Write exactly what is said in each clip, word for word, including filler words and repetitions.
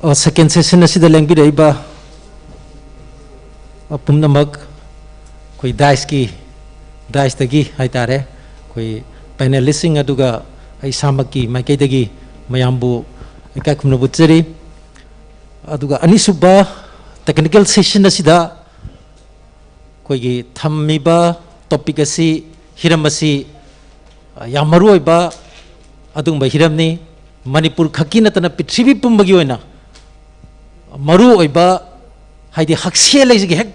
ꯑꯣ, second session ꯑꯁꯤꯗ ꯂꯦꯡꯕꯤꯔꯛꯏꯕ, ꯑ, ꯄꯨꯝꯅꯃꯛ, ꯑꯩꯈꯣꯏ dais ꯀꯤ, dais ꯇꯒꯤ ꯍꯥꯏꯇꯥꯔꯦ, ꯑꯩꯈꯣꯏ panelist ꯁꯤꯡ, ꯑꯗꯨꯒ ꯑꯩ ꯏꯁꯥꯃꯛꯀꯤ ꯃꯥꯏꯀꯩꯗꯒꯤ ꯃꯌꯥꯝꯕꯨ ꯏꯀꯥꯏ ꯈꯨꯝꯅꯕ ꯎꯠꯆꯔꯤ꯫ ꯑꯗꯨꯒ ꯑꯅꯤꯁꯨꯕ technical session ꯑꯁꯤꯗ ꯑꯩꯈꯣꯏꯒꯤ ꯊꯝꯃꯤꯕ topic ꯑꯁꯤ, ꯍꯤꯔꯝ ꯑꯁꯤ, ꯑ, ꯌꯥꯝ ꯃꯔꯨ ꯑꯣꯏꯕ ꯑꯗꯨꯒꯨꯝꯕ ꯍꯤꯔꯝꯅꯤ꯫ ꯃꯅꯤꯄꯨꯔ ꯈꯛꯀꯤ ꯅꯠꯇꯅ ꯄ꯭ꯔꯤꯊꯤꯕꯤ ꯄꯨꯝꯕꯒꯤ ꯑꯣꯏꯅ ꯃꯔꯨ ꯑꯣꯏꯕ, ꯍꯥꯏꯗꯤ ꯍꯛꯁꯦꯜ ꯍꯥꯏꯁꯤꯒꯤ ꯍꯦꯛ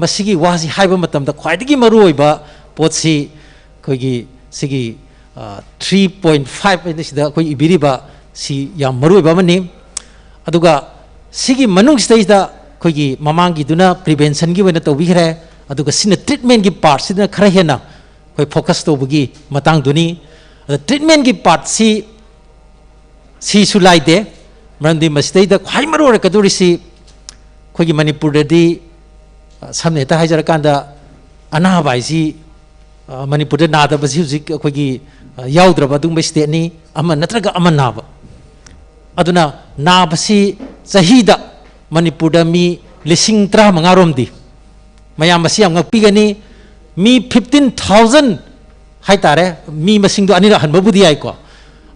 ꯃꯁꯤꯒꯤ ꯋꯥꯁꯤ ꯍꯥꯏꯕ ꯃꯇꯝꯗ ꯈ꯭ꯋꯥꯏꯗꯒꯤ ꯃꯔꯨ ꯑꯣꯏꯕ ꯄꯣꯠꯁꯤ ꯑꯩꯈꯣꯏꯒꯤ ꯁꯤꯒꯤ, ꯑ, three point five ꯍꯥꯏꯅ ꯁꯤꯗ ꯑꯩꯈꯣꯏ ꯏꯕꯤꯔꯤꯕ ꯁꯤ ꯌꯥꯝ ꯃꯔꯨ ꯑꯣꯏꯕ ꯑꯃꯅꯤ꯫ ꯑꯗꯨꯒ ꯁꯤꯒꯤ ꯃꯅꯨꯡꯁꯤꯗꯩꯁꯤꯗ ꯑꯩꯈꯣꯏꯒꯤ ꯃꯃꯥꯡꯒꯤꯗꯨꯅ prevention ꯒꯤ ꯑꯣꯏꯅ ꯇꯧꯕꯤꯈ꯭ꯔꯦ, ꯑꯗꯨꯒ ꯁꯤꯅ treatment ꯀꯤ part ꯁꯤꯗꯅ ꯈꯔ ꯍꯦꯟꯅ ꯑꯩꯈꯣꯏ focus ꯇꯧꯕꯒꯤ ꯃꯇꯥꯡꯗꯨꯅꯤ꯫ ꯑꯗ treatment ꯀꯤ part ꯁꯤ, ꯁꯤꯁꯨ ꯂꯥꯏꯗꯦ, ꯃꯔꯝꯗꯤ ꯃꯁꯤꯗꯩꯗ ꯈ꯭ꯋꯥꯏ ꯃꯔꯨ ꯑꯣꯏꯔꯛꯀꯗꯧꯔꯤꯁꯤ ꯑꯩꯈꯣꯏꯒꯤ ꯃꯅꯤꯄꯨꯔꯗꯗꯤ, ꯑ, ꯁꯝꯅ ꯍꯦꯛꯇ ꯍꯥꯏꯖꯔꯀꯥꯟꯗ, ꯑꯅꯥꯕ ꯍꯥꯏꯁꯤ, ꯑ, ꯃꯅꯤꯄꯨꯔꯗ ꯅꯥꯗꯕꯁꯤ ꯍꯧꯖꯤꯛ ꯑꯩꯈꯣꯏꯒꯤ, ꯑ, ꯌꯥꯎꯗ꯭ꯔꯕ ꯑꯗꯨꯒꯨꯝꯕ state ꯅꯤ, ꯑꯃ ꯅꯠꯇ꯭ꯔꯒ ꯑꯃ ꯅꯥꯕ꯫ ꯑꯗꯨꯅ ꯅꯥꯕꯁꯤ ꯆꯍꯤꯗ ꯃꯅꯤꯄꯨꯔꯗ ꯃꯤ ꯂꯤꯁꯤꯡ ꯇꯔꯥꯃꯉꯥ ꯔꯣꯝꯗꯤ, ꯃꯌꯥꯝ ꯃꯁꯤ ꯌꯥꯝ ꯉꯛꯄꯤꯒꯅꯤ, ꯃꯤ fifteen thousand ꯍꯥꯏꯇꯥꯔꯦ, ꯃꯤ ꯃꯁꯤꯡꯗꯣ ꯑꯅꯤꯔꯛ ꯍꯟꯕꯕꯨꯗꯤ ꯌꯥꯏꯀꯣ,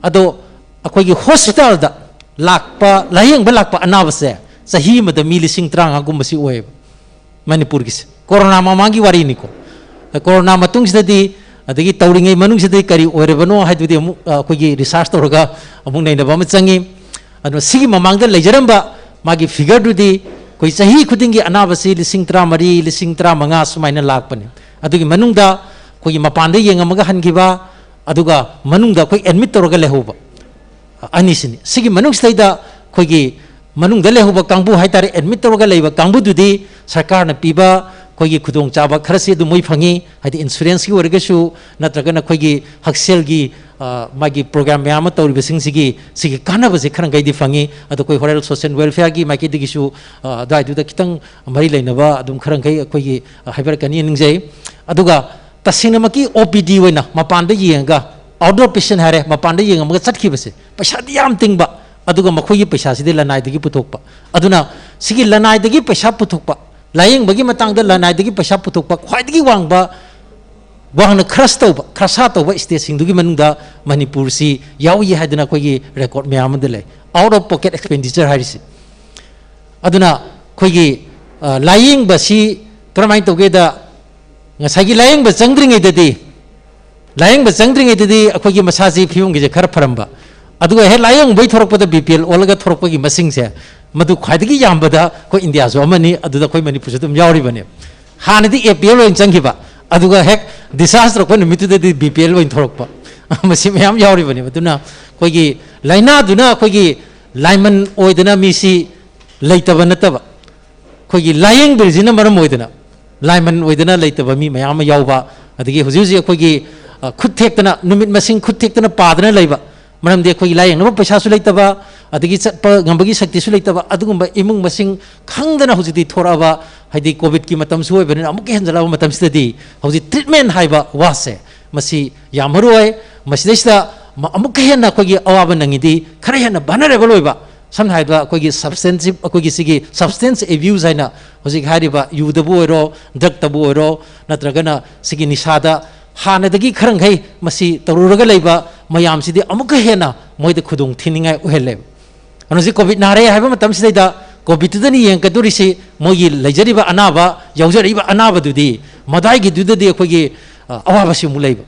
ꯑꯗꯣ ꯑꯩꯈꯣꯏꯒꯤ hospital ꯗ ꯂꯥꯛꯄ, ꯂꯥꯌꯦꯡꯕ ꯂꯥꯛꯄ ꯑꯅꯥꯕꯁꯦ ꯆꯍꯤ ꯑꯃꯗ ꯃꯤ ꯂꯤꯁꯤꯡ ꯇꯔꯥꯃꯉꯥꯒꯨꯝꯕꯁꯤ ꯑꯣꯏꯌꯦꯕ꯫ ꯃꯅꯤꯄꯨꯔꯒꯤꯁꯦ꯫ ꯀꯣꯔꯣꯅꯥ ꯃꯃꯥꯡꯒꯤ ꯋꯥꯔꯤꯅꯤꯀꯣ꯫ ꯀꯣꯔꯣꯅꯥ ꯃꯇꯨꯡꯁꯤꯗꯗꯤ, ꯑꯗꯒꯤ ꯇꯧꯔꯤꯉꯩ ꯃꯅꯨꯡꯁꯤꯗꯗꯤ ꯀꯔꯤ ꯑꯣꯏꯔꯕꯅꯣ ꯍꯥꯏꯗꯨꯗꯤ ꯑꯃꯨꯛ, ꯑ, ꯑꯩꯈꯣꯏꯒꯤ research ꯇꯧꯔꯒ ꯑꯃꯨꯛ ꯅꯩꯅꯕ ꯑꯃ ꯆꯪꯉꯤ꯫ ꯑꯗꯨꯅ ꯁꯤꯒꯤ ꯃꯃꯥꯡꯗ ꯂꯩꯖꯔꯝꯕ ꯃꯥꯒꯤ figure ꯗꯨꯗꯤ ꯑꯩꯈꯣꯏ ꯆꯍꯤ ꯈꯨꯗꯤꯡꯒꯤ ꯑꯅꯥꯕꯁꯤ ꯂꯤꯁꯤꯡ ꯇꯔꯥꯃꯔꯤ, ꯂꯤꯁꯤꯡ ꯇꯔꯥꯃꯉꯥ ꯁꯨꯃꯥꯏꯅ ꯂꯥꯛꯄꯅꯤ꯫ ꯑꯗꯨꯒꯤ ꯃꯅꯨꯡꯗ ꯑꯩꯈꯣꯏꯒꯤ ꯃꯄꯥꯟꯗ ꯌꯦꯡꯉꯝꯃꯒ ꯍꯟꯈꯤꯕ, ꯑꯗꯨꯒ ꯃꯅꯨꯡꯗ ꯑꯩꯈꯣꯏ admit ꯇꯧꯔꯒ ꯂꯩꯍꯧꯕ꯫ ꯑꯅꯤꯁꯤꯅꯤ꯫ ꯁꯤꯒꯤ ꯃꯅꯨꯡꯁꯤꯗꯩꯗ ꯑꯩꯈꯣꯏꯒꯤ ꯃꯅꯨꯡꯗ ꯂꯩꯍꯧꯕ ꯀꯥꯡꯕꯨ ꯍꯥꯏꯇꯥꯔꯦ, admit ꯇꯧꯔꯒ ꯂꯩꯕ ꯀꯥꯡꯕꯨꯗꯨꯗꯤ ꯁꯔꯀꯥꯔꯅ ꯄꯤꯕ ꯑꯩꯈꯣꯏꯒꯤ ꯈꯨꯗꯣꯡꯆꯥꯕ ꯈꯔꯁꯤ ꯑꯗꯨꯝ ꯃꯣꯏ ꯐꯪꯉꯤ, ꯍꯥꯏꯗꯤ insurance ꯀꯤ ꯑꯣꯏꯔꯒꯁꯨ, ꯅꯠꯇ꯭ꯔꯒꯅ ꯑꯩꯈꯣꯏꯒꯤ ꯍꯛꯁꯦꯜꯒꯤ, ꯑ, ꯃꯥꯒꯤ program ꯃꯌꯥꯝ ꯑꯃ ꯇꯧꯔꯤꯕꯁꯤꯡꯁꯤꯒꯤ, ꯁꯤꯒꯤ ꯀꯥꯟꯅꯕꯁꯦ ꯈꯔ ꯃꯈꯩꯗꯤ ꯐꯪꯉꯤ꯫ ꯑꯗꯣ ꯑꯩꯈꯣꯏ ꯍꯣꯔꯦꯟ social welfare ꯒꯤ ꯃꯥꯏꯀꯩꯗꯒꯤꯁꯨ, ꯑ, ꯑꯗꯨꯋꯥꯏꯗꯨꯗ ꯈꯤꯇꯪ ꯃꯔꯤ ꯂꯩꯅꯕ ꯑꯗꯨꯝ ꯈꯔ ꯃꯈꯩ ꯑꯩꯈꯣꯏꯒꯤ, ꯑ, ꯍꯥꯏꯕꯤꯔꯛꯀꯅꯤ ꯅꯤꯡꯖꯩ꯫ ꯑꯗꯨꯒ ꯇꯁꯦꯡꯅꯃꯛꯀꯤ O P D ꯑꯣꯏꯅ ꯃꯄꯥꯟꯗ ꯌꯦꯡꯉꯒ, outdoor patient ꯍꯥꯏꯔꯦ, ꯃꯄꯥꯟꯗ ꯌꯦꯡꯉꯝꯃꯒ ꯆꯠꯈꯤꯕꯁꯦ ꯄꯩꯁꯥꯗꯤ ꯌꯥꯝ ꯇꯤꯡꯕ, ꯑꯗꯨꯒ ꯃꯈꯣꯏꯒꯤ ꯄꯩꯁꯥꯁꯤꯗꯤ ꯂꯅꯥꯏꯗꯒꯤ ꯄꯨꯊꯣꯛꯄ꯫ ꯑꯗꯨꯅ ꯁꯤꯒꯤ ꯂꯅꯥꯏꯗꯒꯤ ꯄꯩꯁꯥ ꯄꯨꯊꯣꯛꯄ, ꯂꯥꯌꯦꯡꯕꯒꯤ ꯃꯇꯥꯡꯗ ꯂꯅꯥꯏꯗꯒꯤ ꯄꯩꯁꯥ ꯄꯨꯊꯣꯛꯄ ꯈ꯭ꯋꯥꯏꯗꯒꯤ ꯋꯥꯡꯕ, ꯋꯥꯡꯅ ꯈꯔꯁ ꯇꯧꯕ, ꯈꯔꯁꯥ ꯇꯧꯕ ꯁ꯭ꯇꯦꯠꯁꯤꯡꯗꯨꯒꯤ ꯃꯅꯨꯡꯗ ꯃꯅꯤꯄꯨꯔꯁꯤ ꯌꯥꯎꯏ ꯍꯥꯏꯗꯅ ꯑꯩꯈꯣꯏꯒꯤ ꯔꯦꯀꯣꯔꯗ ꯃꯌꯥꯝ ꯑꯃꯗ ꯂꯩ꯫ Out of pocket expenditure ꯍꯥꯏꯔꯤꯁꯤ꯫ ꯑꯗꯨꯅ ꯑꯩꯈꯣꯏꯒꯤ, ꯑ, ꯂꯥꯌꯦꯡꯕꯁꯤ ꯀꯔꯝꯍꯥꯏꯅ ꯇꯧꯒꯦꯗ, ꯉꯁꯥꯏꯒꯤ ꯂꯥꯌꯦꯡꯕ ꯆꯪꯗ꯭ꯔꯤꯉꯩꯗꯗꯤ, ꯂꯥꯌꯦꯡꯕ ꯆꯪꯗ꯭ꯔꯤꯉꯩꯗꯗꯤ ꯑꯩꯈꯣꯏꯒꯤ ꯃꯁꯥꯁꯤ ꯐꯤꯕꯝꯒꯤꯁꯦ ꯈꯔ ꯐꯔꯝꯕ, ꯑꯗꯨꯒ ꯍꯦꯛ ꯂꯥꯌꯦꯡꯕꯩ ꯊꯣꯔꯛꯄꯗ ꯕꯤ ꯄꯤ ꯑꯦꯜ ꯑꯣꯜꯂꯒ ꯊꯣꯔꯛꯄꯒꯤ ꯃꯁꯤꯡꯁꯦ, ꯃꯗꯨ ꯈ꯭ꯋꯥꯏꯗꯒꯤ ꯌꯥꯝꯕꯗ ꯑꯩꯈꯣꯏ ꯏꯟꯗꯤꯌꯥꯁꯨ ꯑꯃꯅꯤ, ꯑꯗꯨꯗ ꯑꯩꯈꯣꯏ ꯃꯅꯤꯄꯨꯔꯁꯨ ꯑꯗꯨꯝ ꯌꯥꯎꯔꯤꯕꯅꯦ꯫ ꯍꯥꯟꯅꯗꯤ ꯑꯦ ꯄꯤ ꯑꯦꯜ ꯑꯣꯏꯅ ꯆꯪꯈꯤꯕ, ꯑꯗꯨꯒ ꯍꯦꯛ discharge ꯇꯧꯔꯛꯄ ꯅꯨꯃꯤꯠꯇꯨꯗꯗꯤ ꯕꯤ ꯄꯤ ꯑꯦꯜ ꯑꯣꯏꯅ ꯊꯣꯔꯛꯄ꯫ ꯃꯁꯤ ꯃꯌꯥꯝ ꯌꯥꯎꯔꯤꯕꯅꯦꯕ꯫ ꯑꯗꯨꯅ ꯑꯩꯈꯣꯏꯒꯤ ꯂꯥꯏꯅꯥꯗꯨꯅ ꯑꯩꯈꯣꯏꯒꯤ ꯂꯥꯏꯃꯟ ꯑꯣꯏꯗꯅ ꯃꯤꯁꯤ ꯂꯩꯇꯕ ꯅꯠꯇꯕ, ꯑꯩꯈꯣꯏꯒꯤ ꯂꯥꯏꯌꯦꯡꯕꯁꯤꯅ ꯃꯔꯝ ꯑꯣꯏꯗꯅ ꯂꯥꯏꯃꯟ ꯑꯣꯏꯗꯅ ꯂꯩꯇꯕ ꯃꯤ ꯃꯌꯥꯝ ꯑꯃ ꯌꯥꯎꯕ, ꯑꯗꯒꯤ ꯍꯧꯖꯤꯛ ꯍꯧꯖꯤꯛ ꯑꯩꯈꯣꯏꯒꯤ, ꯑ, ꯈꯨꯠ ꯊꯦꯛꯇꯅ, ꯅꯨꯃꯤꯠ ꯃꯁꯤꯡ ꯈꯨꯠ ꯊꯦꯛꯇꯅ ꯄꯥꯗꯅ ꯂꯩꯕ, ꯃꯔꯝꯗꯤ ꯑꯩꯈꯣꯏꯒꯤ ꯂꯥꯏꯌꯦꯡꯅꯕ ꯄꯩꯁꯥꯁꯨ ꯂꯩꯇꯕ, ꯑꯗꯒꯤ ꯆꯠꯄ ꯉꯝꯕꯒꯤ ꯁꯛꯇꯤꯁꯨ ꯂꯩꯇꯕ, ꯑꯗꯨꯒꯨꯝꯕ ꯏꯃꯨꯡ ꯃꯁꯤꯡ ꯈꯪꯗꯅ ꯍꯧꯖꯤꯛꯇꯤ ꯊꯣꯔꯛꯑꯕ, ꯍꯥꯏꯗꯤ ꯀꯣꯚꯤꯗꯀꯤ ꯃꯇꯝꯁꯨ ꯑꯣꯏꯕꯅꯤꯅ ꯑꯃꯨꯛꯀ ꯍꯦꯟꯖꯜꯂꯛꯑꯕ ꯃꯇꯝꯁꯤꯗꯗꯤ ꯍꯧꯖꯤꯛ ꯇ꯭ꯔꯤꯠꯃꯦꯟ ꯍꯥꯏꯕ ꯋꯥꯁꯦ ꯃꯁꯤ ꯌꯥꯝ ꯃꯔꯨ ꯑꯣꯏ꯫ ꯃꯁꯤꯗꯩꯁꯤꯗ ꯃ-, ꯑꯃꯨꯛꯀ ꯍꯦꯟꯅ ꯑꯩꯈꯣꯏꯒꯤ ꯑꯋꯥꯕ ꯅꯪꯉꯤꯗꯤ ꯈꯔ ꯍꯦꯟꯅ vulnerable ꯑꯣꯏꯕ, ꯁꯝꯅ ꯍꯥꯏꯔꯕꯗ ꯑꯩꯈꯣꯏꯒꯤ substantive, ꯑꯩꯈꯣꯏꯒꯤ ꯁꯤꯒꯤ substance abuse ꯍꯥꯏꯅ ꯍꯧꯖꯤꯛ ꯍꯥꯏꯔꯤꯕ ꯌꯨꯗꯕꯨ ꯑꯣꯏꯔꯣ, ꯗ꯭ꯔꯛꯇꯕꯨ ꯑꯣꯏꯔꯣ, ꯅꯠꯇ꯭ꯔꯒꯅ ꯁꯤꯒꯤ ꯅꯤꯁꯥꯗ ꯍꯥꯟꯅꯗꯒꯤ ꯈꯔ ꯃꯈꯩ ꯃꯁꯤ ꯇꯧꯔꯨꯔꯒ ꯂꯩꯕ ꯃꯌꯥꯝꯁꯤꯗꯤ ꯑꯃꯨꯛꯀ ꯍꯦꯟꯅ ꯃꯣꯏꯗ ꯈꯨꯗꯣꯡ ꯊꯤꯅꯤꯡꯉꯥꯏ ꯑꯣꯏꯍꯜꯂꯦꯕ꯫ ꯑꯗꯨꯅ ꯍꯧꯖꯤꯛ ꯀꯣꯚꯤꯗ ꯅꯥꯔꯦ ꯍꯥꯏꯕ ꯃꯇꯝꯁꯤꯗꯩꯗ ꯀꯣꯚꯤꯗꯇꯨꯗꯅꯤ ꯌꯦꯡꯉꯛꯀꯗꯣꯔꯤꯁꯤ, ꯃꯣꯏꯒꯤ ꯂꯩꯖꯔꯤꯕ ꯑꯅꯥꯕ, ꯌꯥꯎꯖꯔꯛꯏꯕ ꯑꯅꯥꯕꯗꯨꯗꯤ ꯃꯗꯥꯏꯒꯤꯗꯨꯗꯗꯤ ꯑꯩꯈꯣꯏꯒꯤ, ꯑ, ꯑꯋꯥꯕꯁꯤ ꯑꯃꯨꯛ ꯂꯩꯕ꯫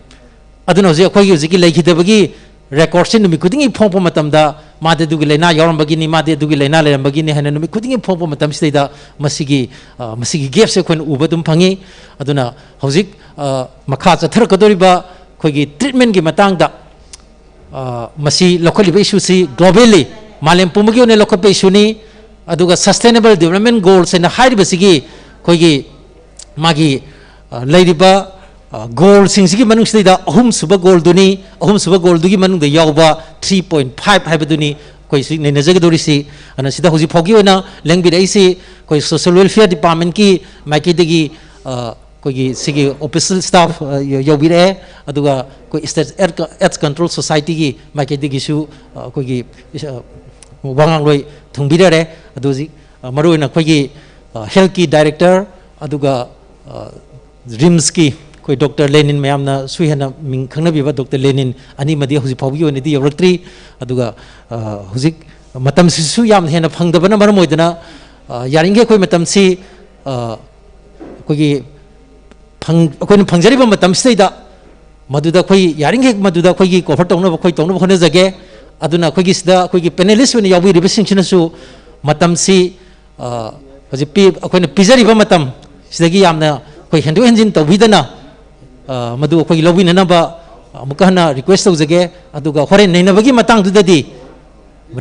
ꯑꯗꯨꯅ ꯍꯧꯖꯤꯛ ꯑꯩꯈꯣꯏꯒꯤ ꯍꯧꯖꯤꯛꯀꯤ ꯂꯩꯈꯤꯗꯕꯒꯤ ꯔꯦꯀꯣꯔꯗꯁꯤ ꯅꯨꯃꯤꯠ ꯈꯨꯗꯤꯡꯒꯤ ꯐꯣꯡꯉꯛꯄ ꯃꯇꯝꯗ, ꯃꯥꯗꯤ ꯑꯗꯨꯒꯤ ꯂꯥꯏꯅꯥ ꯌꯥꯎꯔꯝꯕꯒꯤꯅꯤ, ꯃꯥꯗꯤ ꯑꯗꯨꯒꯤ ꯂꯥꯏꯅꯥ ꯂꯩꯔꯝꯕꯒꯤꯅꯤ ꯍꯥꯏꯅ ꯅꯨꯃꯤꯠ ꯈꯨꯗꯤꯡꯒꯤ ꯐꯣꯡꯉꯛꯄ ꯃꯇꯝꯁꯤꯗꯩꯗ ꯃꯁꯤꯒꯤ, ꯑ, ꯃꯁꯤꯒꯤ ꯒꯦꯞꯁꯦ ꯑꯩꯈꯣꯏꯅ ꯎꯕ ꯑꯗꯨꯝ ꯐꯪꯉꯤ꯫ ꯑꯗꯨꯅ ꯍꯧꯖꯤꯛ, ꯑ, ꯃꯈꯥ ꯆꯠꯊꯔꯛꯀꯗꯧꯔꯤꯕ ꯑꯩꯈꯣꯏꯒꯤ ꯇ꯭ꯔꯤꯠꯃꯦꯟꯒꯤ ꯃꯇꯥꯡꯗ, ꯑ, ꯃꯁꯤ ꯂꯧꯈꯠꯂꯤꯕ ꯏꯁꯨꯁꯤ globally, ꯃꯥꯂꯦꯝ ꯄꯨꯝꯕꯒꯤ ꯑꯣꯏꯅ ꯂꯧꯈꯠꯄ ꯏꯁꯨꯅꯤ꯫ ꯑꯗꯨꯒ Sustainable Development Goals ꯍꯥꯏꯅ ꯍꯥꯏꯔꯤꯕꯁꯤꯒꯤ ꯑꯩꯈꯣꯏꯒꯤ ꯃꯥꯒꯤ, ꯑ, ꯂꯩꯔꯤꯕ, ꯑ, ꯒꯣꯜꯁꯤꯡꯁꯤꯒꯤ ꯃꯅꯨꯡꯁꯤꯗꯩꯗ ꯑꯍꯨꯝꯁꯨꯕ ꯒꯣꯜꯗꯨꯅꯤ꯫ ꯑꯍꯨꯝꯁꯨꯕ ꯒꯣꯜꯗꯨꯒꯤ ꯃꯅꯨꯡꯗ ꯌꯥꯎꯕ three point five ꯍꯥꯏꯕꯗꯨꯅꯤ ꯑꯩꯈꯣꯏ ꯍꯧꯖꯤꯛ ꯅꯩꯅꯖꯒꯗꯧꯔꯤꯁꯤ꯫ ꯑꯗꯨꯅ ꯁꯤꯗ ꯍꯧꯖꯤꯛ ꯐꯥꯎꯒꯤ ꯑꯣꯏꯅ ꯂꯦꯡꯕꯤꯔꯛꯏꯁꯤ ꯑꯩꯈꯣꯏ Social Welfare Departmentꯀꯤ ꯃꯥꯏꯀꯩꯗꯒꯤ, ꯑ, ꯑꯩꯈꯣꯏꯒꯤ ꯁꯤꯒꯤ official staff, ꯑ, ꯌ-, ꯌꯧꯕꯤꯔꯛꯑꯦ꯫ ꯑꯗꯨꯒ ꯑꯩꯈꯣꯏ State AIDS, AIDS Control Societyꯒꯤ ꯃꯥꯏꯀꯩꯗꯒꯤꯁꯨ, ꯑ, ꯑꯩꯈꯣꯏꯒꯤ, ꯑ, ꯋꯥꯉꯥꯡꯂꯣꯏ ꯊꯨꯡꯕꯤꯔꯔꯦ꯫ ꯑꯗꯨ ꯍꯧꯖꯤꯛ, ꯑ, ꯃꯔꯨꯑꯣꯏꯅ ꯑꯩꯈꯣꯏꯒꯤ, ꯑ, ꯍꯦꯜꯠꯀꯤ ꯗꯥꯏꯔꯦꯛꯇꯔ, ꯑꯗꯨꯒ, ꯑ, ꯔꯤꯝꯁꯀꯤ ꯑꯩꯈꯣꯏ ꯗꯣꯛꯇꯔ ꯂꯦꯅꯤꯟ, ꯃꯌꯥꯝꯅꯁꯨ ꯍꯦꯟꯅ ꯃꯤꯡ ꯈꯪꯅꯕꯤꯕ ꯗꯣꯛꯇꯔ ꯂꯦꯅꯤꯟ ꯑꯅꯤꯃꯗꯤ ꯍꯧꯖꯤꯛ ꯐꯥꯎꯕꯒꯤ ꯑꯣꯏꯅꯗꯤ ꯌꯧꯔꯛꯇ꯭ꯔꯤ꯫ ꯑꯗꯨꯒ, ꯑ, ꯍꯧꯖꯤꯛ ꯃꯇꯝꯁꯤꯁꯨ ꯌꯥꯝ ꯍꯦꯟꯅ ꯐꯪꯗꯕꯅ ꯃꯔꯝ ꯑꯣꯏꯗꯅ, ꯑ, ꯌꯥꯔꯤꯈꯩ ꯑꯩꯈꯣꯏ ꯃꯇꯝꯁꯤ, ꯑ, ꯑꯩꯈꯣꯏꯒꯤ ꯐꯪ-, ꯑꯩꯈꯣꯏꯅ ꯐꯪꯖꯔꯤꯕ ꯃꯇꯝꯁꯤꯗꯩꯗ ꯃꯗꯨꯗ ꯑꯩꯈꯣꯏ ꯌꯥꯔꯤꯈꯩ ꯃꯗꯨꯗ ꯑꯩꯈꯣꯏꯒꯤ ꯀꯣꯚꯔ ꯇꯧꯅꯕ ꯑꯩꯈꯣꯏ ꯇꯧꯅꯕ ꯍꯣꯠꯅꯖꯒꯦ꯫ ꯑꯗꯨꯅ ꯑꯩꯈꯣꯏꯒꯤ ꯁꯤꯗ ꯑꯩꯈꯣꯏꯒꯤ ꯄꯦꯅꯦꯂꯤꯁ ꯑꯣꯏꯅ ꯌꯥꯎꯕꯤꯔꯤꯕꯁꯤꯡꯁꯤꯅꯁꯨ ꯃꯇꯝꯁꯤ, ꯑ, ꯍꯧꯖꯤꯛ ꯄꯤ-, ꯑꯩꯈꯣꯏꯅ ꯄꯤꯖꯔꯤꯕ ꯃꯇꯝ ꯁꯤꯗꯒꯤ ꯌꯥꯝꯅ ꯑꯩꯈꯣꯏ ꯍꯦꯟꯗꯣꯛ ꯍꯦꯟꯖꯤꯟ ꯇꯧꯕꯤꯗꯅ, ꯑ, ꯃꯗꯨ ꯑꯩꯈꯣꯏꯒꯤ ꯂꯧꯕꯤꯅꯅꯕ ꯑꯃꯨꯛꯀ ꯍꯟꯅ ꯔꯤꯀ꯭ꯋꯦꯁ ꯇꯧꯖꯒꯦ꯫ ꯑꯗꯨꯒ ꯍꯣꯔꯦꯟ ꯅꯩꯅꯕꯒꯤ ꯃꯇꯥꯡꯗꯨꯗꯗꯤ,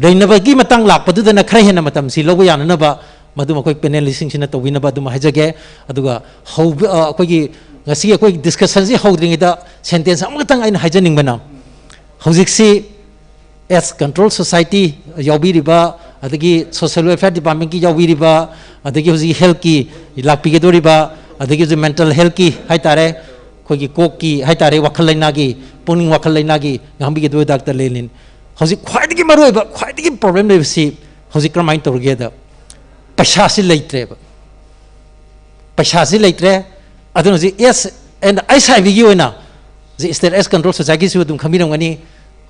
ꯅꯩꯅꯕꯒꯤ ꯃꯇꯥꯡ ꯂꯥꯛꯄꯗꯨꯗꯅ ꯈꯔ ꯍꯦꯟꯅ ꯃꯇꯝꯁꯤ ꯂꯧꯕ ꯌꯥꯅꯅꯕ ꯃꯗꯨ ꯑꯩꯈꯣꯏ ꯄꯦꯅꯦꯂꯤꯁꯁꯤꯡꯁꯤꯅ ꯇꯧꯕꯤꯅꯕ ꯑꯗꯨꯝ ꯍꯥꯏꯖꯒꯦ꯫ ꯑꯗꯨꯒ ꯍꯧꯕ-, ꯑ, ꯑꯩꯈꯣꯏꯒꯤ ꯉꯁꯤꯒꯤ ꯑꯩꯈꯣꯏ ꯗꯤꯁꯀꯁꯟꯁꯤ ꯍꯧꯗ꯭ꯔꯤꯉꯩꯗ ꯁꯦꯟꯇꯦꯟꯁ ꯑꯃꯈꯛꯇꯪ ꯑꯩꯅ ꯍꯥꯏꯖꯅꯤꯡꯕꯅ, ꯍꯧꯖꯤꯛꯁꯤ ꯑꯦꯁ ꯀꯟꯇ꯭ꯔꯣꯜ ꯁꯣꯁꯥꯏꯇꯤ ꯌꯥꯎꯕꯤꯔꯤꯕ, ꯑꯗꯒꯤ ꯁꯣꯁꯤꯌꯦꯜ ꯋꯦꯜꯐꯤꯌꯔ ꯗꯤꯄꯥꯔꯠꯃꯦꯟꯀꯤ ꯌꯥꯎꯕꯤꯔꯤꯕ, ꯑꯗꯒꯤ ꯍꯧꯖꯤꯛ ꯍꯦꯜꯠꯀꯤ ꯂꯥꯛꯄꯤꯒꯗꯧꯔꯤꯕ, ꯑꯗꯒꯤ ꯍꯧꯖꯤꯛ ꯃꯦꯟꯇꯦꯜ ꯍꯦꯜꯠꯀꯤ ꯍꯥꯏꯇꯥꯔꯦ, ꯑꯩꯈꯣꯏꯒꯤ ꯀꯣꯛꯀꯤ ꯍꯥꯏꯇꯥꯔꯦ, ꯋꯥꯈꯜ ꯂꯩꯅꯥꯒꯤ, ꯄꯨꯛꯅꯤꯡ ꯋꯥꯈꯜ ꯂꯩꯅꯥꯒꯤ ꯉꯥꯡꯕꯤꯒꯗꯧꯔꯤꯕ ꯗꯥꯛꯇꯔ ꯂꯦꯅꯤꯟ꯫ ꯍꯧꯖꯤꯛ ꯈ꯭ꯋꯥꯏꯗꯒꯤ ꯃꯔꯨꯑꯣꯏꯕ, ꯈ꯭ꯋꯥꯏꯗꯒꯤ ꯄ꯭ꯔꯣꯕ꯭ꯂꯦꯝ ꯂꯩꯕꯁꯤ ꯍꯧꯖꯤꯛ ꯀꯔꯝꯍꯥꯏꯅ ꯇꯧꯔꯒꯦꯗ, ꯄꯩꯁꯥꯁꯤ ꯂꯩꯇ꯭ꯔꯦꯕ꯫ ꯄꯩꯁꯥꯁꯤ ꯂꯩꯇ꯭ꯔꯦ꯫ ꯑꯗꯨꯅ ꯍꯧꯖꯤꯛ ꯑꯦꯁ ꯑꯦꯟ ꯑꯩꯁ ꯑꯥꯏ ꯕꯤꯒꯤ ꯑꯣꯏꯅ ꯍꯧꯖꯤꯛ ꯁ꯭ꯇꯦꯠ ꯑꯦꯁ ꯀꯟꯇ꯭ꯔꯣꯜ ꯁꯣꯁꯥꯏꯇꯤꯁꯨ ꯑꯗꯨꯝ ꯈꯪꯕꯤꯔꯝꯒꯅꯤ,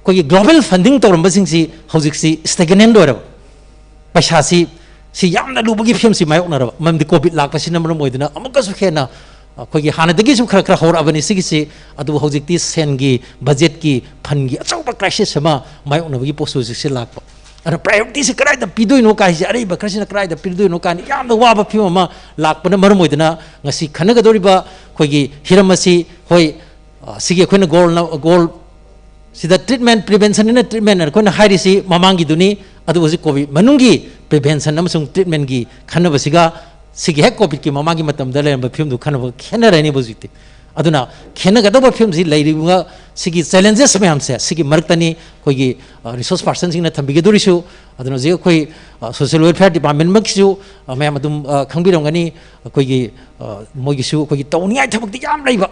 ꯑꯩꯈꯣꯏꯒꯤ ꯒ꯭ꯂꯣꯕꯦꯜ ꯐꯟꯗꯤꯡ ꯇꯧꯔꯝꯕꯁꯤꯡꯁꯤ ꯍꯧꯖꯤꯛꯁꯤ ꯁ꯭ꯇꯦꯒꯅꯦꯟ ꯑꯣꯏꯔꯕ꯫ ꯄꯩꯁꯥꯁꯤ, ꯁꯤ ꯌꯥꯝꯅ ꯂꯨꯕꯒꯤ ꯐꯤꯕꯝꯁꯤ ꯃꯥꯌꯣꯛꯅꯔꯕ, ꯃꯔꯝꯗꯤ ꯀꯣꯚꯤꯗ ꯂꯥꯛꯄꯁꯤꯅ ꯃꯔꯝ ꯑꯣꯏꯗꯨꯅ ꯑꯃꯨꯛꯀꯁꯨ ꯍꯦꯟꯅ ꯑꯩꯈꯣꯏꯒꯤ ꯍꯥꯟꯅꯗꯒꯤꯁꯨ ꯈꯔ ꯈꯔ ꯍꯧꯔꯛꯑꯕꯅꯤ ꯁꯤꯒꯤꯁꯤ꯫ ꯑꯗꯨꯕꯨ ꯍꯧꯖꯤꯛꯇꯤ ꯁꯦꯟꯒꯤ, ꯕꯖꯦꯠꯀꯤ, ꯐꯟꯒꯤ ꯑꯆꯧꯕ ꯀ꯭ꯔꯥꯏꯁꯤꯁ ꯑꯃ ꯃꯥꯌꯣꯛꯅꯕꯒꯤ ꯄꯣꯠꯁꯨ ꯍꯧꯖꯤꯛꯁꯤ ꯂꯥꯛꯄ꯫ ꯑꯗꯨꯅ ꯄ꯭ꯔꯥꯏꯌꯣꯔꯤꯇꯤꯁꯤ ꯀꯗꯥꯏꯗ ꯄꯤꯗꯣꯏꯅꯣ ꯀꯥꯏꯁꯦ, ꯑꯔꯩꯕ ꯈꯔꯁꯤꯅ ꯀꯗꯥꯏꯗ ꯄꯤꯗꯣꯏꯅꯣ ꯀꯥꯏꯅ ꯌꯥꯝꯅ ꯋꯥꯕ ꯐꯤꯕꯝ ꯑꯃ ꯂꯥꯛꯄꯅ ꯃꯔꯝ ꯑꯣꯏꯗꯅ ꯉꯁꯤ ꯈꯟꯅꯒꯗꯧꯔꯤꯕ ꯑꯩꯈꯣꯏꯒꯤ ꯍꯤꯔꯝ ꯑꯁꯤ, ꯍꯣꯏ, ꯑ, ꯁꯤꯒꯤ ꯑꯩꯈꯣꯏꯅ ꯒꯣꯜꯅ, ꯒꯣꯜ ꯁꯤꯗ ꯇ꯭ꯔꯤꯠꯃꯦꯟ, ꯄ꯭ꯔꯤꯚꯦꯟꯁꯟ ꯑꯅ ꯇ꯭ꯔꯤꯠꯃꯦꯟ ꯑꯩꯈꯣꯏꯅ ꯍꯥꯏꯔꯤꯁꯤ ꯃꯃꯥꯡꯒꯤꯗꯨꯅꯤ꯫ ꯑꯗꯨꯕꯨ ꯍꯧꯖꯤꯛ ꯀꯣꯚꯤꯗ ꯃꯅꯨꯡꯒꯤ ꯄ꯭ꯔꯤꯚꯦꯟꯁꯟ ꯑꯃꯁꯨꯡ ꯇ꯭ꯔꯤꯠꯃꯦꯟꯒꯤ ꯈꯟꯅꯕꯁꯤꯒ ꯁꯤꯒꯤ ꯍꯦꯛ ꯀꯣꯚꯤꯗꯀꯤ ꯃꯃꯥꯡꯒꯤ ꯃꯇꯝꯗ ꯂꯩꯔꯝꯕ ꯐꯤꯕꯝꯗꯨ ꯈꯟꯅꯕ ꯈꯦꯠꯅꯔꯅꯤꯕ ꯍꯧꯖꯤꯛꯇꯤ꯫ ꯑꯗꯨꯅ ꯈꯦꯠꯅꯒꯗꯧꯕ ꯐꯤꯕꯝꯁꯤ ꯂꯩꯔꯤꯕ ꯁꯤꯒꯤ ꯆꯦꯂꯦꯟꯖꯦꯁ ꯃꯌꯥꯝꯁꯦ ꯁꯤꯒꯤ ꯃꯔꯛꯇꯅꯤ ꯑꯩꯈꯣꯏꯒꯤ, ꯑ, ꯔꯤꯁꯣꯔꯁ ꯄꯥꯔꯁꯟꯁꯤꯡꯅ ꯊꯝꯕꯤꯒꯗꯧꯔꯤꯁꯨ꯫ ꯑꯗꯨꯅ ꯍꯧꯖꯤꯛ ꯑꯩꯈꯣꯏ, ꯑ, ꯁꯣꯁꯤꯌꯦꯜ ꯋꯦꯜꯐꯤꯌꯔ ꯗꯤꯄꯥꯔꯠꯃꯦꯟꯃꯛꯀꯤꯁꯨ, ꯑ, ꯃꯌꯥꯝ ꯑꯗꯨꯝ, ꯑ, ꯈꯪꯕꯤꯔꯝꯒꯅꯤ, ꯑꯩꯈꯣꯏꯒꯤ, ꯑ, ꯃꯣꯏꯒꯤꯁꯨ ꯑꯩꯈꯣꯏꯒꯤ ꯇꯧꯅꯤꯡꯉꯥꯏ ꯊꯕꯛꯇꯤ ꯌꯥꯝ ꯂꯩꯕ꯫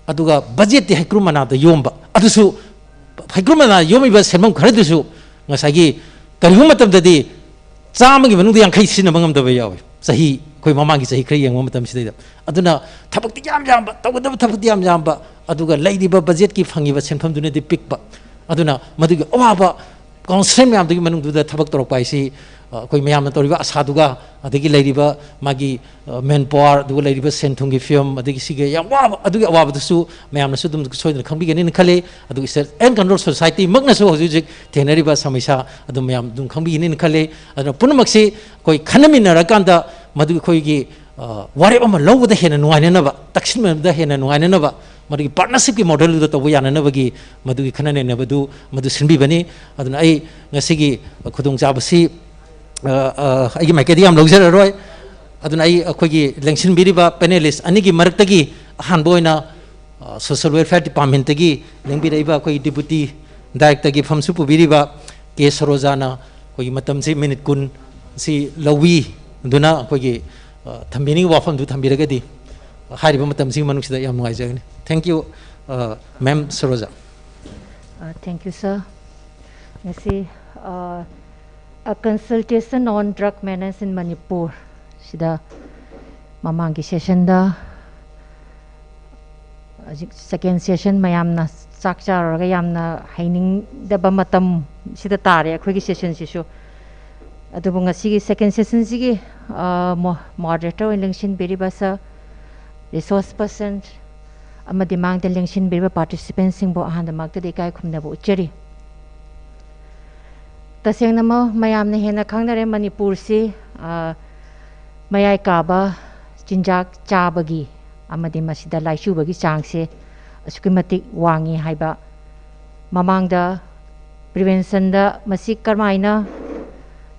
ꯑꯗꯨꯒ ꯕꯖꯦꯠꯇꯤ ꯍꯩꯀ꯭ꯔꯨ ꯃꯅꯥꯗ ꯌꯣꯝꯕ꯫ ꯑꯗꯨꯁꯨ ꯍꯩꯀ꯭ꯔꯨ ꯃꯅꯥ ꯌꯣꯝꯃꯤꯕ ꯁꯦꯟꯐꯝ ꯈꯔꯗꯨꯁꯨ ꯉꯁꯥꯏꯒꯤ ꯀꯔꯤꯒꯨꯝꯕ ꯃꯇꯝꯗꯗꯤ ꯆꯥꯝꯃꯒꯤ ꯃꯅꯨꯡꯗ ꯌꯥꯡꯈꯩ ꯁꯤꯖꯤꯟꯅꯕ ꯉꯝꯗꯕ ꯌꯥꯎꯏ, ꯆꯍꯤ ꯑꯩꯈꯣꯏ ꯃꯃꯥꯡꯒꯤ ꯆꯍꯤ ꯈꯔ ꯌꯦꯡꯕ ꯃꯇꯝꯁꯤꯗꯩꯗ꯫ ꯑꯗꯨꯅ ꯊꯕꯛꯇꯤ ꯌꯥꯝ ꯌꯥꯝꯕ, ꯇꯧꯒꯗꯕ ꯊꯕꯛꯇꯤ ꯌꯥꯝ ꯌꯥꯝꯕ, ꯑꯗꯨꯒ ꯂꯩꯔꯤꯕ ꯕꯖꯦꯠꯀꯤ ꯐꯪꯉꯤꯕ ꯁꯦꯟꯐꯝꯗꯨꯅꯗꯤ ꯄꯤꯛꯄ꯫ ꯑꯗꯨꯅ ꯃꯗꯨꯒꯤ ꯑꯋꯥꯕ ꯀꯥꯎꯟꯁꯤꯜ ꯃꯌꯥꯝꯗꯨꯒꯤ ꯃꯅꯨꯡꯗꯨꯗ ꯊꯕꯛ ꯇꯧꯔꯛꯄ ꯍꯥꯏꯁꯤ, ꯑ, ꯑꯩꯈꯣꯏ ꯃꯌꯥꯝꯅ ꯇꯧꯔꯤꯕ ꯑꯁꯥꯗꯨꯒ, ꯑꯗꯒꯤ ꯂꯩꯔꯤꯕ ꯃꯥꯒꯤ, ꯑ, ꯃꯦꯟ ꯄꯥꯋꯔ, ꯑꯗꯨꯒ ꯂꯩꯔꯤꯕ ꯁꯦꯟ ꯊꯨꯝꯒꯤ ꯐꯤꯕꯝ, ꯑꯗꯒꯤ ꯁꯤꯒꯤ ꯌꯥꯝ ꯋꯥꯕ, ꯑꯗꯨꯒꯤ ꯑꯋꯥꯕꯗꯨꯁꯨ ꯃꯌꯥꯝꯅꯁꯨ ꯑꯗꯨꯝ ꯁꯣꯏꯗꯅ ꯈꯪꯕꯤꯒꯅꯤꯅ ꯈꯜꯂꯤ꯫ ꯑꯗꯨꯒ ꯁꯦꯜꯐ ꯑꯦꯟ ꯀꯟꯇ꯭ꯔꯣꯜ ꯁꯣꯁꯥꯏꯇꯤꯃꯛꯅꯁꯨ ꯍꯧꯖꯤꯛ ꯍꯧꯖꯤꯛ ꯊꯦꯡꯅꯔꯤꯕ ꯁꯃꯁ꯭ꯌꯥ ꯑꯗꯨ ꯃꯌꯥꯝ ꯑꯗꯨꯝ ꯈꯪꯕꯤꯒꯅꯤꯅ ꯈꯜꯂꯤ꯫ ꯑꯗꯨꯅ ꯄꯨꯝꯅꯃꯛꯁꯤ ꯑꯩꯈꯣꯏ ꯈꯟꯅꯃꯤꯟꯅꯔꯀꯥꯟꯗ ꯃꯗꯨ ꯑꯩꯈꯣꯏꯒꯤ, ꯑ, ꯋꯥꯔꯦꯞ ꯑꯃ ꯂꯧꯕꯗ ꯍꯦꯟꯅ ꯅꯨꯡꯉꯥꯏꯅꯅꯕ, ꯇꯛꯁꯤꯟꯕꯗ ꯍꯦꯟꯅ ꯅꯨꯡꯉꯥꯏꯅꯅꯕ, ꯃꯗꯨꯒꯤ ꯄꯥꯔꯠꯅꯔꯁꯤꯞꯀꯤ ꯃꯣꯗꯦꯜꯗꯨꯗ ꯇꯧꯕ ꯌꯥꯅꯅꯕꯒꯤ ꯃꯗꯨꯒꯤ ꯈꯟꯅ ꯅꯩꯅꯕꯗꯨ ꯃꯗꯨ ꯁꯤꯟꯕꯤꯕꯅꯤ꯫ ꯑꯗꯨꯅ ꯑꯩ ꯉꯁꯤꯒꯤ ꯈꯨꯗꯣꯡꯆꯥꯕꯁꯤ, ꯑ, ꯑ, ꯑꯩꯒꯤ ꯃꯥꯏꯀꯩꯗ ꯌꯥꯝ ꯂꯧꯖꯔꯔꯣꯏ꯫ ꯑꯗꯨꯅ ꯑꯩ ꯑꯩꯈꯣꯏꯒꯤ ꯂꯦꯡꯁꯤꯟꯕꯤꯔꯤꯕ ꯄꯦꯅꯦꯂꯤꯁ ꯑꯅꯤꯒꯤ ꯃꯔꯛꯇꯒꯤ ꯑꯍꯥꯟꯕ ꯑꯣꯏꯅ, ꯑ, ꯁꯣꯁꯤꯌꯦꯜ ꯋꯦꯜꯐꯤꯌꯥꯔ ꯗꯤꯄꯥꯔꯠꯃꯦꯟꯠꯇꯒꯤ ꯂꯦꯡꯕꯤꯔꯛꯏꯕ ꯑꯩꯈꯣꯏꯒꯤ ꯗꯤꯄꯨꯇꯤ ꯗꯥꯏꯔꯦꯛꯇꯔꯒꯤ ꯐꯝꯁꯨ ꯄꯨꯕꯤꯔꯤꯕ ꯀꯦ ꯁꯔꯣꯖꯥꯅ ꯑꯩꯈꯣꯏꯒꯤ ꯃꯇꯝꯁꯤ ꯃꯤꯅꯤꯠ ꯀꯨꯟ ꯁꯤ ꯂꯧꯕꯤ ꯑꯗꯨꯅ ꯑꯩꯈꯣꯏꯒꯤ, ꯑ, ꯊꯝꯕꯤꯅꯤꯡꯉꯤꯕ ꯋꯥꯐꯝꯗꯨ ꯊꯝꯕꯤꯔꯒꯗꯤ ꯍꯥꯏꯔꯤꯕ ꯃꯇꯝꯁꯤꯒꯤ ꯃꯅꯨꯡꯁꯤꯗ ꯌꯥꯝ ꯅꯨꯡꯉꯥꯏꯖꯒꯅꯤ꯫ Thank you, ꯑ, ꯃꯦꯝ ꯁꯔꯣꯖꯥ꯫ Uh, thank you, sir. ꯉꯁꯤ, uh, A Consultation on Drug Menace in Manipur ꯁꯤꯗ ꯃꯃꯥꯡꯒꯤ ꯁꯦꯁꯟꯗ, ꯍꯧꯖꯤꯛ ꯁꯦꯀꯦꯟ ꯁꯦꯁꯟ, ꯃꯌꯥꯝꯅ ꯆꯥꯛ ꯆꯥꯔꯨꯔꯒ ꯌꯥꯝꯅ ꯍꯩꯅꯤꯡꯗꯕ ꯃꯇꯝ ꯁꯤꯗ ꯇꯥꯔꯦ ꯑꯩꯈꯣꯏꯒꯤ ꯁꯦꯁꯟꯁꯤꯁꯨ꯫ ꯑꯗꯨꯕꯨ ꯉꯁꯤꯒꯤ ꯁꯦꯀꯦꯟ ꯁꯦꯁꯟꯁꯤꯒꯤ, ꯑ, ꯃꯣ-, ꯃꯣꯗꯔꯦꯇꯔ ꯑꯣꯏꯅ ꯂꯦꯡꯁꯤꯟꯕꯤꯔꯤꯕ ꯁꯔ, ꯔꯤꯁꯣꯔꯁ ꯄꯔꯁꯟ ꯑꯃꯗꯤ ꯃꯥꯡꯗ ꯂꯦꯡꯁꯤꯟꯕꯤꯔꯤꯕ ꯄꯥꯔꯇꯤꯁꯤꯄꯦꯟꯁꯤꯡꯕꯨ ꯑꯍꯥꯟꯕꯃꯛꯇꯗ ꯏꯀꯥꯏ ꯈꯨꯝꯅꯕ ꯎꯠꯆꯔꯤ꯫ ꯇꯁꯦꯡꯅꯃꯛ ꯃꯌꯥꯝꯅ ꯍꯦꯟꯅ ꯈꯪꯅꯔꯦ, ꯃꯅꯤꯄꯨꯔꯁꯤ, ꯑ, ꯃꯌꯥꯏ ꯀꯥꯕ ꯆꯤꯟꯖꯥꯛ ꯆꯥꯕꯒꯤ ꯑꯃꯗꯤ ꯃꯁꯤꯗ ꯂꯥꯏꯆꯨꯕꯒꯤ ꯆꯥꯡꯁꯦ ꯑꯁꯨꯛꯀꯤ ꯃꯇꯤꯛ ꯋꯥꯡꯉꯤ ꯍꯥꯏꯕ꯫ ꯃꯃꯥꯡꯗ ꯄ꯭ꯔꯤꯚꯦꯟꯁꯟꯗ ꯃꯁꯤ ꯀꯔꯝꯍꯥꯏꯅ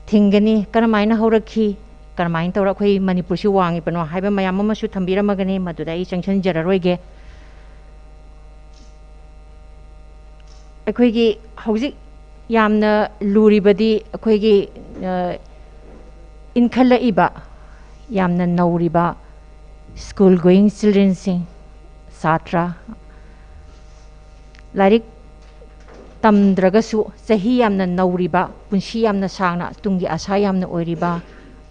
ꯊꯤꯡꯒꯅꯤ, ꯀꯔꯝꯍꯥꯏꯅ ꯍꯧꯔꯛꯈꯤ, ꯀꯔꯝꯍꯥꯏꯅ ꯇꯧꯔ ꯑꯩꯈꯣꯏ ꯃꯅꯤꯄꯨꯔꯁꯤ ꯋꯥꯡꯉꯤꯕꯅꯣ ꯍꯥꯏꯕ ꯃꯌꯥꯝ ꯑꯃꯁꯨ ꯊꯝꯕꯤꯔꯝꯃꯒꯅꯤ, ꯃꯗꯨꯗ ꯑꯩ ꯆꯪꯁꯤꯟꯖꯔꯔꯣꯏꯒꯦ꯫ ꯑꯩꯈꯣꯏꯒꯤ ꯍꯧꯖꯤꯛ ꯌꯥꯝꯅ ꯂꯨꯔꯤꯕꯗꯤ ꯑꯩꯈꯣꯏꯒꯤ, ꯑ, ꯏꯟꯈꯠꯂꯛꯏꯕ ꯌꯥꯝꯅ ꯅꯧꯔꯤꯕ school going childrenꯁꯤꯡ, ꯁꯥꯇ꯭ꯔ, ꯂꯥꯏꯔꯤꯛ ꯇꯝꯗ꯭ꯔꯒꯁꯨ ꯆꯍꯤ ꯌꯥꯝꯅ ꯅꯧꯔꯤꯕ, ꯄꯨꯟꯁꯤ ꯌꯥꯝꯅ ꯁꯥꯡꯅ, ꯇꯨꯡꯒꯤ ꯑꯁꯥ ꯌꯥꯝꯅ ꯑꯣꯏꯔꯤꯕ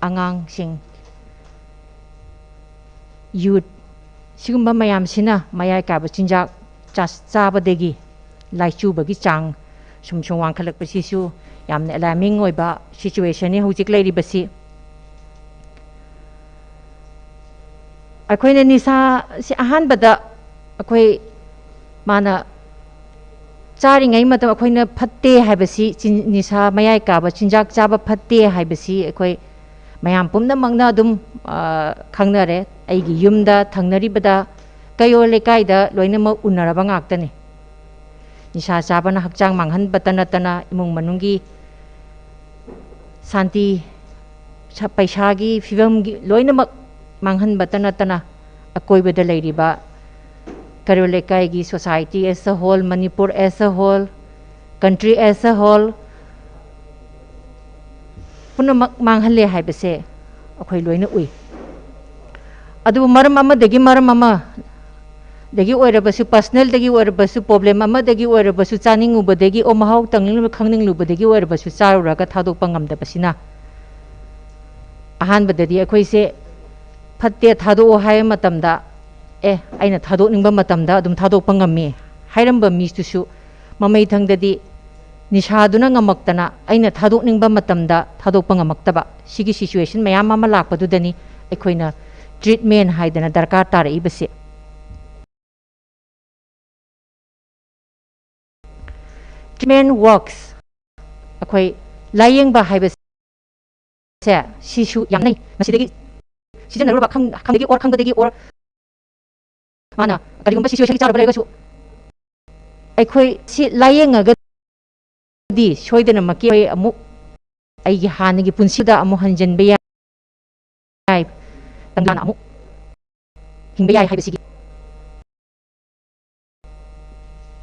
ꯑꯉꯥꯡꯁꯤꯡ, ꯌꯨꯠ, ꯁꯤꯒꯨꯝꯕ ꯃꯌꯥꯝꯁꯤꯅ ꯃꯌꯥꯏ ꯀꯥꯕ ꯆꯤꯟꯖꯥꯛ ꯆꯥ-, ꯆꯥꯕꯗꯒꯤ ꯂꯥꯏꯆꯨꯕꯒꯤ ꯆꯥꯡ ꯁꯨꯝ ꯁꯨꯝ ꯋꯥꯡꯈꯠꯂꯛꯄꯁꯤꯁꯨ ꯌꯥꯝꯅ ꯑꯦꯂꯥꯔꯃꯤꯡ ꯑꯣꯏꯕ ꯁꯤꯆꯨꯋꯦꯁꯟꯅꯤ ꯍꯧꯖꯤꯛ ꯂꯩꯔꯤꯕꯁꯤ꯫ ꯑꯩꯈꯣꯏꯅ ꯅꯤꯁꯥꯁꯤ ꯑꯍꯥꯟꯕꯗ ꯑꯩꯈꯣꯏ ꯃꯥꯅ ꯆꯥꯔꯤꯉꯩ ꯃꯇꯝ ꯑꯩꯈꯣꯏꯅ ꯐꯠꯇꯦ ꯍꯥꯏꯕꯁꯤ, ꯆꯤꯟ-, ꯅꯤꯁꯥ ꯃꯌꯥꯏ ꯀꯥꯕ ꯆꯤꯟꯖꯥꯛ ꯆꯥꯕ ꯐꯠꯇꯦ ꯍꯥꯏꯕꯁꯤ ꯑꯩꯈꯣꯏ ꯃꯌꯥꯝ ꯄꯨꯝꯅꯃꯛꯅ ꯑꯗꯨꯝ, ꯑ, ꯈꯪꯅꯔꯦ꯫ ꯑꯩꯒꯤ ꯌꯨꯝꯗ ꯊꯪꯅꯔꯤꯕꯗ ꯀꯩꯔꯣꯜ ꯂꯩꯀꯥꯏꯗ ꯂꯣꯏꯅꯃꯛ ꯎꯅꯔꯕ ꯉꯥꯛꯇꯅꯤ꯫ ꯅꯤꯁꯥ ꯆꯥꯕꯅ ꯍꯛꯆꯥꯡ ꯃꯥꯡꯍꯟꯕꯇ ꯅꯠꯇꯅ ꯏꯃꯨꯡ ꯃꯅꯨꯡꯒꯤ ꯁꯥꯟꯇꯤ, ꯁ-, ꯄꯩꯁꯥꯒꯤ ꯐꯤꯕꯝꯒꯤ ꯂꯣꯏꯅꯃꯛ ꯃꯥꯡꯍꯟꯕꯇ ꯅꯠꯇꯅ ꯑꯀꯣꯏꯕꯗ ꯂꯩꯔꯤꯕ ꯀꯩꯔꯣꯜ ꯂꯩꯀꯥꯏꯒꯤ society as a whole, Manipur as a whole, country as a whole ꯄꯨꯝꯅꯃꯛ ꯃꯥꯡꯍꯜꯂꯦ ꯍꯥꯏꯕꯁꯦ ꯑꯩꯈꯣꯏ ꯂꯣꯏꯅ ꯎꯏ꯫ ꯑꯗꯨꯕꯨ ꯃꯔꯝ ꯑꯃꯗꯒꯤ ꯃꯔꯝ ꯑꯃ ꯗꯒꯤ ꯑꯣꯏꯔꯕꯁꯨ, ꯄꯔꯁꯅꯦꯜꯗꯒꯤ ꯑꯣꯏꯔꯕꯁꯨ, ꯄ꯭ꯔꯣꯕ꯭ꯂꯦꯝ ꯑꯃꯗꯒꯤ ꯑꯣꯏꯔꯕꯁꯨ, ꯆꯥꯅꯤꯡꯉꯨꯕꯗꯒꯤ, ꯑꯣ, ꯃꯍꯥꯎ ꯇꯪꯅꯤꯡꯂꯨꯕ, ꯈꯪꯅꯤꯡꯂꯨꯕꯗꯒꯤ ꯑꯣꯏꯔꯕꯁꯨ ꯆꯥꯔꯨꯔꯒ ꯊꯥꯗꯣꯛꯄ ꯉꯝꯗꯕꯁꯤꯅ ꯑꯍꯥꯟꯕꯗꯗꯤ ꯑꯩꯈꯣꯏꯁꯦ ꯐꯠꯇꯦ ꯊꯥꯗꯣꯛꯑꯣ ꯍꯥꯏꯕ ꯃꯇꯝꯗ, "ꯑꯦ, ꯑꯩꯅ ꯊꯥꯗꯣꯛꯅꯤꯡꯕ ꯃꯇꯝꯗ ꯑꯗꯨꯝ ꯊꯥꯗꯣꯛꯄ ꯉꯝꯃꯤ" ꯍꯥꯏꯔꯝꯕ ꯃꯤꯗꯨꯁꯨ ꯃꯃꯩꯊꯪꯗꯗꯤ ꯅꯤꯁꯥꯗꯨꯅ ꯉꯝꯃꯛꯇꯅ ꯑꯩꯅ ꯊꯥꯗꯣꯛꯅꯤꯡꯕ ꯃꯇꯝꯗ ꯊꯥꯗꯣꯛꯄ ꯉꯝꯃꯛꯇꯕ, ꯁꯤꯒꯤ ꯁꯤꯆꯨꯋꯦꯁꯟ ꯃꯌꯥꯝ ꯑꯃ ꯂꯥꯛꯄꯗꯨꯗꯅꯤ ꯑꯩꯈꯣꯏꯅ ꯇ꯭ꯔꯤꯠꯃꯦꯟ ꯍꯥꯏꯗꯅ ꯗꯔꯀꯥꯔ ꯇꯥꯔꯛꯏꯕꯁꯦ꯫ ꯇ꯭ꯔꯤꯠꯃꯦꯟ ꯋꯥꯔꯛꯁ, ꯑꯩꯈꯣꯏ ꯂꯥꯏꯌꯦꯡꯕ ꯍꯥꯏꯕꯁꯦ ꯁꯤꯁꯨ ꯌꯥꯝ ꯂꯩ꯫ ꯃꯁꯤꯗꯒꯤ ꯁꯤꯖꯤꯟꯅꯔꯨꯔꯕ ꯈꯪ-, ꯈꯪꯗꯒꯤ ꯑꯣꯔ ꯈꯪꯗꯗꯒꯤ ꯑꯣꯔ ꯃꯥꯅ ꯀꯔꯤꯒꯨꯝꯕ ꯁꯤꯆꯨꯋꯦꯁꯟꯒꯤ ꯆꯥꯔꯨꯕ ꯂꯩꯔꯒꯁꯨ ꯑꯩꯈꯣꯏ ꯁꯤ ꯂꯥꯏꯌꯦꯡꯉꯒꯗꯤ ꯁꯣꯏꯗꯅꯃꯛꯀꯤ ꯑꯩꯈꯣꯏ ꯑꯃꯨꯛ ꯑꯩꯒꯤ ꯍꯥꯟꯅꯒꯤ ꯄꯨꯟꯁꯤꯗ ꯑꯃꯨꯛ ꯍꯟꯖꯤꯟꯕ ꯌꯥꯏ, ꯇꯟꯖꯥꯅ ꯑꯃꯨꯛ ꯍꯤꯡꯕ ꯌꯥꯏ ꯍꯥꯏꯕꯁꯤꯒꯤ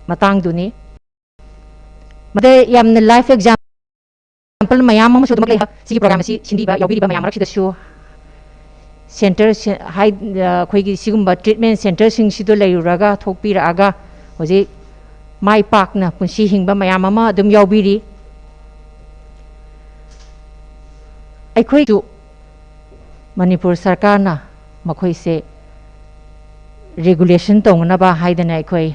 ꯃꯇꯥꯡꯗꯨꯅꯤ꯫ ꯃꯗ ꯌꯥꯝꯅ ꯂꯥꯏꯐ ꯑꯦꯛꯖꯥꯝꯄꯜ ꯃꯌꯥꯝ ꯑꯃꯁꯨ ꯑꯗꯨꯃꯛ ꯂꯩ꯫ ꯁꯤꯒꯤ ꯄ꯭ꯔꯣꯒ꯭ꯔꯥꯝ ꯑꯁꯤ ꯁꯤꯟꯕꯤꯕ ꯌꯥꯎꯕꯤꯔꯤꯕ ꯃꯌꯥꯝ ꯃꯔꯛꯁꯤꯗꯁꯨ ꯁꯦꯟꯇꯔ ꯁꯦ-, ꯍꯥꯏ-, ꯑꯩꯈꯣꯏꯒꯤ ꯁꯤꯒꯨꯝꯕ ꯇ꯭ꯔꯤꯠꯃꯦꯟ ꯁꯦꯟꯇꯔꯁꯤꯡꯁꯤꯗ ꯂꯩꯔꯨꯔꯒ ꯊꯣꯛꯄꯤꯔꯛꯑꯒ ꯍꯧꯖꯤꯛ ꯃꯥꯏ ꯄꯥꯛꯅ ꯄꯨꯟꯁꯤ ꯍꯤꯡꯕ ꯃꯌꯥꯝ ꯑꯃ ꯑꯗꯨꯝ ꯌꯥꯎꯕꯤꯔꯤ꯫ ꯑꯩꯈꯣꯏꯁꯨ ꯃꯅꯤꯄꯨꯔ ꯁꯔꯀꯥꯔꯅ ꯃꯈꯣꯏꯁꯦ ꯔꯤꯒꯨꯂꯦꯁꯟ ꯇꯧꯅꯅꯕ ꯍꯥꯏꯗꯅ ꯑꯩꯈꯣꯏ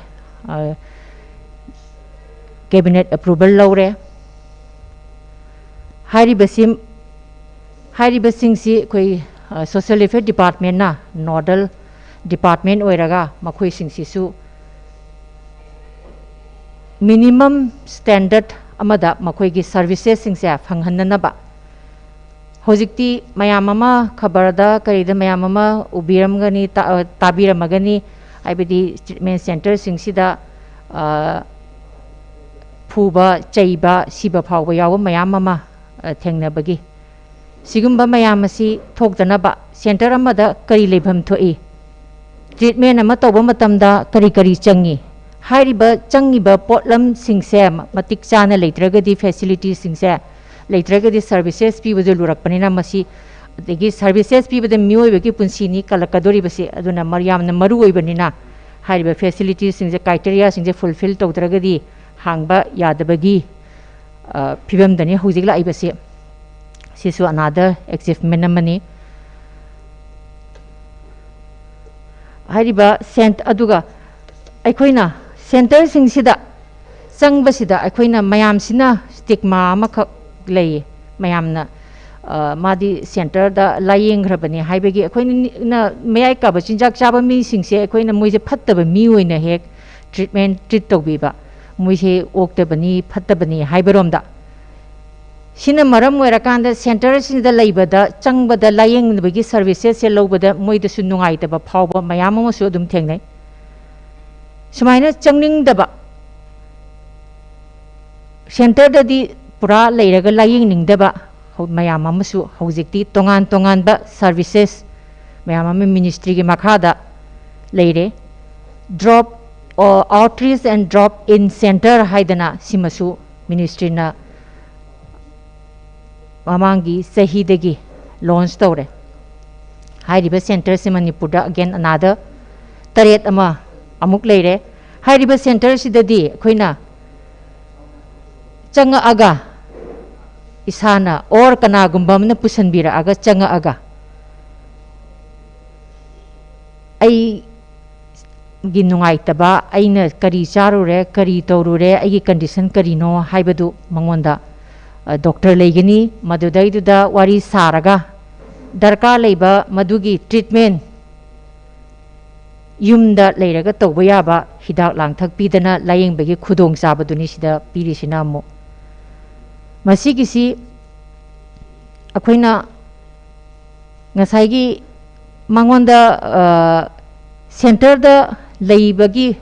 ꯀꯦꯕꯤꯅꯦꯠ ꯑꯦꯄ꯭ꯔꯨꯕꯜ ꯂꯧꯔꯦ꯫ ꯍꯥꯏꯔꯤꯕꯁꯤ ꯍꯥꯏꯔꯤꯕꯁꯤꯡꯁꯤ ꯑꯩꯈꯣꯏ ꯁꯣꯁꯤꯌꯦꯜ ꯋꯦꯜꯐꯤꯌꯔ ꯗꯤꯄꯥꯔꯠꯃꯦꯟꯅ ꯅꯣꯗꯜ ꯗꯤꯄꯥꯔꯠꯃꯦꯟ ꯑꯣꯏꯔꯒ ꯃꯈꯣꯏꯁꯤꯡꯁꯤꯁꯨ ꯃꯤꯅꯤꯃꯝ ꯁ꯭ꯇꯦꯟꯗꯔꯠ ꯑꯃꯗ ꯃꯈꯣꯏꯒꯤ ꯁꯔꯚꯤꯁꯦꯁꯁꯤꯡꯁꯦ ꯐꯪꯍꯟꯅꯅꯕ ꯍꯧꯖꯤꯛꯇꯤ ꯃꯌꯥꯝ ꯑꯃ ꯈꯕꯔꯗ ꯀꯔꯤꯗ ꯃꯌꯥꯝ ꯑꯃ ꯎꯕꯤꯔꯝꯒꯅꯤ, ꯇꯥ-, ꯇꯥꯕꯤꯔꯝꯃꯒꯅꯤ꯫ ꯍꯥꯏꯕꯗꯤ ꯇ꯭ꯔꯤꯠꯃꯦꯟ ꯁꯦꯟꯇꯔꯁꯤꯡꯁꯤꯗ, ꯑ, ꯐꯨꯕ, ꯆꯩꯕ, ꯁꯤꯕ ꯐꯥꯎꯕ ꯌꯥꯎꯕ ꯃꯌꯥꯝ ꯑꯃ, ꯑ, ꯊꯦꯡꯅꯕꯒꯤ꯫ ꯁꯤꯒꯨꯝꯕ ꯃꯌꯥꯝ ꯑꯁꯤ ꯊꯣꯛꯇꯅꯕ ꯁꯦꯟꯇꯔ ꯑꯃꯗ ꯀꯔꯤ ꯂꯩꯐꯝ ꯊꯣꯛꯏ? ꯇ꯭ꯔꯤꯠꯃꯦꯟ ꯑꯃ ꯇꯧꯕ ꯃꯇꯝꯗ ꯀꯔꯤ ꯀꯔꯤ ꯆꯪꯏ? ꯍꯥꯏꯔꯤꯕ ꯆꯪꯉꯤꯕ ꯄꯣꯠꯂꯝꯁꯤꯡꯁꯦ ꯃ-, ꯃꯇꯤꯛ ꯆꯥꯅ ꯂꯩꯇ꯭ꯔꯒꯗꯤ, ꯐꯦꯁꯤꯂꯤꯇꯤꯁꯤꯡꯁꯦ ꯂꯩꯇ꯭ꯔꯒꯗꯤ, ꯁꯔꯚꯤꯁꯦꯁ ꯄꯤꯕꯗꯨ ꯂꯨꯔꯛꯄꯅꯤꯅ, ꯃꯁꯤ, ꯑꯗꯒꯤ ꯁꯔꯚꯤꯁꯦꯁ ꯄꯤꯕꯗ ꯃꯤꯑꯣꯏꯕꯒꯤ ꯄꯨꯟꯁꯤꯅꯤ ꯀꯜꯂꯛꯀꯗꯧꯔꯤꯕꯁꯤ, ꯑꯗꯨꯅ ꯃꯔꯨ, ꯌꯥꯝꯅ ꯃꯔꯨ ꯑꯣꯏꯕꯅꯤꯅ, ꯍꯥꯏꯔꯤꯕ ꯐꯦꯁꯤꯂꯤꯇꯤꯁꯤꯡꯁꯦ, ꯀ꯭ꯔꯥꯏꯇꯦꯔꯤꯌꯥꯁꯤꯡꯁꯦ ꯐꯨꯜꯐꯤꯜ ꯇꯧꯗ꯭ꯔꯒꯗꯤ ꯍꯥꯡꯕ ꯌꯥꯗꯕꯒꯤ, ꯑ, ꯐꯤꯕꯝꯗꯅꯤ ꯍꯧꯖꯤꯛ ꯂꯥꯛꯏꯕꯁꯤ꯫ ꯁꯤꯁꯨ another achievement ꯑꯃꯅꯤ꯫ ꯍꯥꯏꯔꯤꯕ ꯁꯦꯟ-, ꯑꯗꯨꯒ ꯑꯩꯈꯣꯏꯅ ꯁꯦꯟꯇꯔꯁꯤꯡꯁꯤꯗ ꯆꯪꯕꯁꯤꯗ ꯑꯩꯈꯣꯏꯅ ꯃꯌꯥꯝꯁꯤꯅ stigma ꯑꯃꯈꯛ ꯂꯩꯌꯦ꯫ ꯃꯌꯥꯝꯅ, ꯑ, ꯃꯥꯗꯤ ꯁꯦꯟꯇꯔꯗ ꯂꯥꯌꯦꯡꯈ꯭ꯔꯕꯅꯤ ꯍꯥꯏꯕꯒꯤ ꯑꯩꯈꯣꯏꯅ ꯅꯤ-, ꯅ-, ꯃꯌꯥꯏ ꯀꯥꯕ ꯆꯤꯟꯖꯥꯛ ꯆꯥꯕ ꯃꯤꯁꯤꯡꯁꯦ ꯑꯩꯈꯣꯏꯅ ꯃꯣꯏꯁꯦ ꯐꯠꯇꯕ ꯃꯤ ꯑꯣꯏꯅ ꯍꯦꯛ treatment, treat ꯇꯧꯕꯤꯕ, ꯃꯣꯏꯁꯦ ꯑꯣꯛꯇꯕꯅꯤ, ꯐꯠꯇꯕꯅꯤ ꯍꯥꯏꯕꯔꯣꯝꯗ꯫ ꯁꯤꯅ ꯃꯔꯝ ꯑꯣꯏꯔꯀꯥꯟꯗ ꯁꯦꯟꯇꯔꯁꯤꯡꯗ ꯂꯩꯕꯗ, ꯆꯪꯕꯗ, ꯂꯥꯌꯦꯡꯕꯒꯤ ꯁꯔꯚꯤꯁꯦꯁꯁꯦ ꯂꯧꯕꯗ ꯃꯣꯏꯗꯁꯨ ꯅꯨꯡꯉꯥꯏꯇꯕ ꯐꯥꯎꯕ ꯃꯌꯥꯝ ꯑꯃꯁꯨ ꯑꯗꯨꯝ ꯊꯦꯡꯅꯩ꯫ ꯁꯨꯃꯥꯏꯅ ꯆꯪꯅꯤꯡꯗꯕ, ꯁꯦꯟꯇꯔꯗꯗꯤ ꯄꯨꯔꯥ ꯂꯩꯔꯒ ꯂꯥꯌꯦꯡꯅꯤꯡꯗꯕ ꯍꯧ-, ꯃꯌꯥꯝ ꯑꯃꯁꯨ ꯍꯧꯖꯤꯛꯇꯤ ꯇꯣꯉꯥꯟ ꯇꯣꯉꯥꯟꯕ ꯁꯔꯚꯤꯁꯦꯁ ꯃꯌꯥꯝ ꯑꯃ ꯃꯤꯅꯤꯁꯇ꯭ꯔꯤꯒꯤ ꯃꯈꯥꯗ ꯂꯩꯔꯦ꯫ Drop, ꯑ, Outreach and Drop In Center ꯍꯥꯏꯗꯅ ꯁꯤꯃꯁꯨ ꯃꯤꯅꯤꯁꯇ꯭ꯔꯤꯅ ꯃꯃꯥꯡꯒꯤ ꯆꯍꯤꯗꯒꯤ ꯂꯣꯟꯁ ꯇꯧꯔꯦ꯫ ꯍꯥꯏꯔꯤꯕ ꯁꯦꯟꯇꯔꯁꯦ ꯃꯅꯤꯄꯨꯔꯗ again another ꯇꯔꯦꯠ ꯑꯃ ꯑꯃꯨꯛ ꯂꯩꯔꯦ꯫ ꯍꯥꯏꯔꯤꯕ ꯁꯦꯟꯇꯔꯁꯤꯗꯗꯤ ꯑꯩꯈꯣꯏꯅ ꯆꯪꯉꯛꯑꯒ, ꯏꯁꯥꯅ ꯑꯣꯔ ꯀꯅꯥꯒꯨꯝꯕ ꯑꯃꯅ ꯄꯨꯁꯟꯕꯤꯔꯛꯑꯒ ꯆꯪꯉꯛꯑꯒ, ꯑꯩꯒꯤ ꯅꯨꯡꯉꯥꯏꯇꯕ, ꯑꯩꯅ ꯀꯔꯤ ꯆꯥꯔꯨꯔꯦ, ꯀꯔꯤ ꯇꯧꯔꯨꯔꯦ, ꯑꯩꯒꯤ ꯀꯟꯗꯤꯁꯟ ꯀꯔꯤꯅꯣ ꯍꯥꯏꯕꯗꯨ ꯃꯉꯣꯟꯗ ꯗꯣꯛꯇꯔ ꯂꯩꯒꯅꯤ, ꯃꯗꯨꯗꯩꯗꯨꯗ ꯋꯥꯔꯤ ꯁꯥꯔꯒ ꯗꯔꯀꯥꯔ ꯂꯩꯕ ꯃꯗꯨꯒꯤ ꯇ꯭ꯔꯤꯠꯃꯦꯟ, ꯌꯨꯝꯗ ꯂꯩꯔꯒ ꯇꯧꯕ ꯌꯥꯕ ꯍꯤꯗꯥꯛ ꯂꯥꯡꯊꯛ ꯄꯤꯗꯅ ꯂꯥꯌꯦꯡꯕꯒꯤ ꯈꯨꯗꯣꯡꯆꯥꯕꯗꯨꯅꯤ ꯁꯤꯗ ꯄꯤꯔꯤꯁꯤꯅ꯫ ꯑꯃꯨꯛ ꯃꯁꯤꯒꯤꯁꯤ ꯑꯩꯈꯣꯏꯅ ꯉꯁꯥꯏꯒꯤ ꯃꯉꯣꯟꯗ, ꯑ, ꯁꯦꯟꯇꯔꯗ ꯂꯩꯕꯒꯤ,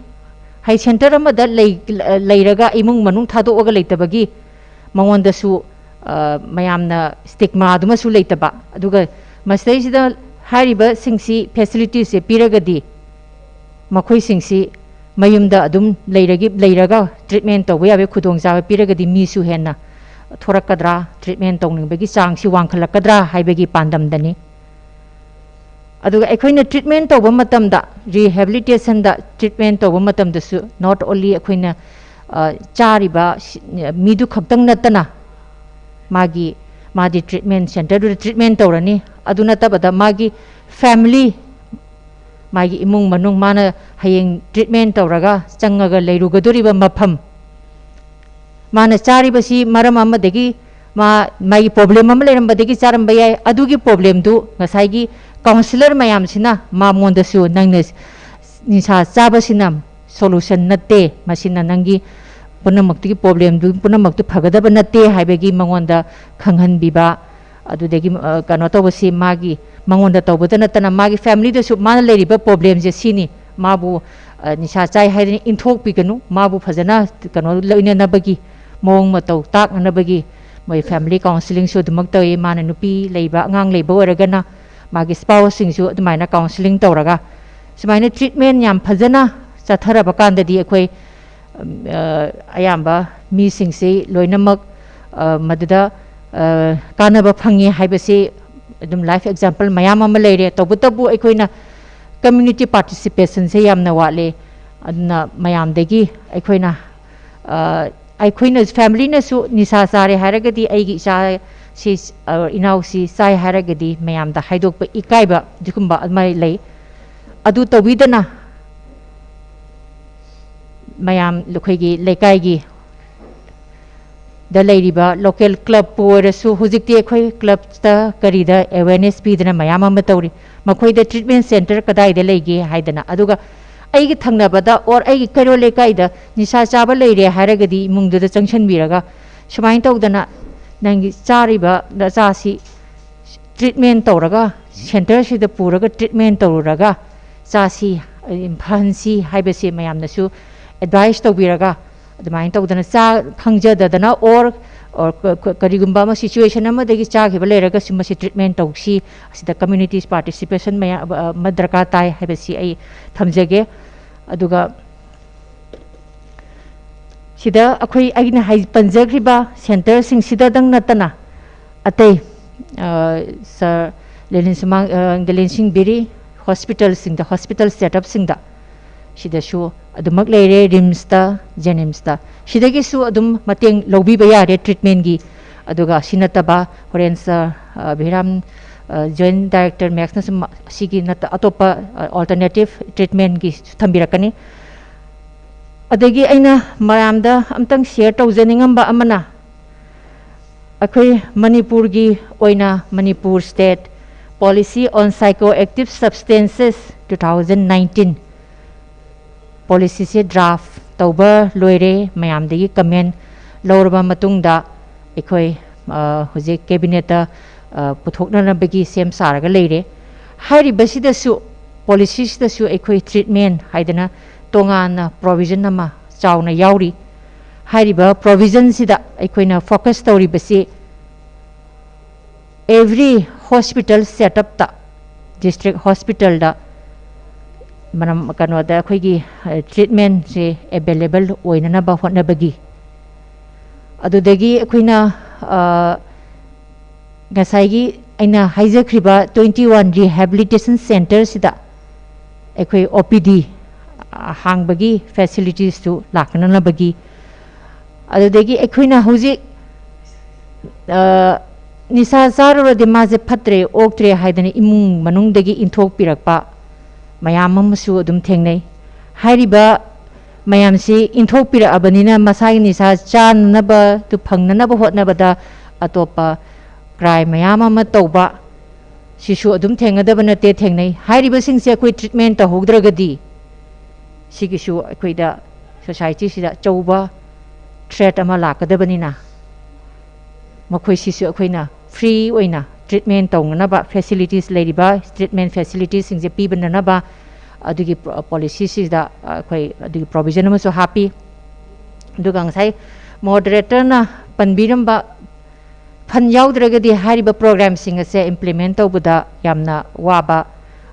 ꯍꯥꯏ, ꯁꯦꯟꯇꯔ ꯑꯃꯗ ꯂꯩ-, ꯂꯩꯔꯒ ꯏꯃꯨꯡ ꯃꯅꯨꯡ ꯊꯥꯗꯣꯛꯑꯒ ꯂꯩꯇꯕꯒꯤ ꯃꯉꯣꯟꯗꯁꯨ, ꯑ, ꯃꯌꯥꯝꯅ stigma ꯑꯗꯨꯃꯁꯨ ꯂꯩꯇꯕ꯫ ꯑꯗꯨꯒ ꯃꯁꯤꯗꯩꯁꯤꯗ ꯍꯥꯏꯔꯤꯕꯁꯤꯡꯁꯤ, facilities ꯁꯦ ꯄꯤꯔꯒꯗꯤ ꯃꯈꯣꯏꯁꯤꯡꯁꯤ ꯃꯌꯨꯝꯗ ꯑꯗꯨꯝ ꯂꯩꯔꯒꯤ, ꯂꯩꯔꯒ treatment ꯇꯧꯕ ꯌꯥꯕꯒꯤ ꯈꯨꯗꯣꯡꯆꯥꯕ ꯄꯤꯔꯒꯗꯤ ꯃꯤꯁꯨ ꯍꯦꯟꯅ ꯊꯣꯔꯛꯀꯗ꯭ꯔꯥ, treatment ꯇꯧꯅꯤꯡꯕꯒꯤ ꯆꯥꯡꯁꯤ ꯋꯥꯡꯈꯠꯂꯛꯀꯗ꯭ꯔꯥ ꯍꯥꯏꯕꯒꯤ ꯄꯥꯟꯗꯝꯗꯅꯤ꯫ ꯑꯗꯨꯒ ꯑꯩꯈꯣꯏꯅ treatment ꯇꯧꯕ ꯃꯇꯝꯗ, rehabilitation ꯗ treatment ꯇꯧꯕ ꯃꯇꯝꯗꯁꯨ not only ꯑꯩꯈꯣꯏꯅ, ꯑ, ꯆꯥꯔꯤꯕ ꯁꯤ-, ꯃꯤꯗꯨ ꯈꯛꯇꯪ ꯅꯠꯇꯅ, ꯃꯥꯒꯤ, ꯃꯥꯗꯤ treatment center ꯗꯨꯗ treatment ꯇꯧꯔꯅꯤ, ꯑꯗꯨ ꯅꯠꯇꯕꯗ ꯃꯥꯒꯤ family, ꯃꯥꯒꯤ ꯏꯃꯨꯡ ꯃꯅꯨꯡ, ꯃꯥꯅ ꯍꯌꯦꯡ treatment ꯇꯧꯔꯒ ꯆꯪꯉꯒ ꯂꯩꯔꯨꯒꯗꯧꯔꯤꯕ ꯃꯐꯝ, ꯃꯥꯅ ꯆꯥꯔꯤꯕꯁꯤ ꯃꯔꯝ ꯑꯃꯗꯒꯤ, ꯃꯥ, ꯃꯥꯒꯤ problem ꯑꯃ ꯂꯩꯔꯝꯕꯗꯒꯤ ꯆꯥꯔꯝꯕ ꯌꯥꯏ꯫ ꯑꯗꯨꯒꯤ problem ꯗꯨ ꯉꯁꯥꯏꯒꯤ counsellor ꯃꯌꯥꯝꯁꯤꯅ ꯃꯉꯣꯟꯗꯁꯨ, "ꯅꯪꯅ ꯅꯤꯁꯥ ꯆꯥꯕꯁꯤꯅ solution ꯅꯠꯇꯦ, ꯃꯁꯤꯅ ꯅꯪꯒꯤ ꯄꯨꯝꯅꯃꯛꯇꯨꯒꯤ problem ꯗꯨ ꯄꯨꯝꯅꯃꯛꯇꯨ ꯐꯒꯗꯕ ꯅꯠꯇꯦ" ꯍꯥꯏꯕꯒꯤ ꯃꯉꯣꯟꯗ ꯈꯪꯍꯟꯕꯤꯕ꯫ ꯑꯗꯨꯗꯒꯤ, ꯑ, ꯀꯩꯅꯣ ꯇꯧꯕꯁꯤ, ꯃꯥꯒꯤ, ꯃꯉꯣꯟꯗ ꯇꯧꯕꯇ ꯅꯠꯇꯅ ꯃꯥꯒꯤ family ꯗꯁꯨ ꯃꯥꯅ ꯂꯩꯔꯤꯕ problem ꯁꯦ ꯁꯤꯅꯤ, ꯃꯥꯕꯨ, ꯑ, ꯅꯤꯁꯥ ꯆꯥꯏ ꯍꯥꯏꯗꯅ ꯏꯟꯊꯣꯛꯄꯤꯒꯅꯨ, ꯃꯥꯕꯨ ꯐꯖꯅ ꯀꯩꯅꯣ ꯂꯣꯏꯅꯅꯕꯒꯤ, ꯃꯑꯣꯡ ꯃꯇꯧ ꯇꯥꯛꯅꯅꯕꯒꯤ ꯃꯣꯏ family counselling ꯁꯨ ꯑꯗꯨꯃꯛ ꯇꯧꯏ꯫ ꯃꯥꯅ ꯅꯨꯄꯤ ꯂꯩꯕ, ꯑꯉꯥꯡ ꯂꯩꯕ ꯑꯣꯏꯔꯒꯅ ꯃꯥꯒꯤ spouse ꯁꯤꯡꯁꯨ ꯑꯗꯨꯃꯥꯏꯅ counselling ꯇꯧꯔꯒ ꯁꯨꯃꯥꯏꯅ treatment ꯌꯥꯝ ꯐꯖꯅ ꯆꯠꯊꯔꯕ ꯀꯥꯟꯗꯗꯤ ꯑꯩꯈꯣꯏ, ꯑ, ꯑꯌꯥꯝꯕ ꯃꯤꯁꯤꯡꯁꯤ ꯂꯣꯏꯅꯃꯛ, ꯑ, ꯃꯗꯨꯗ, ꯑ, ꯀꯥꯟꯅꯕ ꯐꯪꯉꯤ ꯍꯥꯏꯕꯁꯤ ꯑꯗꯨꯝ life example ꯃꯌꯥꯝ ꯑꯃ ꯂꯩꯔꯦ꯫ ꯇꯧꯕꯇꯕꯨ ꯑꯩꯈꯣꯏꯅ community participation ꯁꯦ ꯌꯥꯝꯅ ꯋꯥꯠꯂꯦ꯫ ꯑꯗꯨꯅ ꯃꯌꯥꯝꯗꯒꯤ ꯑꯩꯈꯣꯏꯅ, ꯑ, ꯑꯩꯈꯣꯏꯅ, ꯐꯦꯃꯤꯂꯤꯅꯁꯨ ꯅꯤꯁꯥ ꯆꯥꯔꯦ ꯍꯥꯏꯔꯒꯗꯤ, ꯑꯩꯒꯤ ꯏꯆꯥꯁꯤ, ꯑ, ꯏꯅꯥꯎꯁꯤ ꯆꯥꯏ ꯍꯥꯏꯔꯒꯗꯤ ꯃꯌꯥꯝꯗ ꯍꯥꯏꯗꯣꯛꯄ ꯏꯀꯥꯏꯕ ꯑꯗꯨꯒꯨꯝꯕ ꯑꯃ ꯂꯩ꯫ ꯑꯗꯨ ꯇꯧꯕꯤꯗꯅ ꯃꯌꯥꯝ ꯑꯩꯈꯣꯏꯒꯤ ꯂꯩꯀꯥꯏꯒꯤ ꯗ ꯂꯩꯔꯤꯕ ꯂꯣꯀꯦꯜ ꯀ꯭ꯂꯕꯄꯨ ꯑꯣꯏꯔꯁꯨ, ꯍꯧꯖꯤꯛꯇꯤ ꯑꯩꯈꯣꯏ ꯀ꯭ꯂꯕꯇ ꯀꯔꯤꯗ ꯑꯦꯋꯦꯔꯅꯦꯁ ꯄꯤꯗꯅ ꯃꯌꯥꯝ ꯑꯃ ꯇꯧꯔꯤ꯫ ꯃꯈꯣꯏꯗ ꯇ꯭ꯔꯤꯠꯃꯦꯟ ꯁꯦꯟꯇꯔ ꯀꯗꯥꯏꯗ ꯂꯩꯒꯦ ꯍꯥꯏꯗꯅ꯫ ꯑꯗꯨꯒ ꯑꯩꯒꯤ ꯊꯪꯅꯕꯗ ꯑꯣꯔ ꯑꯩꯒꯤ ꯀꯩꯔꯣꯜ ꯂꯩꯀꯥꯏꯗ ꯅꯤꯁꯥ ꯆꯥꯕ ꯂꯩꯔꯦ ꯍꯥꯏꯔꯒꯗꯤ, ꯏꯃꯨꯡꯗꯨꯗ ꯆꯪꯁꯤꯟꯕꯤꯔꯒ, ꯁꯨꯃꯥꯏꯅ ꯇꯧꯗꯅ ꯅꯪꯒꯤ ꯆꯥꯔꯤꯕ ꯅꯆꯥꯁꯤ ꯇ꯭ꯔꯤꯠꯃꯦꯟ ꯇꯧꯔꯒ, ꯁꯦꯟꯇꯔꯁꯤꯗ ꯄꯨꯔꯒ ꯇ꯭ꯔꯤꯠꯃꯦꯟ ꯇꯧꯔꯨꯔꯒ ꯆꯥꯁꯤ, ꯐꯍꯟꯁꯤ ꯍꯥꯏꯕꯁꯦ ꯃꯌꯥꯝꯅꯁꯨ ꯑꯦꯗꯚꯥꯏꯁ ꯇꯧꯕꯤꯔꯒ, ꯑꯗꯨꯃꯥꯏꯅ ꯇꯧꯗꯅ ꯆꯥ ꯈꯪꯖꯗꯗꯅ ꯑꯣꯔ, ꯑꯣꯔ ꯀ-, ꯀ-, ꯀꯔꯤꯒꯨꯝꯕ ꯑꯃ ꯁꯤꯆꯨꯋꯦꯁꯟ ꯑꯃꯗꯒꯤ ꯆꯥꯈꯤꯕ ꯂꯩꯔꯒꯁꯨ ꯃꯁꯤ ꯇ꯭ꯔꯤꯠꯃꯦꯟ ꯇꯧꯁꯤ, ꯑꯁꯤꯗ ꯀꯝꯃ꯭ꯌꯨꯅꯤꯇꯤꯁ ꯄꯥꯔꯇꯤꯁꯤꯄꯦꯁꯟ ꯃꯌꯥꯝ ꯑꯃ ꯗꯔꯀꯥꯔ ꯇꯥꯏ ꯍꯥꯏꯕꯁꯤ ꯑꯩ ꯊꯝꯖꯒꯦ꯫ ꯑꯗꯨꯒ ꯁꯤꯗ ꯑꯩꯈꯣꯏ, ꯑꯩꯅ ꯍꯥꯏ-, ꯄꯟꯖꯈ꯭ꯔꯤꯕ ꯁꯦꯟꯇꯔꯁꯤꯡꯁꯤꯗꯗꯪ ꯅꯠꯇꯅ ꯑꯇꯩ, ꯑ, ꯁꯥꯔ ꯂꯦꯅꯤꯟ ꯁꯨꯃꯥꯡ, ꯑ, ꯂꯦꯅꯤꯟ ꯁꯤꯡ ꯕꯦꯔꯤ ꯍꯣꯁꯄꯤꯇꯥꯜꯁꯤꯡꯗ, ꯍꯣꯁꯄꯤꯇꯥꯜ ꯁꯦꯠꯑꯞꯁꯤꯡꯗ ꯁꯤꯗꯁꯨ ꯑꯗꯨꯃꯛ ꯂꯩꯔꯦ, ꯔꯤꯝꯁꯇ, ꯖꯦꯅꯤꯝꯁꯇ꯫ ꯁꯤꯗꯒꯤꯁꯨ ꯑꯗꯨꯝ ꯃꯇꯦꯡ ꯂꯧꯕꯤꯕ ꯌꯥꯔꯦ ꯇ꯭ꯔꯤꯠꯃꯦꯟꯒꯤ꯫ ꯑꯗꯨꯒ ꯁꯤ ꯅꯠꯇꯕ ꯍꯣꯔꯦꯟ ꯁꯥꯔ, ꯑ, ꯕꯤꯍꯥꯔꯥꯝ, ꯑ, ꯖꯣꯏꯟ ꯗꯥꯏꯔꯦꯛꯇꯔ ꯃꯦꯛꯁꯅꯁꯨ ꯃ-, ꯁꯤꯒꯤ ꯅꯠꯇ-, ꯑꯇꯣꯞꯄ, ꯑ, ꯑꯜꯇꯔꯅꯦꯇꯤꯞ ꯇ꯭ꯔꯤꯠꯃꯦꯟꯒꯤꯁꯨ ꯊꯝꯕꯤꯔꯛꯀꯅꯤ꯫ ꯑꯗꯒꯤ ꯑꯩꯅ ꯃꯌꯥꯝꯗ ꯑꯝꯇꯪ ꯁꯤꯌꯔ ꯇꯧꯖꯅꯤꯡꯉꯝꯕ ꯑꯃꯅ, ꯑꯩꯈꯣꯏ ꯃꯅꯤꯄꯨꯔꯒꯤ ꯑꯣꯏꯅ Manipur state policy on psychoactive substances two thousand nineteen ꯄꯣꯂꯤꯁꯤꯁꯦ ꯗ꯭ꯔꯥꯐ ꯇꯧꯕ ꯂꯣꯏꯔꯦ꯫ ꯃꯌꯥꯝꯗꯒꯤ ꯀꯃꯦꯟ ꯂꯧꯔꯕ ꯃꯇꯨꯡꯗ ꯑꯩꯈꯣꯏ, ꯑ, ꯍꯧꯖꯤꯛ ꯀꯦꯕꯤꯅꯦꯠꯇ, ꯑ, ꯄꯨꯊꯣꯛꯅꯅꯕꯒꯤ ꯁꯦꯝ ꯁꯥꯔꯒ ꯂꯩꯔꯦ꯫ ꯍꯥꯏꯔꯤꯕꯁꯤꯗꯁꯨ, ꯄꯣꯂꯤꯁꯤꯁꯤꯗꯁꯨ ꯑꯩꯈꯣꯏ ꯇ꯭ꯔꯤꯠꯃꯦꯟ ꯍꯥꯏꯗꯅ ꯇꯣꯉꯥꯟꯅ ꯄ꯭ꯔꯣꯕꯤꯖꯟ ꯑꯃ ꯆꯥꯎꯅ ꯌꯥꯎꯔꯤ꯫ ꯍꯥꯏꯔꯤꯕ ꯄ꯭ꯔꯣꯕꯤꯖꯟꯁꯤꯗ ꯑꯩꯈꯣꯏꯅ ꯐꯣꯀꯁ ꯇꯧꯔꯤꯕꯁꯤ ꯑꯦꯚ꯭ꯔꯤ ꯍꯣꯁꯄꯤꯇꯥꯜ ꯁꯦꯠꯑꯞꯇ, ꯗꯤꯁꯇ꯭ꯔꯤꯛ ꯍꯣꯁꯄꯤꯇꯥꯜꯗ ꯃꯔꯝ, ꯀꯩꯅꯣꯗ ꯑꯩꯈꯣꯏꯒꯤ, ꯑ, ꯇ꯭ꯔꯤꯠꯃꯦꯟꯁꯦ ꯑꯦꯕꯦꯂꯦꯕꯜ ꯑꯣꯏꯅꯅꯕ ꯍꯣꯠꯅꯕꯒꯤ꯫ ꯑꯗꯨꯗꯒꯤ ꯑꯩꯈꯣꯏꯅ, ꯑ, ꯉꯁꯥꯏꯒꯤ ꯑꯩꯅ ꯍꯥꯏꯖꯈ꯭ꯔꯤꯕ ꯇ꯭ꯋꯦꯟꯇꯤ ꯋꯥꯟ ꯔꯤꯍꯦꯕꯤꯂꯤꯇꯦꯁꯟ ꯁꯦꯟꯇꯔꯁꯤꯗ ꯑꯩꯈꯣꯏ ꯑꯣ ꯄꯤ ꯗꯤ ꯑ, ꯍꯥꯡꯕꯒꯤ facilities ꯇꯨ ꯂꯥꯛꯅꯅꯕꯒꯤ꯫ ꯑꯗꯨꯗꯒꯤ ꯑꯩꯈꯣꯏꯅ ꯍꯧꯖꯤꯛ, ꯑ, ꯅꯤꯁꯥ ꯆꯥꯔꯨꯔꯗꯤ ꯃꯥꯁꯦ ꯐꯠꯇ꯭ꯔꯦ, ꯑꯣꯛꯇ꯭ꯔꯦ ꯍꯥꯏꯗꯅ ꯏꯃꯨꯡ ꯃꯅꯨꯡꯗꯒꯤ ꯏꯟꯊꯣꯛꯄꯤꯔꯛꯄ ꯃꯌꯥꯝ ꯑꯃꯁꯨ ꯑꯗꯨꯝ ꯊꯦꯡꯅꯩ꯫ ꯍꯥꯏꯔꯤꯕ ꯃꯌꯥꯝꯁꯤ ꯏꯟꯊꯣꯛꯄꯤꯔꯛꯑꯕꯅꯤꯅ ꯃꯁꯥꯒꯤ ꯅꯤꯁꯥ ꯆꯥꯅꯅꯕ, ꯇꯨ ꯐꯪꯅꯅꯕ ꯍꯣꯠꯅꯕꯗ ꯑꯇꯣꯞꯄ crime ꯃꯌꯥꯝ ꯑꯃ ꯇꯧꯕ, ꯁꯤꯁꯨ ꯑꯗꯨꯝ ꯊꯦꯡꯅꯗꯕ ꯅꯠꯇꯦ, ꯊꯦꯡꯅꯩ꯫ ꯍꯥꯏꯔꯤꯕꯁꯤꯡꯁꯦ ꯑꯩꯈꯣꯏ treatment ꯇꯧꯍꯧꯗ꯭ꯔꯒꯗꯤ ꯁꯤꯒꯤꯁꯨ ꯑꯩꯈꯣꯏꯗ society ꯁꯤꯗ ꯑꯆꯧꯕ threat ꯑꯃ ꯂꯥꯛꯀꯗꯕꯅꯤꯅ ꯃꯈꯣꯏꯁꯤꯁꯨ ꯑꯩꯈꯣꯏꯅ free ꯑꯣꯏꯅ treatment ꯇꯧꯅꯅꯕ facilities, ꯂꯩꯔꯤꯕ treatment facilities ꯁꯤꯡꯁꯦ ꯄꯤꯕꯅꯅꯕ ꯑꯗꯨꯒꯤ ꯄ꯭ꯔꯣ-, policy ꯁꯤꯗ ꯑꯩꯈꯣꯏ ꯑꯗꯨꯒꯤ provision ꯑꯃꯁꯨ ꯍꯥꯞꯄꯤ꯫ ꯑꯗꯨꯒ ꯉꯁꯥꯏ moderator ꯅ ꯄꯟꯕꯤꯔꯝꯕ fund ꯌꯥꯎꯗ꯭ꯔꯒꯗꯤ ꯍꯥꯏꯔꯤꯕ program ꯁꯤꯡ ꯑꯁꯦ implement ꯇꯧꯕꯗ ꯌꯥꯝꯅ ꯋꯥꯕ,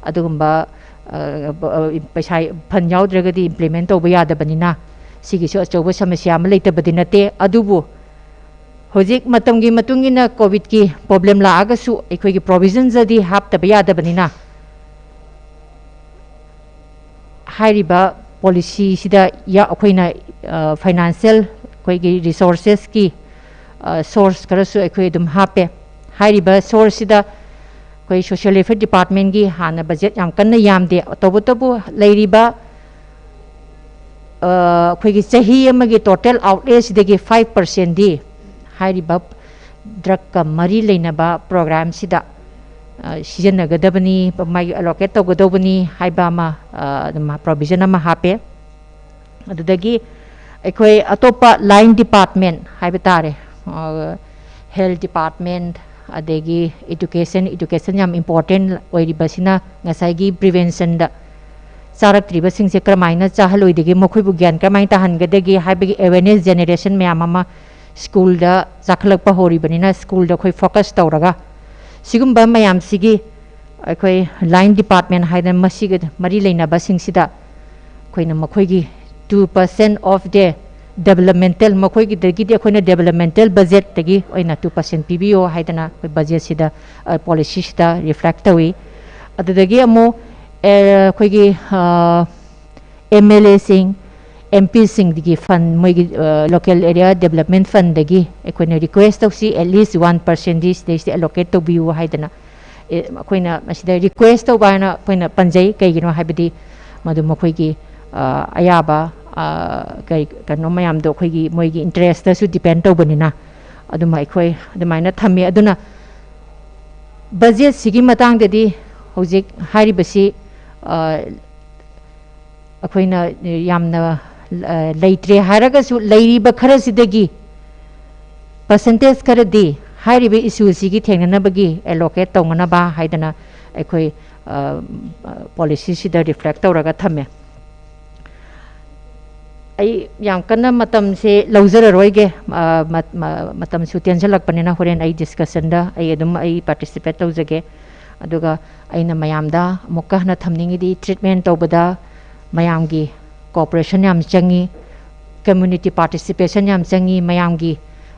ꯑꯗꯨꯒꯨꯝꯕ, ꯑ, ꯄꯩꯁꯥ, fund ꯌꯥꯎꯗ꯭ꯔꯒꯗꯤ implement ꯇꯧꯕ ꯌꯥꯗꯕꯅꯤꯅ ꯁꯤꯒꯤꯁꯨ ꯑꯆꯧꯕ ꯁꯃꯁ꯭ꯌꯥ ꯑꯃ ꯂꯩꯇꯕꯗꯤ ꯅꯠꯇꯦ꯫ ꯑꯗꯨꯕꯨ ꯍꯧꯖꯤꯛ ꯃꯇꯝꯒꯤ ꯃꯇꯨꯡ ꯏꯟꯅ COVID ꯀꯤ problem ꯂꯥꯛꯑꯒꯁꯨ ꯑꯩꯈꯣꯏꯒꯤ provisions ꯑꯗꯤ ꯍꯥꯞꯇꯕ ꯌꯥꯗꯕꯅꯤꯅ ꯍꯥꯏꯔꯤꯕ policy ꯁꯤꯗ ꯌꯥ-, ꯑꯩꯈꯣꯏꯅ, ꯑ, financial ꯑꯩꯈꯣꯏꯒꯤ resources ꯀꯤ, ꯑ, source ꯈꯔꯁꯨ ꯑꯩꯈꯣꯏ ꯑꯗꯨꯝ ꯍꯥꯞꯄꯦ꯫ ꯍꯥꯏꯔꯤꯕ source ꯁꯤꯗ ꯑꯩꯈꯣꯏ social welfare department ꯀꯤ ꯍꯥꯟꯅ budget ꯌꯥꯝ ꯀꯟꯅ ꯌꯥꯝꯗꯦ꯫ ꯇꯧꯕꯇꯕꯨ ꯂꯩꯔꯤꯕ, ꯑ, ꯑꯩꯈꯣꯏꯒꯤ ꯆꯍꯤ ꯑꯃꯒꯤ total outlay ꯁꯤꯗꯒꯤ five percent ꯗꯤ ꯍꯥꯏꯔꯤꯕ drug ꯀ ꯃꯔꯤ ꯂꯩꯅꯕ program ꯁꯤꯗ, ꯑ, ꯁꯤꯖꯤꯟꯅꯒꯗꯕꯅꯤ, ꯃꯥꯒꯤ allocate ꯇꯧꯒꯗꯧꯕꯅꯤ ꯍꯥꯏꯕ ꯑꯃ, ꯑ, ꯑꯗꯨꯝ provision ꯑꯃ ꯍꯥꯞꯄꯦ꯫ ꯑꯗꯨꯗꯒꯤ ꯑꯩꯈꯣꯏ ꯑꯇꯣꯞꯄ line department ꯍꯥꯏꯕ ꯇꯥꯔꯦ, ꯑ, health department, ꯑꯗꯒꯤ education, education ꯌꯥꯝ important ꯑꯣꯏꯔꯤꯕꯁꯤꯅ ꯉꯁꯥꯏꯒꯤ prevention ꯗ ꯆꯥꯔꯛꯇ꯭ꯔꯤꯕꯁꯤꯡꯁꯦ ꯀꯔꯝꯍꯥꯏꯅ ꯆꯥꯍꯜꯂꯣꯏꯗꯒꯦ, ꯃꯈꯣꯏꯕꯨ ꯒ꯭ꯌꯥꯟ ꯀꯔꯝꯍꯥꯏꯅ ꯇꯥꯍꯟꯒꯗꯒꯦ ꯍꯥꯏꯕꯒꯤ awareness generation ꯃꯌꯥꯝ ꯑꯃ school ꯗ ꯆꯥꯈꯠꯂꯛꯄ ꯍꯧꯔꯤꯕꯅꯤꯅ school ꯗ ꯑꯩꯈꯣꯏ focus ꯇꯧꯔꯒ ꯁꯤꯒꯨꯝꯕ ꯃꯌꯥꯝꯁꯤꯒꯤ ꯑꯩꯈꯣꯏ line department ꯍꯥꯏꯗꯅ ꯃꯁꯤꯒ ꯃꯔꯤ ꯂꯩꯅꯕꯁꯤꯡꯁꯤꯗ ꯑꯩꯈꯣꯏꯅ ꯃꯈꯣꯏꯒꯤ two percent of the developmental, ꯃꯈꯣꯏꯒꯤꯗꯒꯤꯗꯤ ꯑꯩꯈꯣꯏꯅ developmental budget ꯇꯒꯤ ꯑꯣꯏꯅ two percent ꯄꯤꯕꯤꯌꯣ ꯍꯥꯏꯗꯅ ꯑꯩꯈꯣꯏ budget ꯁꯤꯗ, ꯑ, policy ꯁꯤꯗ reflect ꯇꯧꯏ꯫ ꯑꯗꯨꯗꯒꯤ ꯑꯃꯨꯛ, ꯑ, ꯑꯩꯈꯣꯏꯒꯤ, ꯑ, ꯑꯦꯝ ꯑꯦꯜ ꯑꯦꯁꯤꯡ, ꯑꯦꯝ ꯄꯤꯁꯤꯡꯗꯒꯤ ꯐꯟ, ꯃꯣꯏꯒꯤ ꯂꯣꯀꯦꯜ ꯑꯦꯔꯤꯌꯥ ꯗꯦꯕꯂꯞꯃꯦꯟ ꯐꯟꯗꯒꯤ ꯑꯩꯈꯣꯏꯅ ꯔꯤꯀ꯭ꯋꯦꯁ ꯇꯧꯁꯤ, at least one percentꯗꯤ ꯁꯤꯗꯩꯁꯤꯗ ꯑꯦꯂꯣꯀꯦꯠ ꯇꯧꯕꯤꯌꯨ ꯍꯥꯏꯗꯅ꯫ ꯑꯦ, ꯑꯩꯈꯣꯏꯅ ꯃꯁꯤꯗ ꯔꯤꯀ꯭ꯋꯦꯁ ꯇꯧꯕ ꯍꯥꯏꯅ ꯑꯩꯈꯣꯏꯅ ꯄꯟꯖꯩ꯫ ꯀꯩꯒꯤꯅꯣ ꯍꯥꯏꯕꯗꯤ ꯃꯗꯨ ꯃꯈꯣꯏꯒꯤ ꯑ, ꯑꯌꯥꯕ, ꯑ, ꯀꯩ, ꯀꯩꯅꯣ ꯃꯌꯥꯝꯗꯣ ꯑꯩꯈꯣꯏꯒꯤ ꯃꯣꯏꯒꯤ ꯏꯟꯇꯔꯦꯁꯇꯁꯨ ꯗꯤꯄꯦꯟ ꯇꯧꯕꯅꯤꯅ, ꯑꯗꯨꯃ ꯑꯩꯈꯣꯏ ꯑꯗꯨꯃꯥꯏꯅ ꯊꯝꯃꯤ꯫ ꯑꯗꯨꯅ ꯕꯖꯦꯠꯁꯤꯒꯤ ꯃꯇꯥꯡꯗꯗꯤ ꯍꯧꯖꯤꯛ ꯍꯥꯏꯔꯤꯕꯁꯤ, ꯑ, ꯑꯩꯈꯣꯏꯅ ꯌꯥꯝꯅ, ꯑ, ꯂꯩꯇ꯭ꯔꯦ ꯍꯥꯏꯔꯒꯁꯨ, ꯂꯩꯔꯤꯕ ꯈꯔꯁꯤꯗꯒꯤ ꯄꯔꯁꯦꯟꯇꯦꯖ ꯈꯔꯗꯤ ꯍꯥꯏꯔꯤꯕ ꯏꯁꯨꯁꯤꯒꯤ ꯊꯦꯡꯅꯅꯕꯒꯤ ꯑꯦꯂꯣꯀꯦꯠ ꯇꯧꯅꯅꯕ ꯍꯥꯏꯗꯅ ꯑꯩꯈꯣꯏ, ꯑ, ꯄꯣꯂꯤꯁꯤꯁꯤꯗ ꯔꯤꯐ꯭ꯂꯦꯛ ꯇꯧꯔꯒ ꯊꯝꯃꯦ꯫ ꯑꯩ ꯌꯥꯝ ꯀꯟꯅ ꯃꯇꯝꯁꯦ ꯂꯧꯖꯔꯔꯣꯏꯒꯦ꯫ ꯑ, ꯃ-, ꯃ-, ꯃꯇꯝꯁꯨ ꯇꯦꯟꯁꯤꯜꯂꯛꯄꯅꯤꯅ ꯍꯣꯔꯦꯟ ꯑꯩ ꯗꯤꯁꯀꯁꯟꯗ ꯑꯩ ꯑꯗꯨꯝ ꯑꯩ ꯄꯥꯔꯇꯤꯁꯤꯄꯦꯠ ꯇꯧꯖꯒꯦ꯫ ꯑꯗꯨꯒ ꯑꯩꯅ ꯃꯌꯥꯝꯗ ꯑꯃꯨꯛꯀ ꯍꯟꯅ ꯊꯝꯅꯤꯡꯉꯤꯗꯤ, ꯇ꯭ꯔꯤꯠꯃꯦꯟ ꯇꯧꯕꯗ ꯃꯌꯥꯝꯒꯤ ꯀꯣꯑꯣꯄꯔꯦꯁꯟ ꯌꯥꯝ ꯆꯪꯉꯤ, ꯀꯝꯃ꯭ꯌꯨꯅꯤꯇꯤ ꯄꯥꯔꯇꯤꯁꯤꯄꯦꯁꯟ ꯌꯥꯝ ꯆꯪꯉꯤ꯫ ꯃꯌꯥꯝꯒꯤ,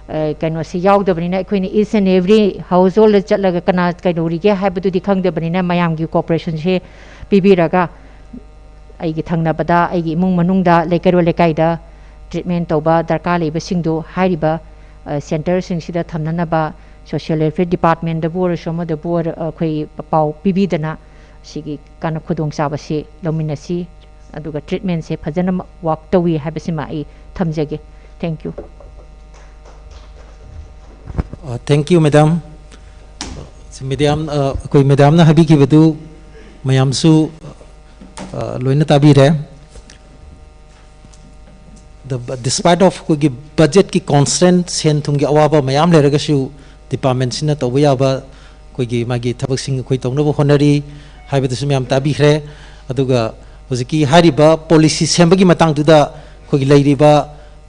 ꯑ, ꯀꯩꯅꯣꯁꯤ ꯌꯥꯎꯗꯕꯅꯤꯅ, ꯑꯩꯈꯣꯏꯅ each and every household ꯆꯠꯂꯒ ꯀꯅꯥ ꯀꯩꯗꯧꯔꯤꯒꯦ ꯍꯥꯏꯕꯗꯨꯗꯤ ꯈꯪꯗꯕꯅꯤꯅ, ꯃꯌꯥꯝꯒꯤ ꯀꯣꯑꯣꯄꯔꯦꯁꯟꯁꯦ ꯄꯤꯕꯤꯔꯒ ꯑꯩꯒꯤ ꯊꯪꯅꯕꯗ, ꯑꯩꯒꯤ ꯏꯃꯨꯡ ꯃꯅꯨꯡꯗ, ꯂꯩꯀꯩꯔꯣꯜ ꯂꯩꯀꯥꯏꯗ ꯇ꯭ꯔꯤꯠꯃꯦꯟ ꯇꯧꯕ ꯗꯔꯀꯥꯔ ꯂꯩꯕꯁꯤꯡꯗꯨ ꯍꯥꯏꯔꯤꯕ, ꯑ, ꯁꯦꯟꯇꯔꯁꯤꯡꯁꯤꯗ ꯊꯝꯅꯅꯕ ꯁꯣꯁꯤꯌꯦꯜ ꯋꯦꯜꯐꯤꯌꯔ ꯗꯤꯄꯥꯔꯠꯃꯦꯟꯗꯕꯨ ꯑꯣꯏꯔꯁꯨ, ꯑꯃꯗꯕꯨ ꯑꯣꯏꯔ-, ꯑꯩꯈꯣꯏ ꯄꯥꯎ ꯄꯤꯕꯤꯗꯅ ꯁꯤꯒꯤ ꯀꯥꯟꯅ ꯈꯨꯗꯣꯡꯆꯥꯕꯁꯤ ꯂꯧꯃꯤꯟꯅꯁꯤ, ꯑꯗꯨꯒ ꯇ꯭ꯔꯤꯠꯃꯦꯟꯁꯦ ꯐꯖꯅ ꯋꯥꯛ ꯇꯧꯏ ꯍꯥꯏꯕꯁꯤꯃ ꯑꯩ ꯊꯝꯖꯒꯦ꯫ Thank you꯫ ꯑ, thank you, madam꯫ ꯁꯤ madam, ꯑ, ꯑꯩꯈꯣꯏ madamꯅ ꯍꯥꯏꯕꯤꯈꯤꯕꯗꯨ ꯃꯌꯥꯝꯁꯨ, ꯑ, ꯂꯣꯏꯅ ꯇꯥꯕꯤꯔꯦ꯫ The, despite of ꯑꯩꯈꯣꯏꯒꯤ ꯕꯖꯦꯠꯀꯤ ꯀꯣꯟꯁꯇꯦꯟ ꯁꯦꯟ ꯊꯨꯝꯒꯤ ꯑꯋꯥꯕ ꯃꯌꯥꯝ ꯂꯩꯔꯒꯁꯨ, ꯗꯤꯄꯥꯔꯠꯃꯦꯟꯁꯤꯅ ꯇꯧꯕ ꯌꯥꯕ ꯑꯩꯈꯣꯏꯒꯤ ꯃꯥꯒꯤ ꯊꯕꯛꯁꯤꯡ ꯑꯩꯈꯣꯏ ꯇꯧꯅꯕ ꯍꯣꯠꯅꯔꯤ ꯍꯥꯏꯕꯗꯨꯁꯨ ꯃꯌꯥꯝ ꯇꯥꯕꯤꯈ꯭ꯔꯦ꯫ ꯑꯗꯨꯒ ꯍꯧꯖꯤꯛꯀꯤ ꯍꯥꯏꯔꯤꯕ ꯄꯣꯂꯤꯁꯤ ꯁꯦꯝꯕꯒꯤ ꯃꯇꯥꯡꯗꯨꯗ ꯑꯩꯈꯣꯏꯒꯤ ꯂꯩꯔꯤꯕ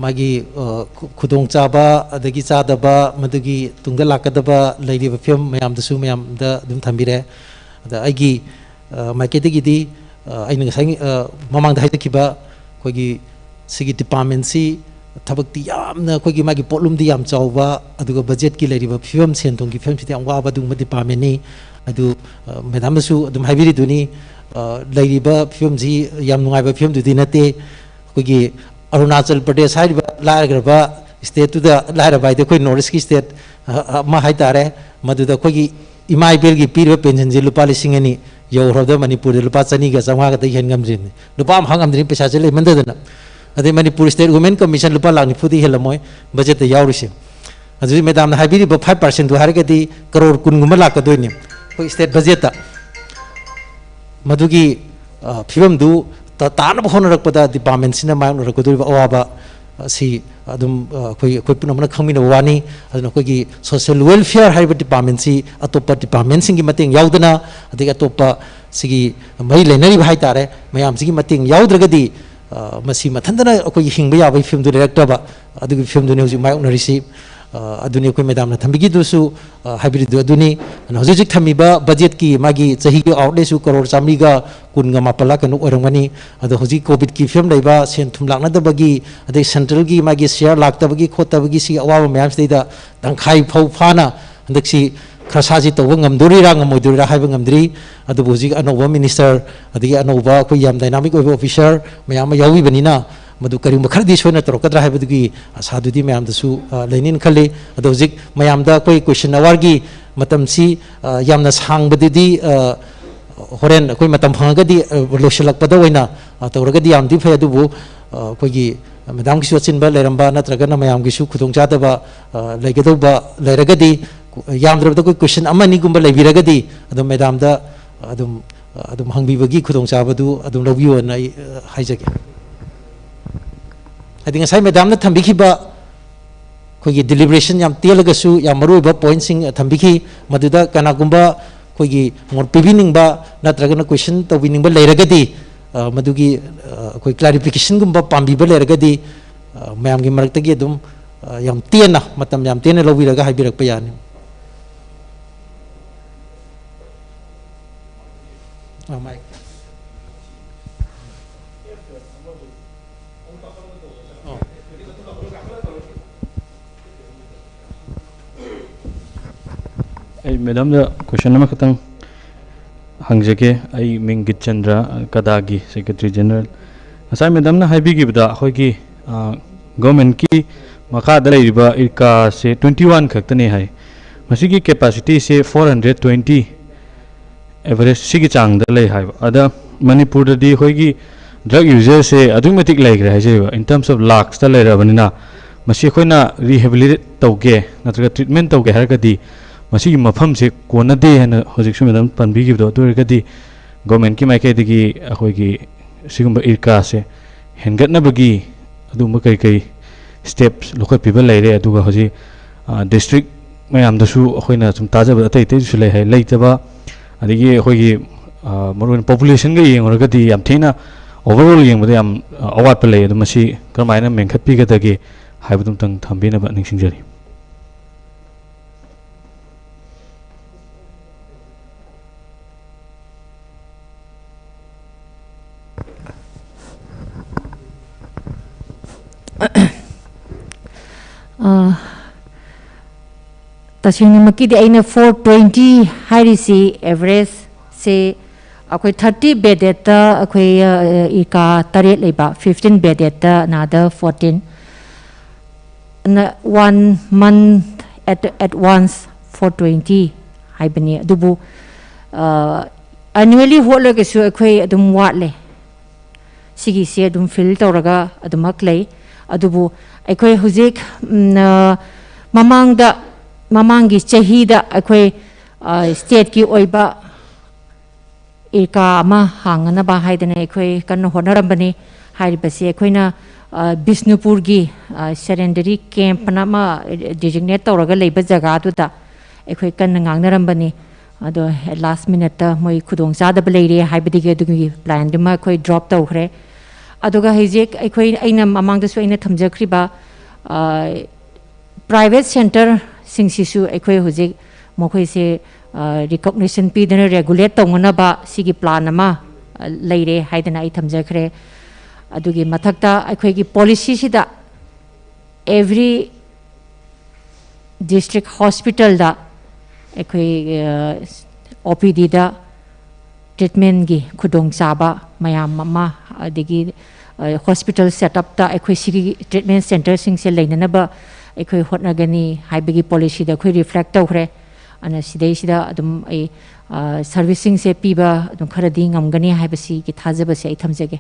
ꯃꯥꯒꯤ, ꯑ, ꯈꯨ-, ꯈꯨꯗꯣꯡꯆꯥꯕ ꯑꯗꯒꯤ ꯆꯥꯗꯕ, ꯃꯗꯨꯒꯤ ꯇꯨꯡꯗ ꯂꯥꯛꯀꯗꯕ ꯂꯩꯔꯤꯕ ꯐꯤꯕꯝ ꯃꯌꯥꯝꯗꯨꯁꯨ ꯃꯌꯥꯝꯗ ꯑꯗꯨꯝ ꯊꯝꯕꯤꯔꯦ꯫ ꯑꯗ ꯑꯩꯒꯤ, ꯑ, ꯃꯥꯏꯀꯩꯗꯒꯤꯗꯤ, ꯑ, ꯑꯩꯅ ꯉꯁꯥꯏ, ꯑ, ꯃꯃꯥꯡꯗ ꯍꯥꯏꯖꯈꯤꯕ ꯑꯩꯈꯣꯏꯒꯤ ꯁꯤꯒꯤ ꯗꯤꯄꯥꯔꯠꯃꯦꯟꯁꯤ ꯊꯕꯛꯇꯤ ꯌꯥꯝꯅ ꯑꯩꯈꯣꯏꯒꯤ ꯃꯥꯒꯤ ꯄꯣꯠꯂꯨꯝꯗꯤ ꯌꯥꯝ ꯆꯥꯎꯕ, ꯑꯗꯨꯒ ꯕꯖꯦꯠꯀꯤ ꯂꯩꯔꯤꯕ ꯐꯤꯕꯝ, ꯁꯦꯟ ꯊꯨꯝꯒꯤ ꯐꯤꯕꯝꯁꯤꯗꯤ ꯌꯥꯝ ꯋꯥꯕ ꯑꯗꯨꯒꯨꯝꯕ ꯗꯤꯄꯥꯔꯠꯃꯦꯟꯅꯤ꯫ ꯑꯗꯨ, ꯑ, ꯃꯦꯗꯥꯝꯅꯁꯨ ꯑꯗꯨꯝ ꯍꯥꯏꯕꯤꯔꯤꯗꯨꯅꯤ, ꯑ, ꯂꯩꯔꯤꯕ ꯐꯤꯕꯝꯁꯤ ꯌꯥꯝ ꯅꯨꯡꯉꯥꯏꯕ ꯐꯤꯕꯝꯗꯨꯗꯤ ꯅꯠꯇꯦ꯫ ꯑꯩꯈꯣꯏꯒꯤ ꯑꯔꯨꯅꯥꯆꯜ ꯄ꯭ꯔꯗꯦꯁ ꯍꯥꯏꯔꯤꯕ ꯂꯥꯏꯔꯈ꯭ꯔꯕ ꯁ꯭ꯇꯦꯠꯇꯨꯗ, ꯂꯥꯏꯔꯕ ꯍꯥꯏꯗꯤ ꯑꯩꯈꯣꯏ ꯅꯣꯔꯠ ꯏꯁꯀꯤ ꯁ꯭ꯇꯦꯠ, ꯑ, ꯑꯃ ꯍꯥꯏꯇꯥꯔꯦ, ꯃꯗꯨꯗ ꯑꯩꯈꯣꯏꯒꯤ ꯏꯃꯥ ꯏꯕꯦꯜꯒꯤ ꯄꯤꯔꯤꯕ ꯄꯦꯟꯁꯟꯁꯤ ꯂꯨꯄꯥ ꯂꯤꯁꯤꯡ ꯑꯅꯤ ꯌꯧꯈ꯭ꯔꯕꯗ ꯃꯅꯤꯄꯨꯔꯗ ꯂꯨꯄꯥ ꯆꯅꯤꯒ ꯆꯥꯝꯃꯉꯥ ꯈꯛꯇ ꯍꯦꯟ ꯉꯝꯗ꯭ꯔꯤꯕꯅꯤ꯫ ꯂꯨꯄꯥ ꯑꯃ ꯍꯪ ꯉꯝꯗ꯭ꯔꯤꯕꯅꯤ, ꯄꯩꯁꯥꯁꯦ ꯂꯩꯃꯟꯗꯗꯅ꯫ ꯑꯗꯩ ꯃꯅꯤꯄꯨꯔ ꯁ꯭ꯇꯦꯠ ꯋꯨꯃꯦꯟ ꯀꯃꯤꯁꯟ ꯂꯨꯄꯥ ꯂꯥꯈ ꯅꯤꯐꯨꯗꯤ ꯍꯦꯜꯂꯝꯃꯣꯏ ꯕꯖꯦꯠꯇ ꯌꯥꯎꯔꯤꯁꯦ꯫ ꯑꯗꯨꯗꯤ ꯃꯦꯗꯥꯝꯅ ꯍꯥꯏꯕꯤꯔꯤꯕ ꯐꯥꯏꯚ ꯄꯥꯔꯁꯦꯟꯗꯨ ꯍꯥꯏꯔꯒꯗꯤ ꯀꯔꯣꯔ ꯀꯨꯟꯒꯨꯝꯕ ꯂꯥꯛꯀꯗꯣꯏꯅꯤ ꯑꯩꯈꯣꯏ ꯁ꯭ꯇꯦꯠ ꯕꯖꯦꯠꯇ꯫ ꯃꯗꯨꯒꯤ, ꯑ, ꯐꯤꯕꯝꯗꯨ ꯇ-, ꯇꯥꯅꯕ ꯍꯣꯠꯅꯔꯛꯄꯗ ꯗꯤꯄꯥꯔꯠꯃꯦꯟꯁꯤꯅ ꯃꯥꯌꯣꯛꯅꯔꯛꯀꯗꯧꯔꯤꯕ ꯑꯋꯥꯕ ꯑꯁꯤ ꯑꯗꯨꯝ, ꯑ, ꯑꯩꯈꯣꯏ, ꯑꯩꯈꯣꯏ ꯄꯨꯝꯅꯃꯛꯅ ꯈꯪꯃꯤꯟꯅꯕ ꯋꯥꯅꯤ꯫ ꯑꯗꯨꯅ ꯑꯩꯈꯣꯏꯒꯤ ꯁꯣꯁꯤꯌꯦꯜ ꯋꯦꯜꯐꯤꯌꯔ ꯍꯥꯏꯔꯤꯕ ꯗꯤꯄꯥꯔꯠꯃꯦꯟꯁꯤ ꯑꯇꯣꯞꯄ ꯗꯤꯄꯥꯔꯠꯃꯦꯟꯁꯤꯡꯒꯤ ꯃꯇꯦꯡ ꯌꯥꯎꯗꯅ, ꯑꯗꯒꯤ ꯑꯇꯣꯞꯄ ꯁꯤꯒꯤ ꯃꯔꯤ ꯂꯩꯅꯔꯤꯕ ꯍꯥꯏꯇꯥꯔꯦ, ꯃꯌꯥꯝꯁꯤꯒꯤ ꯃꯇꯦꯡ ꯌꯥꯎꯗ꯭ꯔꯒꯗꯤ, ꯑ, ꯃꯁꯤ ꯃꯊꯟꯇꯅ ꯑꯩꯈꯣꯏꯒꯤ ꯍꯤꯡꯕ ꯌꯥꯕꯒꯤ ꯐꯤꯕꯝꯗꯨ ꯂꯩꯔꯛꯇ꯭ꯔꯕ, ꯑꯗꯨꯒꯤ ꯐꯤꯕꯝꯗꯨꯅꯤ ꯍꯧꯖꯤꯛ ꯃꯥꯌꯣꯛꯅꯔꯤꯁꯤ꯫ ꯑ, ꯑꯗꯨꯅꯤ ꯑꯩꯈꯣꯏ ꯃꯦꯗꯥꯝꯅ ꯊꯝꯕꯤꯈꯤꯗꯨꯁꯨ, ꯑ, ꯍꯥꯏꯕꯤꯔꯤꯗꯨ ꯑꯗꯨꯅꯤ꯫ ꯑꯗꯨꯅ ꯍꯧꯖꯤꯛ ꯍꯧꯖꯤꯛ ꯊꯝꯃꯤꯕ ꯕꯖꯦꯠꯀꯤ ꯃꯥꯒꯤ ꯆꯍꯤꯒꯤ ꯑꯥꯎꯠꯂꯦꯁꯨ ꯀꯔꯣꯔ ꯆꯥꯃꯔꯤꯒ ꯀꯨꯟꯒ ꯃꯥꯄꯜꯂ ꯀꯩꯅꯣ ꯑꯣꯏꯔꯝꯒꯅꯤ꯫ ꯑꯗꯣ ꯍꯧꯖꯤꯛ ꯀꯣꯚꯤꯗꯀꯤ ꯐꯤꯕꯝ ꯂꯩꯕ, ꯁꯦꯟ ꯊꯨꯝ ꯂꯥꯛꯅꯗꯕꯒꯤ, ꯑꯗꯩ ꯁꯦꯟꯇ꯭ꯔꯦꯜꯒꯤ ꯃꯥꯒꯤ ꯁꯤꯌꯥꯔ ꯂꯥꯛꯇꯕꯒꯤ ꯈꯣꯠꯇꯕꯒꯤ ꯁꯤꯒꯤ ꯑꯋꯥꯕ ꯃꯌꯥꯝꯁꯤꯗꯩꯗ ꯇꯪꯈꯥꯏ ꯐꯥꯎ ꯐꯥꯅ ꯍꯟꯗꯛꯁꯤ ꯈꯔꯁꯥꯁꯤ ꯇꯧꯕ ꯉꯝꯗꯣꯔꯤꯔꯥ ꯉꯝꯃꯣꯏꯗꯣꯔꯤꯔꯥ ꯍꯥꯏꯕ ꯉꯝꯗ꯭ꯔꯤ꯫ ꯑꯗꯨꯕꯨ ꯍꯧꯖꯤꯛ ꯑꯅꯧꯕ ꯃꯤꯅꯤꯁꯇꯔ, ꯑꯗꯒꯤ ꯑꯅꯧꯕ ꯑꯩꯈꯣꯏ ꯌꯥꯝ ꯗꯥꯏꯅꯥꯃꯤꯛ ꯑꯣꯏꯕ ꯑꯣꯐꯤꯁꯥꯔ ꯃꯌꯥꯝ ꯑꯃ ꯌꯥꯎꯕꯤꯕꯅꯤꯅ, ꯃꯗꯨ ꯀꯔꯤꯒꯨꯝꯕ ꯈꯔꯗꯤ ꯁꯣꯏꯅ ꯇꯧꯔꯛꯀꯗ꯭ꯔꯥ ꯍꯥꯏꯕꯗꯨꯒꯤ ꯑꯁꯥꯗꯨꯗꯤ ꯃꯌꯥꯝꯗꯁꯨ, ꯑ, ꯂꯩꯅꯦꯅ ꯈꯜꯂꯤ꯫ ꯑꯗꯣ ꯍꯧꯖꯤꯛ ꯃꯌꯥꯝꯗ ꯑꯩꯈꯣꯏ ꯀꯣꯏꯁꯟ ꯑꯋꯥꯔꯒꯤ ꯃꯇꯝꯁꯤ, ꯑ, ꯌꯥꯝꯅ ꯁꯥꯡꯕꯗꯨꯗꯤ, ꯑ, ꯍꯣꯔꯦꯟ ꯑꯩꯈꯣꯏ ꯃꯇꯝ ꯐꯪꯉꯒꯗꯤ, ꯑ, ꯂꯣꯏꯁꯤꯜꯂꯛꯄꯗ ꯑꯣꯏꯅ, ꯑ, ꯇꯧꯔꯒꯗꯤ ꯌꯥꯝꯗꯤ ꯐꯩ꯫ ꯑꯗꯨꯕꯨ, ꯑ, ꯑꯩꯈꯣꯏꯒꯤ ꯃꯦꯗꯥꯝꯒꯤꯁꯨ ꯑꯆꯤꯟꯕ ꯂꯩꯔꯝꯕ ꯅꯠꯇ꯭ꯔꯒꯅ ꯃꯌꯥꯝꯒꯤꯁꯨ ꯈꯨꯗꯣꯡꯆꯥꯗꯕ, ꯑ, ꯂꯩꯒꯗꯧꯕ ꯂꯩꯔꯒꯗꯤ, ꯌꯥꯝꯗ꯭ꯔꯕꯗ ꯑꯩꯈꯣꯏ ꯀꯣꯏꯁꯟ ꯑꯃ ꯑꯅꯤꯒꯨꯝꯕ ꯂꯩꯕꯤꯔꯒꯗꯤ ꯑꯗꯨꯝ ꯃꯦꯗꯥꯝꯗ ꯑꯗꯨꯝ, ꯑꯗꯨꯝ ꯍꯪꯕꯤꯕꯒꯤ ꯈꯨꯗꯣꯡꯆꯥꯕꯗꯨ ꯑꯗꯨꯝ ꯂꯧꯕꯤꯌꯣꯅ ꯑꯩ, ꯑ, ꯍꯥꯏꯖꯒꯦ꯫ ꯍꯥꯏꯗꯤ ꯉꯁꯥꯏ ꯃꯦꯗꯥꯝꯅ ꯊꯝꯕꯤꯈꯤꯕ ꯑꯩꯈꯣꯏꯒꯤ ꯗꯤꯂꯤꯕꯔꯦꯁꯟ ꯌꯥꯝ ꯇꯦꯜꯂꯒꯁꯨ ꯌꯥꯝ ꯃꯔꯨꯑꯣꯏꯕ ꯄꯣꯏꯟꯁꯤꯡ ꯊꯝꯕꯤꯈꯤ꯫ ꯃꯗꯨꯗ ꯀꯅꯥꯒꯨꯝꯕ ꯑꯩꯈꯣꯏꯒꯤ ꯃꯣꯠ ꯄꯤꯕꯤꯅꯤꯡꯕ ꯅꯠꯇ꯭ꯔꯒꯅ ꯀꯣꯏꯁꯟ ꯇꯧꯕꯤꯅꯤꯡꯕ ꯂꯩꯔꯒꯗꯤ, ꯑ, ꯃꯗꯨꯒꯤ, ꯑ, ꯑꯩꯈꯣꯏ ꯀ꯭ꯂꯥꯔꯤꯐꯤꯀꯦꯁꯟꯒꯨꯝꯕ ꯄꯥꯝꯕꯤꯕ ꯂꯩꯔꯒꯗꯤ, ꯑ, ꯃꯌꯥꯝꯒꯤ ꯃꯔꯛꯇꯒꯤ ꯑꯗꯨꯝ, ꯑ, ꯌꯥꯝ ꯇꯦꯟꯅ, ꯃꯇꯝ ꯌꯥꯝ ꯇꯦꯟꯅ ꯂꯧꯕꯤꯔꯒ ꯍꯥꯏꯕꯤꯔꯛꯄ ꯌꯥꯅꯤ꯫ ꯑ, ꯃꯥꯏꯛ꯫ ꯑ꯫ ꯑꯩ ꯃꯦꯗꯥꯝꯗ ꯀꯣꯏꯁꯟ ꯑꯃꯈꯛꯇꯪ ꯍꯪꯖꯒꯦ꯫ ꯑꯩ ꯃꯤꯡ ꯒꯤꯠꯆꯟꯗ꯭ꯔ, ꯀꯗꯥꯒꯤ ꯁꯦꯀ꯭ꯔꯦꯇꯔꯤ ꯖꯦꯅꯔꯦꯜ꯫ ꯉꯁꯥꯏ ꯃꯦꯗꯥꯝꯅ ꯍꯥꯏꯕꯤꯈꯤꯕꯗ ꯑꯩꯈꯣꯏꯒꯤ, ꯑ, ꯒꯣꯔꯃꯦꯟꯠꯀꯤ ꯃꯈꯥꯗ ꯂꯩꯔꯤꯕ ꯏꯔꯀꯥꯁꯦ twenty one ꯈꯛꯇꯅꯦ ꯍꯥꯏ꯫ ꯃꯁꯤꯒꯤ ꯀꯦꯄꯥꯁꯤꯇꯤꯁꯦ four hundred twenty ꯑꯦꯚꯔꯦꯖ ꯁꯤꯒꯤ ꯆꯥꯡꯗ ꯂꯩ ꯍꯥꯏꯕ꯫ ꯑꯗ ꯃꯅꯤꯄꯨꯔꯗꯗꯤ ꯑꯩꯈꯣꯏꯒꯤ ꯗ꯭ꯔꯒ ꯌꯨꯖꯔꯁꯦ ꯑꯗꯨꯛꯀꯤ ꯃꯇꯤꯛ ꯂꯩꯈ꯭ꯔꯦ ꯍꯥꯏꯖꯔꯤꯕ, in terms of ꯂꯥꯛꯁꯇ ꯂꯩꯔꯕꯅꯤꯅ, ꯃꯁꯤ ꯑꯩꯈꯣꯏꯅ ꯔꯤꯍꯦꯕꯤꯂꯤꯇꯦꯠ ꯇꯧꯒꯦ ꯅꯠꯇ꯭ꯔꯒ ꯇ꯭ꯔꯤꯠꯃꯦꯟ ꯇꯧꯒꯦ ꯍꯥꯏꯔꯒꯗꯤ ꯃꯁꯤꯒꯤ ꯃꯐꯝꯁꯦ ꯀꯣꯟꯅꯗꯦ ꯍꯥꯏꯅ ꯍꯧꯖꯤꯛꯁꯨ ꯃꯦꯗꯥꯝ ꯄꯟꯕꯤꯈꯤꯕꯗꯣ꯫ ꯑꯗꯨ ꯑꯣꯏꯔꯒꯗꯤ ꯒꯣꯔꯃꯦꯟꯠꯀꯤ ꯃꯥꯏꯀꯩꯗꯒꯤ ꯑꯩꯈꯣꯏꯒꯤ ꯁꯤꯒꯨꯝꯕ ꯏꯔꯀꯥꯁꯦ ꯍꯦꯟꯒꯠꯅꯕꯒꯤ ꯑꯗꯨꯒꯨꯝꯕ ꯀꯔꯤ ꯀꯔꯤ ꯁ꯭ꯇꯦꯞꯁ ꯂꯧꯈꯠꯄꯤꯕ ꯂꯩꯔꯦ? ꯑꯗꯨꯒ ꯍꯧꯖꯤꯛ, ꯑ, ꯗꯤꯁꯇ꯭ꯔꯤꯛ ꯃꯌꯥꯝꯗꯁꯨ ꯑꯩꯈꯣꯏꯅ ꯁꯨꯝ ꯇꯥꯖꯕꯗ ꯑꯇꯩ ꯑꯇꯩꯁꯨ ꯂꯩ ꯍꯥꯏ, ꯂꯩꯇꯕ, ꯑꯗꯒꯤ ꯑꯩꯈꯣꯏꯒꯤ, ꯑ, ꯃꯔꯨꯑꯣꯏꯅ ꯄꯣꯄꯨꯂꯦꯁꯟꯒ ꯌꯦꯡꯉꯨꯔꯒꯗꯤ ꯌꯥꯝ ꯊꯤꯅ ꯑꯣꯚꯔꯑꯣꯜ ꯌꯦꯡꯕꯗ ꯌꯥꯝ, ꯑ, ꯑꯋꯥꯠꯄ ꯂꯩ꯫ ꯑꯗꯨ ꯃꯁꯤ ꯀꯔꯝꯍꯥꯏꯅ ꯃꯦꯟꯈꯠꯄꯤꯒꯗꯒꯦ ꯍꯥꯏꯕꯗꯨ ꯑꯃꯨꯛꯇꯪ ꯊꯝꯕꯤꯅꯕ ꯅꯤꯡꯁꯤꯡꯖꯔꯤ꯫ ꯑ, ꯇꯁꯦꯡꯅꯃꯛꯀꯤꯗꯤ ꯑꯩꯅ four twenty ꯍꯥꯏꯔꯤꯁꯤ ꯑꯦꯚꯔꯦꯖꯁꯦ ꯑꯩꯈꯣꯏ thirty ꯕꯦꯗꯦꯠꯇ ꯑꯩꯈꯣꯏ, ꯑ, ꯏꯔꯀꯥ ꯇꯔꯦꯠ ꯂꯩꯕ, fifteen ꯕꯦꯗꯦꯠꯇ another fourteen, ꯅ one month at, advance four twenty ꯍꯥꯏꯕꯅꯤ꯫ ꯑꯗꯨꯕꯨ, ꯑ, annually ꯍꯣꯠꯂꯒꯁꯨ ꯑꯩꯈꯣꯏ ꯑꯗꯨꯝ ꯋꯥꯠꯂꯦ꯫ ꯁꯤꯒꯤꯁꯦ ꯑꯗꯨꯝ ꯐꯤꯜ ꯇꯧꯔꯒ ꯑꯗꯨꯃꯛ ꯂꯩ꯫ ꯑꯗꯨꯕꯨ ꯑꯩꯈꯣꯏ ꯍꯧꯖꯤꯛ, ꯎꯝ, ꯑ, ꯃꯃꯥꯡꯗ, ꯃꯃꯥꯡꯒꯤ ꯆꯍꯤꯗ ꯑꯩꯈꯣꯏ, ꯑ, ꯁ꯭ꯇꯦꯠꯀꯤ ꯑꯣꯏꯕ ꯏꯔꯀꯥ ꯑꯃ ꯍꯥꯡꯅꯅꯕ ꯍꯥꯏꯗꯅ ꯑꯩꯈꯣꯏ ꯀꯟꯅ ꯍꯣꯠꯅꯔꯝꯕꯅꯤ꯫ ꯍꯥꯏꯔꯤꯕꯁꯤ ꯑꯩꯈꯣꯏꯅ, ꯑ, ꯕꯤꯁꯅꯨꯄꯨꯔꯒꯤ, ꯑ, ꯁꯦꯗꯦꯟꯇꯔꯤ ꯀꯦꯝꯞ ꯑꯃ ꯗꯤꯖꯤꯒꯅꯦꯠ ꯇꯧꯔꯒ ꯂꯩꯕ ꯖꯒꯥꯗꯨꯗ ꯑꯩꯈꯣꯏ ꯀꯟꯅ ꯉꯥꯡꯅꯔꯝꯕꯅꯤ꯫ ꯑꯗꯣ ꯂꯥꯁ ꯃꯤꯅꯠꯇ ꯃꯣꯏ ꯈꯨꯗꯣꯡ ꯆꯥꯗꯕ ꯂꯩꯔꯦ ꯍꯥꯏꯕꯗꯒꯤ ꯑꯗꯨꯒꯤ ꯄ꯭ꯂꯥꯟꯗꯨꯃ ꯑꯩꯈꯣꯏ ꯗ꯭ꯔꯣꯞ ꯇꯧꯈ꯭ꯔꯦ꯫ ꯑꯗꯨꯒ ꯍꯧꯖꯤꯛ ꯑꯩꯈꯣꯏ, ꯑꯩꯅ ꯃꯃꯥꯡꯗꯁꯨ ꯑꯩꯅ ꯊꯝꯖꯈ꯭ꯔꯤꯕ, ꯑ, ꯄ꯭ꯔꯥꯏꯚꯦꯠ ꯁꯦꯟꯇꯔꯁꯤꯡꯁꯤꯁꯨ ꯑꯩꯈꯣꯏ ꯍꯧꯖꯤꯛ ꯃꯈꯣꯏꯁꯦ, ꯑ, ꯔꯤꯀꯣꯒꯅꯤꯁꯟ ꯄꯤꯗꯅ ꯔꯦꯒꯨꯂꯦꯠ ꯇꯧꯅꯅꯕ ꯁꯤꯒꯤ ꯄ꯭ꯂꯥꯟ ꯑꯃ, ꯑ, ꯂꯩꯔꯦ ꯍꯥꯏꯗꯅ ꯑꯩ ꯊꯝꯖꯈ꯭ꯔꯦ꯫ ꯑꯗꯨꯒꯤ ꯃꯊꯛꯇ ꯑꯩꯈꯣꯏꯒꯤ ꯄꯣꯂꯤꯁꯤꯁꯤꯗ every district hospitalꯗ ꯑꯩꯈꯣꯏ, ꯑ, OPDꯗ ꯇ꯭ꯔꯤꯠꯃꯦꯟꯒꯤ ꯈꯨꯗꯣꯡꯆꯥꯕ ꯃꯌꯥꯝ ꯑꯃ, ꯑꯗꯒꯤ, ꯑ, ꯍꯣꯁꯄꯤꯇꯥꯜ ꯁꯦꯠ ꯑꯞꯇ ꯑꯩꯈꯣꯏ ꯁꯤꯒꯤ ꯇ꯭ꯔꯤꯠꯃꯦꯟ ꯁꯦꯟꯇꯔꯁꯤꯡꯁꯦ ꯂꯩꯅꯅꯕ ꯑꯩꯈꯣꯏ ꯍꯣꯠꯅꯒꯅꯤ ꯍꯥꯏꯕꯒꯤ ꯄꯣꯂꯤꯁꯤꯗ ꯑꯩꯈꯣꯏ ꯔꯤꯐ꯭ꯂꯦꯛ ꯇꯧꯈ꯭ꯔꯦ꯫ ꯑꯗꯨꯅ ꯁꯤꯗꯩꯁꯤꯗ ꯑꯗꯨꯝ ꯑꯩ, ꯑ, ꯁꯔꯚꯤꯁꯁꯤꯡꯁꯦ ꯄꯤꯕ ꯑꯗꯨꯝ ꯈꯔꯗꯤ ꯉꯝꯒꯅꯤ ꯍꯥꯏꯕꯁꯤꯒꯤ ꯊꯥꯖꯕꯁꯦ ꯑꯩ ꯊꯝꯖꯒꯦ꯫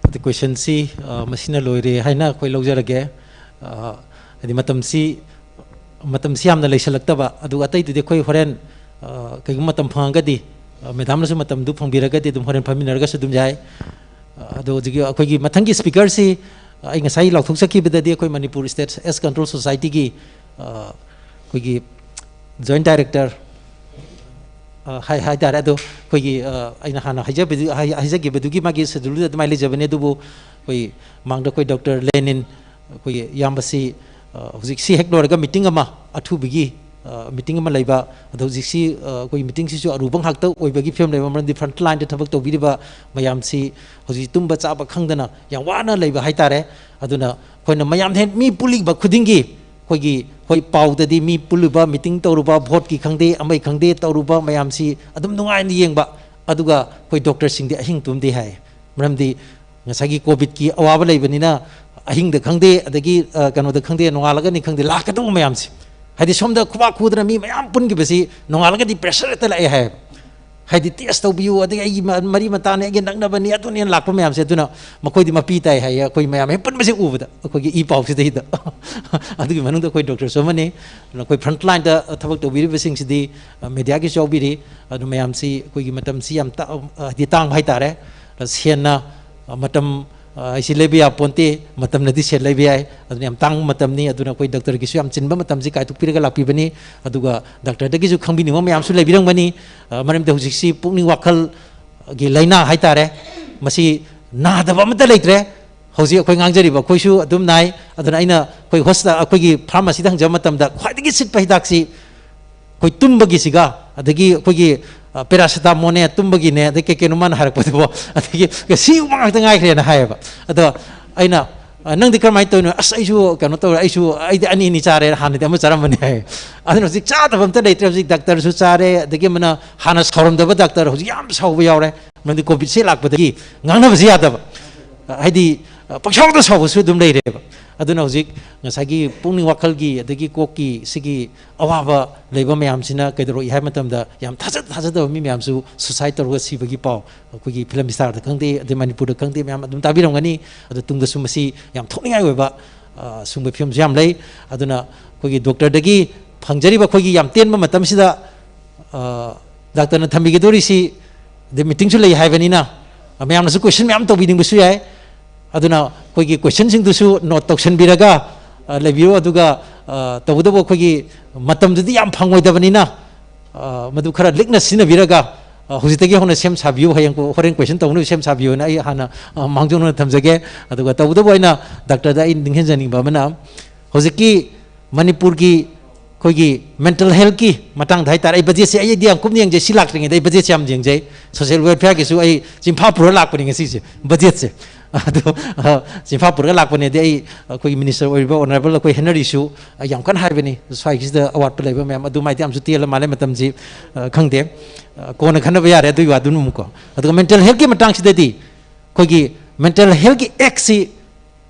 ꯑꯗꯨ ꯀꯣꯏꯁꯟꯁꯤ, ꯑ, ꯃꯁꯤꯅ ꯂꯣꯏꯔꯦ ꯍꯥꯏꯅ ꯑꯩꯈꯣꯏ ꯂꯧꯖꯔꯒꯦ꯫ ꯑ, ꯍꯥꯏꯗꯤ ꯃꯇꯝꯁꯤ, ꯃꯇꯝꯁꯤ ꯌꯥꯝꯅ ꯂꯩꯁꯜꯂꯛꯇꯕ, ꯑꯗꯨꯒ ꯑꯇꯩꯗꯨꯗꯤ ꯑꯩꯈꯣꯏ ꯍꯣꯔꯦꯟ, ꯑ, ꯀꯩꯒꯨꯝꯕ ꯃꯇꯝ ꯐꯪꯉꯒꯗꯤ, ꯑ, ꯃꯦꯗꯥꯝꯅꯁꯨ ꯃꯇꯝꯗꯨ ꯐꯪꯕꯤꯔꯒꯗꯤ ꯑꯗꯨꯝ ꯍꯣꯔꯦꯟ ꯐꯝꯃꯤꯟꯅꯔꯒꯁꯨ ꯑꯗꯨꯝ ꯌꯥꯏ꯫ ꯑ, ꯑꯗꯣ ꯍꯧꯖꯤꯛꯀꯤ ꯑꯩꯈꯣꯏꯒꯤ ꯃꯊꯪꯒꯤ ꯁ꯭ꯄꯤꯀꯔꯁꯤ, ꯑ, ꯑꯩ ꯉꯁꯥꯏ ꯂꯥꯎꯊꯣꯛꯆꯈꯤꯕꯗꯒꯤ ꯑꯩꯈꯣꯏ ꯃꯅꯤꯄꯨꯔ ꯁ꯭ꯇꯦꯠ ꯑꯦꯗꯁ ꯀꯟꯇ꯭ꯔꯣꯜ ꯁꯣꯁꯥꯏꯇꯤꯒꯤ, ꯑ, ꯑꯩꯈꯣꯏꯒꯤ ꯖꯣꯏꯟꯠ ꯗꯥꯏꯔꯦꯛꯇꯔ, ꯑ, ꯍꯥꯏ-, ꯍꯥꯏꯇꯥꯔꯦ꯫ ꯑꯗꯣ ꯑꯩꯈꯣꯏꯒꯤ, ꯑ, ꯑꯩꯅ ꯍꯥꯟꯅ ꯍꯥꯏꯖꯕꯗꯨ-, ꯍꯥꯏ-, ꯍꯥꯏꯖꯈꯤꯕꯗꯨꯒꯤ ꯃꯥꯒꯤ ꯁꯦꯗꯨꯜꯗꯨꯗ ꯑꯗꯨꯃꯥꯏꯅ ꯂꯩꯖꯕꯅꯤ꯫ ꯑꯗꯨꯕꯨ ꯑꯩꯈꯣꯏ ꯃꯥꯡꯗ ꯑꯩꯈꯣꯏ ꯗꯣꯛꯇꯔ ꯂꯦꯅꯤꯟ, ꯑꯩꯈꯣꯏꯒꯤ ꯏꯌꯥꯝꯕꯁꯤ, ꯑ, ꯍꯧꯖꯤꯛꯁꯤ ꯍꯦꯛ ꯂꯣꯏꯔꯒ ꯃꯤꯇꯤꯡ ꯑꯃ, ꯑꯊꯨꯕꯒꯤ, ꯑ, ꯃꯤꯇꯤꯡ ꯑꯃ ꯂꯩꯕ꯫ ꯑꯗꯣ ꯍꯧꯖꯤꯛꯁꯤ, ꯑ, ꯑꯩꯈꯣꯏ ꯃꯤꯇꯤꯡꯁꯤꯁꯨ ꯑꯔꯨꯕ ꯉꯥꯛꯇ ꯑꯣꯏꯕꯒꯤ ꯐꯤꯕꯝ ꯂꯩꯕ ꯃꯔꯝꯗꯤ ꯐ꯭ꯔꯟꯠ ꯂꯥꯏꯟꯗ ꯊꯕꯛ ꯇꯧꯕꯤꯔꯤꯕ ꯃꯌꯥꯝꯁꯤ ꯍꯧꯖꯤꯛ ꯇꯨꯝꯕ ꯆꯥꯕ ꯈꯪꯗꯅ ꯌꯥꯝ ꯋꯥꯅ ꯂꯩꯕ ꯍꯥꯏꯇꯥꯔꯦ꯫ ꯑꯗꯨꯅ ꯑꯩꯈꯣꯏꯅ ꯃꯌꯥꯝ ꯍꯦꯛ ꯃꯤ ꯄꯨꯜꯂꯤꯕ ꯈꯨꯗꯤꯡꯒꯤ ꯑꯩꯈꯣꯏꯒꯤ, ꯍꯣꯏ, ꯄꯥꯎꯗꯗꯤ ꯃꯤ ꯄꯨꯜꯂꯨꯕ, ꯃꯤꯇꯤꯡ ꯇꯧꯔꯨꯕ, ꯚꯣꯠꯀꯤ ꯈꯪꯗꯦ, ꯑꯃꯒꯤ ꯈꯪꯗꯦ ꯇꯧꯔꯨꯕ ꯃꯌꯥꯝꯁꯤ ꯑꯗꯨꯝ ꯅꯨꯡꯉꯥꯏꯅ ꯌꯦꯡꯕ꯫ ꯑꯗꯨꯒ ꯑꯩꯈꯣꯏ ꯗꯣꯛꯇꯔꯁꯤꯡꯗꯤ ꯑꯍꯤꯡ ꯇꯨꯝꯗꯦ ꯍꯥꯏ꯫ ꯃꯔꯝꯗꯤ ꯉꯁꯥꯏꯒꯤ ꯀꯣꯚꯤꯗꯀꯤ ꯑꯋꯥꯕ ꯂꯩꯕꯅꯤꯅ ꯑꯍꯤꯡꯗ ꯈꯪꯗꯦ, ꯑꯗꯒꯤ, ꯑ, ꯀꯩꯅꯣꯗ ꯈꯪꯗꯦ, ꯅꯣꯡꯉꯥꯜꯂꯒꯅꯤ ꯈꯪꯗꯦ, ꯂꯥꯛꯀꯗꯧꯕ ꯃꯌꯥꯝꯁꯦ꯫ ꯍꯥꯏꯗꯤ ꯁꯣꯝꯗ ꯈꯨꯕꯥꯛ ꯈꯨꯗꯅ ꯃꯤ ꯃꯌꯥꯝ ꯄꯨꯟꯈꯤꯕꯁꯤ ꯅꯣꯡꯉꯥꯜꯂꯒꯗꯤ ꯄ꯭ꯔꯦꯁꯔ ꯍꯦꯛꯇ ꯂꯥꯛꯑꯦ ꯍꯥꯏꯌꯦꯕ꯫ ꯍꯥꯏꯗꯤ ꯇꯦꯁ ꯇꯧꯕꯤꯌꯨ, ꯑꯗꯒꯤ ꯑꯩꯒꯤ ꯃ-, ꯃꯔꯤ ꯃꯇꯥꯅꯦ, ꯑꯩꯒꯤ ꯅꯛꯅꯕꯅꯤ, ꯑꯗꯨꯅꯦꯅ ꯂꯥꯛꯄ ꯃꯌꯥꯝꯁꯦ꯫ ꯑꯗꯨꯅ ꯃꯈꯣꯏꯗꯤ ꯃꯄꯤ ꯇꯥꯏ ꯍꯥꯏꯌꯦ, ꯑꯩꯈꯣꯏ ꯃꯌꯥꯝ ꯍꯦꯛ ꯄꯨꯟꯕꯁꯦ ꯎꯕꯗ, ꯑꯩꯈꯣꯏꯒꯤ ꯏ ꯄꯥꯎꯁꯤꯗꯩꯗ꯫ ꯑꯗꯨꯒꯤ ꯃꯅꯨꯡꯗ ꯑꯩꯈꯣꯏ ꯗꯣꯛꯇꯔꯁꯨ ꯑꯃꯅꯤ꯫ ꯑꯗꯨꯅ ꯑꯩꯈꯣꯏ ꯐ꯭ꯔꯟꯠ ꯂꯥꯏꯟꯗ ꯊꯕꯛ ꯇꯧꯕꯤꯔꯤꯕꯁꯤꯡꯁꯤꯗꯤ, ꯑ, ꯃꯦꯗꯤꯌꯥꯒꯤꯁꯨ ꯌꯥꯎꯕꯤꯔꯤ꯫ ꯑꯗꯨ ꯃꯌꯥꯝꯁꯤ ꯑꯩꯈꯣꯏꯒꯤ ꯃꯇꯝꯁꯤ ꯌꯥꯝ ꯇ-, ꯑ, ꯍꯥꯏꯗꯤ ꯇꯥꯡꯕ ꯍꯥꯏꯇꯥꯔꯦ꯫ ꯑ, ꯁꯦꯟꯅ, ꯑ, ꯃꯇꯝ, ꯑ, ꯍꯥꯏꯁꯤ ꯂꯩꯕ ꯌꯥꯕ ꯄꯣꯟꯇꯦ, ꯃꯇꯝꯅꯗꯤ ꯁꯦꯟ ꯂꯩꯕ ꯌꯥꯏ꯫ ꯑꯗꯨꯅ ꯌꯥꯝ ꯇꯥꯡꯕ ꯃꯇꯝꯅꯤ꯫ ꯑꯗꯨꯅ ꯑꯩꯈꯣꯏ ꯗꯣꯛꯇꯔꯒꯤꯁꯨ ꯌꯥꯝ ꯆꯤꯟꯕ ꯃꯇꯝꯁꯤ ꯀꯥꯏꯊꯣꯛꯄꯤꯔꯒ ꯂꯥꯛꯄꯤꯕꯅꯤ꯫ ꯑꯗꯨꯒ ꯗꯥꯛꯇꯔꯗꯒꯤꯁꯨ ꯈꯪꯕꯤꯅꯤꯡꯕ ꯃꯌꯥꯝꯁꯨ ꯂꯩꯕꯤꯔꯝꯒꯅꯤ꯫ ꯑ, ꯃꯔꯝꯗꯤ ꯍꯧꯖꯤꯛꯁꯤ ꯄꯨꯛꯅꯤꯡ ꯋꯥꯈꯜꯒꯤ ꯂꯥꯏꯅꯥ ꯍꯥꯏꯇꯥꯔꯦ, ꯃꯁꯤ ꯅꯥꯗꯕ ꯑꯃꯠꯇ ꯂꯩꯇ꯭ꯔꯦ꯫ ꯍꯧꯖꯤꯛ ꯑꯩꯈꯣꯏ ꯉꯥꯡꯖꯔꯤꯕ ꯑꯩꯈꯣꯏꯁꯨ ꯑꯗꯨꯝ ꯅꯥꯏ꯫ ꯑꯗꯨꯅ ꯑꯩꯅ ꯑꯩꯈꯣꯏ ꯍꯣꯁ-, ꯑꯩꯈꯣꯏꯒꯤ ꯐꯥꯔꯃꯥꯁꯤꯗ ꯍꯪꯖꯕ ꯃꯇꯝꯗ ꯈ꯭ꯋꯥꯏꯗꯒꯤ ꯁꯤꯠꯄ ꯍꯤꯗꯥꯛꯁꯤ ꯑꯩꯈꯣꯏ ꯇꯨꯝꯕꯒꯤꯁꯤꯒ, ꯑꯗꯒꯤ ꯑꯩꯈꯣꯏꯒꯤ, ꯑ, ꯄꯦꯔꯥꯁꯤꯇꯥꯃꯣꯜꯅꯦ, ꯇꯨꯝꯕꯒꯤꯅꯦ, ꯑꯗꯩ ꯀꯩ ꯀꯩꯅꯣ ꯃꯥꯅ ꯍꯥꯏꯔꯛꯄꯗꯨꯕꯣ, ꯑꯗꯒꯤ ꯁꯤꯒꯨꯝꯕ ꯉꯥꯛꯇ ꯉꯥꯏꯈ꯭ꯔꯦꯅ ꯍꯥꯏꯌꯦꯕ꯫ ꯑꯗꯣ ꯑꯩꯅ "ꯑ, ꯅꯪꯗꯤ ꯀꯔꯝꯍꯥꯏꯅ ꯇꯧꯔꯤꯅꯣ?" "ꯑꯁ, ꯑꯩꯁꯨ ꯀꯩꯅꯣ ꯇꯧꯔꯦ, ꯑꯩꯁꯨ, ꯑꯩꯗꯤ ꯑꯅꯤ ꯑꯅꯤ ꯆꯥꯔꯦ, ꯍꯥꯟꯅꯗꯤ ꯑꯃ ꯆꯥꯔꯝꯕꯅꯦ" ꯍꯥꯏ꯫ ꯑꯗꯨꯅ ꯍꯧꯖꯤꯛ ꯆꯥꯗꯕ ꯑꯝꯇ ꯂꯩꯇ꯭ꯔꯦ꯫ ꯍꯧꯖꯤꯛ ꯗꯥꯛꯇꯔꯁꯨ ꯆꯥꯔꯦ, ꯑꯗꯒꯤ ꯑꯃꯅ ꯍꯥꯟꯅ ꯁꯥꯎꯔꯝꯗꯕ ꯗꯥꯛꯇꯔ ꯍꯧꯖꯤꯛ ꯌꯥꯝ ꯁꯥꯎꯕ ꯌꯥꯎꯔꯦ꯫ ꯃꯔꯝꯗꯤ ꯀꯣꯚꯤꯗꯁꯦ ꯂꯥꯛꯄꯗꯒꯤ ꯉꯥꯡꯅꯕꯁꯦ ꯌꯥꯗꯕ, ꯍꯥꯏꯗꯤ, ꯄꯪꯁꯥꯎꯗ ꯁꯥꯎꯕꯁꯨ ꯑꯗꯨꯝ ꯂꯩꯔꯦꯕ꯫ ꯑꯗꯨꯅ ꯍꯧꯖꯤꯛ ꯉꯁꯥꯏꯒꯤ ꯄꯨꯛꯅꯤꯡ ꯋꯥꯈꯜꯒꯤ, ꯑꯗꯒꯤ ꯀꯣꯛꯀꯤ ꯁꯤꯒꯤ ꯑꯋꯥꯕ ꯂꯩꯕ ꯃꯌꯥꯝꯁꯤꯅ ꯀꯩꯗꯧꯔꯛꯏ ꯍꯥꯏꯕ ꯃꯇꯝꯗ, ꯌꯥꯝ ꯊꯥꯖ ꯊꯥꯖꯗꯕ ꯃꯤ ꯃꯌꯥꯝꯁꯨ suicide ꯇꯧꯔꯒ ꯁꯤꯕꯒꯤ ꯄꯥꯎ ꯑꯩꯈꯣꯏꯒꯤ ꯐꯤꯂꯝ ꯁ꯭ꯇꯥꯔꯗ ꯈꯪꯗꯦ, ꯑꯗꯩ ꯃꯅꯤꯄꯨꯔꯗ ꯈꯪꯗꯦ, ꯃꯌꯥꯝ ꯑꯗꯨꯝ ꯇꯥꯕꯤꯔꯝꯒꯅꯤ꯫ ꯑꯗꯣ ꯇꯨꯡꯗꯁꯨ ꯃꯁꯤ ꯌꯥꯝ ꯊꯣꯛꯅꯤꯡꯉꯥꯏ ꯑꯣꯏꯕ, ꯑ, ꯁꯤꯒꯨꯝꯕ ꯐꯤꯕꯝꯁꯨ ꯌꯥꯝ ꯂꯩ꯫ ꯑꯗꯨꯅ ꯑꯩꯈꯣꯏꯒꯤ ꯗꯣꯛꯇꯔꯗꯒꯤ ꯐꯪꯖꯔꯤꯕ ꯑꯩꯈꯣꯏꯒꯤ ꯌꯥꯝ ꯇꯦꯟꯕ ꯃꯇꯝꯁꯤꯗ, ꯑ, ꯗꯥꯛꯇꯔꯅ ꯊꯝꯕꯤꯒꯗꯧꯔꯤꯁꯤ, ꯑꯗꯩ ꯃꯤꯇꯤꯡꯁꯨ ꯂꯩ ꯍꯥꯏꯕꯅꯤꯅ, ꯃꯌꯥꯝꯅꯁꯨ question ꯃꯌꯥꯝ ꯇꯧꯕꯤꯅꯤꯡꯕꯁꯨ ꯌꯥꯏ꯫ ꯑꯗꯨꯅ ꯑꯩꯈꯣꯏꯒꯤ questionꯁꯤꯡꯗꯨꯁꯨ note ꯇꯧꯁꯟꯕꯤꯔꯒ, ꯑ, ꯂꯩꯕꯤꯌꯨ꯫ ꯑꯗꯨꯒ, ꯑ, ꯇꯧꯕꯇꯕꯨ ꯑꯩꯈꯣꯏꯒꯤ ꯃꯇꯝꯗꯨꯗꯤ ꯌꯥꯝ ꯐꯪꯉꯣꯏꯗꯕꯅꯤꯅ, ꯑ, ꯃꯗꯨ ꯈꯔ ꯂꯤꯛꯅ ꯁꯤꯖꯤꯟꯅꯕꯤꯔꯒ, ꯑ, ꯍꯧꯖꯤꯛꯇꯒꯤ ꯍꯧꯅ ꯁꯦꯝ ꯁꯥꯕꯤꯌꯨ, ꯍꯌꯦꯡ ꯀꯣ-, ꯍꯣꯔꯦꯟ question ꯇꯧꯅꯕ ꯁꯦꯝ ꯁꯥꯕꯤꯌꯨꯅ ꯑꯩ ꯍꯥꯟꯅ, ꯑ, ꯃꯥꯡꯖꯧꯅꯅ ꯊꯝꯖꯒꯦ꯫ ꯑꯗꯨꯒ ꯇꯧꯕꯇꯕꯨ ꯑꯩꯅ ꯗꯥꯛꯇꯔꯗ ꯑꯩ ꯅꯤꯡꯍꯟꯖꯅꯤꯡꯕ ꯑꯃꯅ, ꯍꯧꯖꯤꯛꯀꯤ ꯃꯅꯤꯄꯨꯔꯒꯤ ꯑꯩꯈꯣꯏꯒꯤ mental healthꯀꯤ ꯃꯇꯥꯡꯗ ꯍꯥꯏꯇꯥꯔꯦ, ꯑꯩ budgetꯁꯦ ꯑꯩꯗꯤ ꯌꯥꯝ ꯀꯨꯞꯅ ꯌꯦꯡꯖꯩ, ꯁꯤ ꯂꯥꯛꯇ꯭ꯔꯤꯉꯩꯗ ꯑꯩ budgetꯁꯦ ꯌꯥꯝ ꯌꯦꯡꯖꯩ, social welfareꯒꯤꯁꯨ ꯑꯩ ꯆꯤꯟꯐꯥ ꯄꯨꯔ ꯂꯥꯛꯄꯅꯤ ꯉꯁꯤꯁꯦ, budgetꯁꯦ꯫ ꯑꯗꯣ, ꯑ, ꯆꯤꯟꯐꯥ ꯄꯨꯔꯒ ꯂꯥꯛꯄꯅꯦꯗꯤ ꯑꯩ, ꯑꯩꯈꯣꯏꯒꯤ minister ꯑꯣꯏꯔꯤꯕ honourable ꯑꯩꯈꯣꯏ ꯍꯦꯅꯔꯤꯁꯨ, ꯑ, ꯌꯥꯝ ꯀꯟꯅ ꯍꯥꯏꯕꯅꯤ, ꯁ꯭ꯋꯥꯏꯒꯤꯁꯤꯗ ꯑꯋꯥꯠꯄ ꯂꯩꯕ ꯃꯌꯥꯝ ꯑꯗꯨꯃꯥꯏꯗꯤ ꯌꯥꯝꯁꯨ ꯇꯦꯜꯂ ꯃꯥꯜꯂꯦ, ꯃꯇꯝꯁꯤ, ꯑ, ꯈꯪꯗꯦ꯫ ꯑ, ꯀꯣꯟꯅ ꯈꯟꯅꯕ ꯌꯥꯔꯦ ꯑꯗꯨꯒꯤ ꯋꯥꯗꯨꯅ ꯑꯃꯨꯛꯀꯣ꯫ ꯑꯗꯨꯒ mental healthꯀꯤ ꯃꯇꯥꯡꯁꯤꯗꯗꯤ ꯑꯩꯈꯣꯏꯒꯤ mental healthꯀꯤ actꯁꯤ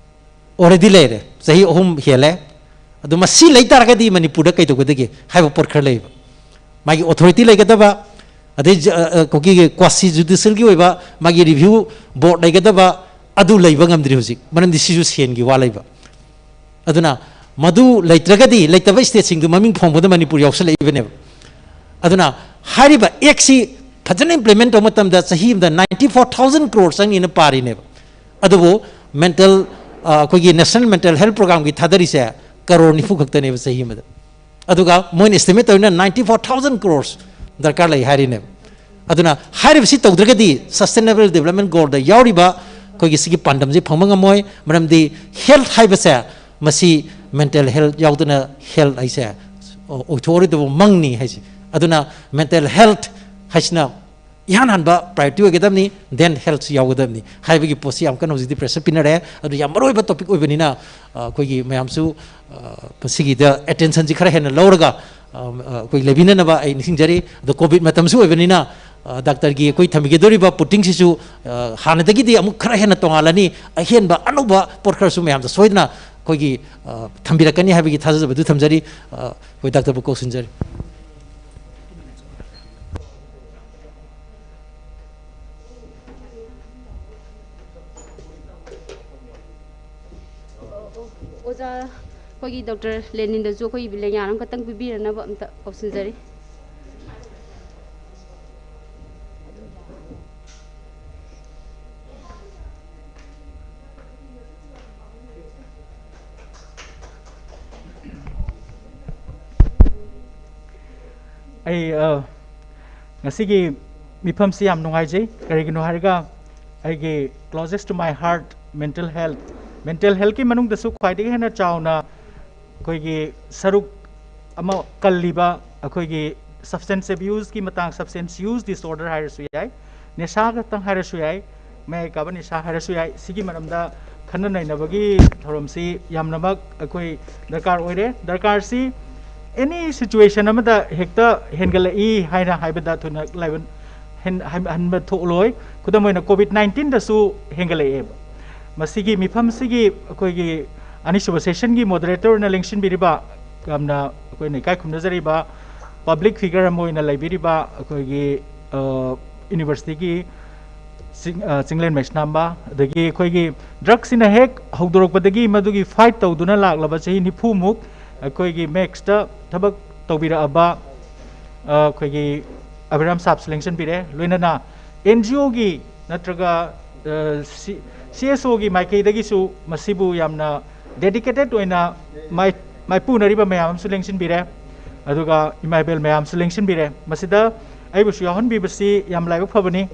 already ꯂꯩꯔꯦ, ꯆꯍꯤ ꯑꯍꯨꯝ ꯍꯦꯜꯂꯦ꯫ ꯑꯗꯨ ꯃꯁꯤ ꯂꯩ ꯇꯥꯔꯒꯗꯤ ꯃꯅꯤꯄꯨꯔꯗ ꯀꯩꯗꯧꯒꯗꯒꯦ ꯍꯥꯏꯕ ꯄꯣꯠ ꯈꯔ ꯂꯩꯕ, ꯃꯥꯒꯤ authority ꯂꯩꯒꯗꯕ, ꯑꯗꯩ ꯖ-, ꯑ, ꯑ, ꯑꯩꯈꯣꯏꯒꯤ quasi judicialꯒꯤ ꯑꯣꯏꯕ ꯃꯥꯒꯤ review board ꯂꯩꯒꯗꯕ, ꯑꯗꯨ ꯂꯩꯕ ꯉꯝꯗ꯭ꯔꯤ ꯍꯧꯖꯤꯛ, ꯃꯔꯝꯗꯤ ꯁꯤꯁꯨ ꯁꯦꯟꯒꯤ ꯋꯥ ꯂꯩꯕ꯫ ꯑꯗꯨꯅ ꯃꯗꯨ ꯂꯩꯇ꯭ꯔꯒꯗꯤ, ꯂꯩꯇꯕ stateꯁꯤꯡꯗꯨ ꯃꯃꯤꯡ ꯐꯣꯡꯕꯗ ꯃꯅꯤꯄꯨꯔ ꯌꯥꯎꯁꯜꯂꯛꯏꯕꯅꯦꯕ꯫ ꯑꯗꯨꯅ ꯍꯥꯏꯔꯤꯕ actꯁꯤ ꯐꯖꯅ implement ꯇꯧꯕ ꯃꯇꯝꯗ ꯆꯍꯤ ꯑꯃꯗ ninety four thousand crore ꯆꯪꯅꯤꯅ ꯄꯥꯔꯤꯅꯦꯕ꯫ ꯑꯗꯨꯕꯨ mental, ꯑ, ꯑꯩꯈꯣꯏꯒꯤ National Mental Health Programmeꯒꯤ ꯊꯥꯗꯔꯤꯁꯦ ꯀꯔꯣꯔ ꯅꯤꯐꯨ ꯈꯛꯇꯅꯦꯕ ꯆꯍꯤ ꯑꯃꯗ꯫ ꯑꯗꯨꯒ ꯃꯣꯏꯅ estimate ꯇꯧꯔꯤꯅ ninety four thousand crores ꯗꯔꯀꯥꯔ ꯂꯩ ꯍꯥꯏꯔꯤꯅꯦꯕ꯫ ꯑꯗꯨꯅ ꯍꯥꯏꯔꯤꯕꯁꯤ ꯇꯧꯗ꯭ꯔꯒꯗꯤ Sustainable Development Goalꯗ ꯌꯥꯎꯔꯤꯕ ꯑꯩꯈꯣꯏꯒꯤ ꯁꯤꯒꯤ ꯄꯥꯟꯗꯝꯁꯤ ꯐꯪꯕ ꯉꯝꯃꯣꯏ꯫ ꯃꯔꯝꯗꯤ health ꯍꯥꯏꯕꯁꯦ, ꯃꯁꯤ mental health ꯌꯥꯎꯗꯅ health ꯍꯥꯏꯁꯦ ꯑꯣꯏꯊꯣꯛꯑꯔꯣꯏꯗꯕ ꯃꯪꯅꯤ ꯍꯥꯏꯁꯦ꯫ ꯑꯗꯨꯅ mental health ꯍꯥꯏꯁꯤꯅ ꯏꯍꯥꯟ ꯍꯥꯟꯕ priority ꯑꯣꯏꯒꯗꯕꯅꯤ, then health ꯁꯨ ꯌꯥꯎꯒꯗꯕꯅꯤ ꯍꯥꯏꯕꯒꯤ ꯄꯣꯠꯁꯤ ꯌꯥꯝ ꯀꯟꯅ ꯍꯧꯖꯤꯛꯇꯤ pressure ꯄꯤꯅꯔꯦ꯫ ꯑꯗꯨ ꯌꯥꯝ ꯃꯔꯨ ꯑꯣꯏꯕ topic ꯑꯣꯏꯕꯅꯤꯅ, ꯑ, ꯑꯩꯈꯣꯏꯒꯤ ꯃꯌꯥꯝꯁꯨ, ꯑ, ꯃꯁꯤꯒꯤꯗ attention ꯁꯤ ꯈꯔ ꯍꯦꯟꯅ ꯂꯧꯔꯒ, ꯑ, ꯑ, ꯑꯩꯈꯣꯏ ꯂꯩꯕꯤꯅꯅꯕ ꯑꯩ ꯅꯤꯡꯁꯤꯡꯖꯔꯤ꯫ ꯑꯗꯣ COVID ꯃꯇꯝꯁꯨ ꯑꯣꯏꯕꯅꯤꯅ, ꯑ, ꯗꯥꯛꯇꯔꯒꯤ ꯑꯩꯈꯣꯏ ꯊꯝꯕꯤꯒꯗꯧꯔꯤꯕ putting ꯁꯤꯁꯨ, ꯑ, ꯍꯥꯟꯅꯗꯒꯤꯗꯤ ꯑꯃꯨꯛ ꯈꯔ ꯍꯦꯟꯅ ꯇꯣꯉꯥꯜꯂꯅꯤ, ꯑꯍꯦꯟꯕ ꯑꯅꯧꯕ ꯄꯣꯠ ꯈꯔꯁꯨ ꯃꯌꯥꯝꯗ ꯁꯣꯏꯗꯅ ꯑꯩꯈꯣꯏꯒꯤ, ꯑ, ꯊꯝꯕꯤꯔꯛꯀꯅꯤ ꯍꯥꯏꯕꯒꯤ ꯊꯥꯖꯖꯕꯗꯨ ꯊꯝꯖꯔꯤ꯫ ꯑ, ꯑꯩꯈꯣꯏ ꯗꯥꯛꯇꯔꯕꯨ ꯀꯧꯁꯤꯟꯖꯔꯤ꯫ ꯑꯣꯖꯥ, ꯑꯩꯈꯣꯏꯒꯤ ꯗꯣꯛꯇꯔ ꯂꯦꯅꯤꯟꯗꯁꯨ ꯑꯩꯈꯣꯏꯒꯤ ꯂꯦꯡꯌꯥꯟ ꯑꯃꯈꯛꯇꯪ ꯄꯤꯕꯤꯔꯅꯕ ꯑꯝꯇ ꯀꯧꯁꯤꯟꯖꯔꯤ꯫ ꯑꯩ, ꯑ, ꯉꯁꯤꯒꯤ ꯃꯤꯐꯝꯁꯤ ꯌꯥꯝ ꯅꯨꯡꯉꯥꯏꯖꯩ꯫ ꯀꯔꯤꯒꯤꯅꯣ ꯍꯥꯏꯔꯒ, ꯑꯩꯒꯤ closest to my heart mental health, mental health ꯀꯤ ꯃꯅꯨꯡꯗꯁꯨ ꯈ꯭ꯋꯥꯏꯗꯒꯤ ꯍꯦꯟꯅ ꯆꯥꯎꯅ ꯑꯩꯈꯣꯏꯒꯤ ꯁꯔꯨꯛ ꯑꯃ ꯀꯜꯂꯤꯕ ꯑꯩꯈꯣꯏꯒꯤ substance abuse ꯀꯤ ꯃꯇꯥꯡ, substance use disorder ꯍꯥꯏꯔꯁꯨ ꯌꯥꯏ, ꯅꯤꯁꯥ ꯈꯛꯇꯪ ꯍꯥꯏꯔꯁꯨ ꯌꯥꯏ, ꯃꯌꯥꯏ ꯀꯥꯕ ꯅꯤꯁꯥ ꯍꯥꯏꯔꯁꯨ ꯌꯥꯏ, ꯁꯤꯒꯤ ꯃꯔꯝꯗ ꯈꯟꯅ ꯅꯩꯅꯕꯒꯤ ꯊꯧꯔꯝꯁꯤ ꯌꯥꯝꯅꯃꯛ ꯑꯩꯈꯣꯏ ꯗꯔꯀꯥꯔ ꯑꯣꯏꯔꯦ꯫ ꯗꯔꯀꯥꯔꯁꯤ any situation ꯑꯃꯗ ꯍꯦꯛꯇ ꯍꯦꯟꯒꯠꯂꯛꯏ ꯍꯥꯏꯅ ꯍꯥꯏꯕꯗ ꯊꯣꯏꯅ ꯂꯥꯏꯕ-, ꯍꯦꯟ-, ꯍꯟꯕ ꯊꯣꯛꯂꯣꯏ꯫ ꯈꯨꯗꯝ ꯑꯣꯏꯅ COVID nineteen ꯗꯁꯨ ꯍꯦꯟꯒꯠꯂꯛꯑꯦꯕ꯫ ꯃꯁꯤꯒꯤ ꯃꯤꯐꯝꯁꯤꯒꯤ ꯑꯩꯈꯣꯏꯒꯤ ꯑꯅꯤꯁꯨꯕ session ꯒꯤ moderator ꯑꯣꯏꯅ ꯂꯦꯡꯁꯤꯟꯕꯤꯔꯤꯕ ꯌꯥꯝꯅ ꯑꯩꯈꯣꯏꯅ ꯏꯀꯥꯏ ꯈꯨꯝꯅꯖꯔꯤꯕ public figure ꯑꯃ ꯑꯣꯏꯅ ꯂꯩꯕꯤꯔꯤꯕ ꯑꯩꯈꯣꯏꯒꯤ, ꯑ, university ꯒꯤ ꯆꯤꯡ-, ꯑ, ꯆꯤꯡꯂꯦꯟ ꯃꯩꯁꯅꯥꯝꯕ, ꯑꯗꯒꯤ ꯑꯩꯈꯣꯏꯒꯤ drug ꯁꯤꯅ ꯍꯦꯛ ꯍꯧꯗꯣꯔꯛꯄꯗꯒꯤ ꯃꯗꯨꯒꯤ fight ꯇꯧꯗꯨꯅ ꯂꯥꯛꯂꯕ ꯆꯍꯤ ꯅꯤꯐꯨ ꯃꯨꯛ ꯑꯩꯈꯣꯏꯒꯤ max ꯇ ꯊꯕꯛ ꯇꯧꯕꯤꯔꯛꯑꯕ, ꯑ, ꯑꯩꯈꯣꯏꯒꯤ ꯑꯚꯤꯔꯥꯝ ꯁꯥꯞꯁꯨ ꯂꯦꯡꯁꯤꯟꯕꯤꯔꯦ꯫ ꯂꯣꯏꯅꯅ NGO ꯒꯤ ꯅꯠꯇ꯭ꯔꯒ, ꯑ, ꯁꯤ-, CSO ꯒꯤ ꯃꯥꯏꯀꯩꯗꯒꯤꯁꯨ ꯃꯁꯤꯕꯨ ꯌꯥꯝꯅ dedicated ꯑꯣꯏꯅ ꯃꯥꯏ-, ꯃꯥꯏꯄꯨꯅꯔꯤꯕ ꯃꯌꯥꯝ ꯑꯃꯁꯨ ꯂꯦꯡꯁꯤꯟꯕꯤꯔꯦ, ꯑꯗꯨꯒ ꯏꯃꯥ ꯏꯕꯦꯜ ꯃꯌꯥꯝꯁꯨ ꯂꯦꯡꯁꯤꯟꯕꯤꯔꯦ꯫ ꯃꯁꯤꯗ ꯑꯩꯕꯨꯁꯨ ꯌꯥꯎꯍꯟꯕꯤꯕꯁꯤ ꯌꯥꯝ ꯂꯥꯏꯕꯛ ꯐꯕꯅꯤ꯫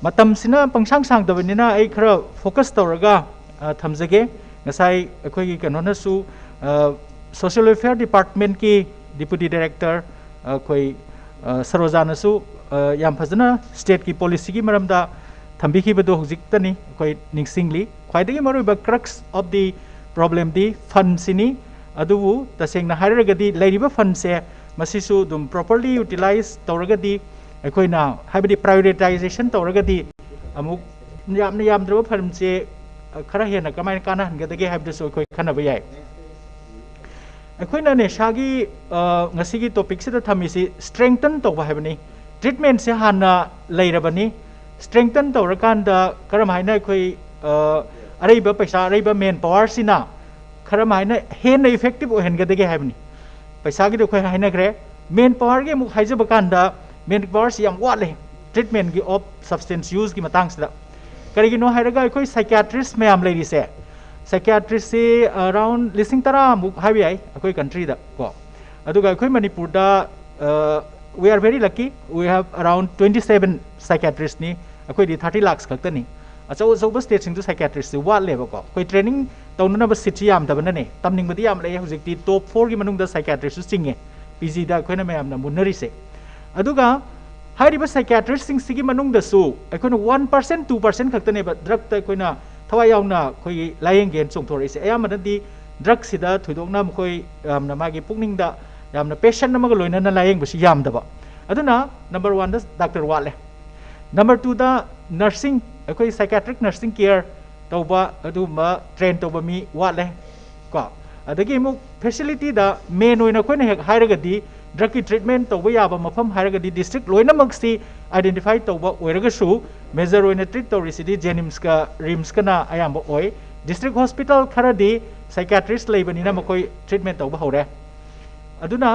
ꯃꯇꯝꯁꯤꯅ ꯄꯪꯁꯥꯡ ꯁꯥꯡꯗꯕꯅꯤꯅ ꯑꯩ ꯈꯔ focus ꯇꯧꯔꯒ, ꯑ, ꯊꯝꯖꯒꯦ꯫ ꯉꯁꯥꯏ ꯑꯩꯈꯣꯏꯒꯤ ꯀꯩꯅꯣꯅꯁꯨ, ꯑ, social welfare department ꯀꯤ deputy director, ꯑ, ꯑꯩꯈꯣꯏ, ꯑ, ꯁꯔꯣꯖꯥꯅꯁꯨ ꯌꯥꯝ ꯐꯖꯅ ꯁ꯭ꯇꯦꯠꯀꯤ ꯄꯣꯂꯤꯁꯤꯒꯤ ꯃꯔꯝꯗ ꯊꯝꯕꯤꯈꯤꯕꯗꯨ ꯍꯧꯖꯤꯛꯇꯅꯤ ꯑꯩꯈꯣꯏ ꯅꯤꯡꯁꯤꯡꯂꯤ꯫ ꯈ꯭ꯋꯥꯏꯗꯒꯤ ꯃꯔꯨꯑꯣꯏꯕ ꯀ꯭ꯔꯛꯁ ꯑꯣꯐ ꯗꯤ ꯄ꯭ꯔꯣꯕ꯭ꯂꯦꯝꯗꯤ ꯐꯟꯁꯤꯅꯤ꯫ ꯑꯗꯨꯕꯨ ꯇꯁꯦꯡꯅ ꯍꯥꯏꯔꯒꯗꯤ ꯂꯩꯔꯤꯕ ꯐꯟꯁꯦ ꯃꯁꯤꯁꯨ ꯑꯗꯨꯝ ꯄ꯭ꯔꯣꯄꯔꯂꯤ ꯌꯨꯇꯤꯂꯥꯏꯁ ꯇꯧꯔꯒꯗꯤ, ꯑꯩꯈꯣꯏꯅ ꯍꯥꯏꯕꯗꯤ ꯄ꯭ꯔꯥꯏꯌꯣꯔꯤꯇꯥꯏꯖꯦꯁꯟ ꯇꯧꯔꯒꯗꯤ ꯑꯃꯨꯛ ꯌꯥꯝꯅ ꯌꯥꯝꯗ꯭ꯔꯕ ꯐꯟꯁꯦ ꯈꯔ ꯍꯦꯟꯅ ꯀꯃꯥꯏꯅ ꯀꯥꯟꯅꯍꯟꯒꯗꯒꯦ ꯍꯥꯏꯕꯗꯨꯁꯨ ꯑꯩꯈꯣꯏ ꯈꯟꯅꯕ ꯌꯥꯏ꯫ ꯑꯩꯈꯣꯏꯅ ꯅꯦꯁꯥꯒꯤ ꯉꯁꯤꯒꯤ ꯇꯣꯄꯤꯛꯁꯤꯗ ꯊꯝꯃꯤꯁꯤ ꯁ꯭ꯇ꯭ꯔꯦꯡꯊꯟ ꯇꯧꯕ ꯍꯥꯏꯕꯅꯤ꯫ ꯇ꯭ꯔꯤꯠꯃꯦꯟꯁꯦ ꯍꯥꯟꯅ ꯂꯩꯔꯕꯅꯤ꯫ ꯁ꯭ꯇ꯭ꯔꯦꯡꯊꯟ ꯇꯧꯔꯀꯥꯟꯗ ꯀꯔꯝ ꯍꯥꯏꯅ ꯑꯩꯈꯣꯏ ꯑꯔꯩꯕ ꯄꯩꯁꯥ, ꯑꯔꯩꯕ ꯃꯦꯟ ꯄꯋꯥꯔꯁꯤꯅ ꯀꯔꯝ ꯍꯥꯏꯅ ꯍꯦꯟꯅ ꯏꯐꯦꯛꯇꯤꯞ ꯑꯣꯏꯍꯟꯒꯗꯒꯦ ꯍꯥꯏꯕꯅꯤ꯫ ꯄꯩꯁꯥꯒꯤꯗꯤ ꯑꯩꯈꯣꯏ ꯍꯥꯏꯅꯈ꯭ꯔꯦ꯫ ꯃꯦꯟ ꯄꯋꯥꯔꯒꯤ ꯑꯃꯨꯛ ꯍꯥꯏꯖꯕ ꯀꯥꯟꯗ ꯃꯦꯟ ꯄꯋꯥꯔꯁꯤ ꯌꯥꯝ ꯋꯥꯠꯂꯦ ꯇ꯭ꯔꯤꯠꯃꯦꯟꯒꯤ ꯑꯣꯐ ꯁꯕꯁꯇꯦꯟꯁ ꯌꯨꯁꯀꯤ ꯃꯇꯥꯡꯁꯤꯗ꯫ ꯀꯔꯤꯒꯤꯅꯣ ꯍꯥꯏꯔꯒ ꯑꯩꯈꯣꯏ ꯁꯥꯏꯀꯤꯌꯥꯇ꯭ꯔꯤꯁ ꯃꯌꯥꯝ ꯂꯩꯔꯤꯁꯦ, ꯁꯥꯏꯀꯤꯌꯥꯇ꯭ꯔꯤꯁꯁꯤ ꯑꯔꯥꯎꯟ ꯂꯤꯁꯤꯡ ꯇꯔꯥꯃꯨꯛ ꯍꯥꯏꯕ ꯌꯥꯏ ꯑꯩꯈꯣꯏ ꯀꯟꯇ꯭ꯔꯤꯗ ꯀꯣ꯫ ꯑꯗꯨꯒ ꯑꯩꯈꯣꯏ ꯃꯅꯤꯄꯨꯔꯗ, we are very lucky, we have around twenty seven psychiatristꯅꯤ꯫ ꯑꯩꯈꯣꯏꯗꯤ ꯊꯥꯔꯇꯤ ꯂꯥꯛꯁ ꯈꯛꯇꯅꯤ꯫ ꯑꯆꯧ ꯑꯆꯧꯕ ꯁ꯭ꯇꯦꯠꯁꯤꯡꯗꯨ ꯁꯥꯏꯀꯤꯌꯥꯇ꯭ꯔꯤꯁꯁꯤ ꯋꯥꯠꯂꯦꯕꯀꯣ꯫ ꯑꯩꯈꯣꯏ ꯇ꯭ꯔꯦꯅꯤꯡ ꯇꯧꯅꯅꯕ ꯁꯤꯠꯁꯤ ꯌꯥꯝꯗꯕꯅꯅꯦ꯫ ꯇꯝꯅꯤꯡꯕꯗꯤ ꯌꯥꯝ ꯂꯩ꯫ ꯍꯧꯖꯤꯛꯇꯤ ꯇꯣꯞ ꯐꯣꯔꯒꯤ ꯃꯅꯨꯡꯗ ꯁꯥꯏꯀꯤꯌꯥꯇ꯭ꯔꯤꯁꯁꯨ ꯆꯤꯡꯉꯦ ꯄꯤ ꯖꯤꯗ ꯑꯩꯈꯣꯏꯅ ꯃꯌꯥꯝꯅ ꯃꯨꯟꯅꯔꯤꯁꯦ꯫ ꯑꯗꯨꯒ ꯍꯥꯏꯔꯤꯕ ꯁꯥꯏꯀꯤꯌꯥꯇ꯭ꯔꯤꯁꯁꯤꯡꯁꯤꯒꯤ ꯃꯅꯨꯡꯗꯁꯨ ꯑꯩꯈꯣꯏꯅ ꯋꯥꯟ ꯄꯥꯔꯁꯦꯟ, ꯇꯨ ꯄꯥꯔꯁꯦꯟ ꯈꯛꯇꯅꯦꯕ ꯗ꯭ꯔꯛꯇ ꯑꯩꯈꯣꯏꯅ ꯊꯋꯥꯏ ꯌꯥꯎꯅ ꯑꯩꯈꯣꯏꯒꯤ ꯂꯥꯏꯌꯦꯡꯒꯦꯅ ꯆꯣꯡꯊꯣꯔꯛꯏꯁꯦ꯫ ꯑꯌꯥꯝꯕꯅꯗꯤ ꯗ꯭ꯔꯛꯁꯤꯗ ꯊꯣꯏꯗꯣꯛꯅ ꯃꯈꯣꯏ ꯌꯥꯝꯅ ꯃꯥꯒꯤ ꯄꯨꯛꯅꯤꯡꯗ ꯌꯥꯝꯅ ꯄꯦꯁꯟ ꯑꯃꯒ ꯂꯣꯏꯅꯅ ꯂꯥꯏꯌꯦꯡꯕꯁꯤ ꯌꯥꯝꯗꯕ꯫ ꯑꯗꯨꯅ ꯅꯝꯕꯔ ꯋꯥꯟꯗ ꯗꯥꯛꯇꯔ ꯋꯥꯠꯂꯦ꯫ ꯅꯝꯕꯔ ꯇꯨꯗ ꯅꯔꯁꯤꯡ, ꯑꯩꯈꯣꯏ ꯁꯥꯏꯀꯤꯌꯥꯇ꯭ꯔꯤꯛ ꯅꯔꯁꯤꯡ ꯀꯤꯌꯔ ꯇꯧꯕ, ꯑꯗꯨꯒꯨꯝꯕ ꯇ꯭ꯔꯦꯟ ꯇꯧꯕ ꯃꯤ ꯋꯥꯠꯂꯦ ꯀꯣ꯫ ꯑꯗꯒꯤ ꯑꯃꯨꯛ ꯐꯦꯁꯤꯂꯤꯇꯤꯗ ꯃꯦꯟ ꯑꯣꯏꯅ ꯑꯩꯈꯣꯏꯅ ꯍꯦꯛ ꯍꯥꯏꯔꯒꯗꯤ ꯗ꯭ꯔꯛꯀꯤ ꯇ꯭ꯔꯤꯠꯃꯦꯟ ꯇꯧꯕ ꯌꯥꯕ ꯃꯐꯝ ꯍꯥꯏꯔꯒꯗꯤ ꯗꯤꯁꯇ꯭ꯔꯤꯛ ꯂꯣꯏꯅꯃꯛꯁꯤ ꯑꯥꯏꯗꯦꯟꯇꯤꯐꯥꯏ ꯇꯧꯕ ꯑꯣꯏꯔꯒꯁꯨ, ꯃꯦꯖꯔ ꯑꯣꯏꯅ ꯇ꯭ꯔꯤꯠ ꯇꯧꯔꯤꯁꯤꯗꯤ ꯖꯦꯅꯤꯝꯁꯀ ꯔꯤꯝꯁꯀꯅ ꯑꯌꯥꯝꯕ ꯑꯣꯏ꯫ ꯗꯤꯁꯇ꯭ꯔꯤꯛ ꯍꯣꯁꯄꯤꯇꯥꯜ ꯈꯔꯗꯤ ꯁꯥꯏꯀꯤꯌꯥꯇ꯭ꯔꯤꯁ ꯂꯩꯕꯅꯤꯅ ꯃꯈꯣꯏ ꯇ꯭ꯔꯤꯠꯃꯦꯟ ꯇꯧꯕ ꯍꯧꯔꯦ꯫ ꯑꯗꯨꯅ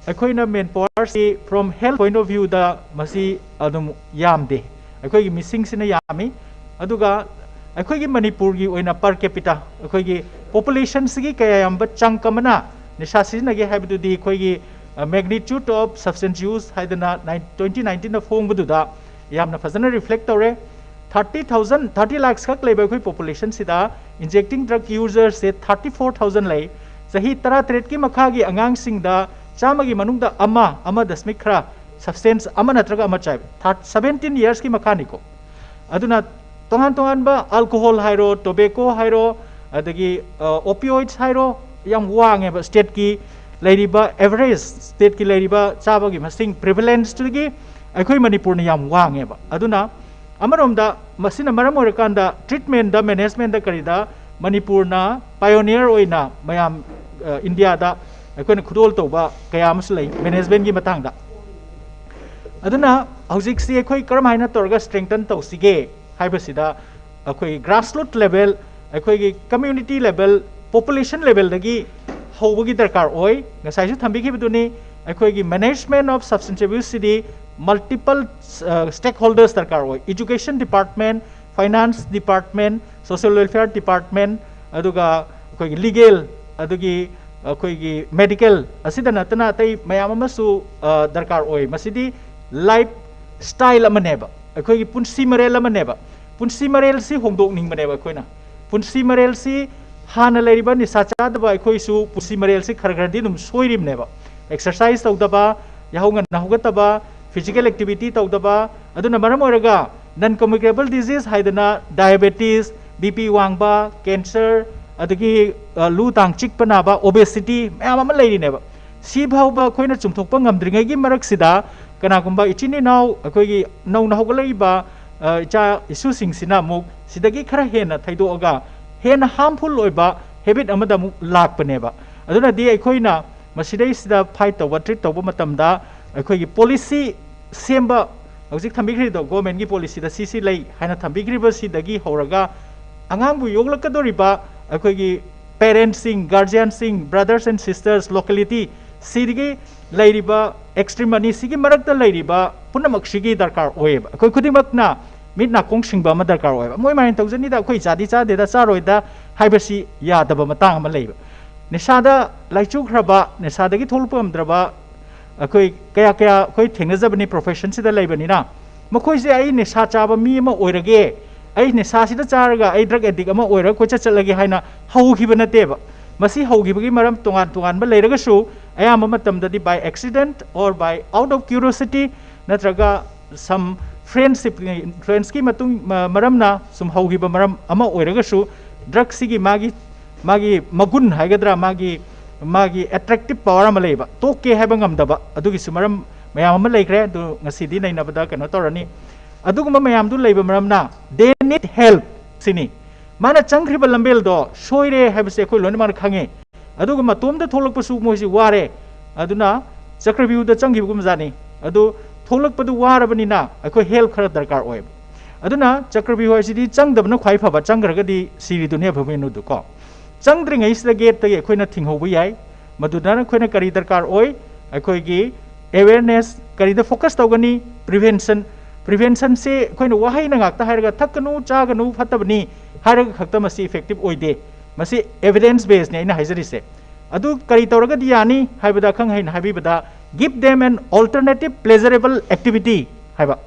ꯑꯩꯈꯣꯏꯅ ꯃꯦꯟ ꯄꯋꯥꯔꯁꯤ from health point of viewꯗ ꯃꯁꯤ ꯑꯗꯨꯝ ꯌꯥꯝꯗꯦ꯫ ꯑꯩꯈꯣꯏꯒꯤ ꯃꯤꯁꯤꯡꯁꯤꯅ ꯌꯥꯝꯃꯤ꯫ ꯑꯗꯨꯒ ꯑꯩꯈꯣꯏꯒꯤ ꯃꯅꯤꯄꯨꯔꯒꯤ ꯑꯣꯏꯅ per capita, ꯑꯩꯈꯣꯏꯒꯤ ꯄꯣꯄꯨꯂꯦꯁꯟꯁꯤꯒꯤ ꯀꯌꯥ ꯌꯥꯝꯕ ꯆꯪꯛ ꯑꯃꯅ ꯅꯤꯁꯥ ꯁꯤꯖꯤꯟꯅꯒꯦ ꯍꯥꯏꯕꯗꯨꯗꯤ ꯑꯩꯈꯣꯏꯒꯤ magnitude of substance use ꯍꯥꯏꯗꯅ ꯇ꯭ꯋꯦꯟꯇꯤ ꯅꯥꯏꯟꯇꯤꯟꯗ ꯐꯣꯡꯕꯗꯨꯗ ꯌꯥꯝꯅ ꯐꯖꯅ ꯔꯤꯐ꯭ꯂꯦꯛ ꯇꯧꯔꯦ꯫ ꯊꯥꯔꯇꯤ ꯊꯥꯎꯖꯟ, ꯊꯥꯔꯇꯤ ꯂꯥꯛꯁ ꯈꯛ ꯂꯩꯕ ꯑꯩꯈꯣꯏ ꯄꯣꯄꯨꯂꯦꯁꯟꯁꯤꯗ ꯏꯟꯖꯦꯛꯇꯤꯡ ꯗ꯭ꯔꯛ ꯌꯨꯖꯔꯁꯦ ꯊꯥꯔꯇꯤ ꯐꯣꯔ ꯊꯥꯎꯖꯟ ꯂꯩ꯫ ꯆꯍꯤ ꯇꯔꯥꯇꯔꯦꯠꯀꯤ ꯃꯈꯥꯒꯤ ꯑꯉꯥꯡꯁꯤꯡꯗ ꯆꯥꯝꯃꯒꯤ ꯃꯅꯨꯡꯗ ꯑꯃ, ꯑꯃ ꯗꯁꯃꯤꯛ ꯈꯔ ꯁꯕꯁꯇꯦꯟꯁ ꯑꯃ ꯅꯠꯇ꯭ꯔꯒ ꯑꯃ ꯆꯥꯏꯕ, ꯊꯥꯔꯠ ꯁꯕꯦꯟꯇꯤꯟ ꯌꯔꯁꯀꯤ ꯃꯈꯥꯅꯤꯀꯣ꯫ ꯑꯗꯨꯅ ꯇꯣꯉꯥꯟ ꯇꯣꯉꯥꯟꯕ ꯑꯜꯀꯣꯍꯣꯜ ꯍꯥꯏꯔꯣ, ꯇꯣꯕꯦꯀꯣ ꯍꯥꯏꯔꯣ, ꯑꯗꯒꯤ ꯑꯣꯄꯤꯑꯣꯏꯗꯁ ꯍꯥꯏꯔꯣ, ꯌꯥꯝ ꯋꯥꯡꯉꯦꯕ ꯁ꯭ꯇꯦꯠꯀꯤ ꯂꯩꯔꯤꯕ ꯑꯦꯚꯔꯦꯖ, ꯁ꯭ꯇꯦꯠꯀꯤ ꯂꯩꯔꯤꯕ ꯆꯥꯕꯒꯤ ꯃꯁꯤꯡ ꯄ꯭ꯔꯤꯚꯦꯂꯦꯟꯁꯇꯨꯗꯒꯤ ꯑꯩꯈꯣꯏ ꯃꯅꯤꯄꯨꯔꯅ ꯌꯥꯝ ꯋꯥꯡꯉꯦꯕ꯫ ꯑꯗꯨꯅ ꯑꯃꯔꯣꯝꯗ ꯃꯁꯤꯅ ꯃꯔꯝ ꯑꯣꯏꯔꯀꯥꯟꯗ ꯇ꯭ꯔꯤꯠꯃꯦꯟꯗ, ꯃꯦꯅꯦꯖꯃꯦꯟꯗ ꯀꯔꯤꯗ ꯃꯅꯤꯄꯨꯔꯅ ꯄꯥꯏꯑꯣꯅꯤꯌꯔ ꯑꯣꯏꯅ ꯃꯌꯥꯝ ꯏꯟꯗꯤꯌꯥꯗ ꯑꯩꯈꯣꯏꯅ ꯈꯨꯗꯣꯜ ꯇꯧꯕ ꯀꯌꯥ ꯑꯃꯁꯨ ꯂꯩ ꯃꯦꯅꯦꯖꯃꯦꯟꯒꯤ ꯃꯇꯥꯡꯗ꯫ ꯑꯗꯨꯅ ꯍꯧꯖꯤꯛꯁꯤ ꯑꯩꯈꯣꯏ ꯀꯔꯝ ꯍꯥꯏꯅ ꯇꯧꯔꯒ ꯁ꯭ꯇ꯭ꯔꯦꯡꯊꯟ ꯇꯧꯁꯤꯒꯦ ꯍꯥꯏꯕꯁꯤꯗ ꯑꯩꯈꯣꯏ ꯒ꯭ꯔꯥꯁꯔꯨꯠ ꯂꯦꯚꯦꯜ, ꯑꯩꯈꯣꯏꯒꯤ ꯀꯝꯃ꯭ꯌꯨꯅꯤꯇꯤ ꯂꯦꯚꯦꯜ, ꯄꯣꯄꯨꯂꯦꯁꯟ ꯂꯦꯚꯦꯜꯗꯒꯤ ꯍꯧꯕꯒꯤ ꯗꯔꯀꯥꯔ ꯑꯣꯏ꯫ ꯉꯁꯥꯏꯁꯨ ꯊꯝꯕꯤꯈꯤꯕꯗꯨꯅꯤ, ꯑꯩꯈꯣꯏꯒꯤ management of substance ꯑꯦꯕ꯭ꯌꯨꯁꯁꯤꯗꯤ multiple ꯁ꯭ꯇꯦꯛ holders ꯗꯔꯀꯥꯔ ꯑꯣꯏ꯫ Education department, finance department, social welfare department, ꯑꯗꯨꯒ ꯑꯩꯈꯣꯏꯒꯤ ꯂꯤꯒꯦꯜ, ꯑꯗꯨꯒꯤ ꯑꯩꯈꯣꯏꯒꯤ ꯃꯦꯗꯤꯀꯦꯜ ꯑꯁꯤꯗ ꯅꯠꯇꯅ ꯑꯇꯩ ꯃꯌꯥꯝ ꯑꯃꯁꯨ ꯗꯔꯀꯥꯔ ꯑꯣꯏ꯫ ꯃꯁꯤꯗꯤ ꯂꯥꯏꯐ ꯁ꯭ꯇꯥꯏꯜ ꯑꯃꯅꯦꯕ, ꯑꯩꯈꯣꯏꯒꯤ ꯄꯨꯟꯁꯤ ꯃꯔꯦꯜ ꯑꯃꯅꯦꯕ꯫ ꯄꯨꯟꯁꯤ ꯃꯔꯦꯜꯁꯤ ꯍꯣꯡꯗꯣꯛꯅꯤꯡꯕꯅꯦꯕ ꯑꯩꯈꯣꯏꯅ꯫ ꯄꯨꯟꯁꯤ ꯃꯔꯦꯜꯁꯤ ꯍꯥꯟꯅ ꯂꯩꯔꯤꯕ ꯅꯤꯁꯥ ꯆꯥꯗꯕ ꯑꯩꯈꯣꯏꯁꯨ ꯄꯨꯟꯁꯤ ꯃꯔꯦꯜꯁꯤ ꯈꯔ ꯈꯔꯗꯤ ꯑꯗꯨꯝ ꯁꯣꯏꯔꯤꯕꯅꯦꯕ꯫ ꯑꯦꯛꯁꯔꯁꯥꯏꯁ ꯇꯧꯗꯕ, ꯌꯥꯍꯧ ꯉꯟꯅ ꯍꯧꯒꯠꯇꯕ, ꯐꯤꯖꯤꯀꯦꯜ ꯑꯦꯛꯇꯤꯚꯤꯇꯤ ꯇꯧꯗꯕ, ꯑꯗꯨꯅ ꯃꯔꯝ ꯑꯣꯏꯔꯒ ꯅꯟ ꯀꯝꯃ꯭ꯌꯨꯅꯤꯀꯦꯕꯜ ꯗꯤꯖꯤꯖ ꯍꯥꯏꯗꯅ ꯗꯥꯏꯑꯦꯕꯦꯇꯤꯁ, ꯕꯤ ꯄꯤ ꯋꯥꯡꯕ, ꯀꯦꯟꯁꯔ, ꯑꯗꯒꯤ ꯂꯨ ꯇꯥꯡ ꯆꯤꯛꯄ ꯅꯥꯕ, ꯑꯣꯕꯦꯁꯤꯇꯤ ꯃꯌꯥꯝ ꯑꯃ ꯂꯩꯔꯤꯅꯦꯕ꯫ ꯁꯤ ꯐꯥꯎꯕ ꯑꯩꯈꯣꯏꯅ ꯆꯨꯝꯊꯣꯛꯄ ꯉꯝꯗ꯭ꯔꯤꯉꯩꯒꯤ ꯃꯔꯛꯁꯤꯗ ꯀꯅꯥꯒꯨꯝꯕ ꯏꯆꯤꯟ ꯏꯅꯥꯎ ꯑꯩꯈꯣꯏꯒꯤ ꯅꯧꯅ ꯍꯧꯒꯠꯂꯛꯏꯕ ꯏꯆꯥ ꯏꯁꯨꯁꯤꯡꯁꯤꯅ ꯑꯃꯨꯛ ꯁꯤꯗꯒꯤ ꯈꯔ ꯍꯦꯟꯅ ꯊꯩꯗꯣꯛꯑꯒ ꯍꯦꯟꯅ ꯍꯥꯔꯝꯐꯨꯜ ꯑꯣꯏꯕ ꯍꯦꯕꯤꯠ ꯑꯃꯗ ꯑꯃꯨꯛ ꯂꯥꯛꯄꯅꯦꯕ꯫ ꯑꯗꯨꯅꯗꯤ ꯑꯩꯈꯣꯏꯅ ꯃꯁꯤꯗꯩꯁꯤꯗ ꯐꯥꯏꯠ ꯇꯧꯕ, ꯇ꯭ꯔꯤꯠ ꯇꯧꯕ ꯃꯇꯝꯗ ꯑꯩꯈꯣꯏꯒꯤ ꯄꯣꯂꯤꯁꯤ ꯁꯦꯝꯕ, ꯍꯧꯖꯤꯛ ꯊꯝꯕꯤꯈ꯭ꯔꯤꯗꯣ, ꯒꯣꯔꯃꯦꯟꯒꯤ ꯄꯣꯂꯤꯁꯤꯗ ꯁꯤ ꯁꯤ ꯂꯩ ꯍꯥꯏꯅ ꯊꯝꯕꯤꯈ꯭ꯔꯤꯕꯁꯤꯗꯒꯤ ꯍꯧꯔꯒ ꯑꯉꯥꯡꯕꯨ ꯌꯣꯛꯂꯛꯀꯗꯧꯔꯤꯕ ꯑꯩꯈꯣꯏꯒꯤ ꯄꯦꯔꯦꯟꯁꯁꯤꯡ, ꯒꯥꯔꯖꯤꯌꯥꯟꯁꯤꯡ, ꯕ꯭ꯔꯗꯔꯁ ꯑꯦꯟ ꯁꯤꯁꯇꯔꯁ, ꯂꯣꯀꯦꯂꯤꯇꯤ ꯁꯤꯗꯒꯤ ꯂꯩꯔꯤꯕ ꯑꯦꯛꯁꯇ꯭ꯔꯤꯝ ꯑꯅꯤ ꯁꯤꯒꯤ ꯃꯔꯛꯇ ꯂꯩꯔꯤꯕ ꯄꯨꯝꯅꯃꯛꯁꯤꯒꯤ ꯗꯔꯀꯥꯔ ꯑꯣꯏꯌꯦꯕ꯫ ꯑꯩꯈꯣꯏ ꯈꯨꯗꯤꯡꯃꯛꯅ ꯃꯤꯠ ꯅꯥꯀꯣꯡ ꯁꯤꯡꯕ ꯑꯃ ꯗꯔꯀꯥꯔ ꯑꯣꯏꯌꯦꯕ꯫ ꯃꯣꯏ ꯃꯥꯏꯅ ꯇꯧꯖꯅꯤꯗ, ꯑꯩꯈꯣꯏ ꯆꯥꯗꯤ ꯆꯥꯗꯦꯗ, ꯆꯥꯔꯣꯏꯗ ꯍꯥꯏꯕꯁꯤ ꯌꯥꯗꯕ ꯃꯇꯥꯡ ꯑꯃ ꯂꯩꯕ꯫ ꯅꯤꯁꯥꯗ ꯂꯥꯏꯆꯨꯈ꯭ꯔꯕ, ꯅꯤꯁꯥꯗꯒꯤ ꯊꯣꯛꯂꯛꯄ ꯉꯝꯗ꯭ꯔꯕ ꯑꯩꯈꯣꯏ ꯀꯌꯥ ꯀꯌꯥ ꯑꯩꯈꯣꯏ ꯊꯦꯡꯅꯖꯕꯅꯤ ꯄ꯭ꯔꯣꯐꯦꯁꯟꯁꯤꯗ ꯂꯩꯕꯅꯤꯅ꯫ ꯃꯈꯣꯏꯁꯦ ꯑꯩ ꯅꯤꯁꯥ ꯆꯥꯕ ꯃꯤ ꯑꯃ ꯑꯣꯏꯔꯒꯦ, ꯑꯩ ꯅꯤꯁꯥꯁꯤꯗ ꯆꯥꯔꯒ ꯑꯩ ꯗ꯭ꯔꯒ ꯑꯦꯗꯤꯛ ꯑꯃ ꯑꯣꯏꯔꯒ ꯀꯣꯏꯆꯠ ꯆꯠꯂꯒꯦ ꯍꯥꯏꯅ ꯍꯧꯈꯤꯕ ꯅꯠꯇꯦꯕ꯫ ꯃꯁꯤ ꯍꯧꯈꯤꯕꯒꯤ ꯃꯔꯝ ꯇꯣꯉꯥꯟ ꯇꯣꯉꯥꯟꯕ ꯂꯩꯔꯒꯁꯨ ꯑꯌꯥꯝꯕ ꯃꯇꯝꯗꯗꯤ by accident or by out of curiosity ꯅꯠꯇ꯭ꯔꯒ some friendship, friendsꯀꯤ ꯃꯇꯨꯡ ꯃ- ꯃꯔꯝꯅ ꯁꯨꯝ ꯍꯧꯈꯤꯕ ꯃꯔꯝ ꯑꯃ ꯑꯣꯏꯔꯒꯁꯨ ꯗ꯭ꯔꯛꯁꯤꯒꯤ ꯃꯥꯒꯤ ꯃꯥꯒꯤ ꯃꯒꯨꯟ ꯍꯥꯏꯒꯗ꯭ꯔꯥ, ꯃꯥꯒꯤ ꯃꯥꯒꯤ attractive power ꯑꯃ ꯂꯩꯕ, ꯇꯣꯛꯀꯦ ꯍꯥꯏꯕ ꯉꯝꯗꯕ, ꯑꯗꯨꯒꯤꯁꯨ ꯃꯔꯝ ꯃꯌꯥꯝ ꯑꯃ ꯂꯩꯈ꯭ꯔꯦ꯫ ꯑꯗꯨ ꯉꯁꯤꯗꯤ ꯅꯩꯅꯕꯗ ꯀꯩꯅꯣ ꯇꯧꯔꯅꯤ꯫ ꯑꯗꯨꯒꯨꯝꯕ ꯃꯌꯥꯝꯗꯨ ꯂꯩꯕ ꯃꯔꯝꯅ they need help ꯁꯤꯅꯤ꯫ ꯃꯥꯅ ꯆꯪꯈ꯭ꯔꯤꯕ ꯂꯝꯕꯦꯜꯗꯣ ꯁꯣꯏꯔꯦ ꯍꯥꯏꯕꯁꯦ ꯑꯩꯈꯣꯏ ꯂꯣꯏꯅꯃꯛꯅ ꯈꯪꯉꯦ꯫ ꯑꯗꯨꯒ ꯃꯇꯣꯝꯗ ꯊꯣꯛꯂꯛꯄꯁꯨ ꯃꯣꯏꯁꯤ ꯋꯥꯔꯦ꯫ ꯑꯗꯨꯅ ꯆꯀ꯭ꯔꯕ꯭ꯌꯨꯍꯗ ꯆꯪꯈꯤꯕꯒꯨꯝꯕꯖꯥꯠꯅꯤ꯫ ꯑꯗꯨ ꯊꯣꯛꯂꯛꯄꯗꯨ ꯋꯥꯔꯕꯅꯤꯅ ꯑꯩꯈꯣꯏ help ꯈꯔ ꯗꯔꯀꯥꯔ ꯑꯣꯏꯕ꯫ ꯑꯗꯨꯅ ꯆꯀ꯭ꯔꯕ꯭ꯌꯨꯍ ꯍꯥꯏꯁꯤꯗꯤ ꯆꯪꯗꯕꯅ ꯈ꯭ꯋꯥꯏ ꯐꯕ, ꯆꯪꯈ꯭ꯔꯒꯗꯤ ꯁꯤꯔꯤꯗꯨꯅꯤ ꯑꯐꯕ ꯃꯦꯅꯨꯗꯨ ꯀꯣ꯫ ꯆꯪꯗ꯭ꯔꯤꯉꯩꯁꯤꯗ gateꯇꯒꯤ ꯑꯩꯈꯣꯏꯅ ꯊꯤꯡꯍꯧꯕ ꯌꯥꯏ꯫ ꯃꯗꯨꯗ ꯑꯩꯈꯣꯏꯅ ꯀꯔꯤ ꯗꯔꯀꯥꯔ ꯑꯣꯏ? ꯑꯩꯈꯣꯏꯒꯤ awareness ꯀꯔꯤꯗ focus ꯇꯧꯒꯅꯤ? Prevention꯫ Preventionꯁꯦ ꯑꯩꯈꯣꯏꯅ ꯋꯥꯍꯩꯅ ꯉꯥꯛꯇ ꯍꯥꯏꯔꯒ ꯊꯛꯀꯅꯨ, ꯆꯥꯒꯅꯨ, ꯐꯠꯇꯕꯅꯤ ꯍꯥꯏꯔꯒ ꯈꯛꯇ ꯃꯁꯤ effective ꯑꯣꯏꯗꯦ꯫ ꯃꯁꯤ evidence basedꯅꯤ ꯑꯩꯅ ꯍꯥꯏꯖꯔꯤꯁꯦ꯫ ꯑꯗꯨ ꯀꯔꯤ ꯇꯧꯔꯒꯗꯤ ꯌꯥꯅꯤ ꯍꯥꯏꯕꯗ, ꯑꯈꯪ ꯑꯍꯩꯅ ꯍꯥꯏꯕꯤꯕꯗ, give them an alternative pleasurable activity ꯍꯥꯏꯕ꯫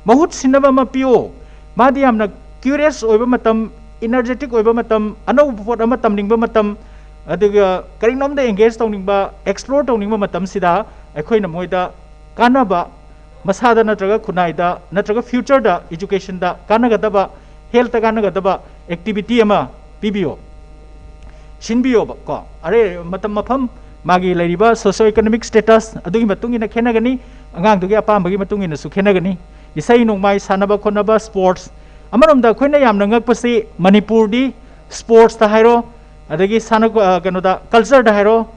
ꯃꯍꯨꯠ ꯁꯤꯟꯅꯕ ꯑꯃ ꯄꯤꯌꯣ꯫ ꯃꯥꯗꯤ ꯌꯥꯝꯅ curious ꯑꯣꯏꯕ ꯃꯇꯝ, energetic ꯑꯣꯏꯕ ꯃꯇꯝ, ꯑꯅꯧꯕ ꯄꯣꯠ ꯑꯃ ꯇꯝꯅꯤꯡꯕ ꯃꯇꯝ, ꯑꯗꯨꯒ ꯀꯔꯤꯅꯣꯝꯗ engage ꯇꯧꯅꯤꯡꯕ, explore ꯇꯧꯅꯤꯡꯕ ꯃꯇꯝꯁꯤꯗ ꯑꯩꯈꯣꯏꯅ ꯃꯣꯏꯗ ꯀꯥꯟꯅꯕ, ꯃꯁꯥꯗ ꯅꯠꯇ꯭ꯔꯒ ꯈꯨꯟꯅꯥꯏꯗ ꯅꯠꯇ꯭ꯔꯒ futureꯗ educationꯗ ꯀꯥꯟꯅꯒꯗꯕ, healthꯇ ꯀꯥꯟꯅꯒꯗꯕ activity ꯑꯃ ꯄꯤꯕꯤꯌꯣ, ꯁꯤꯟꯕꯤꯌꯣꯕ ꯀꯣ꯫ ꯑꯔꯩ ꯃꯇꯝ, ꯃꯐꯝ, ꯃꯥꯒꯤ ꯂꯩꯔꯤꯕ socio economic status ꯑꯗꯨꯒꯤ ꯃꯇꯨꯡ ꯏꯟꯅ ꯈꯦꯠꯅꯒꯅꯤ, ꯑꯉꯥꯡꯗꯨꯒꯤ ꯑꯄꯥꯝꯕꯒꯤ ꯃꯇꯨꯡ ꯏꯟꯅꯁꯨ ꯈꯦꯠꯅꯒꯅꯤ꯫ ꯏꯁꯩ ꯅꯣꯡꯃꯥꯏ, ꯁꯥꯟꯅꯕ ꯈꯣꯠꯅꯕ, sports꯫ ꯑꯃꯔꯣꯝꯗ ꯑꯩꯈꯣꯏꯅ ꯌꯥꯝꯅ ꯉꯛꯄꯁꯤ ꯃꯅꯤꯄꯨꯔꯗꯤ sportsꯇ ꯍꯥꯏꯔꯣ, ꯑꯗꯒꯤ ꯁꯥꯟꯅ ꯑ, ꯀꯩꯅꯣꯗ, cultureꯗ ꯍꯥꯏꯔꯣ,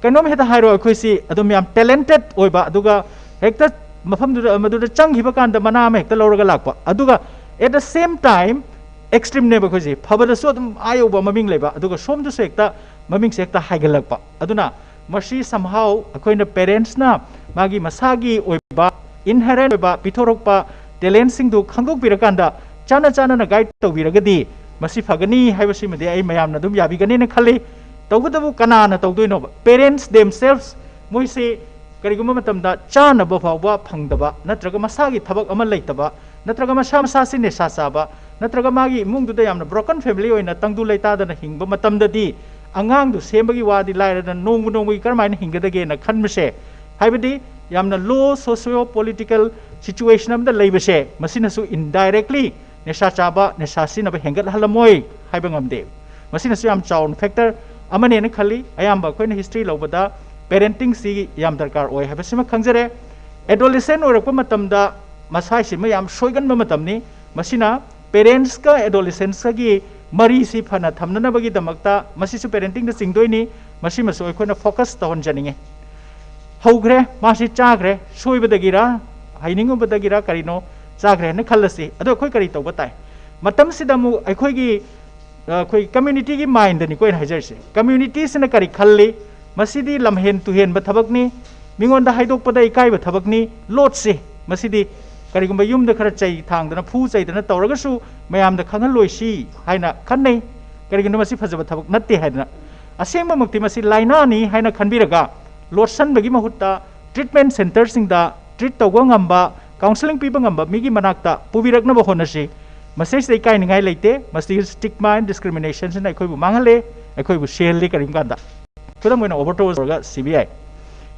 ꯀꯩꯅꯣꯝ ꯍꯦꯛꯇ ꯍꯥꯏꯔꯣ, ꯑꯩꯈꯣꯏꯁꯤ ꯑꯗꯨꯝ ꯌꯥꯝ talented ꯑꯣꯏꯕ, ꯑꯗꯨꯒ ꯍꯦꯛꯇ ꯃꯐꯝꯗꯨꯗ, ꯃꯗꯨꯗ ꯆꯪꯈꯤꯕ ꯀꯥꯟꯗ ꯃꯅꯥ ꯑꯃ ꯍꯦꯛꯇ ꯂꯧꯔꯒ ꯂꯥꯛꯄ, ꯑꯗꯨꯒ at the same time extremeꯅꯦꯕ ꯑꯩꯈꯣꯏꯁꯦ꯫ ꯐꯕꯗꯁꯨ ꯑꯗꯨꯝ ꯑꯥ ꯌꯧꯕ ꯃꯃꯤꯡ ꯂꯩꯕ, ꯑꯗꯨꯒ ꯁꯣꯝꯗꯁꯨ ꯍꯦꯛꯇ ꯃꯃꯤꯡꯁꯦ ꯍꯦꯛꯇ ꯍꯥꯏꯒꯠꯂꯛꯄ꯫ ꯑꯗꯨꯅ ꯃꯁꯤ somehow ꯑꯩꯈꯣꯏꯅ parentsꯅ ꯃꯥꯒꯤ ꯃꯁꯥꯒꯤ ꯑꯣꯏꯕ inherent ꯑꯣꯏꯕ ꯄꯤꯊꯣꯔꯛꯄ talentꯁꯤꯡꯗꯨ ꯈꯪꯗꯣꯛꯄꯤꯔꯀꯥꯟꯗ ꯆꯥꯅ ꯆꯥꯅꯅ guide ꯇꯧꯕꯤꯔꯒꯗꯤ ꯃꯁꯤ ꯐꯒꯅꯤ ꯍꯥꯏꯕꯁꯤꯃꯗꯤ ꯑꯩ ꯃꯌꯥꯝꯅ ꯑꯗꯨꯝ ꯌꯥꯕꯤꯒꯅꯤꯅ ꯈꯜꯂꯤ꯫ ꯇꯧꯕꯇꯕꯨ ꯀꯅꯥꯅ ꯇꯧꯗꯣꯏꯅꯣꯕ? Parents themselves ꯃꯣꯏꯁꯤ ꯀꯔꯤꯒꯨꯝꯕ ꯃꯇꯝꯗ ꯆꯥꯅꯕ ꯐꯥꯎꯕ ꯐꯪꯗꯕ, ꯅꯠꯇ꯭ꯔꯒ ꯃꯁꯥꯒꯤ ꯊꯕꯛ ꯑꯃ ꯂꯩꯇꯕ, ꯅꯠꯇ꯭ꯔꯒ ꯃꯁꯥ ꯃꯁꯥꯁꯤ ꯅꯤꯁꯥ ꯆꯥꯕ, ꯅꯠꯇ꯭ꯔꯒ ꯃꯥꯒꯤ ꯏꯃꯨꯡꯗꯨꯗ ꯌꯥꯝꯅ broken family ꯑꯣꯏꯅ ꯇꯪꯗꯨ ꯂꯩꯇꯥꯗꯅ ꯍꯤꯡꯕ ꯃꯇꯝꯗꯗꯤ ꯑꯉꯥꯡꯗꯨ ꯁꯦꯝꯕꯒꯤ ꯋꯥꯗꯤ ꯂꯥꯏꯔꯗꯅ ꯅꯣꯡꯃ ꯅꯣꯡꯃꯒꯤ ꯀꯔꯝꯍꯥꯏꯅ ꯍꯤꯡꯒꯗꯒꯦꯅ ꯈꯟꯕꯁꯦ, ꯍꯥꯏꯕꯗꯤ ꯌꯥꯝꯅ low socio political situation ꯑꯃꯗ ꯂꯩꯕꯁꯦ, ꯃꯁꯤꯅꯁꯨ indirectly ꯅꯤꯁꯥ ꯆꯥꯕ, ꯅꯤꯁꯥ ꯁꯤꯖꯤꯟꯅꯕ ꯍꯦꯟꯒꯠꯍꯜꯂꯝꯃꯣꯏ ꯍꯥꯏꯕ ꯉꯝꯗꯦ꯫ ꯃꯁꯤꯅꯁꯨ ꯌꯥꯝ ꯆꯥꯎꯅ factor ꯑꯃꯅꯦꯅ ꯈꯜꯂꯤ꯫ ꯑꯌꯥꯝꯕ ꯑꯩꯈꯣꯏꯅ history ꯂꯧꯕꯗ parenting ꯁꯤ ꯌꯥꯝ ꯗꯔꯀꯥꯔ ꯑꯣꯏ ꯍꯥꯏꯕꯁꯤꯃ ꯈꯪꯖꯔꯦ꯫ Adolescent ꯑꯣꯏꯔꯛꯄ ꯃꯇꯝꯗ ꯃꯁꯥꯁꯤꯃ ꯌꯥꯝ ꯁꯣꯏꯒꯟꯕ ꯃꯇꯝꯅꯤ꯫ ꯃꯁꯤꯅ parents ꯀ adolescents ꯀꯒꯤ ꯃꯔꯤꯁꯤ ꯐꯅ ꯊꯝꯅꯅꯕꯒꯤꯗꯃꯛꯇ ꯃꯁꯤꯁꯨ parenting ꯗ ꯆꯤꯡꯗꯣꯏꯅꯤ꯫ ꯃꯁꯤꯃꯁꯨ ꯑꯩꯈꯣꯏꯅ focus ꯇꯧꯍꯟꯖꯅꯤꯡꯉꯤ꯫ ꯍꯧꯈ꯭ꯔꯦ, ꯃꯥꯁꯤ ꯆꯥꯈ꯭ꯔꯦ, ꯁꯣꯏꯕꯗꯒꯤꯔ ꯍꯩꯅꯤꯡꯉꯨꯕꯗꯒꯤꯔ ꯀꯔꯤꯅꯣ ꯆꯥꯈ꯭ꯔꯦ ꯍꯥꯏꯅ ꯈꯜꯂꯁꯤ꯫ ꯑꯗꯣ ꯑꯩꯈꯣꯏ ꯀꯔꯤ ꯇꯧꯕ ꯇꯥꯏ? ꯃꯇꯝꯁꯤꯗ ꯑꯃꯨꯛ ꯑꯩꯈꯣꯏꯒꯤ, ꯑ, ꯑꯩꯈꯣꯏ community ꯒꯤ mind ꯅꯤꯀꯣ ꯑꯩꯅ ꯍꯥꯏꯖꯔꯤꯁꯦ꯫ Community ꯁꯤꯅ ꯀꯔꯤ ꯈꯜꯂꯤ? ꯃꯁꯤꯗꯤ ꯂꯝꯍꯦꯟ ꯇꯨꯍꯦꯟꯕ ꯊꯕꯛꯅꯤ, ꯃꯤꯉꯣꯟꯗ ꯍꯥꯏꯗꯣꯛꯄꯗ ꯏꯀꯥꯏꯕ ꯊꯕꯛꯅꯤ꯫ ꯂꯣꯠꯁꯤ, ꯃꯁꯤꯗꯤ ꯀꯔꯤꯒꯨꯝꯕ ꯌꯨꯝꯗ ꯈꯔ ꯆꯩ ꯊꯥꯡꯗꯅ, ꯐꯨ ꯆꯩꯗꯅ ꯇꯧꯔꯒꯁꯨ ꯃꯌꯥꯝꯗ ꯈꯪꯍꯜꯂꯣꯏꯁꯤ ꯍꯥꯏꯅ ꯈꯟꯅꯩ꯫ ꯀꯔꯤꯒꯤꯅꯣ, ꯃꯁꯤ ꯐꯖꯕ ꯊꯕꯛ ꯅꯠꯇꯦ ꯍꯥꯏꯗꯅ꯫ ꯑꯁꯦꯡꯕꯃꯛꯇꯤ ꯃꯁꯤ ꯂꯥꯏꯅꯥꯅꯤ ꯍꯥꯏꯅ ꯈꯟꯕꯤꯔꯒ ꯂꯣꯠꯁꯟꯕꯒꯤ ꯃꯍꯨꯠꯇ treatment centre ꯁꯤꯡꯗ treat ꯇꯧꯕ ꯉꯝꯕ, counselling ꯄꯤꯕ ꯉꯝꯕ ꯃꯤꯒꯤ ꯃꯅꯥꯛꯇ ꯄꯨꯕꯤꯔꯛꯅꯕ ꯍꯣꯠꯅꯁꯤ꯫ ꯃꯁꯤꯁꯤꯗ ꯏꯀꯥꯏꯅꯤꯡꯉꯥꯏ ꯂꯩꯇꯦ꯫ ꯃꯁꯤꯒꯤ stigma and discrimination ꯁꯤꯅ ꯑꯩꯈꯣꯏꯕꯨ ꯃꯥꯡꯍꯜꯂꯦ, ꯑꯩꯈꯣꯏꯕꯨ ꯁꯤꯍꯜꯂꯤ꯫ ꯀꯔꯤꯒꯨꯝꯕ ꯀꯥꯟꯗ, ꯈꯨꯗꯝ ꯑꯣꯏꯅ, overdose ꯇꯧꯔꯒ ꯁꯤꯕ ꯌꯥꯏ꯫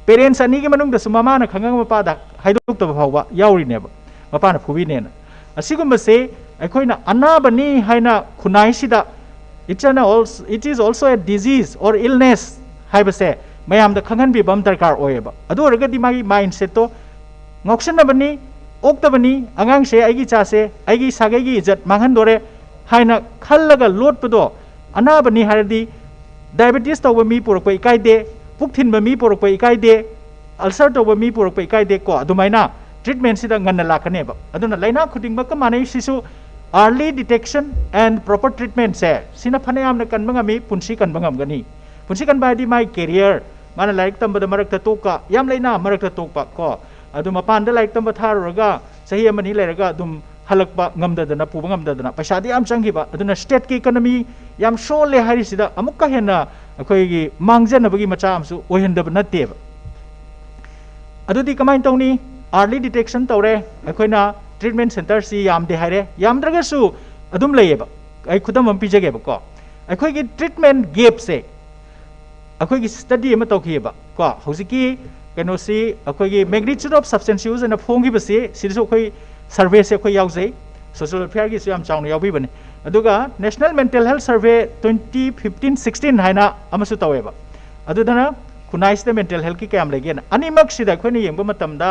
Parents ꯑꯅꯤꯒꯤ ꯃꯅꯨꯡꯗꯁꯨ ꯃꯃꯥꯅ ꯈꯪꯉꯒ ꯃꯄꯥꯗ ꯍꯥꯏꯗꯣꯛꯇꯕ ꯐꯥꯎꯕ ꯌꯥꯎꯔꯤꯅꯦꯕ, ꯃꯄꯥꯅ ꯐꯨꯕꯤꯅꯦꯅ꯫ ꯑꯁꯤꯒꯨꯝꯕꯁꯦ ꯑꯩꯈꯣꯏꯅ ꯑꯅꯥꯕꯅꯤ ꯍꯥꯏꯅ ꯈꯨꯟꯅꯥꯏꯁꯤꯗ, it's an also, it is also a disease or illness ꯍꯥꯏꯕꯁꯦ ꯃꯌꯥꯝꯗ ꯈꯪꯍꯟꯕꯤꯕ ꯑꯃ ꯗꯔꯀꯥꯔ ꯑꯣꯏꯌꯦꯕ꯫ ꯑꯗꯨ ꯑꯣꯏꯔꯒꯗꯤ ꯃꯥꯒꯤ mindset ꯇꯣ ꯉꯥꯎꯁꯟꯅꯕꯅꯤ, ꯑꯣꯛꯇꯕꯅꯤ, ꯑꯉꯥꯡꯁꯦ, ꯑꯩꯒꯤ ꯏꯆꯥꯁꯦ, ꯑꯩꯒꯤ ꯁꯥꯒꯩꯒꯤ ꯏꯖꯠ ꯃꯥꯡꯍꯟꯗꯣꯔꯦ ꯍꯥꯏꯅ ꯈꯜꯂꯒ ꯂꯣꯠꯄꯗꯣ, ꯑꯅꯥꯕꯅꯤ ꯍꯥꯏꯔꯗꯤ diabetes ꯇꯧꯕ ꯃꯤ ꯄꯨꯔꯛꯄ ꯏꯀꯥꯏꯗꯦ, ꯄꯨꯛ ꯊꯤꯟꯕ ꯃꯤ ꯄꯨꯔꯛꯄ ꯏꯀꯥꯏꯗꯦ, ulcer ꯇꯧꯕ ꯃꯤ ꯄꯨꯔꯛꯄ ꯏꯀꯥꯏꯗꯦ ꯀꯣ꯫ ꯑꯗꯨꯃꯥꯏꯅ treatment ꯁꯤꯗ ꯉꯟꯅ ꯂꯥꯛꯀꯅꯦꯕ꯫ ꯑꯗꯨꯅ ꯂꯥꯏꯅꯥ ꯈꯨꯗꯤꯡꯃꯛꯀ ꯃꯥꯟꯅꯩ꯫ ꯁꯤꯁꯨ early detection and proper treatment ꯁꯦ, ꯁꯤꯅ ꯐꯅꯌꯥꯝꯅ ꯀꯟꯕ ꯉꯝꯃꯤ, ꯄꯨꯟꯁꯤ ꯀꯟꯕ ꯉꯝꯒꯅꯤ꯫ ꯄꯨꯟꯁꯤ ꯀꯟꯕ ꯍꯥꯏꯗꯤ ꯃꯥꯒꯤ career, ꯃꯥꯅ ꯂꯥꯏꯔꯤꯛ ꯇꯝꯕꯗ ꯃꯔꯛꯇ ꯇꯣꯛꯄ, ꯌꯥꯝ ꯂꯥꯏꯅꯥ ꯃꯔꯛꯇ ꯇꯣꯛꯄ ꯀꯣ꯫ ꯑꯗꯨ ꯃꯄꯥꯟꯗ ꯂꯥꯏꯔꯤꯛ ꯇꯝꯕ ꯊꯥꯔꯨꯔꯒ ꯆꯍꯤ ꯑꯃꯅꯤ ꯂꯩꯔꯒ ꯑꯗꯨꯝ ꯍꯜꯂꯛꯄ ꯉꯝꯗꯗꯅ, ꯄꯨꯕ ꯉꯝꯗꯗꯅ, ꯄꯩꯁꯥꯗꯤ ꯌꯥꯝ ꯆꯪꯈꯤꯕ꯫ ꯑꯗꯨꯅ state ꯀꯤ economy ꯌꯥꯝ ꯁꯣꯜꯂꯦ ꯍꯥꯏꯔꯤꯁꯤꯗ ꯑꯃꯨꯛꯀ ꯍꯦꯟꯅ ꯑꯩꯈꯣꯏꯒꯤ ꯃꯥꯡꯖꯅꯕꯒꯤ ꯃꯆꯥꯛ ꯑꯃꯁꯨ ꯑꯣꯏꯍꯟꯗꯕ ꯅꯠꯇꯦꯕ꯫ ꯑꯗꯨꯗꯤ ꯀꯃꯥꯏꯅ ꯇꯧꯅꯤ? Early detection ꯇꯧꯔꯦ, ꯑꯩꯈꯣꯏꯅ treatment centre ꯁꯤ ꯌꯥꯝꯗꯦ ꯍꯥꯏꯔꯦ, ꯌꯥꯝꯗ꯭ꯔꯒꯁꯨ ꯑꯗꯨꯝ ꯂꯩꯌꯦꯕ꯫ ꯑꯩ ꯈꯨꯗꯝ ꯑꯃ ꯄꯤꯖꯒꯦꯕꯀꯣ꯫ ꯑꯩꯈꯣꯏꯒꯤ treatment gapꯁꯦ ꯑꯩꯈꯣꯏꯒꯤ study ꯑꯃ ꯇꯧꯈꯤꯑꯕ ꯀꯣ꯫ ꯍꯧꯖꯤꯛꯀꯤ ꯀꯩꯅꯣꯁꯤ, ꯑꯩꯈꯣꯏꯒꯤ magnitude of substance use ꯑꯅ ꯐꯣꯡꯈꯤꯕꯁꯤ, ꯁꯤꯗꯁꯨ ꯑꯩꯈꯣꯏ surveyꯁꯦ ꯑꯩꯈꯣꯏ ꯌꯥꯎꯖꯩ, social welfareꯒꯤꯁꯨ ꯌꯥꯝ ꯆꯥꯎꯅ ꯌꯥꯎꯕꯤꯕꯅꯤ꯫ ꯑꯗꯨꯒ National Mental Health Survey twenty fifteen sixteen ꯍꯥꯏꯅ ꯑꯃꯁꯨ ꯇꯧꯋꯦꯕ, ꯑꯗꯨꯗꯅ ꯈꯨꯟꯅꯥꯏꯁꯤꯗ mental healthꯀꯤ ꯀꯌꯥꯝ ꯂꯩꯒꯦꯅ꯫ ꯑꯅꯤꯃꯛꯁꯤꯗ ꯑꯩꯈꯣꯏꯅ ꯌꯦꯡꯕ ꯃꯇꯝꯗ,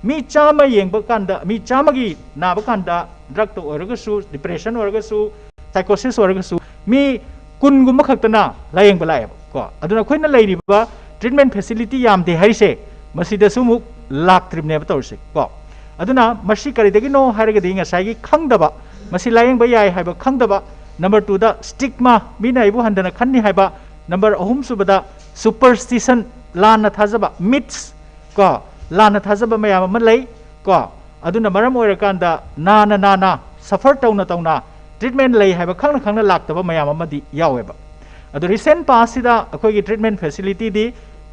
ꯃꯤ ꯆꯥꯝꯃ ꯌꯦꯡꯕ ꯀꯥꯟꯗ, ꯃꯤ ꯆꯥꯝꯃꯒꯤ ꯅꯥꯕ ꯀꯥꯟꯗ, drugꯇ ꯑꯣꯏꯔꯒꯁꯨ, depression ꯑꯣꯏꯔꯒꯁꯨ, psychosis ꯑꯣꯏꯔꯒꯁꯨ, ꯃꯤ ꯀꯨꯟꯒꯨꯝꯕ ꯈꯛꯇꯅ ꯂꯥꯌꯦꯡꯕ ꯂꯥꯛꯑꯦꯕ ꯀꯣ꯫ ꯑꯗꯨꯅ ꯑꯩꯈꯣꯏꯅ ꯂꯩꯔꯤꯕ treatment facility ꯌꯥꯝꯗꯦ ꯍꯥꯏꯔꯤꯁꯦ, ꯃꯁꯤꯗꯁꯨ ꯑꯃꯨꯛ ꯂꯥꯛꯇ꯭ꯔꯤꯕꯅꯦꯕ ꯇꯧꯔꯤꯁꯦ ꯀꯣ꯫ ꯑꯗꯨꯅ ꯃꯁꯤ ꯀꯔꯤꯗꯒꯤꯅꯣ ꯍꯥꯏꯔꯒꯗꯤ, ꯉꯁꯥꯏꯒꯤ ꯈꯪꯗꯕ, ꯃꯁꯤ ꯂꯥꯌꯦꯡꯕ ꯌꯥꯏ ꯍꯥꯏꯕ ꯈꯪꯗꯕ, number twoꯗ stigma, ꯃꯤꯅ ꯑꯩꯕꯨ ꯍꯟꯊꯅ ꯈꯟꯅꯤ ꯍꯥꯏꯕ, number ꯑꯍꯨꯝꯁꯨꯕꯗ superstition, ꯂꯥꯟꯅ ꯊꯥꯖꯕ, myths ꯀꯣ, ꯂꯥꯟꯅ ꯊꯥꯖꯕ ꯃꯌꯥꯝ ꯑꯃ ꯂꯩ ꯀꯣ꯫ ꯑꯗꯨꯅ ꯃꯔꯝ ꯑꯣꯏꯔꯀꯥꯟꯗ ꯅꯥꯅ ꯅꯥꯅ, suffer ꯇꯧꯅ ꯇꯧꯅ treatment ꯂꯩ ꯍꯥꯏꯕ ꯈꯪꯅ ꯈꯪꯅ ꯂꯥꯛꯇꯕ ꯃꯌꯥꯝ ꯑꯃꯗꯤ ꯌꯥꯎꯋꯦꯕ꯫ ꯑꯗꯣ recent pastꯁꯤꯗ ꯑꯩꯈꯣꯏꯒꯤ treatment facilityꯗꯤ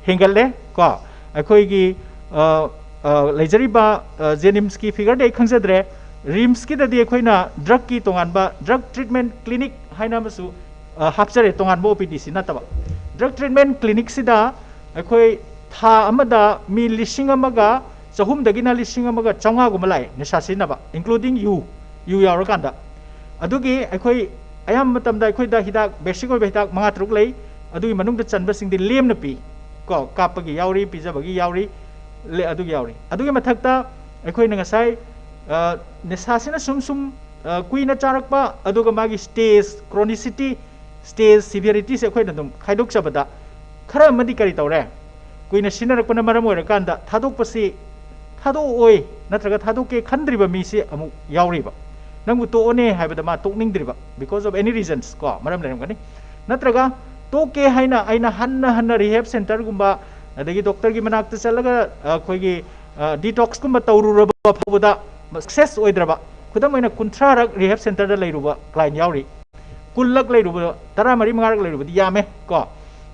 ꯍꯦꯟꯒꯠꯂꯦ ꯀꯣ꯫ ꯑꯩꯈꯣꯏꯒꯤ ꯑ, ꯑ, ꯂꯩꯖꯔꯤꯕ, ꯑ, JNIMSꯀꯤ figureꯗꯤ ꯑꯩ ꯈꯪꯖꯗ꯭ꯔꯦ꯫ RIMSꯀꯤꯗꯗꯤ ꯑꯩꯈꯣꯏꯅ drugꯀꯤ ꯇꯣꯉꯥꯟꯕ drug treatment clinic ꯍꯥꯏꯅ ꯑꯃꯁꯨ, ꯑ, ꯍꯥꯞꯆꯔꯦ, ꯇꯣꯉꯥꯟꯕ OPDꯁꯤ ꯅꯠꯇꯕ꯫ Drug treatment clinicꯁꯤꯗ ꯑꯩꯈꯣꯏ ꯊꯥ ꯑꯃꯗ ꯃꯤ ꯂꯤꯁꯤꯡ ꯑꯃꯒ ꯆꯍꯨꯝꯗꯒꯤꯅ ꯂꯤꯁꯤꯡ ꯑꯃꯒ ꯆꯥꯝꯃꯉꯥꯒꯨꯝꯕ ꯂꯥꯛꯑꯦ, ꯅꯤꯁꯥ ꯁꯤꯖꯤꯟꯅꯕ, including you, you ꯌꯥꯎꯔꯀꯥꯟꯗ꯫ ꯑꯗꯨꯒꯤ ꯑꯩꯈꯣꯏ ꯑꯌꯥꯝꯕ ꯃꯇꯝꯗ ꯑꯩꯈꯣꯏꯗ ꯍꯤꯗꯥꯛ, basic ꯑꯣꯏꯕ ꯍꯤꯗꯥꯛ ꯃꯉꯥ ꯇꯔꯨꯛ ꯂꯩ, ꯑꯗꯨꯒꯤ ꯃꯅꯨꯡꯗ ꯆꯟꯕꯁꯤꯡꯗꯤ ꯂꯦꯝꯅ ꯄꯤ ꯀꯣ, ꯀꯥꯞꯄꯒꯤ ꯌꯥꯎꯔꯤ, ꯄꯤꯖꯕꯒꯤ ꯌꯥꯎꯔꯤ, ꯂꯦ-, ꯑꯗꯨꯒꯤ ꯌꯥꯎꯔꯤ꯫ ꯑꯗꯨꯒꯤ ꯃꯊꯛꯇ ꯑꯩꯈꯣꯏꯅ ꯉꯁꯥꯏ, ꯑ, ꯅꯤꯁꯥꯁꯤꯅ ꯁꯨꯝ ꯁꯨꯝ, ꯑ, ꯀꯨꯏꯅ ꯆꯥꯔꯛꯄ, ꯑꯗꯨꯒ ꯃꯥꯒꯤ stage, chronicity, stage severityꯁꯦ ꯑꯩꯈꯣꯏꯅ ꯑꯗꯨꯝ ꯈꯥꯏꯗꯣꯛꯆꯕꯗ, ꯈꯔ ꯑꯃꯗꯤ ꯀꯔꯤ ꯇꯧꯔꯦ, ꯀꯨꯏꯅ ꯁꯤꯖꯤꯟꯅꯔꯛꯄꯅ ꯃꯔꯝ ꯑꯣꯏꯔꯀꯥꯟꯗ ꯊꯥꯗꯣꯛꯄꯁꯤ, ꯊꯥꯗꯣꯛꯑꯣꯏ ꯅꯠꯇ꯭ꯔꯒ ꯊꯥꯗꯣꯛꯀꯦ ꯈꯟꯗ꯭ꯔꯤꯕ ꯃꯤꯁꯤ ꯑꯃꯨꯛ ꯌꯥꯎꯔꯤꯕ꯫ ꯅꯪꯕꯨ ꯇꯣꯛꯑꯣꯅꯦ ꯍꯥꯏꯕꯗ ꯃꯥ ꯇꯣꯛꯅꯤꯡꯗ꯭ꯔꯤꯕ, because of any reasons ꯀꯣ, ꯃꯔꯝ ꯂꯩꯔꯝꯒꯅꯤ꯫ ꯅꯠꯇ꯭ꯔꯒ ꯇꯣꯛꯀꯦ ꯍꯥꯏꯅ ꯑꯩꯅ ꯍꯟꯅ ꯍꯟꯅ rehab centreꯒꯨꯝꯕ, ꯑꯗꯒꯤ doctorꯒꯤ ꯃꯅꯥꯛꯇ ꯆꯠꯂꯒ, ꯑ, ꯑꯩꯈꯣꯏꯒꯤ, ꯑ, detoxꯀꯨꯝꯕ ꯇꯧꯔꯨꯔꯕ ꯐꯥꯎꯕꯗ success ꯑꯣꯏꯗ꯭ꯔꯕ, ꯈꯨꯗꯝ ꯑꯣꯏꯅ ꯀꯨꯟꯊ꯭ꯔꯥꯔꯛ rehab centreꯗ ꯂꯩꯔꯨꯕ client ꯌꯥꯎꯔꯤ, ꯀꯨꯟꯂꯛ ꯂꯩꯔꯨꯕ, ꯇꯔꯥꯃꯔꯤ ꯃꯉꯥꯔꯛ ꯂꯩꯔꯨꯕꯗꯤ ꯌꯥꯝꯃꯦ ꯀꯣ꯫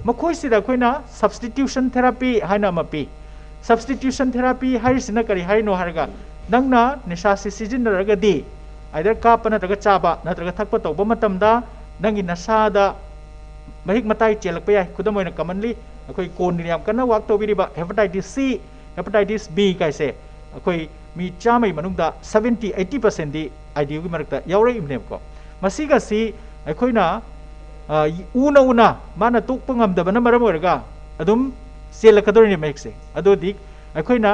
ꯃꯈꯣꯏꯁꯤꯗ ꯑꯩꯈꯣꯏꯅ substitution therapy ꯍꯥꯏꯅ ꯑꯃ ꯄꯤ꯫ Substitution therapy ꯍꯥꯏꯔꯤꯁꯤꯅ ꯀꯔꯤ ꯍꯥꯏꯔꯤꯅꯣ ꯍꯥꯏꯔꯒ, ꯅꯪꯅ ꯅꯤꯁꯥꯁꯤ ꯁꯤꯖꯤꯟꯅꯔꯒꯗꯤ, either ꯀꯥꯞꯄ ꯅꯠꯇ꯭ꯔꯒ ꯆꯥꯕ ꯅꯠꯇ꯭ꯔꯒ ꯊꯛꯄ ꯇꯧꯕ ꯃꯇꯝꯗ, ꯅꯪꯒꯤ ꯅꯁꯥꯗ ꯃꯍꯤꯛ ꯃꯇꯥꯏ ꯆꯦꯜꯂꯛꯄ ꯌꯥꯏ꯫ ꯈꯨꯗꯝ ꯑꯣꯏꯅ commonly ꯑꯩꯈꯣꯏ ꯀꯣꯟꯅ ꯌꯥꯝ ꯀꯟꯅ work ꯇꯧꯕꯤꯔꯤꯕ hepatitis C, hepatitis B ꯀꯥꯏꯁꯦ ꯑꯩꯈꯣꯏ ꯃꯤ ꯆꯥꯝꯃꯒꯤ ꯃꯅꯨꯡꯗ seventy eighty percentꯗꯤ IDUꯒꯤ ꯃꯔꯛꯇ ꯌꯥꯎꯔꯛꯏꯕꯅꯦꯕꯀꯣ꯫ ꯃꯁꯤꯒꯁꯤ ꯑꯩꯈꯣꯏꯅ ꯎꯅ ꯎꯅ ꯃꯥꯅ ꯇꯣꯛꯄ ꯉꯝꯗꯕꯅ ꯃꯔꯝ ꯑꯣꯏꯔꯒ ꯑꯗꯨꯝ ꯆꯦꯜꯂꯛꯀꯗꯧꯔꯤꯅꯦ ꯃꯍꯤꯛꯁꯦ꯫ ꯑꯗꯨꯗꯤ ꯑꯩꯈꯣꯏꯅ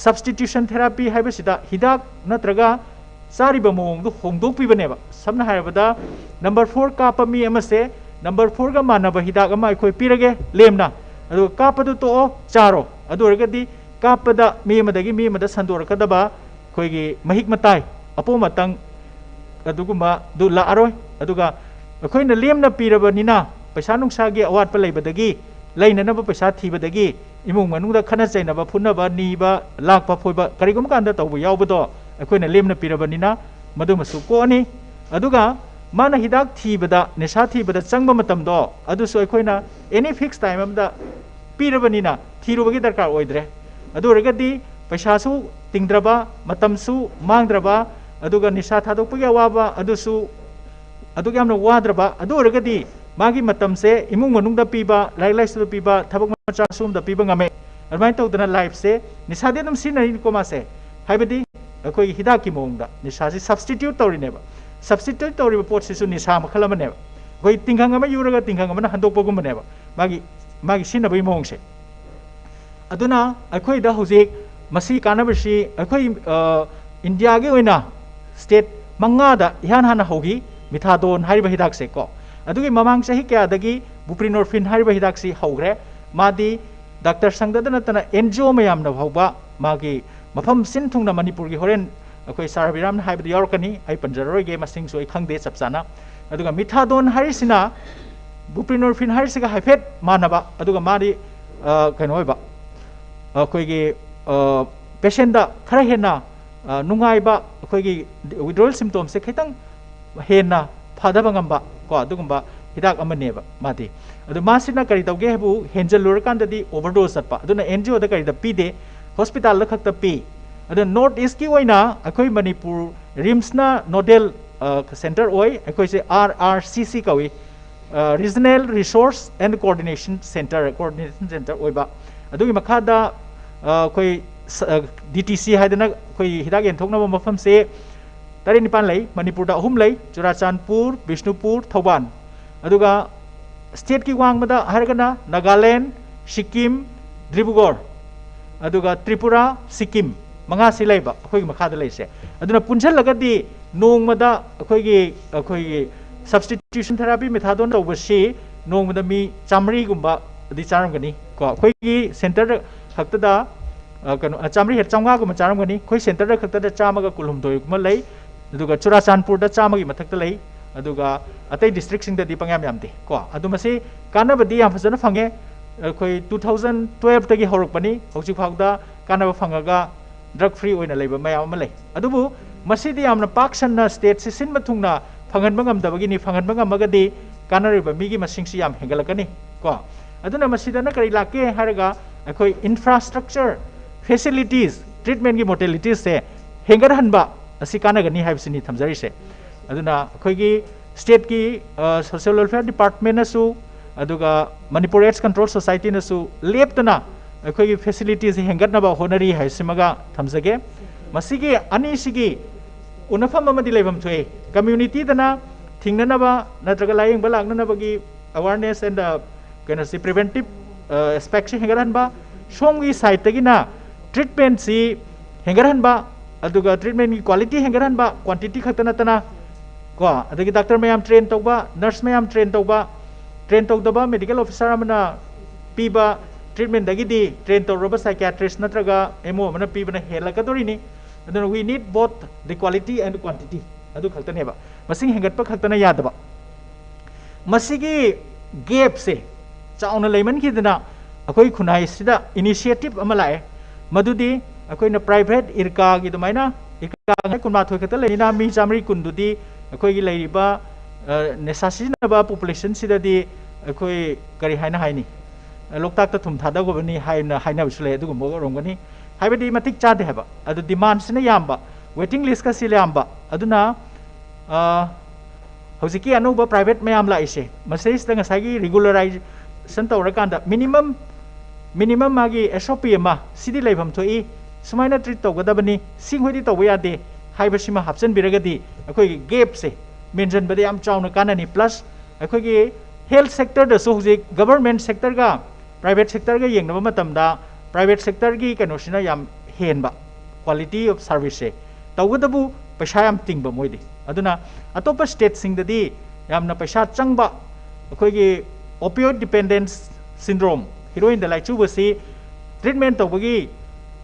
substitution therapy ꯍꯥꯏꯕꯁꯤꯗ ꯍꯤꯗꯥꯛ ꯅꯠꯇ꯭ꯔꯒ ꯆꯥꯔꯤꯕ ꯃꯑꯣꯡꯗꯨ ꯍꯣꯡꯗꯣꯛꯄꯤꯕꯅꯦꯕ꯫ ꯁꯝꯅ ꯍꯥꯏꯔꯕꯗ number four ꯀꯥꯞꯄ ꯃꯤ ꯑꯃꯁꯦ number fourꯒ ꯃꯥꯟꯅꯕ ꯍꯤꯗꯥꯛ ꯑꯃ ꯑꯩꯈꯣꯏ ꯄꯤꯔꯒꯦ ꯂꯦꯝꯅ, ꯑꯗꯨꯒ ꯀꯥꯞꯄꯗꯨ ꯇꯣꯛꯑꯣ, ꯆꯥꯔꯣ꯫ ꯑꯗꯨ ꯑꯣꯏꯔꯒꯗꯤ ꯀꯥꯞꯄꯗ ꯃꯤ ꯑꯃꯗꯒꯤ ꯃꯤ ꯑꯃꯗ ꯁꯟꯗꯣꯔꯛꯀꯗꯕ ꯑꯩꯈꯣꯏꯒꯤ ꯃꯍꯤꯛ ꯃꯇꯥꯏ, ꯑꯄꯣꯝ ꯑꯇꯪ ꯑꯗꯨꯒꯨꯝꯕꯗꯨ ꯂꯥꯛꯑꯔꯣꯏ꯫ ꯑꯗꯨꯒ ꯑꯩꯈꯣꯏꯅ ꯂꯦꯝꯅ ꯄꯤꯔꯕꯅꯤꯅ ꯄꯩꯁꯥ ꯅꯨꯡꯁꯥꯒꯤ ꯑꯋꯥꯠꯄ ꯂꯩꯕꯗꯒꯤ, ꯂꯩꯅꯅꯕ ꯄꯩꯁꯥ ꯊꯤꯕꯗꯒꯤ, ꯏꯃꯨꯡ ꯃꯅꯨꯡꯗ ꯈꯠꯅ ꯆꯩꯅꯕ, ꯐꯨꯅꯕ, ꯅꯤꯕ, ꯂꯥꯛꯄ ꯐꯣꯏꯕ ꯀꯔꯤꯒꯨꯝꯕ ꯀꯥꯟꯗ ꯇꯧꯕ ꯌꯥꯎꯕꯗꯣ ꯑꯩꯈꯣꯏꯅ ꯂꯦꯝꯅ ꯄꯤꯔꯕꯅꯤꯅ ꯃꯗꯨꯃꯁꯨ ꯀꯣꯛꯑꯅꯤ꯫ ꯑꯗꯨꯒ ꯃꯥꯅ ꯍꯤꯗꯥꯛ ꯊꯤꯕꯗ, ꯅꯤꯁꯥ ꯊꯤꯕꯗ ꯆꯪꯕ ꯃꯇꯝꯗꯣ ꯑꯗꯨꯁꯨ ꯑꯩꯈꯣꯏꯅ any fixed time ꯑꯃꯗ ꯄꯤꯔꯕꯅꯤꯅ ꯊꯤꯔꯨꯕꯒꯤ ꯗꯔꯀꯥꯔ ꯑꯣꯏꯗ꯭ꯔꯦ꯫ ꯑꯗꯨ ꯑꯣꯏꯔꯒꯗꯤ ꯄꯩꯁꯥꯁꯨ ꯇꯤꯡꯗ꯭ꯔꯕ, ꯃꯇꯝꯁꯨ ꯃꯥꯡꯗ꯭ꯔꯕ, ꯑꯗꯨꯒ ꯅꯤꯁꯥ ꯊꯥꯗꯣꯛꯄꯒꯤ ꯑꯋꯥꯕ ꯑꯗꯨꯁꯨ ꯑꯗꯨꯛ ꯌꯥꯝꯅ ꯋꯥꯗ꯭ꯔꯕ, ꯑꯗꯨ ꯑꯣꯏꯔꯒꯗꯤ ꯃꯥꯒꯤ ꯃꯇꯝꯁꯦ ꯏꯃꯨꯡ ꯃꯅꯨꯡꯗ ꯄꯤꯕ, ꯂꯥꯏꯔꯤꯛ ꯂꯥꯏꯁꯨꯗ ꯄꯤꯕ, ꯊꯕꯛ ꯃꯆꯥ ꯁꯨꯝꯕꯗ ꯄꯤꯕ ꯉꯝꯃꯦ꯫ ꯑꯗꯨꯃꯥꯏꯅ ꯇꯧꯗꯅ lifeꯁꯦ ꯅꯤꯁꯥꯗꯤ ꯑꯗꯨꯝ ꯁꯤꯖꯤꯟꯅꯔꯤꯅꯤꯀꯣ ꯃꯥꯁꯦ, ꯍꯥꯏꯕꯗꯤ ꯑꯩꯈꯣꯏꯒꯤ ꯍꯤꯗꯥꯛꯀꯤ ꯃꯑꯣꯡꯗ ꯅꯤꯁꯥꯁꯤ substitute ꯇꯧꯔꯤꯅꯦꯕ꯫ Substitute ꯇꯧꯔꯤꯕ ꯄꯣꯠꯁꯤꯁꯨ ꯅꯤꯁꯥ ꯃꯈꯜ ꯑꯃꯅꯦꯕ꯫ ꯑꯩꯈꯣꯏ ꯇꯤꯡꯈꯪ ꯑꯃ ꯌꯨꯔꯒ ꯇꯤꯡꯈꯪ ꯑꯃꯅ ꯍꯟꯗꯣꯛꯄꯒꯨꯝꯕꯅꯦꯕ ꯃꯥꯒꯤ, ꯃꯥꯒꯤ ꯁꯤꯖꯤꯟꯅꯕꯒꯤ ꯃꯑꯣꯡꯁꯦ꯫ ꯑꯗꯨꯅ ꯑꯩꯈꯣꯏꯗ ꯍꯧꯖꯤꯛ ꯃꯁꯤ ꯀꯥꯟꯅꯕꯁꯤ ꯑꯩꯈꯣꯏ, ꯑ, ꯏꯟꯗꯤꯌꯥꯒꯤ ꯑꯣꯏꯅ state ꯃꯉꯥꯗ ꯏꯍꯥꯟ ꯍꯥꯟꯅ ꯍꯧꯈꯤ, methadone ꯍꯥꯏꯔꯤꯕ ꯍꯤꯗꯥꯛꯁꯦ ꯀꯣ꯫ ꯑꯗꯨꯒꯤ ꯃꯃꯥꯡ ꯆꯍꯤ ꯀꯌꯥꯗꯒꯤ buprenorphine ꯍꯥꯏꯔꯤꯕ ꯍꯤꯗꯥꯛꯁꯤ ꯍꯧꯈ꯭ꯔꯦ꯫ ꯃꯥꯗꯤ ꯗꯥꯛꯇꯔ ꯁꯪꯗꯗ ꯅꯠꯇꯅ NGO ꯃꯌꯥꯝꯅ ꯐꯥꯎꯕ ꯃꯥꯒꯤ ꯃꯐꯝ ꯁꯤꯟ ꯊꯨꯡꯅ ꯃꯅꯤꯄꯨꯔꯒꯤ, ꯍꯣꯔꯦꯟ ꯑꯩꯈꯣꯏ ꯁꯥꯔ ꯕꯤꯔꯥꯝꯅ ꯍꯥꯏꯕꯗꯨ ꯌꯥꯎꯔꯛꯀꯅꯤ, ꯑꯩ ꯄꯟꯖꯔꯔꯣꯏꯒꯦ, ꯃꯁꯤꯡꯁꯨ ꯑꯩ ꯈꯪꯗꯦ ꯆꯞ ꯆꯥꯅ꯫ ꯑꯗꯨꯒ methadone ꯍꯥꯏꯔꯤꯁꯤꯅ buprenorphine ꯍꯥꯏꯔꯤꯁꯤꯒ ꯍꯥꯏꯐꯦꯠ ꯃꯥꯟꯅꯕ, ꯑꯗꯨꯒ ꯃꯥꯗꯤ, ꯑ, ꯀꯩꯅꯣ ꯑꯣꯏꯕ, ꯑꯩꯈꯣꯏꯒꯤ, ꯑ, patientꯇ ꯈꯔ ꯍꯦꯟꯅ, ꯑ, ꯅꯨꯡꯉꯥꯏꯕ, ꯑꯩꯈꯣꯏꯒꯤ withdrawal symptomꯁꯦ ꯈꯤꯇꯪ ꯍꯦꯟꯅ ꯐꯗꯕ ꯉꯝꯕ ꯀꯣ, ꯑꯗꯨꯒꯨꯝꯕ ꯍꯤꯗꯥꯛ ꯑꯃꯅꯦꯕ ꯃꯥꯗꯤ꯫ ꯑꯗꯨ ꯃꯥꯁꯤꯅ ꯀꯔꯤ ꯇꯧꯒꯦ ꯍꯥꯏꯕꯨ, ꯍꯦꯟꯖꯜꯂꯨꯔꯀꯥꯟꯗꯗꯤ overdose ꯆꯠꯄ, ꯑꯗꯨꯅ NGOꯗ ꯀꯔꯤꯗ ꯄꯤꯗꯦ, hospitalꯗ ꯈꯛꯇ ꯄꯤ꯫ ꯑꯗꯨꯅ North Eastꯀꯤ ꯑꯣꯏꯅ ꯑꯩꯈꯣꯏ ꯃꯅꯤꯄꯨꯔ RIMSꯅ nodal ꯁꯦꯟꯇꯔ ꯑꯣꯏ꯫ ꯑꯩꯈꯣꯏꯁꯦ R R C C ꯀꯧꯏ, Regional Resource and Coordination Center, Coordination Center ꯑꯣꯏꯕ꯫ ꯑꯗꯨꯒꯤ ꯃꯈꯥꯗ ꯑ, ꯑꯩꯈꯣꯏ ꯁ- ꯑ, D T C ꯍꯥꯏꯗꯅ ꯑꯩꯈꯣꯏ ꯍꯤꯗꯥꯛ ꯌꯦꯟꯊꯣꯛꯅꯕ ꯃꯐꯝꯁꯦ ꯇꯔꯦꯠ ꯅꯤꯄꯥꯟ ꯂꯩ꯫ ꯃꯅꯤꯄꯨꯔꯗ ꯑꯍꯨꯝ ꯂꯩ: ꯆꯨꯔꯥꯆꯥꯟꯄꯨꯔ, ꯕꯤꯁꯅꯨꯄꯨꯔ, ꯊꯧꯕꯥꯜ꯫ ꯑꯗꯨꯒ ꯁ꯭ꯇꯦꯠꯀꯤ ꯋꯥꯡꯃꯗ ꯍꯥꯏꯔꯒꯅ ꯅꯥꯒꯥꯂꯦꯟ, ꯁꯤꯛꯀꯤꯝ, ꯗꯤꯕ꯭ꯔꯨꯒꯔ, ꯑꯗꯨꯒ ꯇ꯭ꯔꯤꯄꯨꯔꯥ, ꯁꯤꯛꯀꯤꯝ, ꯃꯉꯥꯁꯤ ꯂꯩꯕ ꯑꯩꯈꯣꯏꯒꯤ ꯃꯈꯥꯗ ꯂꯩꯔꯤꯁꯦ꯫ ꯑꯗꯨꯅ ꯄꯨꯟꯁꯤꯜꯂꯒꯗꯤ ꯅꯣꯡꯃꯗ ꯑꯩꯈꯣꯏꯒꯤ ꯑꯩꯈꯣꯏꯒꯤ substitution therapy methadone ꯇꯧꯕꯁꯤ ꯅꯣꯡꯃꯗ ꯃꯤ ꯆꯥꯃꯔꯤꯒꯨꯝꯕꯗꯤ ꯆꯥꯔꯝꯒꯅꯤ ꯀꯣ꯫ ꯑꯩꯈꯣꯏꯒꯤ ꯁꯦꯟꯇꯔ ꯈꯛꯇꯗ ꯑ, ꯀꯩꯅꯣ ꯑ, ꯆꯥꯃꯔꯤ ꯍꯦꯛ ꯆꯥꯝꯃꯉꯥꯒꯨꯝꯕ ꯆꯥꯔꯝꯒꯅꯤ꯫ ꯑꯩꯈꯣꯏ ꯁꯦꯟꯇꯔꯗ ꯈꯛꯇꯗ ꯆꯥꯝꯃꯒ ꯀꯨꯟꯍꯨꯝꯗꯣꯏꯒꯨꯝꯕ ꯂꯩ꯫ ꯑꯗꯨꯒ ꯆꯨꯔꯥꯆꯥꯟꯄꯨꯔꯗ ꯆꯥꯝꯃꯒꯤ ꯃꯊꯛꯇ ꯂꯩ꯫ ꯑꯗꯨꯒ ꯑꯇꯩ ꯗꯤꯁꯇ꯭ꯔꯤꯛꯁꯤꯡꯗꯗꯤ ꯄꯪꯌꯥꯝ ꯌꯥꯝꯗꯦ ꯀꯣ꯫ ꯑꯗꯨ ꯃꯁꯤ ꯀꯥꯟꯅꯕꯗꯤ ꯌꯥꯝ ꯐꯖꯅ ꯐꯪꯉꯦ꯫ ꯑꯩꯈꯣꯏ two thousand twelve ꯇꯒꯤ ꯍꯧꯔꯛꯄꯅꯤ, ꯍꯧꯖꯤꯛ ꯐꯥꯎꯗ ꯀꯥꯟꯅꯕ ꯐꯪꯉꯒ drug free ꯑꯣꯏꯅ ꯂꯩꯕ ꯃꯌꯥꯝ ꯑꯃ ꯂꯩ꯫ ꯑꯗꯨꯕꯨ ꯃꯁꯤꯗꯤ ꯌꯥꯝꯅ ꯄꯥꯛ ꯁꯟꯅ ꯁ꯭ꯇꯦꯠꯁꯤ ꯁꯤꯟꯕ ꯊꯨꯡꯅ ꯐꯪꯍꯟꯕ ꯉꯝꯗꯕꯒꯤꯅꯤ꯫ ꯐꯪꯍꯟꯕ ꯉꯝꯃꯒꯗꯤ ꯀꯥꯟꯅꯔꯤꯕ ꯃꯤꯒꯤ ꯃꯁꯤꯡꯁꯤ ꯌꯥꯝ ꯍꯦꯟꯒꯠꯂꯛꯀꯅꯤ ꯀꯣ꯫ ꯑꯗꯨꯅ ꯃꯁꯤꯗꯅ ꯀꯔꯤ ꯂꯥꯛꯀꯦ ꯍꯥꯏꯔꯒ ꯑꯩꯈꯣꯏ infrastructure, facilities, treatment ꯀꯤ modalities ꯁꯦ ꯍꯦꯟꯒꯠꯍꯟꯕ ꯑꯁꯤ ꯀꯥꯟꯅꯒꯅꯤ ꯍꯥꯏꯕꯁꯤꯅꯤ ꯊꯝꯖꯔꯤꯁꯦ꯫ ꯑꯗꯨꯅ ꯑꯩꯈꯣꯏꯒꯤ ꯁ꯭ꯇꯦꯠꯀꯤ social welfare department ꯅꯁꯨ ꯑꯗꯨꯒ ꯃꯅꯤꯄꯨꯔ AIDS Control Society ꯅꯁꯨ ꯂꯦꯞꯇꯅ ꯑꯩꯈꯣꯏꯒꯤ facilities ꯁꯦ ꯍꯦꯟꯒꯠꯅꯕ ꯍꯣꯠꯅꯔꯤ ꯍꯥꯏꯁꯤꯃꯒ ꯊꯝꯖꯒꯦ꯫ ꯃꯁꯤꯒꯤ ꯑꯅꯤꯁꯤꯒꯤ ꯎꯅꯐꯝ ꯑꯃꯗꯤ ꯂꯩꯐꯝ ꯊꯣꯛꯏ꯫ Community ꯗꯅ ꯊꯤꯡꯅꯅꯕ ꯅꯠꯇ꯭ꯔꯒ ꯂꯥꯌꯦꯡꯕ ꯂꯥꯛꯅꯅꯕꯒꯤ awareness and, uh, ꯀꯩꯅꯣꯁꯤ, preventive aspect ꯁꯤ ꯍꯦꯟꯒꯠꯍꯟꯕ꯫ ꯁꯣꯝꯒꯤ side ꯇꯒꯤꯅ treatment ꯁꯤ ꯍꯦꯟꯒꯠꯍꯟꯕ, ꯑꯗꯨꯒ treatment ꯀꯤ quality ꯍꯦꯟꯒꯠꯍꯟꯕ, quantity ꯈꯛꯇ ꯅꯠꯇꯅ ꯀꯣ, ꯑꯗꯒꯤ doctor ꯃꯌꯥꯝ train ꯇꯧꯕ, nurse ꯃꯌꯥꯝ train ꯇꯧꯕ, train ꯇꯧꯗꯕ medical officer ꯑꯃꯅ ꯄꯤꯕ treatment ꯗꯒꯤꯗꯤ train ꯇꯧꯔꯕ psychiatrist ꯅꯠꯇ꯭ꯔꯒ M O ꯑꯃꯅ ꯄꯤꯕꯅ ꯍꯦꯜꯂꯛꯀꯗꯣꯔꯤꯅꯤ꯫ ꯑꯗꯨꯅ we need both the quality and quantity, ꯑꯗꯨ ꯈꯛꯇꯅꯦꯕ꯫ ꯃꯁꯤꯡ ꯍꯦꯟꯒꯠꯄ ꯈꯛꯇꯅ ꯌꯥꯗꯕ꯫ ꯃꯁꯤꯒꯤ gap ꯁꯦ ꯆꯥꯎꯅ ꯂꯩꯃꯟꯈꯤꯗꯅ ꯑꯩꯈꯣꯏ ꯈꯨꯟꯅꯥꯏꯁꯤꯗ initiative ꯑꯃ ꯂꯥꯛꯑꯦ꯫ ꯃꯗꯨꯗꯤ ꯑꯩꯈꯣꯏꯅ private IRCA ꯒꯤ ꯑꯗꯨꯃꯥꯏꯅ IRCA ꯀꯨꯟꯃꯥꯊꯣꯏ ꯈꯛꯇ ꯂꯩꯔꯤꯅ ꯃꯤ ꯆꯥꯃꯔꯤ ꯀꯨꯟꯗꯨꯗꯤ ꯑꯩꯈꯣꯏꯒꯤ ꯂꯩꯔꯤꯕ, ꯑ, ꯅꯤꯁꯥ ꯁꯤꯖꯤꯟꯅꯕ population ꯁꯤꯗꯗꯤ ꯑꯩꯈꯣꯏ ꯀꯔꯤ ꯍꯥꯏꯅ ꯍꯥꯏꯅꯤ? ꯂꯣꯛꯇꯥꯛꯇ ꯊꯨꯝ ꯊꯥꯗꯧꯕꯅꯤ ꯍꯥꯏꯅ ꯍꯥꯏꯅꯕꯁꯨ ꯂꯩ꯫ ꯑꯗꯨꯒꯨꯝꯕ ꯑꯣꯏꯔꯝꯒꯅꯤ꯫ ꯍꯥꯏꯕꯗꯤ ꯃꯇꯤꯛ ꯆꯥꯗꯦ ꯍꯥꯏꯕ꯫ ꯑꯗꯨ demand ꯁꯤꯅ ꯌꯥꯝꯕ, waiting list ꯀꯁꯤ ꯌꯥꯝꯕ꯫ ꯑꯗꯨꯅ ꯑ, ꯍꯧꯖꯤꯛꯀꯤ ꯑꯅꯧꯕ private ꯃꯌꯥꯝ ꯂꯥꯛꯏꯁꯦ, ꯃꯁꯤꯗꯩꯁꯤꯗ ꯉꯁꯥꯏꯒꯤ regularization ꯇꯧꯔꯀꯥꯟꯗ minimum, minimum ꯃꯥꯒꯤ S O P ꯑꯃ, ꯁꯤꯗꯤ ꯂꯩꯐꯝ ꯊꯣꯛꯏ, ꯁꯨꯃꯥꯏꯅ treat ꯇꯧꯒꯗꯕꯅꯤ, ꯁꯤꯈꯣꯏꯗꯤ ꯇꯧꯕ ꯌꯥꯗꯦ ꯍꯥꯏꯕꯁꯤꯃ ꯍꯥꯞꯆꯤꯟꯕꯤꯔꯒꯗꯤ ꯑꯩꯈꯣꯏꯒꯤ gapꯁꯦ ꯃꯦꯟꯁꯤꯟꯕꯗ ꯌꯥꯝ ꯆꯥꯎꯅ ꯀꯥꯟꯅꯅꯤ꯫ Plus ꯑꯩꯈꯣꯏꯒꯤ health sectorꯗꯁꯨ ꯍꯧꯖꯤꯛ government sectorꯒ private sectorꯒ ꯌꯦꯡꯅꯕ ꯃꯇꯝꯗ private sectorꯒꯤ ꯀꯩꯅꯣꯁꯤꯅ ꯌꯥꯝ ꯍꯦꯟꯕ quality of serviceꯁꯦ꯫ ꯇꯧꯕꯇꯕꯨ ꯄꯩꯁꯥ ꯌꯥꯝ ꯇꯤꯡꯕ ꯃꯣꯏꯗꯤ꯫ ꯑꯗꯨꯅ ꯑꯇꯣꯞꯄ stateꯁꯤꯡꯗꯗꯤ ꯌꯥꯝꯅ ꯄꯩꯁꯥ ꯆꯪꯕ, ꯑꯩꯈꯣꯏꯒꯤ opioid dependence syndrome, heroinꯗ ꯂꯥꯏꯆꯨꯕꯁꯤ treatment ꯇꯧꯕꯒꯤ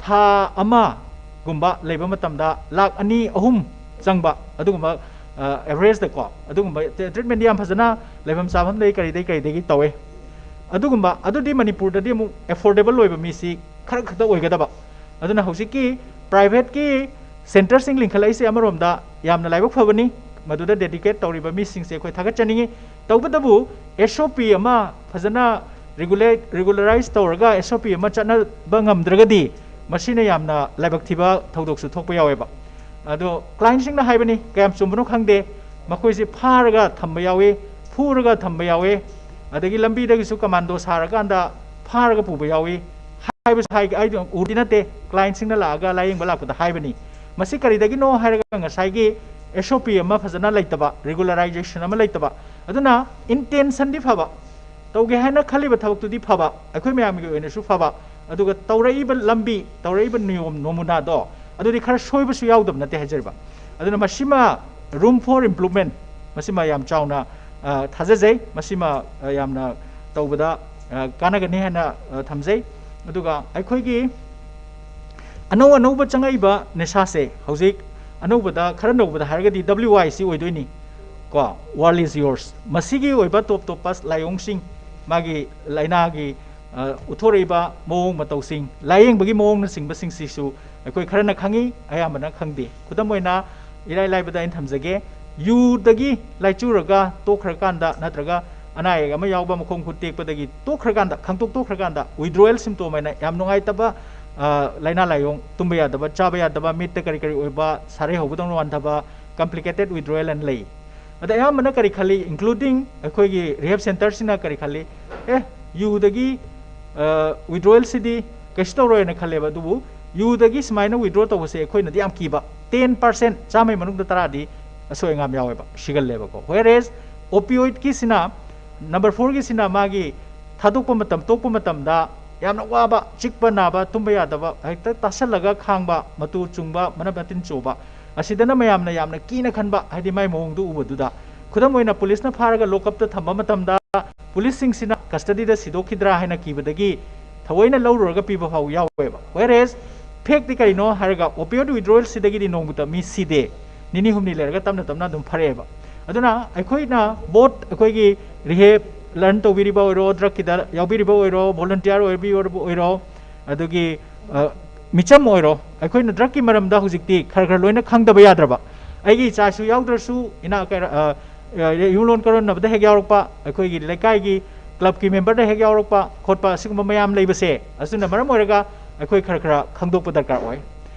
ꯊꯥ ꯑꯃꯒꯨꯝꯕ ꯂꯩꯕ ꯃꯇꯝꯗ ꯂꯥꯛ ꯑꯅꯤ, ꯑꯍꯨꯝ ꯆꯪꯕ ꯑꯗꯨꯒꯨꯝꯕ, ꯑ, averageꯗꯀꯣ, ꯑꯗꯨꯒꯨꯝꯕ treatmentꯗꯤ ꯌꯥꯝ ꯐꯖꯅ ꯂꯩꯐꯝ ꯆꯥꯐꯝꯗꯒꯤ ꯀꯔꯤꯗꯒꯤ ꯀꯔꯤꯗꯒꯤ ꯇꯧꯋꯦ꯫ ꯑꯗꯨꯒꯨꯝꯕ, ꯑꯗꯨꯗꯤ ꯃꯅꯤꯄꯨꯔꯗꯗꯤ ꯑꯃꯨꯛ affordable ꯑꯣꯏꯕ ꯃꯤꯁꯤ ꯈꯔ ꯈꯛꯇ ꯑꯣꯏꯒꯗꯕ꯫ ꯑꯗꯨꯅ ꯍꯧꯖꯤꯛꯀꯤ privateꯀꯤ centreꯁꯤꯡ ꯂꯤꯡꯈꯠꯂꯛꯏꯁꯦ ꯑꯃꯔꯣꯝꯗ ꯌꯥꯝꯅ ꯂꯥꯏꯕꯛ ꯐꯕꯅꯤ, ꯃꯗꯨꯗ dedicate ꯇꯧꯔꯤꯕ ꯃꯤꯁꯤꯡꯁꯦ ꯑꯩꯈꯣꯏ ꯊꯥꯒꯠꯆꯅꯤꯡꯉꯤ꯫ ꯇꯧꯕꯇꯕꯨ S O P ꯑꯃ ꯐꯖꯅ regulate, regularize ꯇꯧꯔꯒ S O P ꯑꯃ ꯆꯠꯅꯕ ꯉꯝꯗ꯭ꯔꯒꯗꯤ ꯃꯁꯤꯅ ꯌꯥꯝꯅ ꯂꯥꯏꯕꯛ ꯊꯤꯕ ꯊꯧꯗꯣꯛꯁꯨ ꯊꯣꯛꯄ ꯌꯥꯎꯋꯦꯕ꯫ ꯑꯗꯣ clientꯁꯤꯡꯅ ꯍꯥꯏꯕꯅꯤ, ꯀꯌꯥꯝ ꯆꯨꯝꯕꯅꯣ ꯈꯪꯗꯦ, ꯃꯈꯣꯏꯁꯦ ꯐꯥꯔꯒ ꯊꯝꯕ ꯌꯥꯎꯏ, ꯐꯨꯔꯒ ꯊꯝꯕ ꯌꯥꯎꯏ, ꯑꯗꯒꯤ ꯂꯝꯕꯤꯗꯒꯤꯁꯨ commando ꯁꯥꯔꯀꯥꯟꯗ ꯐꯥꯔꯒ ꯄꯨꯕ ꯌꯥꯎꯏ ꯍꯥꯏꯕꯁꯨ ꯍꯥꯏ, ꯑꯩꯗꯤ ꯎꯔꯗꯤ ꯅꯠꯇꯦ, clientꯁꯤꯡꯅ ꯂꯥꯛꯑꯒ ꯂꯥꯏꯌꯦꯡꯕ ꯂꯥꯛꯄꯗ ꯍꯥꯏꯕꯅꯤ꯫ ꯃꯁꯤ ꯀꯔꯤꯗꯒꯤꯅꯣ ꯍꯥꯏꯔꯒ ꯉꯁꯥꯏꯒꯤ S O P ꯑꯃ ꯐꯖꯅ ꯂꯩꯇꯕ, regularization ꯑꯃ ꯂꯩꯇꯕ꯫ ꯑꯗꯨꯅ intentionꯗꯤ ꯐꯕ, ꯇꯧꯒꯦ ꯍꯥꯏꯅ ꯈꯜꯂꯤꯕ ꯊꯕꯛꯇꯨꯗꯤ ꯐꯕ, ꯑꯩꯈꯣꯏ ꯃꯌꯥꯝꯒꯤ ꯑꯣꯏꯅꯁꯨ ꯐꯕ, ꯑꯗꯨꯒ ꯇꯧꯔꯛꯏꯕ ꯂꯝꯕꯤ, ꯇꯧꯔꯛꯏꯕ ꯅꯤꯌꯣꯝ ꯅꯃꯨꯅꯥꯗꯣ ꯑꯗꯨꯗꯤ ꯈꯔ ꯁꯣꯏꯕꯁꯨ ꯌꯥꯎꯗꯕ ꯅꯠꯇꯦ ꯍꯥꯏꯖꯔꯤꯕ꯫ ꯑꯗꯨꯅ ꯃꯁꯤꯃ room for improvement, ꯃꯁꯤꯃ ꯌꯥꯝ ꯆꯥꯎꯅ, ꯑ, ꯊꯥꯖꯖꯩ, ꯃꯁꯤꯃ, ꯑ, ꯌꯥꯝꯅ ꯇꯧꯕꯗ, ꯑ, ꯀꯥꯟꯅꯒꯅꯤ ꯍꯥꯏꯅ, ꯑ, ꯊꯝꯖꯩ꯫ ꯑꯗꯨꯒ ꯑꯩꯈꯣꯏꯒꯤ ꯑꯅꯧ ꯑꯅꯧꯕ ꯆꯪꯉꯛꯏꯕ ꯅꯤꯁꯥꯁꯦ ꯍꯧꯖꯤꯛ ꯑꯅꯧꯕꯗ, ꯈꯔ ꯅꯧꯕꯗ ꯍꯥꯏꯔꯒꯗꯤ W I C ꯑꯣꯏꯗꯣꯏꯅꯤ ꯀꯣ, World is Yours꯫ ꯃꯁꯤꯒꯤ ꯑꯣꯏꯕ ꯇꯣꯞ ꯇꯣꯞꯄ ꯂꯥꯏꯑꯣꯡꯁꯤꯡ, ꯃꯥꯒꯤ ꯂꯥꯏꯅꯥꯒꯤ, ꯑ, ꯎꯠꯊꯣꯔꯛꯏꯕ ꯃꯑꯣꯡ ꯃꯇꯧꯁꯤꯡ, ꯂꯥꯏꯌꯦꯡꯕꯒꯤ ꯃꯑꯣꯡꯅꯆꯤꯡꯕꯁꯤꯡꯁꯤꯁꯨ ꯑꯩꯈꯣꯏ ꯈꯔꯅ ꯈꯪꯉꯤ, ꯑꯌꯥꯝꯕꯅ ꯈꯪꯗꯦ꯫ ꯈꯨꯗꯝ ꯑꯣꯏꯅ ꯏꯔꯥꯏ ꯂꯥꯏꯕꯗ ꯑꯩꯅ ꯊꯝꯖꯒꯦ, ꯌꯨꯗꯒꯤ ꯂꯥꯏꯆꯨꯔꯒ ꯇꯣꯛꯈ꯭ꯔꯀꯥꯟꯗ ꯅꯠꯇ꯭ꯔꯒ ꯑꯅꯥ ꯑꯌꯦꯛ ꯑꯃ ꯌꯥꯎꯕ, ꯃꯈꯣꯡ ꯈꯨꯠ ꯇꯦꯛꯄꯗꯒꯤ ꯇꯣꯛꯈ꯭ꯔꯀꯥꯟꯗ, ꯈꯪꯇꯣꯛ ꯇꯣꯛꯈ꯭ꯔꯀꯥꯟꯗ withdrawal symptom ꯍꯥꯏꯅ ꯌꯥꯝ ꯅꯨꯡꯉꯥꯏꯇꯕ, ꯑ, ꯂꯥꯏꯅꯥ ꯂꯥꯏꯑꯣꯡ, ꯇꯨꯝꯕ ꯌꯥꯗꯕ, ꯆꯥꯕ ꯌꯥꯗꯕ, ꯃꯤꯠꯇ ꯀꯔꯤ ꯀꯔꯤ ꯑꯣꯏꯕ, ꯁꯥꯔꯩ ꯍꯧꯕꯗꯧꯅ ꯋꯥꯟꯊꯕ, complicated withdrawal ꯑꯅ ꯂꯩ꯫ ꯑꯗ ꯑꯌꯥꯝꯕꯅ ꯀꯔꯤ ꯈꯜꯂꯤ, including ꯑꯩꯈꯣꯏꯒꯤ rehab centreꯁꯤꯅ ꯀꯔꯤ ꯈꯜꯂꯤ, ꯑꯦ, ꯌꯨꯗꯒꯤ withdrawalꯁꯤꯗꯤ ꯀꯩꯁꯨ ꯇꯧꯔꯣꯏꯅ ꯈꯜꯂꯦꯕ꯫ ꯑꯗꯨꯕꯨ ꯌꯨꯗꯒꯤ ꯁꯨꯃꯥꯏꯅ withdraw ꯇꯧꯕꯁꯦ ꯑꯩꯈꯣꯏꯅꯗꯤ ꯌꯥꯝ ꯀꯤꯕ, ten percent, ꯆꯥꯝꯃꯩ ꯃꯅꯨꯡꯗ ꯇꯔꯥꯗꯤ ꯑꯁꯣꯏ ꯑꯉꯥꯝ ꯌꯥꯎꯋꯦꯕ, ꯁꯤꯒꯜꯂꯦꯕꯀꯣ꯫ Whereas opioidꯀꯤꯁꯤꯅ, number fourꯒꯤꯁꯤꯅ ꯃꯥꯒꯤ ꯊꯥꯗꯣꯛꯄ ꯃꯇꯝ, ꯇꯣꯛꯄ ꯃꯇꯝꯗ ꯌꯥꯝꯅ ꯋꯥꯕ, ꯆꯤꯛꯄ ꯅꯥꯕ, ꯇꯨꯝꯕ ꯌꯥꯗꯕ, ꯍꯦꯛꯇ ꯇꯥꯁꯜꯂꯒ ꯈꯥꯡꯕ, ꯃꯇꯨ ꯆꯨꯡꯕ, ꯃꯅꯞ ꯃꯇꯤꯟ ꯆꯣꯕ, ꯑꯁꯤꯗꯅ ꯃꯌꯥꯝꯅ ꯌꯥꯝꯅ ꯀꯤꯅ ꯈꯟꯕ, ꯍꯥꯏꯗꯤ ꯃꯥꯏ ꯃꯑꯣꯡꯗꯨ ꯎꯕꯗꯨꯗ꯫ ꯈꯨꯗꯝ ꯑꯣꯏꯅ, ꯄꯨꯂꯤꯁꯅ ꯐꯥꯔꯒ lockupꯇ ꯊꯝꯕ ꯃꯇꯝꯗ ꯄꯨꯂꯤꯁꯁꯤꯡꯁꯤꯅ custodyꯗ ꯁꯤꯗꯣꯛꯈꯤꯗ꯭ꯔꯥ ꯍꯥꯏꯅ ꯀꯤꯕꯗꯒꯤ ꯊꯑꯣꯏꯅ ꯂꯧꯔꯨꯔꯒ ꯄꯤꯕ ꯐꯥꯎ ꯌꯥꯎꯋꯦꯕ꯫ Whereas factꯇꯤ ꯀꯔꯤꯅꯣ ꯍꯥꯏꯔꯒ, opioid withdrawalꯁꯤꯗꯒꯤꯗꯤ ꯅꯣꯡꯃꯇ ꯃꯤ ꯁꯤꯗꯦ, ꯅꯤꯅꯤ ꯍꯨꯝꯅꯤ ꯂꯩꯔꯒ ꯇꯞꯅ ꯇꯞꯅ ꯑꯗꯨꯝ ꯐꯔꯛꯑꯦꯕ꯫ ꯑꯗꯨꯅ ꯑꯩꯈꯣꯏꯅ both ꯑꯩꯈꯣꯏꯒꯤ rehab learn ꯇꯧꯕꯤꯔꯤꯕ ꯑꯣꯏꯔꯣ, drugꯀꯤꯗ ꯌꯥꯎꯕꯤꯔꯤꯕ ꯑꯣꯏꯔꯣ, volunteer ꯑꯣꯏꯕꯤꯔꯕ ꯑꯣꯏꯔꯣ, ꯑꯗꯨꯒꯤ ꯃꯤꯆꯝ ꯑꯣꯏꯔꯣ, ꯑꯩꯈꯣꯏꯅ drugꯀꯤ ꯃꯔꯝꯗ ꯍꯧꯖꯤꯛꯇꯤ ꯈꯔ ꯈꯔ ꯂꯣꯏꯅ ꯈꯪꯗꯕ ꯌꯥꯗ꯭ꯔꯕ꯫ ꯑꯩꯒꯤ ꯏꯆꯥꯁꯨ ꯌꯥꯎꯗ꯭ꯔꯁꯨ, ꯏꯅꯥ ꯀꯩꯔ-, ꯑ, ꯑ, ꯌꯨꯝꯂꯣꯟ ꯀꯩꯔꯣꯟꯅꯕꯗ ꯍꯦꯛ ꯌꯥꯎꯔꯛꯄ, ꯑꯩꯈꯣꯏꯒꯤ ꯂꯩꯀꯥꯏꯒꯤ clubꯀꯤ memberꯗ ꯍꯦꯛ ꯌꯥꯎꯔꯛꯄ ꯈꯣꯠꯄ, ꯑꯁꯤꯒꯨꯝꯕ ꯃꯌꯥꯝ ꯂꯩꯕꯁꯦ, ꯑꯁꯤꯅ ꯃꯔꯝ ꯑꯣꯏꯔꯒ ꯑꯩꯈꯣꯏ ꯈꯔ ꯈꯔ ꯈꯪꯗꯣꯛꯄ ꯗꯔꯀꯥꯔ ꯑꯣꯏ꯫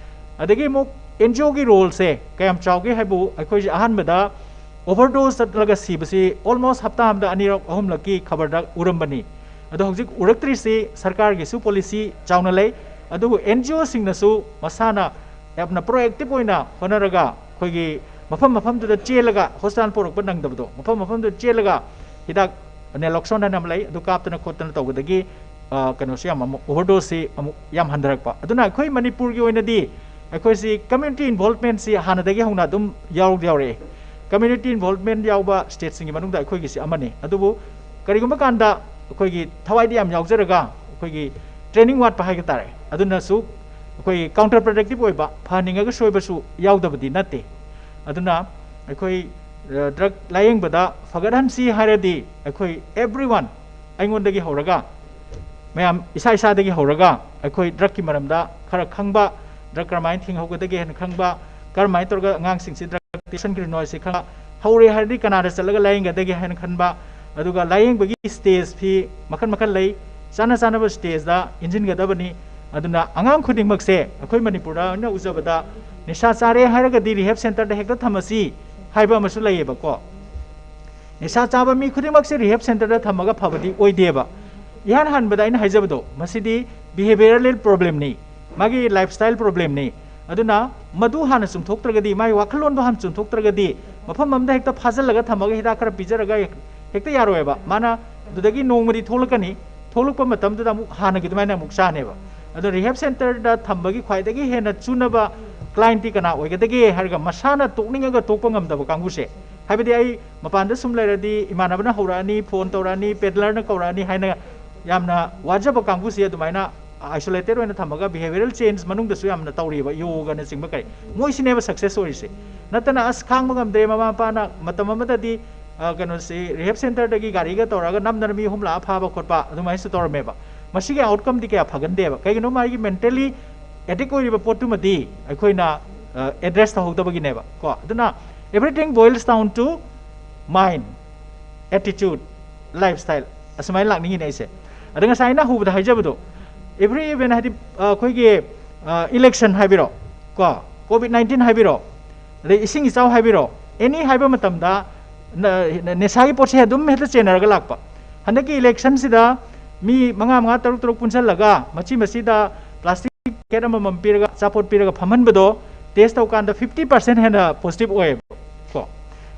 ꯑꯗꯒꯤ ꯑꯃꯨꯛ NGOꯒꯤ roleꯁꯦ ꯀꯌꯥꯝ ꯆꯥꯎꯒꯦ ꯍꯥꯏꯕꯨ, ꯑꯩꯈꯣꯏꯁꯦ ꯑꯍꯥꯟꯕꯗ overdose ꯆꯠꯂꯒ ꯁꯤꯕꯁꯤ almost ꯍꯞꯇꯥ ꯑꯃꯗ ꯑꯅꯤꯔꯛ ꯑꯍꯨꯝꯂꯛꯀꯤ ꯈꯕꯔꯗ ꯎꯔꯝꯕꯅꯤ꯫ ꯑꯗꯣ ꯍꯧꯖꯤꯛ ꯎꯔꯛꯇ꯭ꯔꯤꯁꯤ ꯁꯔꯀꯥꯔꯒꯤꯁꯨ policy ꯆꯥꯎꯅ ꯂꯩ, ꯑꯗꯨꯕꯨ NGOꯁꯤꯡꯅꯁꯨ ꯃꯁꯥꯅ ꯌꯥꯝꯅ proactive ꯑꯣꯏꯅ ꯍꯣꯠꯅꯔꯒ, ꯑꯩꯈꯣꯏꯒꯤ ꯃꯐꯝ ꯃꯐꯝꯗꯨꯗ ꯆꯦꯜꯂꯒ, hospital ꯄꯨꯔꯛꯄ ꯅꯪꯗꯕꯗꯣ, ꯃꯐꯝ ꯃꯐꯝꯗꯨꯗ ꯆꯦꯜꯂꯒ ꯍꯤꯗꯥꯛ naloxone ꯍꯥꯏꯅ ꯑꯃ ꯂꯩ, ꯑꯗꯨ ꯀꯥꯞꯇꯅ ꯈꯣꯠꯇꯅ ꯇꯧꯕꯗꯒꯤ, ꯑ, ꯀꯩꯅꯣꯁꯤ ꯌꯥꯝ ꯑꯃꯨꯛ, overdoseꯁꯤ ꯑꯃꯨꯛ ꯌꯥꯝ ꯍꯟꯊꯔꯛꯄ꯫ ꯑꯗꯨꯅ ꯑꯩꯈꯣꯏ ꯃꯅꯤꯄꯨꯔꯒꯤ ꯑꯣꯏꯅꯗꯤ ꯑꯩꯈꯣꯏꯁꯤ community involvementꯁꯤ ꯍꯥꯟꯅꯗꯒꯤ ꯍꯧꯅ ꯑꯗꯨꯝ ꯌꯥꯎ-, ꯌꯥꯎꯔꯛꯑꯦ꯫ Community involvement ꯌꯥꯎꯕ stateꯁꯤꯡꯒꯤ ꯃꯅꯨꯡꯗ ꯑꯩꯈꯣꯏꯒꯤꯁꯤ ꯑꯃꯅꯤ꯫ ꯑꯗꯨꯕꯨ ꯀꯔꯤꯒꯨꯝꯕ ꯀꯥꯟꯗ ꯑꯩꯈꯣꯏꯒꯤ ꯊꯋꯥꯏꯗꯤ ꯌꯥꯝ ꯌꯥꯎꯖꯔꯒ, ꯑꯩꯈꯣꯏꯒꯤ training ꯋꯥꯠꯄ ꯍꯥꯏꯕ ꯇꯥꯔꯦ, ꯑꯗꯨꯅꯁꯨ ꯑꯩꯈꯣꯏ counterproductive ꯑꯣꯏꯕ, ꯐꯍꯟꯅꯤꯡꯉꯒ ꯁꯣꯏꯕꯁꯨ ꯌꯥꯎꯗꯕꯗꯤ ꯅꯠꯇꯦ꯫ ꯑꯗꯨꯅ ꯑꯩꯈꯣꯏ, ꯑ, drug ꯂꯥꯌꯦꯡꯕꯗ ꯐꯒꯠꯍꯟꯁꯤ ꯍꯥꯏꯔꯗꯤ, ꯑꯩꯈꯣꯏ everyone, ꯑꯩꯉꯣꯟꯗꯒꯤ ꯍꯧꯔꯒ, ꯃꯌꯥꯝ ꯏꯁꯥ ꯏꯁꯥꯗꯒꯤ ꯍꯧꯔꯒ, ꯑꯩꯈꯣꯏ drugꯀꯤ ꯃꯔꯝꯗ ꯈꯔ ꯈꯪꯕ, drug ꯀꯔꯝꯍꯥꯏꯅ ꯊꯤꯡꯍꯧꯒꯗꯒꯦ ꯍꯥꯏꯅ ꯈꯪꯕ, ꯀꯔꯝꯍꯥꯏꯅ ꯇꯧꯔꯒ ꯑꯉꯥꯡꯁꯤꯡꯁꯤ drug ꯆꯦꯛꯁꯤꯟꯈ꯭ꯔꯤꯅꯣ ꯍꯥꯏꯁꯤ ꯈꯪꯕ, ꯍꯧꯔꯦ ꯍꯥꯏꯔꯗꯤ ꯀꯅꯥꯗ ꯆꯠꯂꯒ ꯂꯥꯌꯦꯡꯒꯗꯒꯦ ꯍꯥꯏꯅ ꯈꯟꯕ, ꯑꯗꯨꯒ ꯂꯥꯌꯦꯡꯕꯒꯤ stageꯁꯤ ꯃꯈꯜ ꯃꯈꯜ ꯂꯩ, ꯆꯥꯅ ꯆꯥꯅꯕ stageꯇ ꯏꯟꯁꯤꯟꯒꯗꯕꯅꯤ꯫ ꯑꯗꯨꯅ ꯑꯉꯥꯡ ꯈꯨꯗꯤꯡꯃꯛꯁꯦ ꯑꯩꯈꯣꯏ ꯃꯅꯤꯄꯨꯔꯗ ꯑꯣꯏꯅ ꯎꯖꯕꯗ ꯅꯤꯁꯥ ꯆꯥꯔꯦ ꯍꯥꯏꯔꯒꯗꯤ rehab centreꯗ ꯍꯦꯛꯇ ꯊꯝꯃꯁꯤ ꯍꯥꯏꯕ ꯑꯃꯁꯨ ꯂꯩꯌꯦꯕꯀꯣ꯫ ꯅꯤꯁꯥ ꯆꯥꯕ ꯃꯤ ꯈꯨꯗꯤꯡꯃꯛꯁꯦ rehab centreꯗ ꯊꯝꯃꯒ ꯐꯕꯗꯤ ꯑꯣꯏꯗꯦꯕ꯫ ꯏꯍꯥꯟ ꯍꯥꯟꯕꯗ ꯑꯩꯅ ꯍꯥꯏꯖꯕꯗꯣ, ꯃꯁꯤꯗꯤ behavioural problemꯅꯤ, ꯃꯥꯒꯤ lifestyle problemꯅꯤ꯫ ꯑꯗꯨꯅ ꯃꯗꯨ ꯍꯥꯟꯅ ꯆꯨꯝꯊꯣꯛꯇ꯭ꯔꯒꯗꯤ, ꯃꯥꯒꯤ ꯋꯥꯈꯜꯂꯣꯟꯗꯣ ꯍꯥꯟꯅ ꯆꯨꯝꯊꯣꯛꯇ꯭ꯔꯒꯗꯤ, ꯃꯐꯝ ꯑꯃꯗ ꯍꯦꯛꯇ ꯐꯥꯖꯤꯜꯂꯒ ꯊꯝꯃꯒ ꯍꯤꯗꯥꯛ ꯈꯔ ꯄꯤꯖꯔꯒ ꯍꯦꯛꯇ ꯌꯥꯔꯣꯏꯕ꯫ ꯃꯥꯅ ꯑꯗꯨꯗꯒꯤ ꯅꯣꯡꯃꯗꯤ ꯊꯣꯛꯂꯛꯀꯅꯤ, ꯊꯣꯛꯂꯛꯄ ꯃꯇꯝꯗꯨꯗ ꯑꯃꯨꯛ ꯍꯥꯟꯅꯒꯤ ꯑꯗꯨꯃꯥꯏꯅ ꯑꯃꯨꯛ ꯆꯥꯅꯦꯕ꯫ ꯑꯗꯣ rehab centreꯗ ꯊꯝꯕꯒꯤ ꯈ꯭ꯋꯥꯏꯗꯒꯤ ꯍꯦꯟꯅ ꯆꯨꯅꯕ clientꯇꯤ ꯀꯅꯥ ꯑꯣꯏꯒꯗꯒꯦ ꯍꯥꯏꯔꯒ, ꯃꯁꯥꯅ ꯇꯣꯛꯅꯤꯡꯉꯒ ꯇꯣꯛꯄ ꯉꯝꯗꯕ ꯀꯥꯡꯕꯨꯁꯦ꯫ ꯍꯥꯏꯕꯗꯤ ꯑꯩ ꯃꯄꯥꯟꯗ ꯁꯨꯝ ꯂꯩꯔꯗꯤ ꯏꯃꯥꯟꯅꯕꯅ ꯍꯧꯔꯛꯑꯅꯤ, phone ꯇꯧꯔꯛꯑꯅꯤ, peddlerꯅ ꯀꯧꯔꯛꯑꯅꯤ ꯍꯥꯏꯅ ꯌꯥꯝꯅ ꯋꯥꯖꯕ ꯀꯥꯡꯕꯨꯁꯦ ꯑꯗꯨꯃꯥꯏꯅ isolated ꯑꯣꯏꯅ ꯊꯝꯃꯒ behavioural change ꯃꯅꯨꯡꯗꯁꯨ ꯌꯥꯝꯅ ꯇꯧꯔꯤꯕ, ꯌꯣꯒꯅꯆꯤꯡꯕ ꯀꯔꯤ, ꯃꯣꯏꯁꯤꯅꯦꯕ success ꯑꯣꯏꯔꯤꯁꯦ꯫ ꯅꯠꯇꯅ ꯑꯁ ꯈꯥꯡꯕ ꯉꯝꯗ꯭ꯔꯦ, ꯃꯃꯥ ꯃꯄꯥꯅ ꯃꯇꯝ ꯑꯃꯗꯗꯤ, ꯑ, ꯀꯩꯅꯣꯁꯤ rehab centreꯗꯒꯤ ꯒꯥꯔꯤꯒ ꯇꯧꯔꯒ ꯅꯝꯗꯅ ꯃꯤ ꯑꯍꯨꯝ ꯂꯥꯛꯑ ꯐꯥꯕ ꯈꯣꯠꯄ ꯑꯗꯨꯃꯥꯏꯅꯁꯨ ꯇꯧꯔꯝꯃꯦꯕ꯫ ꯃꯁꯤꯒꯤ outcomeꯗꯤ ꯀꯌꯥ ꯐꯒꯟꯗꯦꯕ꯫ ꯀꯩꯒꯤꯅꯣ? ꯃꯥꯒꯤ mentally addict ꯑꯣꯏꯔꯤꯕ ꯄꯣꯠꯇꯨꯃꯗꯤ ꯑꯩꯈꯣꯏꯅ, ꯑ, address ꯇꯧꯍꯧꯗꯕꯒꯤꯅꯦꯕ ꯀꯣ꯫ ꯑꯗꯨꯅ everything boils down to mind, attitude, lifestyle, ꯑꯁꯨꯃꯥꯏꯅ ꯂꯥꯛꯅꯤꯡꯉꯤꯅꯦ ꯑꯩꯁꯦ꯫ ꯑꯗ ꯉꯁꯥꯏ ꯑꯩꯅ ꯍꯧꯕꯗ ꯍꯥꯏꯖꯕꯗꯣ, every event ꯍꯥꯏꯗꯤ, ꯑ, ꯑꯩꯈꯣꯏꯒꯤ, ꯑ, election ꯍꯥꯏꯕꯤꯔꯣ ꯀꯣ, COVID nineteen ꯍꯥꯏꯕꯤꯔꯣ, ꯑꯗꯩ ꯏꯁꯤꯡ ꯏꯆꯥꯎ ꯍꯥꯏꯕꯤꯔꯣ, any ꯍꯥꯏꯕ ꯃꯇꯝꯗ ꯅ-, ꯅ-, ꯅꯤꯁꯥꯒꯤ ꯄꯣꯠꯁꯦ ꯑꯗꯨꯝ ꯍꯦꯛꯇ ꯆꯦꯟꯅꯔꯒ ꯂꯥꯛꯄ꯫ ꯍꯟꯗꯛꯀꯤ electionꯁꯤꯗ ꯃꯤ ꯃꯉꯥ ꯃꯉꯥ, ꯇꯔꯨꯛ ꯇꯔꯨꯛ ꯄꯨꯟꯁꯤꯜꯂꯒ ꯃꯆꯤ ꯃꯆꯤꯗ plastic packet ꯑꯃꯃꯝ ꯄꯤꯔꯒ, ꯑꯆꯥꯄꯣꯠ ꯄꯤꯔꯒ ꯐꯝꯍꯟꯕꯗꯣ test ꯇꯧꯀꯥꯟꯗ fifty percent ꯍꯦꯟꯅ positive ꯑꯣꯏꯌꯦꯕ ꯀꯣ꯫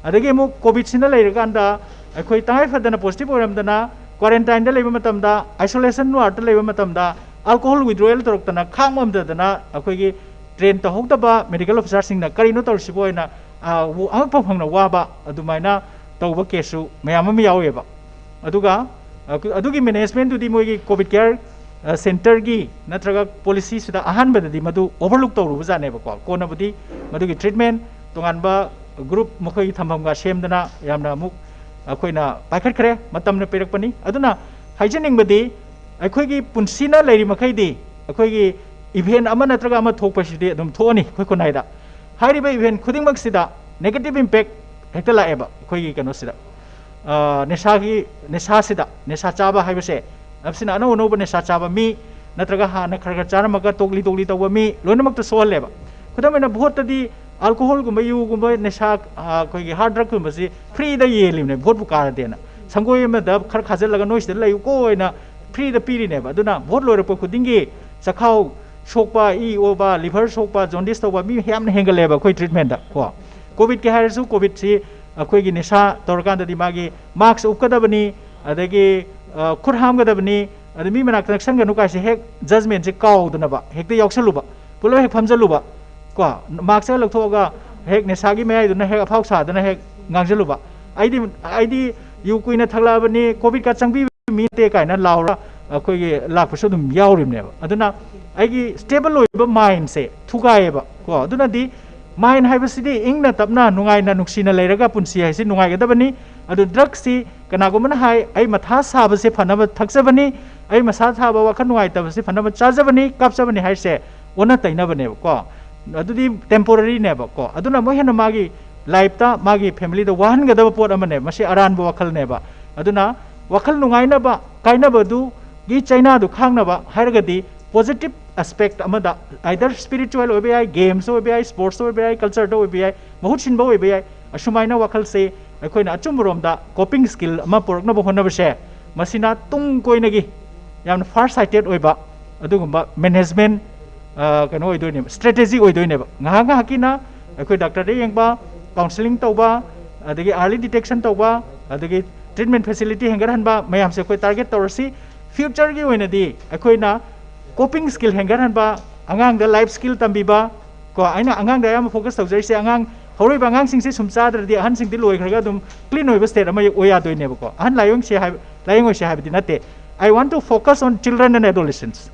ꯑꯗꯒꯤ ꯑꯃꯨꯛ COVIDꯁꯤꯅ ꯂꯩꯔꯀꯥꯟꯗ ꯑꯩꯈꯣꯏ ꯇꯉꯥꯏ ꯐꯗꯅ positive ꯑꯣꯏꯔꯝꯗꯅ quarantineꯗ ꯂꯩꯕ ꯃꯇꯝꯗ, isolation wardꯇ ꯂꯩꯕ ꯃꯇꯝꯗ alcohol withdrawal ꯇꯧꯔꯛꯇꯅ ꯈꯥꯡ ꯉꯝꯗꯗꯅ ꯑꯩꯈꯣꯏꯒꯤ train ꯇꯧꯍꯧꯗꯕ medical officerꯁꯤꯡꯅ ꯀꯔꯤꯅꯣ ꯇꯧꯔꯤꯁꯤꯕꯣ ꯍꯥꯏꯅ, ꯑ, ꯋ-, ꯑꯉꯛꯄ ꯐꯪꯅ ꯋꯥꯕ ꯑꯗꯨꯃꯥꯏꯅ ꯇꯧꯕ caseꯁꯨ ꯃꯌꯥꯝ ꯑꯃ ꯌꯥꯎꯋꯦꯕ꯫ ꯑꯗꯨꯒ, ꯑ, ꯑꯗꯨꯒꯤ managementꯗꯨꯗꯤ ꯃꯣꯏꯒꯤ COVID care, ꯑ, centreꯒꯤ ꯅꯠꯇ꯭ꯔꯒ policyꯁꯤꯗ ꯑꯍꯥꯟꯕꯗꯗꯤ ꯃꯗꯨ overlook ꯇꯧꯔꯨꯕꯖꯥꯠꯅꯦꯕꯀꯣ꯫ ꯀꯣꯟꯅꯕꯨꯗꯤ ꯃꯗꯨꯒꯤ treatment ꯇꯣꯉꯥꯟꯕ group ꯃꯈꯣꯏꯒꯤ ꯊꯝꯐꯝꯒ ꯁꯦꯝꯗꯅ ꯌꯥꯝꯅ ꯑꯃꯨꯛ ꯑꯩꯈꯣꯏꯅ ꯄꯥꯏꯈꯠꯈ꯭ꯔꯦ, ꯃꯇꯝꯅ ꯄꯤꯔꯛꯄꯅꯤ꯫ ꯑꯗꯨꯅ ꯍꯥꯏꯖꯅꯤꯡꯕꯗꯤ ꯑꯩꯈꯣꯏꯒꯤ ꯄꯨꯟꯁꯤꯅ ꯂꯩꯔꯤ ꯃꯈꯩꯗꯤ ꯑꯩꯈꯣꯏꯒꯤ event ꯑꯃ ꯅꯠꯇ꯭ꯔꯒ ꯑꯃ ꯊꯣꯛꯄꯁꯤꯗꯤ ꯑꯗꯨꯝ ꯊꯣꯛꯑꯅꯤ ꯑꯩꯈꯣꯏ ꯈꯨꯟꯅꯥꯏꯗ꯫ ꯍꯥꯏꯔꯤꯕ event ꯈꯨꯗꯤꯡꯃꯛꯁꯤꯗ negative impact ꯍꯦꯛꯇ ꯂꯥꯛꯑꯦꯕ ꯑꯩꯈꯣꯏꯒꯤ ꯀꯩꯅꯣꯁꯤꯗ꯫ ꯑ, ꯅꯤꯁꯥꯒꯤ, ꯅꯤꯁꯥꯁꯤꯗ, ꯅꯤꯁꯥ ꯆꯥꯕ ꯍꯥꯏꯕꯁꯦ, ꯑꯁꯤꯅ ꯑꯅꯧ ꯑꯅꯧꯕ ꯅꯤꯁꯥ ꯆꯥꯕ ꯃꯤ ꯅꯠꯇ꯭ꯔꯒ ꯍꯥꯟꯅ ꯈꯔ ꯈꯔ ꯆꯥꯔꯝꯃꯒ ꯇꯣꯛꯂꯤ ꯇꯣꯛꯂꯤ ꯇꯧꯕ ꯃꯤ ꯂꯣꯏꯅꯃꯛꯇ ꯁꯣꯛꯍꯜꯂꯦꯕ꯫ ꯈꯨꯗꯝ ꯑꯣꯏꯅ ꯚꯣꯠꯇꯗꯤ ꯑꯜꯀꯣꯍꯣꯜꯒꯨꯝꯕ, ꯌꯨꯒꯨꯝꯕ, ꯅꯤꯁꯥ, ꯑ, ꯑꯩꯈꯣꯏꯒꯤ ꯍꯥꯔꯗ ꯗ꯭ꯔꯒꯀꯨꯝꯕꯁꯤ ꯐ꯭ꯔꯤꯗ ꯌꯦꯜꯂꯤꯕꯅꯦ, ꯚꯣꯠꯄꯨ ꯀꯥꯔꯗꯦꯅ꯫ ꯁꯪꯒꯣꯏ ꯑꯃꯗ ꯈꯔ ꯈꯥꯖꯤꯜꯂꯒ ꯅꯣꯏ ꯁꯤꯗ ꯂꯩꯌꯨꯀꯣ ꯍꯥꯏꯅ ꯐ꯭ꯔꯤꯗ ꯄꯤꯔꯤꯅꯦꯕ꯫ ꯑꯗꯨꯅ ꯚꯣꯠ ꯂꯣꯏꯔꯛꯄ ꯈꯨꯗꯤꯡꯒꯤ ꯆꯈꯥꯎ ꯁꯣꯛꯄ, ꯏ ꯑꯣꯕ, ꯂꯤꯚꯔ ꯁꯣꯛꯄ, ꯖꯣꯟꯗꯤꯁ ꯇꯧꯕ ꯃꯤ ꯌꯥꯝꯅ ꯍꯦꯟꯒꯠꯂꯦꯕ ꯑꯩꯈꯣꯏ ꯇ꯭ꯔꯤꯠꯃꯦꯟꯗ ꯀꯣ꯫ ꯀꯣꯚꯤꯗꯀꯤ ꯍꯥꯏꯔꯁꯨ, ꯀꯣꯚꯤꯗꯁꯤ ꯑꯩꯈꯣꯏꯒꯤ ꯅꯤꯁꯥ ꯇꯧꯔꯀꯥꯟꯗꯗꯤ ꯃꯥꯒꯤ ꯃꯥꯛꯁ ꯎꯞꯀꯗꯕꯅꯤ, ꯑꯗꯒꯤ, ꯑ, ꯈꯨꯠ ꯍꯥꯝꯒꯗꯕꯅꯤ, ꯑꯗ ꯃꯤ ꯃꯅꯥꯛꯇ ꯅꯛꯁꯟꯒꯅꯨ ꯀꯥꯏꯁꯦ ꯍꯦꯛ ꯖꯖꯃꯦꯟꯁꯦ ꯀꯥꯎꯗꯅꯕ ꯍꯦꯛꯇ ꯌꯥꯎꯁꯜꯂꯨꯕ, ꯄꯨꯂꯞ ꯍꯦꯛ ꯐꯝꯖꯜꯂꯨꯕ ꯀꯣ, ꯃꯥꯛꯁ ꯍꯦꯛ ꯂꯧꯊꯣꯛꯑꯒ ꯍꯦꯛ ꯅꯤꯁꯥꯒꯤ ꯃꯌꯥꯏꯗꯨꯅ ꯍꯦꯛ ꯑꯐꯥꯎ ꯁꯥꯗꯅ ꯍꯦꯛ ꯉꯥꯡꯁꯤꯜꯂꯨꯕ꯫ "ꯑꯩꯗꯤ, ꯑꯩꯗꯤ ꯌꯨ ꯀꯨꯏꯅ ꯊꯛꯂꯛꯑꯕꯅꯤ, ꯀꯣꯚꯤꯗ ꯀꯥꯔꯗ ꯆꯪꯕꯤꯕ ꯃꯤ ꯅꯠꯇꯦ" ꯀꯥꯏꯅ ꯂꯥꯎꯔ ꯑꯩꯈꯣꯏꯒꯤ ꯂꯥꯛꯄꯁꯨ ꯑꯗꯨꯝ ꯌꯥꯎꯔꯤꯕꯅꯦꯕ꯫ ꯑꯗꯨꯅ ꯑꯩꯒꯤ ꯁ꯭ꯇꯦꯕꯜ ꯑꯣꯏꯕ ꯃꯥꯏꯟꯁꯦ ꯊꯨꯒꯥꯏꯌꯦꯕ ꯀꯣ꯫ ꯑꯗꯨꯅꯗꯤ ꯃꯥꯏꯟ ꯍꯥꯏꯕꯁꯤꯗꯤ ꯏꯪꯅ ꯇꯞꯅ ꯅꯨꯡꯉꯥꯏꯅ ꯅꯨꯡꯁꯤꯅ ꯂꯩꯔꯒ ꯄꯨꯟꯁꯤ ꯍꯥꯏꯁꯤ ꯅꯨꯡꯉꯥꯏꯒꯗꯕꯅꯤ꯫ ꯑꯗꯨ ꯗ꯭ꯔꯒꯁꯤ ꯀꯅꯥꯒꯨꯝꯕꯅ ꯍꯥꯏ, "ꯑꯩ ꯃꯊꯥ ꯁꯥꯕꯁꯦ ꯐꯅꯕ ꯊꯛꯆꯕꯅꯤ, ꯑꯩ ꯃꯁꯥ ꯁꯥꯕ, ꯋꯥꯈꯜ ꯅꯨꯡꯉꯥꯏꯇꯕꯁꯦ ꯐꯅꯕ ꯆꯥꯖꯕꯅꯤ, ꯀꯥꯞꯆꯕꯅꯤ" ꯍꯥꯏꯁꯦ ꯑꯣꯟꯅ ꯇꯩꯅꯕꯅꯦꯕꯀꯣ꯫ ꯑꯗꯨꯗꯤ ꯇꯦꯝꯄꯣꯔꯔꯤꯅꯦꯕꯀꯣ꯫ ꯑꯗꯨꯅ ꯑꯃꯨꯛ ꯍꯦꯟꯅ ꯃꯥꯒꯤ ꯂꯥꯏꯐꯇ, ꯃꯥꯒꯤ ꯐꯦꯃꯤꯂꯤꯗ ꯋꯥꯍꯟꯒꯗꯕ ꯄꯣꯠ ꯑꯃꯅꯦꯕ꯫ ꯃꯁꯤ ꯑꯔꯥꯟꯕ ꯋꯥꯈꯜꯅꯦꯕ꯫ ꯑꯗꯨꯅ ꯋꯥꯈꯜ ꯅꯨꯡꯉꯥꯏꯅꯕ, ꯀꯥꯏꯅꯕꯗꯨꯒꯤ ꯆꯩꯅꯥꯗꯨ ꯈꯥꯡꯅꯕ ꯍꯥꯏꯔꯒꯗꯤ, ꯄꯣꯖꯤꯇꯤꯚ ꯑꯦꯁꯄꯦꯛ ꯑꯃꯗ, ꯑꯥꯏꯗꯔ ꯁ꯭ꯄꯤꯔꯤꯆꯨꯋꯦꯜ ꯑꯣꯏꯕ ꯌꯥꯏ, ꯒꯦꯝꯁꯇ ꯑꯣꯏꯕ ꯌꯥꯏ, ꯁ꯭ꯄꯣꯔꯠꯁꯇ ꯑꯣꯏꯕ ꯌꯥꯏ, ꯀꯜꯆꯔꯗ ꯑꯣꯏꯕ ꯌꯥꯏ, ꯃꯍꯨꯠ ꯁꯤꯟꯕ ꯑꯣꯏꯕ ꯌꯥꯏ, ꯑꯁꯨꯃꯥꯏꯅ ꯋꯥꯈꯜꯁꯦ ꯑꯩꯈꯣꯏꯅ ꯑꯆꯨꯝꯕꯔꯣꯝꯗ ꯀꯣꯄꯤꯡ ꯁ꯭ꯀꯤꯜ ꯑꯃ ꯄꯨꯔꯛꯅꯕ ꯍꯣꯠꯅꯕꯁꯦ, ꯃꯁꯤꯅ ꯇꯨꯡ ꯀꯣꯏꯅꯒꯤ ꯌꯥꯝꯅ ꯐꯥꯔ ꯁꯥꯏꯇꯦꯠ ꯑꯣꯏꯕ ꯑꯗꯨꯒꯨꯝꯕ ꯃꯦꯅꯦꯖꯃꯦꯟ, ꯑ, ꯀꯩꯅꯣ ꯑꯣꯏꯗꯣꯏꯅꯦꯕ, ꯁ꯭ꯇ꯭ꯔꯦꯇꯦꯖꯤ ꯑꯣꯏꯗꯣꯏꯅꯦꯕ꯫ ꯉꯥꯏꯍꯥꯛ ꯉꯥꯏꯍꯥꯛꯀꯤꯅ ꯑꯩꯈꯣꯏ ꯗꯥꯛꯇꯔꯗ ꯌꯦꯡꯕ, ꯀꯥꯎꯟꯁꯤꯂꯤꯡ ꯇꯧꯕ, ꯑꯗꯒꯤ ꯑꯥꯔꯂꯤ ꯗꯤꯇꯦꯛꯁꯟ ꯇꯧꯕ, ꯑꯗꯒꯤ ꯇ꯭ꯔꯤꯠꯃꯦꯟ ꯐꯦꯁꯤꯂꯤꯇꯤ ꯍꯦꯟꯒꯠꯍꯟꯕ ꯃꯌꯥꯝꯁꯦ ꯑꯩꯈꯣꯏ ꯇꯥꯔꯒꯦꯠ ꯇꯧꯔꯁꯤ꯫ ꯐ꯭ꯌꯨꯆꯔꯒꯤ ꯑꯣꯏꯅꯗꯤ ꯑꯩꯈꯣꯏꯅ ꯀꯣꯄꯤꯡ ꯁ꯭ꯀꯤꯜ ꯍꯦꯟꯒꯠꯍꯟꯕ, ꯑꯉꯥꯡꯗ ꯂꯥꯏꯐ ꯁ꯭ꯀꯤꯜ ꯇꯝꯕꯤꯕ ꯀꯣ꯫ ꯑꯩꯅ ꯑꯉꯥꯡꯗ ꯑꯌꯥꯝꯕ ꯐꯣꯀꯁ ꯇꯧꯖꯔꯤꯁꯦ, ꯑꯉꯥꯡ, ꯍꯧꯔꯛꯏꯕ ꯑꯉꯥꯡꯁꯤꯡꯁꯦ ꯁꯨꯝ ꯆꯥꯗ꯭ꯔꯗꯤ ꯑꯍꯟꯁꯤꯡꯗꯤ ꯂꯣꯏꯈ꯭ꯔꯒ ꯑꯗꯨꯝ ꯀ꯭ꯂꯤꯟ ꯑꯣꯏꯕ ꯁ꯭ꯇꯦꯠ ꯑꯃ ꯑꯣꯏ ꯌꯥꯗꯣꯏꯅꯦꯕꯀꯣ꯫ ꯑꯍꯟ ꯂꯥꯏꯑꯣꯡꯁꯦ ꯍꯥꯏꯕ, ꯂꯥꯏꯌꯦꯡꯉꯣꯏꯁꯦ ꯍꯥꯏꯕꯗꯤ ꯅꯠꯇꯦ꯫ "I want to focus on children and adolescents."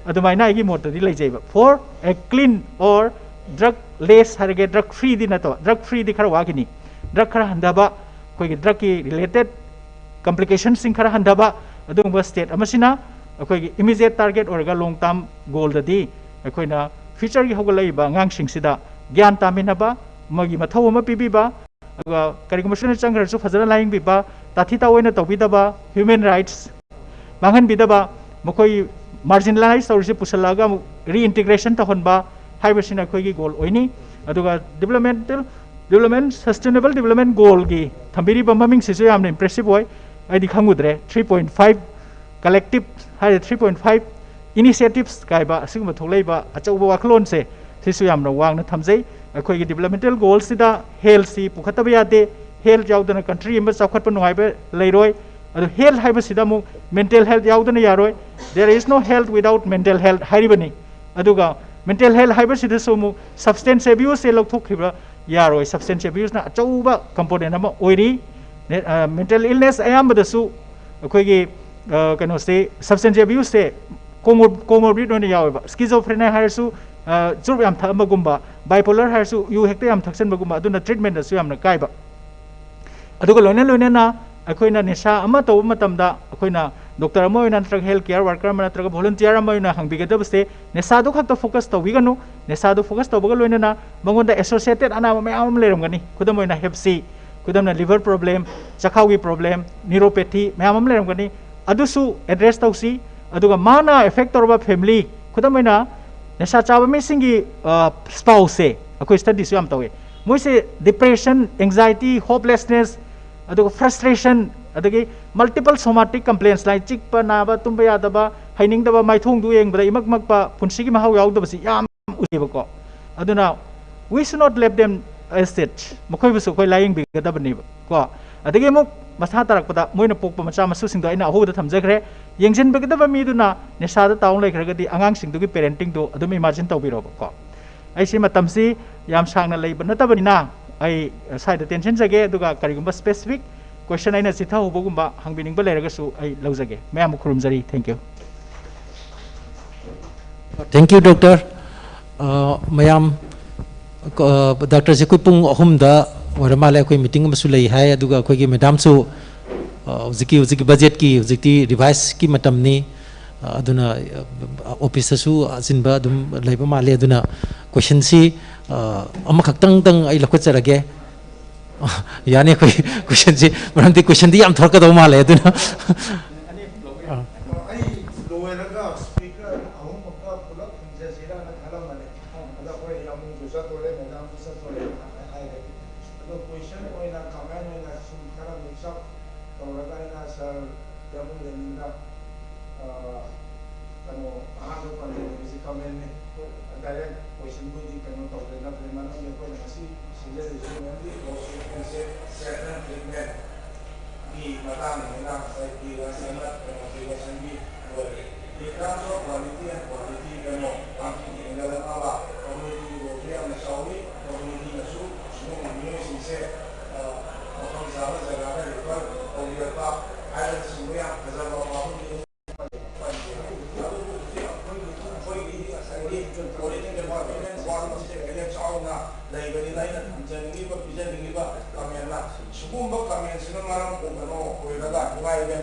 ꯑꯗꯨꯃꯥꯏꯅ ꯑꯩꯒꯤ ꯃꯣꯠꯇꯗꯤ ꯂꯩꯖꯩꯕ꯫ For a clean or drug less ꯍꯥꯏꯔꯒꯦ, ꯗ꯭ꯔꯒ ꯐ꯭ꯔꯤꯗꯤ ꯅꯠꯇꯕ, ꯗ꯭ꯔꯒ ꯐ꯭ꯔꯤꯗꯤ ꯈꯔ ꯋꯥꯈꯤꯅꯤ꯫ ꯗ꯭ꯔꯒ ꯈꯔ ꯍꯟꯊꯕ, ꯑꯩꯈꯣꯏꯒꯤ ꯗ꯭ꯔꯒꯀꯤ ꯔꯤꯂꯦꯇꯦꯠ ꯀꯝꯄ꯭ꯂꯤꯀꯦꯁꯟꯁꯤꯡ ꯈꯔ ꯍꯟꯊꯕ, ꯑꯗꯨꯒꯨꯝꯕ ꯁ꯭ꯇꯦꯠ ꯑꯃꯁꯤꯅ ꯑꯩꯈꯣꯏꯒꯤ ꯏꯃꯤꯗꯤꯌꯦꯠ ꯇꯥꯔꯒꯦꯠ ꯑꯣꯏꯔꯒ ꯂꯣꯡ ꯇꯥꯔꯝ ꯒꯣꯜꯗꯗꯤ ꯑꯩꯈꯣꯏꯅ ꯐ꯭ꯌꯨꯆꯔꯒꯤ ꯍꯧꯒꯠꯂꯛꯏꯕ ꯑꯉꯥꯡꯁꯤꯡꯁꯤꯗ ꯒ꯭ꯌꯥꯟ ꯇꯥꯃꯤꯟꯅꯕ, ꯃꯣꯏꯒꯤ ꯃꯊꯧ ꯑꯃ ꯄꯤꯕꯤꯕ, ꯑꯗꯨꯒ ꯀꯔꯤꯒꯨꯝꯕ ꯁꯣꯏꯗꯅ ꯆꯪꯈ꯭ꯔꯁꯨ ꯐꯖꯅ ꯂꯥꯌꯦꯡꯕꯤꯕ, ꯇꯥꯊꯤ ꯇꯥꯑꯣꯏꯅ ꯇꯧꯕꯤꯗꯕ, ꯍ꯭ꯌꯨꯃꯦꯟ ꯔꯥꯏꯠꯁ ꯃꯥꯡꯍꯟꯕꯤꯗꯕ, ꯃꯈꯣꯏ ꯃꯥꯔꯖꯤꯅꯦꯂꯥꯏꯁ ꯇꯧꯔꯤꯁꯦ ꯄꯨꯁꯜꯂꯛꯑꯒ ꯑꯃꯨꯛ ꯔꯤꯏꯟꯇꯤꯒ꯭ꯔꯦꯁꯟ ꯇꯧꯍꯟꯕ, ꯍꯥꯏꯕꯁꯤꯅ ꯑꯩꯈꯣꯏꯒꯤ ꯒꯣꯜ ꯑꯣꯏꯅꯤ꯫ ꯑꯗꯨꯒ ꯗꯤꯕꯂꯞꯃꯦꯟꯇꯦꯜ ꯗꯤꯕꯂꯞꯃꯦꯟ ꯁꯁꯇꯦꯅꯦꯕꯜ ꯗꯤꯕꯂꯞꯃꯦꯟ ꯒꯣꯜꯒꯤ ꯊꯝꯕꯤꯔꯤꯕ ꯃꯃꯤꯡꯁꯤꯁꯨ ꯌꯥꯝꯅ ꯏꯝꯄ꯭ꯔꯦꯁꯤꯞ ꯑꯣꯏ꯫ ꯑꯩꯗꯤ ꯈꯪꯉꯨꯗ꯭ꯔꯦ꯫ ꯊ꯭ꯔꯤ ꯄꯣꯏꯟ ꯐꯥꯏꯚ ꯀꯂꯦꯛꯇꯤꯞ ꯍꯥꯏꯔꯦ, ꯊ꯭ꯔꯤ ꯄꯣꯏꯟ ꯐꯥꯏꯚ ꯏꯅꯤꯁꯤꯌꯦꯇꯤꯞꯁ ꯀꯥꯏꯕ ꯑꯁꯤꯒꯨꯝꯕ ꯊꯣꯛꯂꯛꯏꯕ ꯑꯆꯧꯕ ꯋꯥꯈꯜꯂꯣꯟꯁꯦ ꯁꯤꯁꯨ ꯌꯥꯝꯅ ꯋꯥꯡꯅ ꯊꯝꯖꯩ꯫ ꯑꯩꯈꯣꯏꯒꯤ ꯗꯤꯕꯂꯞꯃꯦꯟꯇꯦꯜ ꯒꯣꯜꯁꯤꯗ ꯍꯦꯜꯊꯁꯤ ꯄꯨꯈꯠꯇꯕ ꯌꯥꯗꯦ꯫ ꯍꯦꯜꯊ ꯌꯥꯎꯗꯅ ꯀꯟꯇ꯭ꯔꯤ ꯑꯃ ꯆꯥꯎꯈꯠꯄ ꯅꯨꯡꯉꯥꯏꯕ ꯂꯩꯔꯣꯏ꯫ ꯑꯗꯨ ꯍꯦꯜꯊ ꯍꯥꯏꯕꯁꯤꯗ ꯑꯃꯨꯛ ꯃꯦꯟꯇꯦꯜ ꯍꯦꯜꯊ ꯌꯥꯎꯗꯅ ꯌꯥꯔꯣꯏ꯫ There is no health without mental health ꯍꯥꯏꯔꯤꯕꯅꯤ꯫ ꯑꯗꯨꯒ ꯃꯦꯟꯇꯦꯜ ꯍꯦꯜꯊ ꯍꯥꯏꯕꯁꯤꯗꯁꯨ ꯑꯃꯨꯛ ꯁꯕꯁꯇꯦꯟꯁ ꯑꯦꯕ꯭ꯌꯨꯁꯁꯦ ꯂꯧꯊꯣꯛꯈꯤꯕ ꯌꯥꯔꯣꯏ꯫ ꯁꯕꯁꯇꯦꯟꯁ ꯑꯦꯕ꯭ꯌꯨꯁꯅ ꯑꯆꯧꯕ ꯀꯝꯄꯣꯅꯦꯟ ꯑꯃ ꯑꯣꯏꯔꯤ꯫ ꯃꯦꯟꯇꯦꯜ ꯏꯜꯅꯦꯁ ꯑꯌꯥꯝꯕꯗꯁꯨ ꯑꯩꯈꯣꯏꯒꯤ ꯀꯩꯅꯣꯁꯦ, ꯁꯕꯁꯇꯦꯟꯁ ꯑꯦꯕ꯭ꯌꯨꯁꯁꯦ ꯀꯣꯃꯣꯔꯕꯤꯠ ꯑꯣꯏꯅ ꯌꯥꯎꯋꯦꯕ꯫ ꯁ꯭ꯀꯤꯖꯣꯐ꯭ꯔꯦꯅꯤꯌꯥ ꯍꯥꯏꯔꯁꯨ, ꯆꯨꯔꯨꯞ ꯌꯥꯝ ꯊꯛꯑꯝꯕꯒꯨꯝꯕ, ꯕꯥꯏꯄꯣꯂꯔ ꯍꯥꯏꯔꯁꯨ ꯌꯨ ꯍꯦꯛꯇ ꯌꯥꯝ ꯊꯛꯆꯟꯕꯒꯨꯝꯕ, ꯑꯗꯨꯅ ꯇ꯭ꯔꯤꯠꯃꯦꯟꯗꯁꯨ ꯌꯥꯝꯅ ꯀꯥꯏꯕ꯫ ꯑꯗꯨꯒ ꯂꯣꯏꯅ ꯂꯣꯏꯅꯅ ꯑꯩꯈꯣꯏꯅ ꯅꯤꯁꯥ ꯑꯃ ꯇꯧꯕ ꯃꯇꯝꯗ ꯑꯩꯈꯣꯏꯅ ꯗꯣꯛꯇꯔ ꯑꯃ ꯑꯣꯏꯅ ꯅꯠꯇ꯭ꯔꯒ ꯍꯦꯜꯊ ꯀꯦꯌꯔ ꯋꯥꯔꯀꯔ ꯑꯃ ꯅꯠꯇ꯭ꯔꯒ ꯚꯣꯂꯨꯟꯇꯤꯌꯔ ꯑꯃ ꯑꯣꯏꯅ ꯍꯪꯕꯤꯒꯗꯕꯁꯦ, ꯅꯤꯁꯥꯗꯨ ꯈꯛꯇ ꯐꯣꯀꯁ ꯇꯧꯕꯤꯒꯅꯨ꯫ ꯅꯤꯁꯥꯗꯨ ꯐꯣꯀꯁ ꯇꯧꯕꯒ ꯂꯣꯏꯅꯅ ꯃꯉꯣꯟꯗ ꯑꯦꯁꯣꯁꯤꯌꯦꯇꯦꯠ ꯑꯅꯥꯕ ꯃꯌꯥꯝ ꯑꯃ ꯂꯩꯔꯝꯒꯅꯤ꯫ ꯈꯨꯗꯝ ꯑꯣꯏꯅ ꯍꯦꯞ ꯁꯤ, ꯈꯨꯗꯝꯅ ꯂꯤꯚꯔ ꯄ꯭ꯔꯣꯕ꯭ꯂꯦꯝ, ꯆꯈꯥꯎꯒꯤ ꯄ꯭ꯔꯣꯕ꯭ꯂꯦꯝ, ꯅ꯭ꯌꯨꯔꯣꯄꯦꯊꯤ ꯃꯌꯥꯝ ꯑꯃ ꯂꯩꯔꯝꯒꯅꯤ꯫ ꯑꯗꯨꯁꯨ ꯑꯦꯗ꯭ꯔꯦꯁ ꯇꯧꯁꯤ꯫ ꯑꯗꯨꯒ ꯃꯥꯅ ꯑꯦꯐꯦꯛ ꯇꯧꯔꯕ ꯐꯦꯃꯤꯂꯤ, ꯈꯨꯗꯝ ꯑꯣꯏꯅ ꯅꯤꯁꯥ ꯆꯥꯕ ꯃꯤꯁꯤꯡꯒꯤ ꯁ꯭ꯄꯥꯎꯁꯁꯦ ꯑꯩꯈꯣꯏ ꯁ꯭ꯇꯗꯤꯁꯨ ꯌꯥꯝ ꯇꯧꯋꯤ꯫ ꯃꯣꯏꯁꯦ ꯗꯤꯄ꯭ꯔꯦꯁꯟ, ꯑꯦꯡꯖꯥꯏꯇꯤ, ꯍꯣꯞꯂꯦꯁꯅꯦꯁ, ꯑꯗꯨꯒ ꯐ꯭ꯔꯁꯇ꯭ꯔꯦꯁꯟ, ꯑꯗꯒꯤ ꯃꯜꯇꯤꯄꯜ ꯁꯣꯃꯥꯇꯤꯛ ꯀꯝꯄ꯭ꯂꯦꯟꯁ ꯂꯥꯏꯛ ꯆꯤꯛꯄ, ꯅꯥꯕ, ꯇꯨꯝꯕ ꯌꯥꯗꯕ, ꯍꯩꯅꯤꯡꯗꯕ, ꯃꯥꯏꯊꯣꯡꯗꯨ ꯌꯦꯡꯕꯗ ꯏꯃꯛ ꯃꯛꯄ, ꯄꯨꯟꯁꯤꯒꯤ ꯃꯍꯥꯎ ꯌꯥꯎꯗꯕꯁꯤ ꯌꯥꯝ ꯎꯠꯂꯦꯕꯀꯣ꯫ ꯑꯗꯨꯅ we should not left them as such, ꯃꯈꯣꯏꯕꯨꯁꯨ ꯑꯩꯈꯣꯏ ꯂꯥꯌꯦꯡꯕꯤꯒꯗꯕꯅꯦꯕ ꯀꯣ꯫ ꯑꯗꯒꯤ ꯑꯃꯨꯛ ꯃꯁꯥ ꯇꯥꯔꯛꯄꯗ ꯃꯣꯏꯅ ꯄꯣꯛꯄ ꯃꯆꯥ ꯃꯁꯨꯁꯤꯡꯗꯣ ꯑꯩꯅ ꯑꯍꯧꯕꯗ ꯊꯝꯖꯈ꯭ꯔꯦ, ꯌꯦꯡꯁꯤꯟꯕꯤꯒꯗꯕ ꯃꯤꯗꯨꯅ ꯅꯤꯁꯥꯗ ꯇꯥꯎ ꯂꯩꯈ꯭ꯔꯒꯗꯤ ꯑꯉꯥꯡꯁꯤꯡꯗꯨꯒꯤ ꯄꯦꯔꯦꯟꯇꯤꯡꯗꯣ ꯑꯗꯨꯝ ꯏꯃꯥꯖꯤꯟ ꯇꯧꯕꯤꯔꯣꯕꯀꯣ꯫ ꯑꯩꯁꯤ ꯃꯇꯝꯁꯤ ꯌꯥꯝ ꯁꯥꯡꯅ ꯂꯩꯕ ꯅꯠꯇꯕꯅꯤꯅ ꯑꯩ ꯁ꯭ꯋꯥꯏꯗ ꯇꯦꯟꯁꯤꯟꯖꯒꯦ, ꯑꯗꯨꯒ ꯀꯔꯤꯒꯨꯝꯕ ꯁ꯭ꯄꯦꯁꯤꯐꯤꯛ ꯀꯣꯏꯁꯟ ꯑꯩꯅ ꯆꯤꯊꯍꯧꯕꯒꯨꯝꯕ ꯍꯪꯕꯤꯅꯤꯡꯕ ꯂꯩꯔꯒꯁꯨ ꯑꯩ ꯂꯧꯖꯒꯦ꯫ ꯃꯌꯥꯝꯕꯨ ꯈꯨꯔꯨꯝꯖꯔꯤ꯫ Thank you꯫ Thank you, doctor꯫ ꯃꯌꯥꯝ, ꯗꯥꯛꯇꯔꯁꯦ ꯑꯩꯈꯣꯏ ꯄꯨꯡ ꯑꯍꯨꯝꯗ ꯑꯣꯏꯔ ꯃꯥꯜꯂꯦ, ꯑꯩꯈꯣꯏ ꯃꯤꯇꯤꯡ ꯑꯃꯁꯨ ꯂꯩ ꯍꯥꯏ꯫ ꯑꯗꯨꯒ ꯑꯩꯈꯣꯏꯒꯤ ꯃꯦꯗꯥꯝꯁꯨ ꯍꯧꯖꯤꯛꯀꯤ ꯍꯧꯖꯤꯛꯀꯤ ꯕꯖꯦꯠꯀꯤ ꯍꯧꯖꯤꯛꯇꯤ ꯔꯤꯚꯥꯏꯁꯀꯤ ꯃꯇꯝꯅꯤ꯫ ꯑꯗꯨꯅ ꯑꯣꯐꯤꯁꯇꯁꯨ ꯑꯆꯤꯟꯕ ꯑꯗꯨꯝ ꯂꯩꯕ ꯃꯥꯜꯂꯦ꯫ ꯑꯗꯨꯅ ꯀꯣꯏꯁꯟꯁꯤ ꯑꯃꯈꯛꯇꯪꯗꯪ ꯑꯩ ꯂꯧꯈꯠꯆꯔꯒꯦ꯫ ꯌꯥꯅꯤ, ꯑꯩꯈꯣꯏ ꯀꯣꯏꯁꯟꯁꯤ, ꯃꯔꯝꯗꯤ ꯀꯣꯏꯁꯟꯗꯤ ꯌꯥꯝ ꯊꯣꯔꯛꯀꯗꯧ ꯃꯥꯜꯂꯦ꯫ ꯑꯗꯨꯅ ꯑꯩ ꯂꯣꯏꯔꯒ ꯁ꯭ꯄꯤꯀꯔ ꯑꯍꯨꯝꯃꯛꯀ ꯄꯨꯂꯞ ꯍꯪꯖꯁꯤꯔꯅ ꯈꯜꯂꯝꯕꯅꯦ꯫ ꯇꯧꯔꯒ ꯑꯩꯅ ꯁꯥꯔ ꯌꯥꯃꯨꯡ ꯂꯦꯅꯤꯟꯗ, ꯑ, ꯀꯩꯅꯣ, ꯑꯍꯥꯟꯕ ꯄꯟꯖꯔꯤꯕꯁꯤ ꯀꯃꯦꯟꯅꯤ꯫ ꯗꯥꯏꯔꯦꯛ ꯀꯣꯏꯁꯟꯕꯨꯗꯤ ꯀꯩꯅꯣ ꯇꯧꯗꯦ, ꯅꯠꯇ꯭ꯔꯦ, ꯃꯔꯝꯗꯤ ꯑꯩꯈꯣꯏꯅ ꯉꯁꯤ ꯁꯤꯟꯖꯔꯤꯁꯤ ꯃꯦꯝꯗꯤ ꯁꯦꯟꯇ꯭ꯔꯦꯜ ꯇ꯭ꯔꯤꯠꯃꯦꯟꯒꯤ ꯃꯇꯥꯡꯅꯤꯅ ꯉꯁꯥꯏ ꯄ꯭ꯔꯤꯚꯦꯟꯁꯟꯅ ꯀꯩꯅꯣ ꯄ꯭ꯔꯤꯚꯦꯟꯁꯟꯒꯤ ꯑꯣꯏꯔꯦ꯫ In terms of quality and quantity ꯀꯩꯅꯣ ꯀ꯭ꯋꯥꯟꯇꯤꯇꯤ ꯑꯦꯡꯒꯜ ꯑꯃ ꯀꯝꯃ꯭ꯌꯨꯅꯤꯇꯤꯒꯤ ꯔꯣꯜꯁꯨ ꯌꯥꯝꯅ ꯆꯥꯎꯏ꯫ ꯀꯝꯃ꯭ꯌꯨꯅꯤꯇꯤꯅꯁꯨ ꯁꯤꯒꯨꯝꯕ ꯃꯤꯑꯣꯏꯁꯤꯡꯁꯦ, ꯑ, ꯃꯐꯝ ꯆꯥꯕ ꯖꯒꯥꯗ ꯔꯤꯐꯔ ꯇꯧꯕꯤꯔꯛꯄ ꯍꯥꯏꯕꯅꯆꯤꯡꯕ ꯌꯥꯝ ꯐꯖꯕ ꯋꯥꯐꯝꯅꯤ꯫ ꯑꯗꯨꯕꯨ ꯍꯧꯖꯤꯛ ꯑꯩꯈꯣꯏꯒꯤ, ꯑꯩꯈꯣꯏꯒꯤ ꯉꯁꯥꯏꯒꯤ ꯄꯣꯂꯤꯇꯤꯀꯦꯜ ꯗꯤꯄꯥꯔꯠꯃꯦꯟ ꯋꯥꯔꯗꯁꯦ ꯆꯥꯎꯅ ꯂꯩꯕꯅꯤꯅ ꯑꯩꯅ ꯊꯝꯖꯅꯤꯡꯉꯤꯕ, ꯄꯤꯖꯅꯤꯡꯉꯤꯕ ꯀꯃꯦꯟꯅ ꯁꯤꯒꯨꯝꯕ ꯀꯃꯦꯟꯁꯤꯅ ꯃꯔꯝ ꯑꯣꯏꯒꯅꯣ ꯑꯣꯏꯔꯒ ꯅꯨꯡꯉꯥꯏꯕ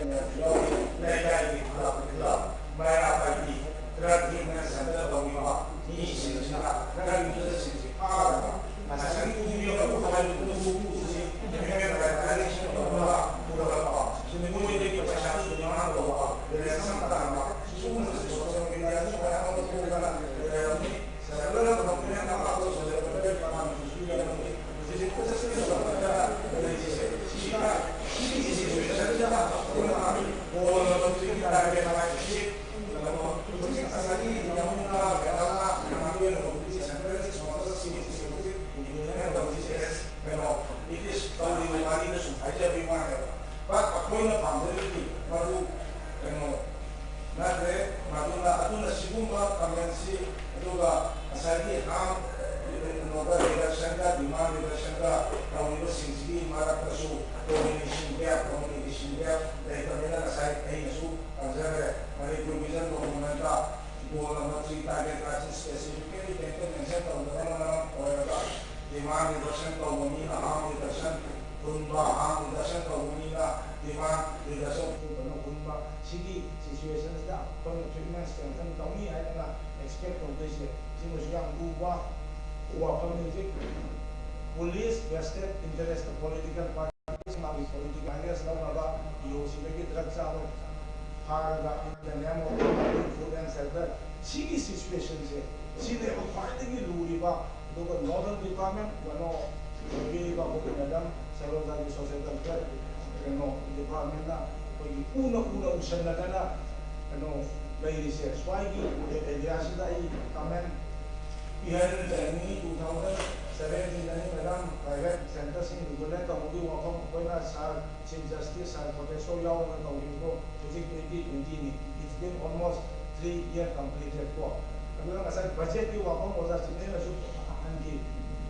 ꯂꯩꯀꯥꯏꯒꯤ ꯈꯨꯜꯂꯛ ꯈꯨꯜꯂꯛ ꯃꯩꯔꯥ ꯄꯥꯏꯕꯤ ꯗ꯭ꯔꯒ ꯌꯨꯖꯔꯁꯤꯡꯗ ꯇꯧꯔꯤꯕ ꯃꯤꯁꯤꯡꯁꯤꯅ ꯗ꯭ꯔꯒ ꯌꯨꯖꯔꯁꯤꯡꯁꯤ ꯐꯥꯔꯒ ꯉꯁꯥꯏꯒꯤ ꯎꯃꯤꯌꯣꯛ ꯍꯥꯏꯕꯗꯨ ꯎꯄꯨꯁꯤ ꯍ꯭ꯌꯨꯃꯦꯟ ꯔꯥꯏꯠ ꯚꯥꯏꯑꯣꯂꯦꯁꯟ ꯇꯧꯅꯕ ꯄꯨꯔꯛꯄ, ꯃꯣꯏꯗꯒꯤ ꯄꯩꯁꯥꯁꯨ ꯗꯤꯃꯥꯟ ꯇꯧꯕ, ꯔꯦꯟꯁꯝ ꯇꯥꯟꯕ, ꯁꯤꯒꯨꯝꯕꯁꯤ ꯁꯣꯁꯤꯌꯦꯜ ꯃꯤꯗꯤꯌꯥꯗ ꯃꯌꯥꯝ ꯑꯃ ꯊꯣꯛꯇꯅ ꯂꯩꯔꯝꯃꯤ꯫ ꯁꯦꯟꯇ꯭ꯔꯦꯜ ꯒꯚꯔꯟꯃꯦꯟꯠꯅ ꯑꯩꯈꯣꯏ ꯁꯣꯁꯤꯌꯦꯜ ꯋꯦꯜꯐꯤꯌꯔ ꯗꯤꯄꯥꯔꯠꯃꯦꯟꯠꯇꯁꯨ ꯄꯤꯔꯝꯃꯤ꯫ ꯍꯧꯖꯤꯛ ꯖꯁꯇꯤꯁ ꯇꯧꯅꯗꯅ ꯂꯩꯔꯤꯁꯦ ꯁꯤꯅ, ꯁꯤꯒꯤ ꯁꯤꯆꯨꯋꯦꯁꯟꯁꯤꯗ ꯑꯩꯈꯣꯏꯅ ꯀꯣꯟꯅ ꯃꯗꯨꯒꯤ ꯇꯥꯔꯒꯦꯠ ꯍꯥꯏꯕꯁꯤ ꯍꯧꯖꯤꯛ ꯉꯁꯥꯏꯒꯤ ꯌꯥꯃꯨꯅꯥ ꯀꯩꯅꯣꯅ ꯉꯥꯡꯕꯤꯔꯝꯕꯗꯨꯗꯤ ꯁꯦꯟꯇ꯭ꯔꯦꯜꯒꯤ ꯁꯣꯁꯤꯌꯦꯜ ꯁꯤꯒꯤ ꯀꯩꯅꯣ, ꯏꯠ ꯏꯁ ꯇꯧꯔꯤꯕ ꯋꯥꯔꯤꯗ ꯁꯨꯝ ꯍꯥꯏꯖꯕꯒꯤ ꯋꯥꯅꯦꯕ꯫ But ꯑꯩꯈꯣꯏꯅ ꯄꯥꯝꯖꯔꯤꯗꯤ ꯃꯗꯨ ꯀꯩꯅꯣ ꯅꯠꯇ꯭ꯔꯦ꯫ ꯃꯗꯨꯅ, ꯑꯗꯨꯅ ꯁꯤꯒꯨꯝꯕ ꯀꯃꯦꯟꯁꯤ, ꯑꯗꯨꯒ ꯉꯁꯥꯏꯒꯤ ꯍꯥꯝ ꯀꯩꯅꯣꯗ ꯔꯤꯗꯛꯁꯟꯒ ꯗꯤꯃꯥꯟ ꯔꯤꯗꯛꯁꯟꯒ ꯇꯧꯔꯤꯕꯁꯤꯡꯁꯤꯒꯤ ꯃꯔꯛꯇꯁꯨ ꯀꯣꯑꯣꯔꯗꯤꯅꯦꯁꯟ ꯒꯦꯞ, ꯀꯝꯃ꯭ꯌꯨꯅꯤꯀꯦꯁꯟ ꯒꯦꯞ ꯂꯩꯇꯕꯅꯤꯅ ꯉꯁꯥꯏ ꯑꯩꯅꯁꯨ ꯄꯟꯖꯈ꯭ꯔꯦ꯫ ꯃꯅꯤꯄꯨꯔ ꯚꯤꯖꯟ ꯗꯣꯀꯨꯃꯦꯟꯠꯇ ꯒꯣꯜ ꯅꯝꯕꯔ ꯊ꯭ꯔꯤ ꯇꯥꯔꯒꯦꯠ ꯀꯥꯁꯤ ꯁ꯭ꯄꯦꯁꯤꯐꯤꯀꯦꯂꯤ ꯀꯩꯝꯇ ꯃꯦꯟꯁꯟ ꯇꯧꯗꯕꯅ ꯃꯔꯝ ꯑꯣꯏꯔꯒ ꯗꯤꯃꯥꯟ ꯔꯤꯗꯛꯁꯟ ꯇꯧꯕ ꯃꯤꯅ ꯍꯥꯝ ꯔꯤꯗꯛꯁꯟ ꯍꯨꯟꯕ, ꯍꯥꯝ ꯔꯤꯗꯛꯁꯟ ꯇꯧꯕ ꯃꯤꯅ ꯗꯤꯃꯥꯟ ꯔꯤꯗꯛꯁꯟ ꯍꯨꯟꯕ, ꯁꯤꯒꯤ ꯁꯤꯆꯨꯋꯦꯁꯟꯁꯤꯗ ꯑꯩꯈꯣꯏꯅ ꯇ꯭ꯔꯤꯠꯃꯦꯟ ꯁ꯭ꯇ꯭ꯔꯦꯡꯊꯟ ꯇꯧꯅꯤ ꯍꯥꯏꯗꯅ ꯑꯦꯛꯁꯄꯦꯛ ꯇꯧꯗꯣꯏꯁꯦ ꯁꯤꯃꯁꯨ ꯌꯥꯝ ꯂꯨꯕ ꯋꯥꯐꯝꯅꯤ꯫ ꯍꯧꯖꯤꯛ ꯄꯨꯂꯤꯁ ꯚꯦꯁꯇꯦꯠ ꯏꯟꯇꯔꯦꯁꯇ ꯄꯣꯂꯤꯇꯤꯀꯦꯜ ꯄꯥꯔꯇꯤ ꯃꯥꯒꯤ ꯄꯣꯂꯤꯇꯤꯀꯦꯜ ꯑꯥꯏꯗꯤꯌꯥꯁ ꯂꯧꯅꯕ ꯏ ꯑꯣ ꯁꯤꯗꯒꯤ ꯗ꯭ꯔꯒ ꯆꯥꯕ ꯐꯥꯔꯒ in the name of food and shelter, ꯁꯤꯒꯤ ꯁꯤꯆꯨꯋꯦꯁꯟꯁꯦ ꯁꯤꯅꯦꯕ ꯈ꯭ꯋꯥꯏꯗꯒꯤ ꯂꯨꯔꯤꯕ꯫ ꯑꯗꯨꯒ ꯅꯣꯔꯗꯔꯟ ꯗꯤꯄꯥꯔꯠꯃꯦꯟꯠ ꯀꯩꯅꯣ ꯑꯣꯏꯕꯤꯔꯤꯕ ꯑꯩꯈꯣꯏꯒꯤ ꯃꯦꯗꯥꯝ ꯁꯔꯣꯖꯥꯒꯤ ꯁꯣꯁꯥꯏꯇꯜ ꯐꯦꯌꯔ ꯀꯩꯅꯣ ꯗꯤꯄꯥꯔꯠꯃꯦꯟꯅ ꯑꯩꯈꯣꯏꯒꯤ ꯎꯅ ꯎꯅ ꯎꯁꯟꯅꯗꯅ ꯀꯩꯅꯣ ꯂꯩꯔꯤꯁꯦ꯫ ꯁ꯭ꯋꯥꯏꯒꯤ ꯑꯦꯔꯤꯌꯥꯁꯤꯗ ꯑꯩ ꯀꯃꯦꯟ ꯄꯤꯍꯟꯖꯅꯤꯡꯉꯤ꯫ Two thousand seventeenꯗꯅꯤ ꯃꯦꯗꯥꯝ ꯄ꯭ꯔꯥꯏꯚꯦꯠ ꯁꯦꯟꯇꯔꯁꯤꯡ ꯔꯤꯒꯨꯂꯦꯠ ꯇꯧꯕꯒꯤ ꯋꯥꯐꯝ ꯑꯩꯈꯣꯏꯅ ꯁꯥꯔ ꯆꯤꯐ ꯖꯁꯇꯤꯁ ꯁꯥꯔ ꯀꯣꯇꯦꯁꯣꯔ ꯌꯥꯎꯅ ꯇꯧꯈꯤꯕꯗꯣ꯫ ꯍꯧꯖꯤꯛ twenty twentyꯅꯤ꯫ It's been almost three year completed ꯀꯣ꯫ ꯑꯗꯨꯅ ꯉꯁꯥꯏ ꯕꯖꯦꯠꯀꯤ ꯋꯥꯐꯝ ꯑꯣꯖꯥ ꯆꯤꯡꯂꯦꯟꯅꯁꯨ ꯍꯟꯈꯤ꯫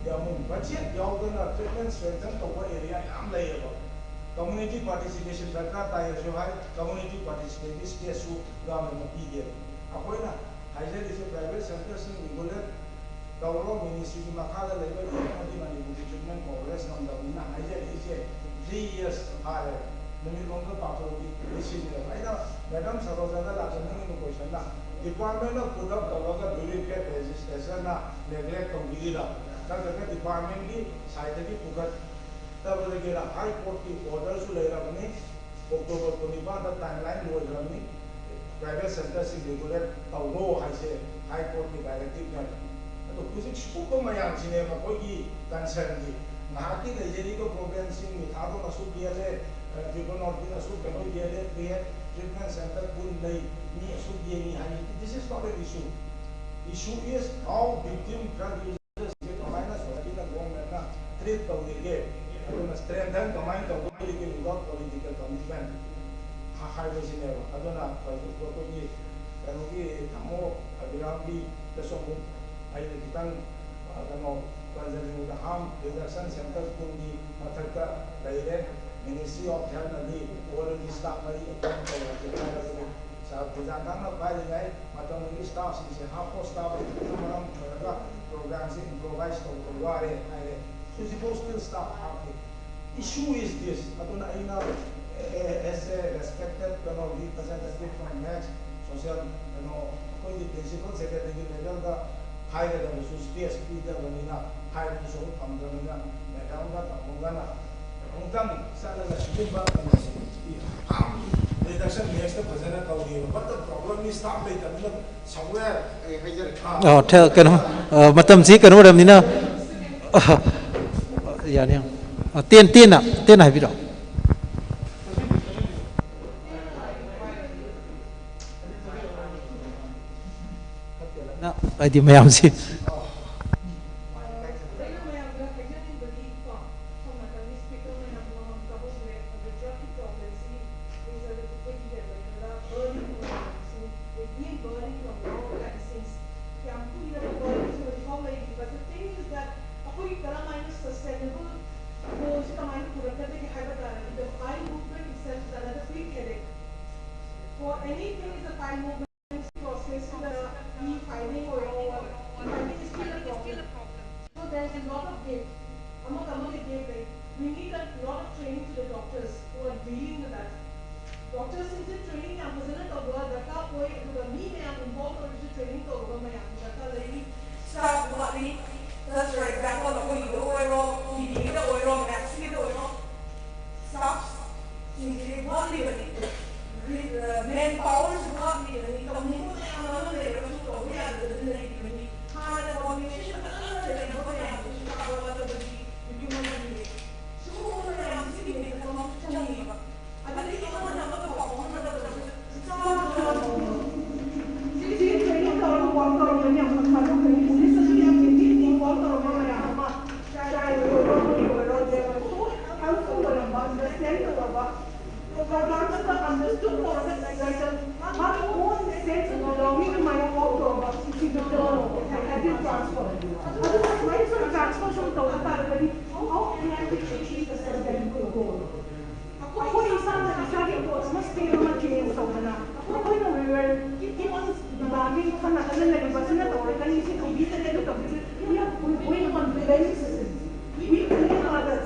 ꯌꯥꯝ ꯕꯖꯦꯠ ꯌꯥꯎꯗꯅ ꯇ꯭ꯔꯤꯠꯃꯦꯟ ꯁꯦꯟꯁꯟ ꯇꯧꯕ ꯑꯦꯔꯤꯌꯥ ꯌꯥꯝ ꯂꯩꯌꯦꯕ꯫ ꯀꯝꯃꯨꯅꯤꯇꯤ ꯄꯥꯔꯇꯤꯁꯤꯄꯦꯁꯟ ꯗꯔꯀꯥꯔ ꯇꯥꯏ ꯍꯥꯏꯁꯨ ꯍꯥꯏ, ꯀꯝꯃꯨꯅꯤꯇꯤ ꯄꯥꯔꯇꯤꯁꯤꯄꯦꯁꯟꯒꯤ ꯁ꯭ꯄꯦꯁꯁꯨ ꯒꯚꯔꯟꯃꯦꯟꯅ ꯄꯤꯗꯦꯕ꯫ ꯑꯩꯈꯣꯏꯅ ꯍꯥꯏꯖꯔꯤꯁꯦ ꯄ꯭ꯔꯥꯏꯚꯦꯠ ꯁꯦꯟꯇꯔꯁꯤꯡ ꯔꯤꯒꯨꯂꯦꯠ ꯇꯧꯔꯣ, ꯃꯤꯅꯤꯁꯇ꯭ꯔꯤꯒꯤ ꯃꯈꯥꯗ ꯂꯩꯕ ꯌꯨꯅꯤꯠ ꯑꯃꯗꯤ ꯃꯅꯤꯄꯨꯔꯒꯤ ꯇ꯭ꯔꯤꯠꯃꯦꯟ ꯀꯣꯚꯔꯦꯖ ꯉꯝꯗꯕꯅꯤꯅ ꯍꯥꯏꯖꯔꯤꯁꯦ꯫ Three years ꯐꯥꯔꯦ꯫ ꯅꯨꯃꯤꯠꯂꯣꯝꯗ ꯄꯥꯊꯣꯛꯑꯗꯤ ꯂꯤꯁꯤꯡꯅꯦꯕ꯫ ꯑꯩꯅ ꯃꯦꯗꯥꯝ ꯁꯔꯣꯖꯥꯗ ꯂꯥꯛꯆꯅꯤꯡꯉꯤꯕ ꯀꯣꯏꯁꯟꯅ, ꯗꯤꯄꯥꯔꯠꯃꯦꯟꯅ ꯄꯨꯠ ꯑꯞ ꯇꯧꯔꯒ ꯗ꯭ꯌꯨꯄ꯭ꯂꯤꯀꯦꯠ ꯔꯦꯖꯤꯁꯇ꯭ꯔꯦꯁꯟꯅ ꯅꯦꯒ꯭ꯂꯦꯛ ꯇꯧꯕꯤꯔꯤꯔ, ꯅꯠꯇ꯭ꯔꯒ ꯗꯤꯄꯥꯔꯠꯃꯦꯟꯒꯤ ꯁꯥꯏꯠꯇꯒꯤ ꯄꯨꯈꯠꯇꯕꯗꯒꯤꯔ? ꯍꯥꯏ ꯀꯣꯔꯠꯀꯤ ꯑꯣꯔꯗꯔꯁꯨ ꯂꯩꯔꯕꯅꯤ꯫ ꯑꯣꯛꯇꯣꯕꯔ ꯀꯨꯟꯅꯤꯄꯥꯟꯗ ꯇꯥꯏꯝ ꯂꯥꯏꯟ ꯂꯣꯏꯈ꯭ꯔꯕꯅꯤ꯫ ꯄ꯭ꯔꯥꯏꯚꯦꯠ ꯁꯦꯟꯇꯔꯁꯤꯡ ꯔꯤꯒꯨꯂꯦꯠ ꯇꯧꯔꯣ ꯍꯥꯏꯁꯦ ꯍꯥꯏ ꯀꯣꯔꯠꯀꯤ ꯗꯥꯏꯔꯦꯛꯇꯤꯞꯅꯦꯕ꯫ ꯑꯗꯣ ꯍꯧꯖꯤꯛ ꯁꯤꯒꯨꯝꯕ ꯃꯌꯥꯝꯁꯤꯅꯦꯕ ꯑꯩꯈꯣꯏꯒꯤ ꯀꯟꯁꯔꯟꯗꯤ꯫ ꯉꯥꯏꯍꯥꯛꯀꯤ ꯂꯩꯖꯔꯤꯕ ꯄ꯭ꯔꯣꯕ꯭ꯂꯦꯝꯁꯤꯡ, ꯃꯤꯊꯥꯗꯣꯟ ꯑꯁꯨꯛ ꯌꯦꯜꯂꯦ, ꯇ꯭ꯔꯤꯕꯨꯅꯣꯔꯇꯤꯟ ꯑꯁꯨꯛ ꯀꯩꯅꯣ ꯌꯦꯜꯂꯦ, ꯀ꯭ꯔꯤꯌꯦꯠ ꯇ꯭ꯔꯤꯠꯃꯦꯟ ꯁꯦꯟꯇꯔ ꯀꯨꯟ ꯂꯩ, ꯃꯤ ꯑꯁꯨꯛ ꯌꯦꯡꯉꯤ ꯍꯥꯏ꯫ This is not an issue. Issue is how victim drug users ꯁꯦ ꯀꯃꯥꯏꯅ ꯁꯣꯁꯥꯏꯇꯤꯅ, ꯒꯣꯔꯃꯦꯟꯅ ꯇ꯭ꯔꯤꯠ ꯇꯧꯔꯤꯒꯦ, ꯑꯗꯨꯅ ꯁ꯭ꯇꯔꯦꯡꯊꯟ ꯀꯃꯥꯏꯅ ꯇꯧꯗꯣꯔꯤꯒꯦ without political commitment ꯍꯥꯏꯕꯁꯤꯅꯦꯕ꯫ ꯑꯗꯨꯅ ꯑꯩꯈꯣꯏꯒꯤ ꯀꯩꯅꯣꯒꯤ ꯇꯥꯃꯣ ꯑꯕꯤꯔꯥꯝꯒꯤꯗꯁꯨ ꯑꯃꯨꯛ ꯑꯩꯅ ꯈꯤꯇꯪ, ꯑ, ꯀꯩꯅꯣ, ꯄꯟꯖꯅꯤꯡꯕꯗ harm reduction centre ꯀꯨꯟꯒꯤ ꯃꯊꯛꯇ ꯂꯩꯔꯦ꯫ Ministry of Healthꯅꯗꯤ already staff ꯃꯔꯤ appoint ꯇꯧꯔꯒꯦ ꯍꯥꯏꯔꯕꯅꯤ꯫ ꯁꯥꯔ ꯄ꯭ꯔꯖꯥ ꯉꯥꯛꯅ ꯄꯥꯏꯔꯤꯉꯩ ꯃꯇꯝꯗꯨꯒꯤ staffꯁꯤꯡꯁꯦ ꯍꯥꯞꯄꯣ, staff ꯂꯩꯇꯕꯅ ꯃꯔꯝ ꯑꯣꯏꯔꯒ programꯁꯦ improvise ꯇꯧꯕꯗ ꯋꯥꯔꯦ ꯍꯥꯏꯔꯦ꯫ ꯍꯧꯖꯤꯛꯐꯥꯎ still staff ꯍꯥꯞꯄꯤ꯫ Issue is this꯫ ꯑꯗꯨꯅ ꯑꯩꯅ, as a respected ꯀꯩꯅꯣ representative from next social ꯀꯩꯅꯣ, ꯑꯩꯈꯣꯏꯒꯤ principal secretary levelꯗ ꯍꯥꯏꯒꯗꯕꯁꯨ space ꯄꯤꯗꯕꯅꯤꯅ, ꯍꯥꯏꯕꯗꯨꯁꯨ ꯑꯃꯨꯛ ꯐꯪꯗ꯭ꯔꯕꯅꯤꯅ, ꯃꯦꯗꯥꯝꯒ ꯇꯥꯃꯣꯒꯅ ꯑꯃꯨꯛꯇꯪ ꯆꯠꯂꯒ ꯁꯤꯒꯨꯝꯕ ꯀꯩꯅꯣꯁꯦ, harm reduction nextꯇ ꯐꯖꯅ ꯇꯧꯒꯦꯕ꯫ But the problem is staff ꯂꯩꯇꯕꯅꯤꯅ somewhere ꯑꯩ ꯍꯥꯏꯖꯔꯛꯀꯦ꯫ ꯑꯥ, ꯊ-, ꯀꯩꯅꯣ, ꯑꯥ, ꯃꯇꯝꯁꯤ ꯀꯩꯅꯣ ꯑꯣꯏꯔꯕꯅꯤꯅ, ꯑꯥ, ꯌꯥꯅꯤ꯫ ꯑꯥ, ꯇꯦꯟ-, ꯇꯦꯟꯅ, ꯇꯦꯟꯅ ꯍꯥꯏꯕꯤꯔꯛꯑꯣ꯫ ꯍꯥꯏꯗꯤ ꯃꯌꯥꯝꯁꯤ꯫ For anything is a time movement process, the e-filing or e-filing is still a problem. So there's a lot of gap. ꯑꯃꯒ ꯑꯃꯒ gap ꯂꯩ. We need a lot of training to the doctors who are dealing with that. Doctors ꯁꯤꯡꯁꯦ training ꯌꯥꯝ ꯐꯖꯅ ꯇꯧꯕ ꯗꯔꯀꯥꯔ ꯑꯣꯏ, ꯑꯗꯨꯒ ꯃꯤ ꯃꯌꯥꯝ involve ꯑꯣꯏꯔꯁꯨ training ꯇꯧꯕ ꯃꯌꯥꯝ ꯗꯔꯀꯥꯔ ꯂꯩ꯫ Staff ꯋꯥꯠꯂꯤ꯫ Just for example, ꯑꯩꯈꯣꯏꯒꯤꯗ ꯑꯣꯏꯔꯣ, ꯄꯤꯗꯤꯒꯤꯗ ꯑꯣꯏꯔꯣ, ꯃꯦꯠꯁꯀꯤꯗ ꯑꯣꯏꯔꯣ, staff ꯁꯤꯡꯁꯦ ꯋꯥꯠꯂꯤꯕꯅꯤ꯫ ꯔꯤ-, ꯑ, manpower ꯁꯨ ꯋꯥꯠꯂꯤꯕꯅꯤ꯫ ꯇꯧꯅꯤꯡꯕ ꯃꯌꯥꯝ ꯑꯃ ꯂꯩꯔꯒꯁꯨ ꯇꯧꯕ ꯌꯥꯗꯗꯅ ꯂꯩꯔꯤꯕꯅꯤ꯫ ꯍꯥꯟꯅ coordination ꯐꯖꯅ ꯂꯩꯔꯝꯕ ꯃꯌꯥꯝꯗꯨꯁꯨ ꯇꯥꯕ ꯋꯥꯠꯂꯕꯗꯤ ꯅꯨꯄꯤ ꯑꯃꯒꯤ ꯁꯤꯒꯨꯝꯕ ꯃꯌꯥꯝꯁꯤꯒꯤ ꯃꯤꯠꯐꯝ ꯑꯃꯁꯨ ꯆꯪꯉꯤꯕ꯫ ꯑꯗꯒꯤ ꯑꯃꯅ ꯑꯃꯒ ꯄꯥꯎ ꯐꯥꯎꯅꯗꯕꯗꯁꯨ ꯏꯆꯥ ꯁꯤ training ꯇꯧꯔꯒ work ꯇꯧꯔꯝꯕꯅꯤ, ꯌꯥꯝ ꯊꯥꯗꯣꯛꯈ꯭ꯔꯅꯤ꯫ Police ꯇꯁꯨ ꯌꯥꯝ active involve ꯇꯧꯔꯝꯕ ꯃꯌꯥꯝ ꯑꯃ, child ꯑꯣꯏꯔꯣ, ꯑꯃꯒꯤ ꯑꯣꯏꯔꯣ, they were so helpful ꯑꯣꯏꯔꯝꯕ, understand ꯇꯧꯔꯝꯕ, program ꯗꯨꯗ understood ꯇꯧꯔꯒ, like, ꯃꯥꯒꯤ own sense of belonging ꯑꯗꯨꯃꯥꯏꯅ form ꯇꯧꯔꯝꯕ, ꯁꯤꯁꯤꯡꯗꯨ ꯇꯧꯔꯝꯕ, like, ideal transfer꯫ ꯑꯗꯨꯒ ꯁꯨꯃꯥꯏꯅ ꯁꯨꯝ transfer ꯁꯨꯝ ꯇꯧꯕ ꯇꯥꯔꯒꯗꯤ, how can we change the system? ꯑꯩꯈꯣꯏ ꯏꯁꯥꯅ ꯏꯁꯥꯒꯤ ꯄꯣꯠ ꯑꯃ ꯁꯦꯝ ꯑꯃ change ꯇꯧꯗꯅ, ꯑꯩꯈꯣꯏꯅ we were keep on demanding, ꯁꯝꯅ ꯍꯥꯏꯔꯕꯗ ꯂꯩꯔꯤꯕꯁꯤꯅ ꯇꯧꯔꯛꯀꯅꯤ, ꯁꯤ ꯇꯧꯕꯤꯗ꯭ꯔꯦ, ꯑꯗꯨ ꯇꯧꯕꯤꯗ꯭ꯔꯦ, we are going on blaming system, we blame others꯫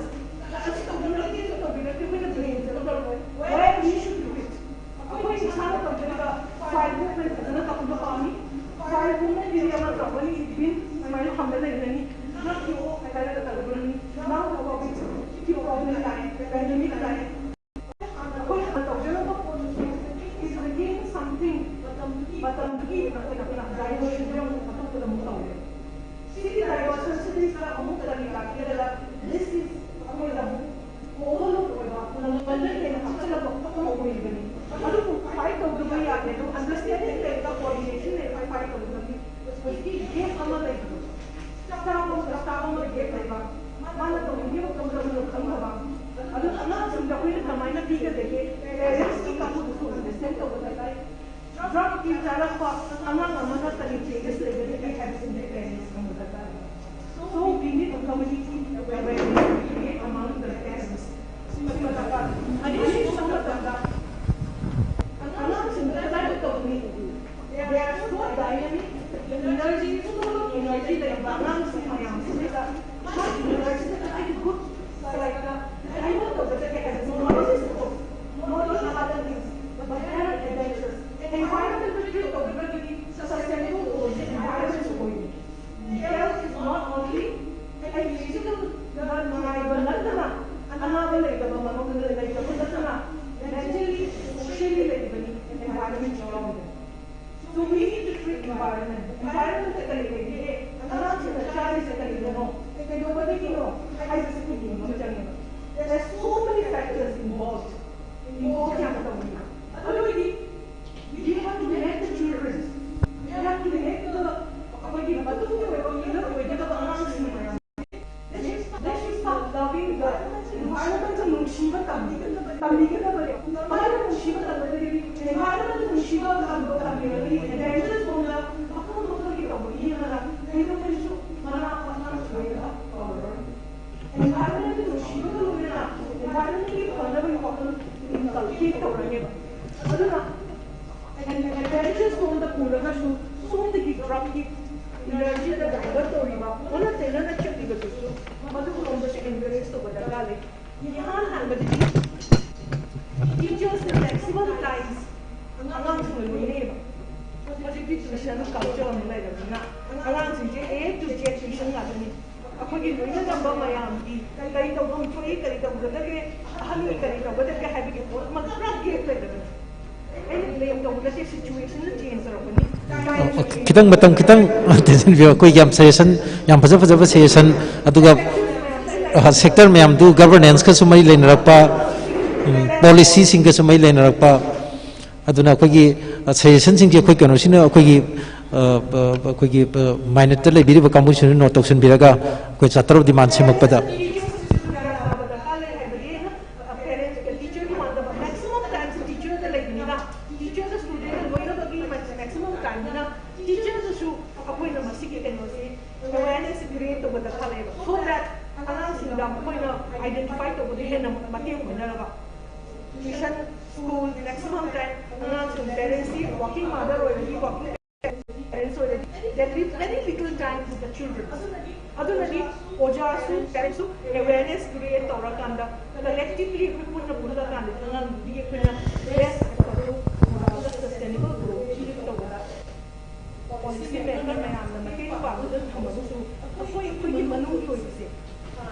ꯑꯁꯤ ꯇꯧꯕꯤꯔꯛꯇꯦ, ꯑꯗꯨ ꯇꯧꯕꯤꯔꯛꯇꯦ, ꯑꯩꯈꯣꯏꯅ blame ꯁꯦ ꯂꯧꯔꯣꯏ꯫ Why we should do it? ꯑꯩꯈꯣꯏ ꯏꯁꯥꯅ ꯇꯧꯖꯔꯤꯕ file movement ꯐꯖꯅ ꯇꯧꯍꯟꯕ ꯄꯥꯝꯃꯤ꯫ File movement ꯗꯤ ꯑꯃ ꯇꯧꯒꯅꯤ, it means ꯁꯨꯃꯥꯏꯅ ꯐꯝꯕ ꯂꯩꯒꯅꯤ, ꯅꯪ ꯊꯤꯔꯛꯑꯣ ꯍꯥꯏꯔꯒ ꯇꯧꯒꯅꯤ꯫ Now the COVID, ꯁꯤꯒꯤ problem ꯂꯥꯛꯑꯦ, pandemic ꯂꯥꯛꯑꯦ꯫ ꯑꯩꯈꯣꯏ ꯍꯥꯟꯅ ꯇꯧꯖꯔꯝꯕ ꯄꯣꯠꯇꯨꯁꯨ is again something ꯃꯇꯝꯗꯨꯒꯤ, ꯃꯇꯝꯗꯨꯒꯤ ꯃꯇꯨꯡ ꯏꯟꯅ diversion ꯗ ꯑꯃꯨꯛ ꯑꯇꯣꯞꯄꯗ ꯑꯃꯨꯛ ꯇꯧꯔꯦ꯫ ꯁꯤꯒꯤ diversion ꯁꯤꯗꯩꯁꯤꯗ ꯑꯃꯨꯛ ꯀꯔꯤ ꯂꯥꯛꯀꯦ ꯍꯥꯏꯔꯒ, this is ꯑꯩꯈꯣꯏꯗ ꯑꯃꯨꯛ overload ꯑꯣꯏꯕ, ꯅꯪꯒꯟꯗ ꯍꯦꯟꯅ ꯍꯥꯞꯆꯤꯜꯂꯛꯄ ꯄꯣꯠ ꯑꯃ ꯑꯣꯏꯔꯤꯕꯅꯤ꯫ ꯑꯗꯨꯕꯨ fight ꯇꯧꯗꯕ ꯌꯥꯗꯦ꯫ ꯑꯗꯨ understanding ꯂꯩꯔꯒ, coordination ꯂꯩꯔꯒ fight ꯇꯧꯒꯗꯕꯅꯤ꯫ ꯍꯧꯖꯤꯛꯀꯤ ꯄꯤꯒꯗꯒꯦ? ꯄꯦꯔꯦꯟꯁꯀꯤ ꯀꯥꯡꯕꯨꯗꯨꯁꯨ ꯑꯟꯗꯔꯁ꯭ꯇꯦꯟ ꯇꯧꯕ ꯗꯔꯀꯥꯔ꯫ ꯗ꯭ꯔꯒꯀꯤ ꯆꯥꯔꯛꯄ ꯑꯉꯥꯡ ꯑꯃꯅ ꯀꯔꯤ ꯆꯦꯟꯖꯦꯁ ꯂꯩꯒꯗꯒꯦ ꯍꯥꯏꯕꯁꯤꯡꯁꯦ ꯄꯦꯔꯦꯟꯁ ꯈꯪꯕ ꯗꯔꯀꯥꯔ꯫ So we need a community awareness among the parents. ꯁꯤꯃ ꯗꯔꯀꯥꯔ꯫ ꯑꯅꯤꯁꯨꯕ ꯃꯇꯝꯗ ꯑꯉꯥꯡꯁꯤꯡꯗ ꯀꯗꯥꯏꯗ ꯇꯧꯒꯅꯤ? They are so dynamic, energy, full of energy ꯂꯩꯕ ꯑꯉꯥꯡꯁꯤꯡ ꯃꯌꯥꯝꯁꯤꯗ ꯃꯥꯒꯤ energy ꯁꯤꯗ ꯑꯩꯒꯤ good side ꯗ ꯀꯩꯅꯣ ꯇꯧꯒꯗꯒꯦ ꯍꯥꯏꯕꯁꯤ ꯃꯣꯏꯁꯤꯁꯨ ꯃꯣꯏꯒꯤ ꯍꯥꯟꯅꯒꯤ ꯕꯖꯥꯔ ꯑꯦꯗꯚꯦꯟꯆꯔꯁ ꯑꯦꯟꯚꯥꯏꯔꯟꯃꯦꯟꯗ ꯇ꯭ꯔꯤꯠ ꯇꯧꯕꯤꯕꯒꯤ ꯁꯁꯇꯦꯅꯦꯕꯜ ꯑꯣꯏꯕ ꯑꯦꯟꯚꯥꯏꯔꯟꯃꯦꯟꯁꯨ ꯑꯣꯏꯔꯤ꯫ Health is not only ꯑꯩꯒꯤ ꯐꯤꯖꯤꯀꯦꯜꯗ ꯅꯨꯡꯉꯥꯏꯕ ꯅꯠꯇꯅ ꯑꯅꯥꯕ ꯂꯩꯇꯕ ꯃꯔꯣꯝꯗ ꯂꯩꯇꯕ ꯅꯠꯇꯅ ꯃꯦꯟꯇꯦꯜꯂꯤ ꯁꯣꯁꯤꯌꯦꯜꯂꯤ ꯂꯩꯔꯤꯕꯅꯤ environment ꯌꯥꯎꯔꯤꯕꯅꯤ꯫ So we need to treat environment. Environment ꯀꯔꯤ ꯂꯩꯒꯦ? ꯑꯉꯥꯡꯁꯤꯡꯅ ꯆꯥꯔꯤꯁꯦ ꯀꯔꯤꯅꯣ? ꯀꯩꯗꯧꯕꯗꯒꯤꯅꯣ? ꯍꯥꯏꯕꯁꯦ ꯑꯩꯈꯣꯏ ꯌꯦꯡꯕ ꯑꯃ ꯆꯪꯉꯦꯕ꯫ There are so many factors involved. Involved ꯌꯥꯝꯅ ꯇꯧꯋꯤ꯫ ꯑꯗꯨꯒꯤ we have to make the children. We have to make the ꯑꯩꯈꯣꯏꯒꯤ ꯃꯇꯨꯡꯒꯤ ꯑꯣꯏꯕ ꯂꯤꯗꯔ ꯑꯣꯏꯒꯗꯕ ꯑꯉꯥꯡꯁꯤꯡ ꯃꯌꯥꯝ꯫ They should start loving the environment. ꯅꯨꯡꯁꯤꯕ ꯇꯝꯕꯤꯒꯗꯕꯅꯤ꯫ ꯀꯃꯥꯏꯅ ꯅꯨꯡꯁꯤꯕ ꯇꯝꯒꯗꯒꯦ? Environment ꯅꯨꯡꯁꯤꯕ ꯇꯝꯕ ꯇꯝꯕꯤꯔꯒꯗꯤ adventurous ꯃꯑꯣꯡꯗ ꯃꯈꯜ ꯃꯈꯜꯒꯤ ꯇꯧꯕ ꯌꯦꯡꯉꯒ ꯀꯩꯗꯧꯉꯩꯗꯁꯨ ꯃꯅꯥ ꯃꯁꯤꯡ ꯁꯣꯏꯗꯅ ꯇꯧꯔꯔꯣꯏ꯫ Environment ꯅꯨꯡꯁꯤꯕꯒ ꯂꯣꯏꯅꯅ environment ꯀꯤ ꯐꯅꯕꯒꯤ ꯋꯥꯈꯜ inculcate ꯇꯧꯔꯅꯦꯕ꯫ ꯑꯗꯨꯅ adventurous ꯃꯑꯣꯡꯗ ꯄꯨꯔꯒꯁꯨ ꯁꯣꯝꯗꯒꯤ ꯗ꯭ꯔꯒꯀꯤ energy ꯗ divert ꯇꯧꯔꯤꯕ, ꯑꯣꯟꯅ ꯇꯩꯅꯅ ꯆꯠꯂꯤꯕꯗꯨꯁꯨ ꯃꯗꯨꯒꯨꯝꯕꯁꯦ encourage ꯇꯧꯕ ꯗꯔꯀꯥꯔ ꯂꯩ꯫ ꯏꯍꯥꯟ ꯍꯥꯟꯕꯗꯗꯤ teachers ꯅ maximum times ꯑꯉꯥꯡꯁꯤꯡꯅ ꯂꯣꯏꯅꯩꯌꯦꯕ꯫ ꯍꯧꯖꯤꯛꯇꯤ tuition culture ꯑꯃ ꯂꯩꯔꯕꯅꯤꯅ ꯑꯉꯥꯡꯁꯤꯡꯁꯦ A to Z tuition ꯉꯥꯛꯇꯅꯤ꯫ ꯑꯩꯈꯣꯏꯒꯤ ꯂꯣꯏꯅꯔꯝꯕ ꯃꯌꯥꯝꯒꯤ ꯀꯔꯤ ꯇꯧꯐꯝ ꯊꯣꯛꯏ, ꯀꯔꯤ ꯇꯧꯒꯗꯒꯦ, ꯑꯍꯟꯒꯤ ꯀꯔꯤ ꯇꯧꯒꯗꯒꯦ ꯍꯥꯏꯕꯒꯤ ꯄꯣꯠ ꯑꯃ ꯄꯨꯔꯥ gap ꯂꯩꯔꯕꯅꯤ꯫ ꯑꯩꯅ blame ꯇꯧꯕ ꯅꯠꯇꯦ, situation ꯅ change ꯇꯧꯔꯛꯄꯅꯤ꯫ ꯈꯤꯇꯪ ꯃꯇꯝ ꯈꯤꯇꯪ ꯇꯦꯟꯁꯤꯟꯕꯤꯌꯨ꯫ ꯑꯩꯈꯣꯏ ꯌꯥꯝ suggestion, ꯌꯥꯝ ꯐꯖ ꯐꯖꯕ suggestion, ꯑꯗꯨꯒ sector ꯃꯌꯥꯝꯗꯨ governance ꯀꯁꯨ ꯃꯔꯤ ꯂꯩꯅꯔꯛꯄ, policy ꯁꯤꯡꯒꯁꯨ ꯃꯔꯤ ꯂꯩꯅꯔꯛꯄ꯫ ꯑꯗꯨꯅ ꯑꯩꯈꯣꯏꯒꯤ suggestion ꯁꯤꯡꯁꯦ ꯑꯩꯈꯣꯏ ꯀꯩꯅꯣꯁꯤꯅ ꯑꯩꯈꯣꯏꯒꯤ ꯑꯩꯈꯣꯏꯒꯤ minute ꯇ ꯂꯩꯕꯤꯔꯤꯕ ꯀꯥꯡꯕꯨꯁꯤꯡꯅ note ꯇꯧꯁꯤꯟꯕꯤꯔꯒ ꯑꯩꯈꯣꯏ charter of demand ꯁꯦꯝꯃꯛꯄꯗ ꯃꯦꯛꯁꯤꯃꯝ ꯇꯥꯏꯝꯁꯦ ꯇꯤꯆꯔꯗ ꯂꯩꯕꯅꯤꯅ, ꯇꯤꯆꯔꯗ ꯁ꯭ꯇꯨꯗꯦꯟꯠꯅ ꯂꯣꯏꯅꯕꯒꯤ ꯃꯦꯛꯁꯤꯃꯝ ꯇꯥꯏꯝꯅꯤꯅ, ꯇꯤꯆꯔꯗꯁꯨ ꯑꯩꯈꯣꯏꯅ ꯃꯁꯤꯒꯤ ꯀꯩꯅꯣꯁꯤ ꯑꯦꯋꯦꯔꯅꯦꯁ ꯀ꯭ꯔꯤꯌꯦꯠ ꯇꯧꯕ ꯗꯔꯀꯥꯔ ꯂꯩꯌꯦꯕ, so that ꯑꯉꯥꯡꯁꯤꯡꯗ ꯃꯈꯣꯏꯅ ꯑꯥꯏꯗꯦꯟꯇꯤꯐꯥꯏ ꯇꯧꯕꯗ ꯍꯦꯟꯅ ꯃꯇꯦꯡ ꯑꯣꯏꯅꯅꯕ꯫ ꯇ꯭ꯌꯨꯁꯟ, ꯁ꯭ꯀꯨꯜ, ꯃꯦꯛꯁꯤꯃꯝ ꯇꯥꯏꯝ ꯑꯉꯥꯡꯁꯤꯡ, ꯄꯦꯔꯦꯟꯁꯁꯤ ꯋꯥꯔꯀꯤꯡ ꯃꯥꯗꯔ ꯑꯣꯏꯔꯗꯤ ꯋꯥꯔꯀꯤꯡ ꯄꯦꯔꯦꯟꯁ ꯑꯣꯏꯔꯗꯤ, they leave very little time with the children. ꯑꯗꯨꯅꯗꯤ ꯑꯣꯖꯥꯁꯨ ꯄꯦꯔꯦꯟꯁꯁꯨ ꯑꯦꯋꯦꯔꯅꯦꯁ ꯀ꯭ꯔꯤꯌꯦꯠ ꯇꯧꯔꯀꯥꯟꯗ, ꯀꯂꯦꯛꯇꯤꯚꯂꯤ ꯑꯩꯈꯣꯏ ꯄꯨꯟꯅ ꯄꯨꯜꯂꯀꯥꯟꯗ ꯑꯉꯥꯡꯗꯨꯒꯤ ꯑꯩꯈꯣꯏꯅ ꯕꯦꯁ ꯑꯦꯐꯣꯔꯗꯦꯕꯜ ꯁꯁꯇꯦꯅꯦꯕꯜ ꯒ꯭ꯔꯣꯊ ꯑꯦꯆꯤꯚ ꯇꯧꯕꯗ ꯄꯣꯂꯤꯁꯤ ꯃꯦꯀꯔ ꯃꯌꯥꯝꯅ ꯃꯇꯦꯡ ꯄꯥꯡꯕꯗ ꯊꯝꯃꯒꯁꯨ, ꯑꯩꯈꯣꯏ ꯑꯩꯈꯣꯏꯒꯤ ꯃꯅꯨꯡꯒꯤ ꯑꯣꯏꯕꯁꯦ,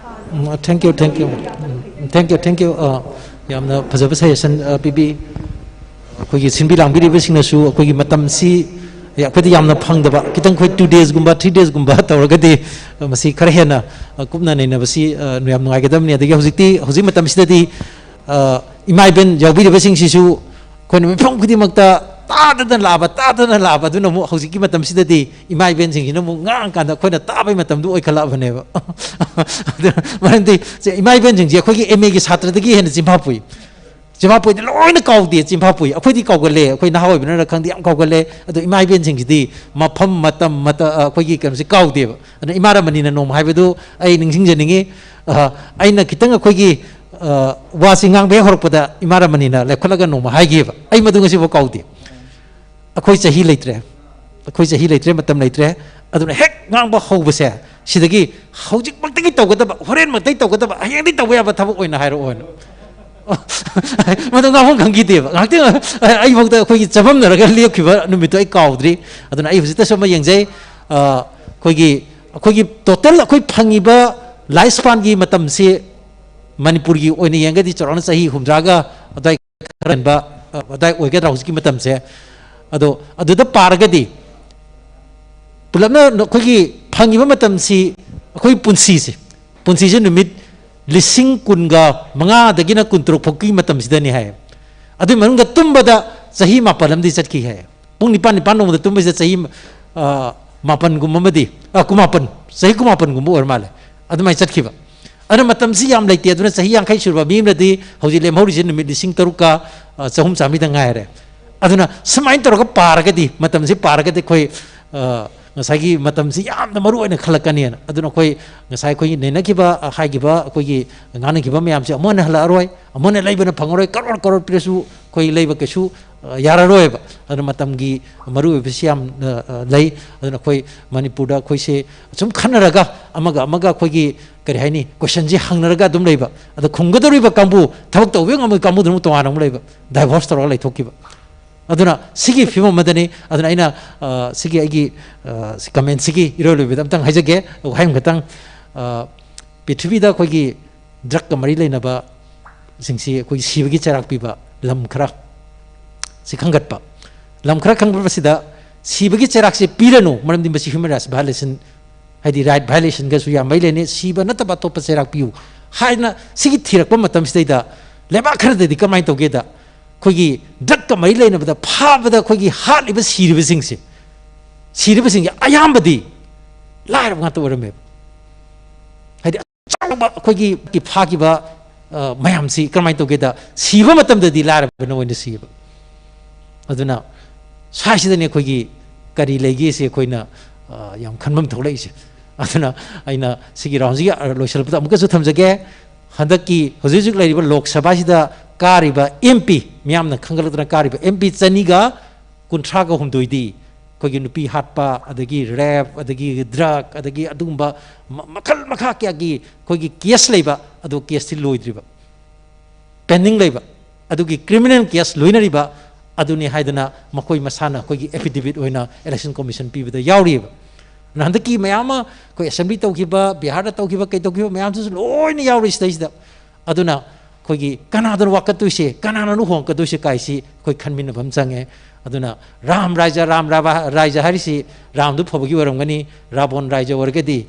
Thank you, thank you. Thank you, thank you. ꯌꯥꯝꯅ ꯐꯖꯕ ꯁꯖꯦꯁꯟ ꯄꯤꯕꯤ꯫ ꯑꯩꯈꯣꯏꯒꯤ ꯁꯤꯟꯕꯤ ꯂꯥꯡꯕꯤꯔꯤꯕꯁꯤꯡꯅꯁꯨ ꯑꯩꯈꯣꯏꯒꯤ ꯃꯇꯝꯁꯤ ꯑꯩꯈꯣꯏꯗ ꯌꯥꯝꯅ ꯐꯪꯗꯕ, ꯈꯤꯇꯪ ꯑꯩꯈꯣꯏ ꯇꯨ ꯗꯦꯖꯒꯨꯝꯕ ꯊ꯭ꯔꯤ ꯗꯦꯖꯒꯨꯝꯕ ꯇꯧꯔꯒꯗꯤ ꯃꯁꯤ ꯈꯔ ꯍꯦꯟꯅ ꯀꯨꯞꯅ ꯅꯩꯅꯕꯁꯤ ꯌꯥꯝ ꯅꯨꯡꯉꯥꯏꯒꯗꯕꯅꯤ꯫ ꯑꯗꯒꯤ ꯍꯧꯖꯤꯛꯇꯤ, ꯍꯧꯖꯤꯛ ꯃꯇꯝꯁꯤꯗꯗꯤ ꯏꯃꯥ ꯏꯕꯦꯟ ꯌꯥꯎꯕꯤꯔꯤꯕꯁꯤꯡꯁꯤꯁꯨ ꯑꯩꯈꯣꯏꯅ ꯃꯤꯐꯝ ꯈꯨꯗꯤꯡꯃꯛꯇ ꯇꯥꯗꯅ ꯂꯥꯛꯑꯕ, ꯇꯥꯗꯅ ꯂꯥꯛꯑꯕ꯫ ꯑꯗꯨꯅ ꯑꯃꯨꯛ ꯍꯧꯖꯤꯛꯀꯤ ꯃꯇꯝꯁꯤꯗꯗꯤ ꯏꯃꯥ ꯏꯕꯦꯟꯁꯤꯡꯁꯤꯅ ꯑꯃꯨꯛ ꯉꯥꯡꯉꯀꯥꯟꯗ ꯑꯩꯈꯣꯏꯅ ꯇꯥꯕꯒꯤ ꯃꯇꯝꯗꯨ ꯑꯣꯏꯈꯠꯂꯛꯑꯕꯅꯦꯕ꯫ ꯑꯗꯨꯅ ꯃꯔꯝꯗꯤ ꯁꯦ, ꯏꯃꯥ ꯏꯕꯦꯟꯁꯤꯡꯁꯦ ꯑꯩꯈꯣꯏꯒꯤ ꯑꯦꯝ ꯑꯦꯒꯤ ꯁꯥꯇ꯭ꯔꯗꯒꯤ ꯍꯦꯟꯅ ꯆꯤꯟꯐꯥ ꯄꯨꯏ꯫ ꯆꯤꯟꯐꯥ ꯄꯨꯏꯗꯤ ꯂꯣꯏꯅ ꯀꯥꯎꯗꯦ, ꯆꯤꯟꯐꯥ ꯄꯨꯏ꯫ ꯑꯩꯈꯣꯏꯗꯤ ꯀꯥꯎꯒꯜꯂꯦ, ꯑꯩꯈꯣꯏ ꯅꯍꯥ ꯑꯣꯏꯕꯅꯔ ꯈꯪꯗꯦ, ꯌꯥꯝ ꯀꯥꯎꯒꯜꯂꯦ꯫ ꯑꯗꯣ ꯏꯃꯥ ꯏꯕꯦꯟꯁꯤꯡꯁꯤꯗꯤ ꯃꯐꯝ, ꯃꯇꯝ, ꯃꯇ-, ꯑꯩꯈꯣꯏꯒꯤ ꯀꯩꯅꯣꯁꯦ ꯀꯥꯎꯗꯦꯕ꯫ ꯑꯗꯨꯅ ꯏꯃꯥ ꯔꯃꯅꯤꯅ ꯅꯣꯡꯃ ꯍꯥꯏꯕꯗꯨ ꯑꯩ ꯅꯤꯡꯁꯤꯡꯖꯅꯤꯡꯉꯤ꯫ ꯑ, ꯑꯩꯅ ꯈꯤꯇꯪ ꯑꯩꯈꯣꯏꯒꯤ, ꯑ, ꯋꯥꯁꯤ ꯉꯥꯡꯕ ꯍꯦꯛ ꯍꯧꯔꯛꯄꯗ ꯏꯃꯥ ꯔꯃꯅꯤꯅ ꯂꯦꯞꯈꯠꯂꯒ ꯅꯣꯡꯃ ꯍꯥꯏꯈꯤꯕ, ꯑꯩ ꯃꯗꯨ ꯉꯁꯤꯐꯥꯎ ꯀꯥꯎꯗꯦ꯫ ꯑꯩꯈꯣꯏ ꯆꯍꯤ ꯂꯩꯇ꯭ꯔꯦ, ꯑꯩꯈꯣꯏ ꯆꯍꯤ ꯂꯩꯇ꯭ꯔꯦ, ꯃꯇꯝ ꯂꯩꯇ꯭ꯔꯦ꯫ ꯑꯗꯨꯅ ꯍꯦꯛ ꯉꯥꯡꯕ ꯍꯧꯕꯁꯦ, ꯁꯤꯗꯒꯤ ꯍꯧꯖꯤꯛꯃꯛꯇꯒꯤ ꯇꯧꯒꯗꯕ, ꯍꯣꯔꯦꯟꯃꯛꯇꯒꯤ ꯇꯧꯒꯗꯕ, ꯍꯌꯦꯡꯗꯒꯤ ꯇꯧꯕ ꯌꯥꯕ ꯊꯕꯛ ꯑꯣꯏꯅ ꯍꯥꯏꯔꯛꯑꯣꯅ꯫ ꯃꯗꯨ ꯉꯥꯡꯐꯝ ꯈꯪꯈꯤꯗꯦꯕ꯫ ꯉꯥꯏꯍꯥꯛꯇꯪ ꯑꯩꯐꯥꯎꯗ ꯑꯩꯈꯣꯏꯒꯤ ꯆꯃꯝꯅꯔꯒ ꯂꯦꯞꯈꯤꯕ ꯅꯨꯃꯤꯠꯇꯣ ꯑꯩ ꯀꯥꯎꯗ꯭ꯔꯤ꯫ ꯑꯗꯨꯅ ꯑꯩ ꯍꯧꯖꯤꯛꯇꯁꯨ ꯑꯃ ꯌꯦꯡꯖꯩ꯫ ꯑ, ꯑꯩꯈꯣꯏꯒꯤ, ꯑꯩꯈꯣꯏꯒꯤ ꯇꯣꯇꯦꯜ ꯑꯩꯈꯣꯏ ꯐꯪꯉꯤꯕ ꯂꯥꯏꯐ ꯁ꯭ꯄꯥꯟꯒꯤ ꯃꯇꯝꯁꯤ ꯃꯅꯤꯄꯨꯔꯒꯤ ꯑꯣꯏꯅ ꯌꯦꯡꯒꯗꯤ ꯆꯥꯎꯔꯥꯛꯅ ꯆꯍꯤ ꯍꯨꯝꯗ꯭ꯔꯥꯒ ꯑꯗꯨꯋꯥꯏ ꯈꯔ ꯍꯦꯟꯕ, ꯑ, ꯑꯗꯨꯋꯥꯏ ꯑꯣꯏꯒꯗ꯭ꯔꯥ ꯍꯧꯖꯤꯛꯀꯤ ꯃꯇꯝꯁꯦ? ꯑꯗꯣ ꯑꯗꯨꯗ ꯄꯥꯔꯒꯗꯤ ꯄꯨꯂꯞꯅ ꯑꯩꯈꯣꯏꯒꯤ ꯐꯪꯉꯤꯕ ꯃꯇꯝꯁꯤ, ꯑꯩꯈꯣꯏ ꯄꯨꯟꯁꯤꯁꯦ, ꯄꯨꯟꯁꯤꯁꯦ ꯅꯨꯃꯤꯠ ꯂꯤꯁꯤꯡ ꯀꯨꯟꯒ ꯃꯉꯥꯗꯒꯤꯅ ꯀꯨꯟꯇꯔꯨꯛ ꯐꯥꯎꯒꯤ ꯃꯇꯝꯁꯤꯗꯅꯤ ꯍꯥꯏ꯫ ꯑꯗꯨꯒꯤ ꯃꯅꯨꯡꯗ ꯇꯨꯝꯕꯗ ꯆꯍꯤ ꯃꯥꯄꯜ ꯑꯃꯗꯤ ꯆꯠꯈꯤ ꯍꯥꯏ꯫ ꯄꯨꯡ ꯅꯤꯄꯥꯟ, ꯅꯤꯄꯥꯟ ꯅꯣꯡꯃꯗ ꯇꯨꯝꯕꯁꯤꯗ ꯆꯍꯤ, ꯑ, ꯃꯥꯄꯟꯒꯨꯝꯕ ꯑꯃꯗꯤ, ꯑ, ꯀꯨꯟꯃꯥꯄꯟ, ꯆꯍꯤ ꯀꯨꯟꯃꯥꯄꯟꯒꯨꯝꯕ ꯑꯣꯏꯔ ꯃꯥꯜꯂꯦ ꯑꯗꯨꯃꯥꯏꯅ ꯆꯠꯈꯤꯕ꯫ ꯑꯗꯨꯅ ꯃꯇꯝꯁꯤ ꯌꯥꯝ ꯂꯩꯇꯦ꯫ ꯑꯗꯨꯅ ꯆꯍꯤ ꯌꯥꯡꯈꯩ ꯁꯨꯔꯕ ꯃꯤ ꯑꯃꯅꯗꯤ ꯍꯧꯖꯤꯛ ꯂꯦꯝꯍꯧꯔꯤꯁꯦ ꯅꯨꯃꯤꯠ ꯂꯤꯁꯤꯡ ꯇꯔꯨꯛꯀ, ꯑ, ꯆꯍꯨꯝ ꯆꯥꯝꯃꯔꯤꯗ ꯉꯥꯏꯔꯦ꯫ ꯑꯗꯨꯅ ꯁꯨꯃꯥꯏꯅ ꯇꯧꯔꯒ ꯄꯥꯔꯒꯗꯤ, ꯃꯇꯝꯁꯤ ꯄꯥꯔꯒꯗꯤ ꯑꯩꯈꯣꯏ, ꯑ, ꯉꯁꯥꯏꯒꯤ ꯃꯇꯝꯁꯤ ꯌꯥꯝꯅ ꯃꯔꯨ ꯑꯣꯏꯅ ꯈꯜꯂꯛꯀꯅꯤꯅ꯫ ꯑꯗꯨꯅ ꯑꯩꯈꯣꯏ ꯉꯁꯥꯏ ꯑꯩꯈꯣꯏꯒꯤ ꯅꯩꯅꯈꯤꯕ, ꯑ, ꯍꯥꯏꯈꯤꯕ, ꯑꯩꯈꯣꯏꯒꯤ ꯉꯥꯡꯅꯈꯤꯕ ꯃꯌꯥꯝꯁꯦ ꯑꯃꯨꯛ ꯍꯟꯅ ꯍꯜꯂꯛꯑꯔꯣꯏ, ꯑꯃꯨꯛ ꯍꯟꯅ ꯂꯩꯕꯅ ꯐꯪꯉꯔꯣꯏ, ꯀꯔꯣꯔ ꯀꯔꯣꯔ ꯄꯤꯔꯁꯨ ꯑꯩꯈꯣꯏ ꯂꯩꯕ ꯀꯩꯁꯨ, ꯑ, ꯌꯥꯔꯔꯣꯏꯕ꯫ ꯑꯗꯨꯅ ꯃꯇꯝꯒꯤ ꯃꯔꯨ ꯑꯣꯏꯕꯁꯤ ꯌꯥꯝꯅ, ꯑ, ꯂꯩ꯫ ꯑꯗꯨꯅ ꯑꯩꯈꯣꯏ ꯃꯅꯤꯄꯨꯔꯗ ꯑꯩꯈꯣꯏꯁꯦ ꯁꯨꯝ ꯈꯟꯅꯔꯒ ꯑꯃꯒ ꯑꯃꯒ ꯑꯩꯈꯣꯏꯒꯤ, ꯀꯔꯤ ꯍꯥꯏꯅꯤ, ꯀꯣꯏꯁꯟꯁꯦ ꯍꯪꯅꯔꯒ ꯑꯗꯨꯝ ꯂꯩꯕ꯫ ꯑꯗ ꯈꯨꯝꯒꯗꯧꯔꯤꯕ ꯀꯥꯡꯕꯨ, ꯊꯕꯛ ꯇꯧꯕ ꯉꯝꯃꯣꯏ ꯀꯥꯡꯕꯨꯗꯨꯅ ꯑꯃꯨꯛ ꯇꯣꯉꯥꯟꯅ ꯑꯃꯨꯛ ꯂꯩꯕ, ꯗꯥꯏꯚꯣꯔꯁ ꯇꯧꯔꯒ ꯂꯩꯊꯣꯛꯈꯤꯕ꯫ ꯑꯗꯨꯅ ꯁꯤꯒꯤ ꯐꯤꯕꯝ ꯑꯃꯗꯅꯤ꯫ ꯑꯗꯨꯅ ꯑꯩꯅ, ꯑ, ꯁꯤꯒꯤ ꯑꯩꯒꯤ, ꯑ, ꯁꯤ ꯀꯃꯦꯟꯁꯤꯒꯤ ꯏꯔꯣꯏ ꯂꯣꯏꯕꯗ ꯑꯝꯇꯪ ꯍꯥꯏꯖꯒꯦ, ꯋꯥꯍꯩ ꯑꯃꯈꯛꯇꯪ꯫ ꯑ, ꯄ꯭ꯔꯤꯊꯤꯕꯤꯗ ꯑꯩꯈꯣꯏꯒꯤ ꯗ꯭ꯔꯒꯀ ꯃꯔꯤ ꯂꯩꯅꯕꯁꯤꯡꯁꯤ ꯑꯩꯈꯣꯏꯒꯤ ꯁꯤꯕꯒꯤ ꯆꯩꯔꯥꯛ ꯄꯤꯕ ꯂꯝ ꯈꯔ ꯁꯤ ꯈꯪꯒꯠꯄ꯫ ꯂꯝ ꯈꯔ ꯈꯪꯒꯠꯄꯁꯤꯗ ꯁꯤꯕꯒꯤ ꯆꯩꯔꯥꯛꯁꯦ ꯄꯤꯔꯅꯨ, ꯃꯔꯝꯗꯤ ꯃꯁꯤ human rights violation, ꯍꯥꯏꯗꯤ right violationꯒꯁꯨ ꯌꯥꯝ ꯃꯔꯤ ꯂꯩꯅꯩ꯫ ꯁꯤꯕ ꯅꯠꯇꯕ ꯑꯇꯣꯞꯄ ꯆꯩꯔꯥꯛ ꯄꯤꯌꯨ ꯍꯥꯏꯅ ꯁꯤꯒꯤ ꯊꯤꯔꯛꯄ ꯃꯇꯝꯁꯤꯗꯩꯗ ꯂꯩꯕꯥꯛ ꯈꯔꯗꯗꯤ ꯀꯃꯥꯏꯅ ꯇꯧꯒꯦꯗ, ꯑꯩꯈꯣꯏꯒꯤ ꯗ꯭ꯔꯒꯀ ꯃꯔꯤ ꯂꯩꯅꯕꯗ ꯐꯥꯕꯗ ꯑꯩꯈꯣꯏꯒꯤ ꯍꯥꯠꯂꯤꯕ ꯁꯤꯔꯤꯕꯁꯤꯡꯁꯦ, ꯁꯤꯔꯤꯕꯁꯤꯡꯁꯦ ꯑꯌꯥꯝꯕꯗꯤ ꯂꯥꯏꯔꯕ ꯉꯥꯛꯇ ꯑꯣꯏꯔꯝꯃꯦꯕ꯫ ꯍꯥꯏꯗꯤ ꯑꯆꯧꯕ ꯑꯩꯈꯣꯏꯒꯤ ꯐꯥꯈꯤꯕ, ꯑ, ꯃꯌꯥꯝꯁꯤ ꯀꯔꯝꯍꯥꯏꯅ ꯇꯧꯒꯦꯗ, ꯁꯤꯕ ꯃꯇꯝꯗꯗꯤ ꯂꯥꯏꯔꯕꯅ ꯑꯣꯏꯅ ꯁꯤꯌꯦꯕ꯫ ꯑꯗꯨꯅ ꯁ꯭ꯋꯥꯏꯁꯤꯗꯅꯤ ꯑꯩꯈꯣꯏꯒꯤ ꯀꯔꯤ ꯂꯩꯒꯦꯁꯦ ꯑꯩꯈꯣꯏꯅ, ꯑ, ꯌꯥꯝ ꯈꯟꯐꯝ ꯊꯣꯛꯂꯛꯏꯁꯦ꯫ ꯑꯗꯨꯅ ꯑꯩꯅ ꯁꯤꯒꯤ ꯔꯥꯎꯟꯁꯤꯒꯤ ꯂꯣꯏꯁꯤꯜꯂꯛꯄꯗ ꯑꯃꯨꯛꯀꯁꯨ ꯊꯝꯖꯒꯦ꯫ ꯍꯟꯗꯛꯀꯤ ꯍꯧꯖꯤꯛ ꯍꯧꯖꯤꯛ ꯂꯩꯔꯤꯕ ꯂꯣꯛ ꯁꯚꯥꯁꯤꯗ ꯀꯥꯔꯤꯕ MP, ꯃꯤꯌꯥꯝꯅ ꯈꯪꯒꯠꯂꯛꯇꯅ ꯀꯥꯔꯤꯕ MP ꯆꯅꯤꯒ ꯀꯨꯟꯊ꯭ꯔꯥꯒ ꯍꯨꯝꯗꯣꯏꯗꯤ ꯑꯩꯈꯣꯏꯒꯤ ꯅꯨꯄꯤ ꯍꯥꯠꯄ, ꯑꯗꯒꯤ rape, ꯑꯗꯒꯤ drug, ꯑꯗꯒꯤ ꯑꯗꯨꯒꯨꯝꯕ ꯃ-, ꯃꯈꯜ ꯃꯈꯥ ꯀꯌꯥꯒꯤ ꯑꯩꯈꯣꯏꯒꯤ case ꯂꯩꯕ, ꯑꯗꯨ caseꯇꯤ ꯂꯣꯏꯗ꯭ꯔꯤꯕ, pending ꯂꯩꯕ, ꯑꯗꯨꯒꯤ criminal case ꯂꯣꯏꯅꯔꯤꯕ ꯑꯗꯨꯅꯤ ꯍꯥꯏꯗꯅ ꯃꯈꯣꯏ ꯃꯁꯥꯅ ꯑꯩꯈꯣꯏꯒꯤ affidavit ꯑꯣꯏꯅ election commission ꯄꯤꯕꯗ ꯌꯥꯎꯔꯤꯑꯕ꯫ ꯑꯗꯨꯅ ꯍꯟꯗꯛꯀꯤ ꯃꯌꯥꯝ ꯑꯃ ꯑꯩꯈꯣꯏ assembly ꯇꯧꯈꯤꯕ, ꯕꯤꯍꯥꯔꯗ ꯇꯧꯈꯤꯕ, ꯀꯩ ꯇꯧꯈꯤꯕ ꯃꯌꯥꯝꯗꯨꯁꯨ ꯂꯣꯏꯅ ꯌꯥꯎꯔꯤ ꯁꯤꯗꯩꯁꯤꯗ꯫ ꯑꯗꯨꯅ ꯑꯩꯈꯣꯏꯒꯤ ꯀꯅꯥꯗꯅꯣ ꯋꯥꯀꯠꯇꯣꯏꯁꯦ, ꯀꯅꯥꯅꯅꯣ ꯍꯣꯡꯉꯛꯀꯗꯣꯏꯁꯦ ꯀꯥꯏꯁꯤ ꯑꯩꯈꯣꯏ ꯈꯟꯃꯤꯟꯅꯕ ꯑꯃ ꯆꯪꯉꯦ꯫ ꯑꯗꯨꯅ ꯔꯥꯝ ꯔꯥꯏꯖ, ꯔꯥꯝ ꯔꯥꯕ-, ꯔꯥꯏꯖ ꯍꯥꯏꯔꯤꯁꯤ ꯔꯥꯝꯗꯨ ꯐꯕꯒꯤ ꯑꯣꯏꯔꯝꯒꯅꯤ, ꯔꯥꯕꯣꯟ ꯔꯥꯏꯖ ꯑꯣꯏꯔꯒꯗꯤ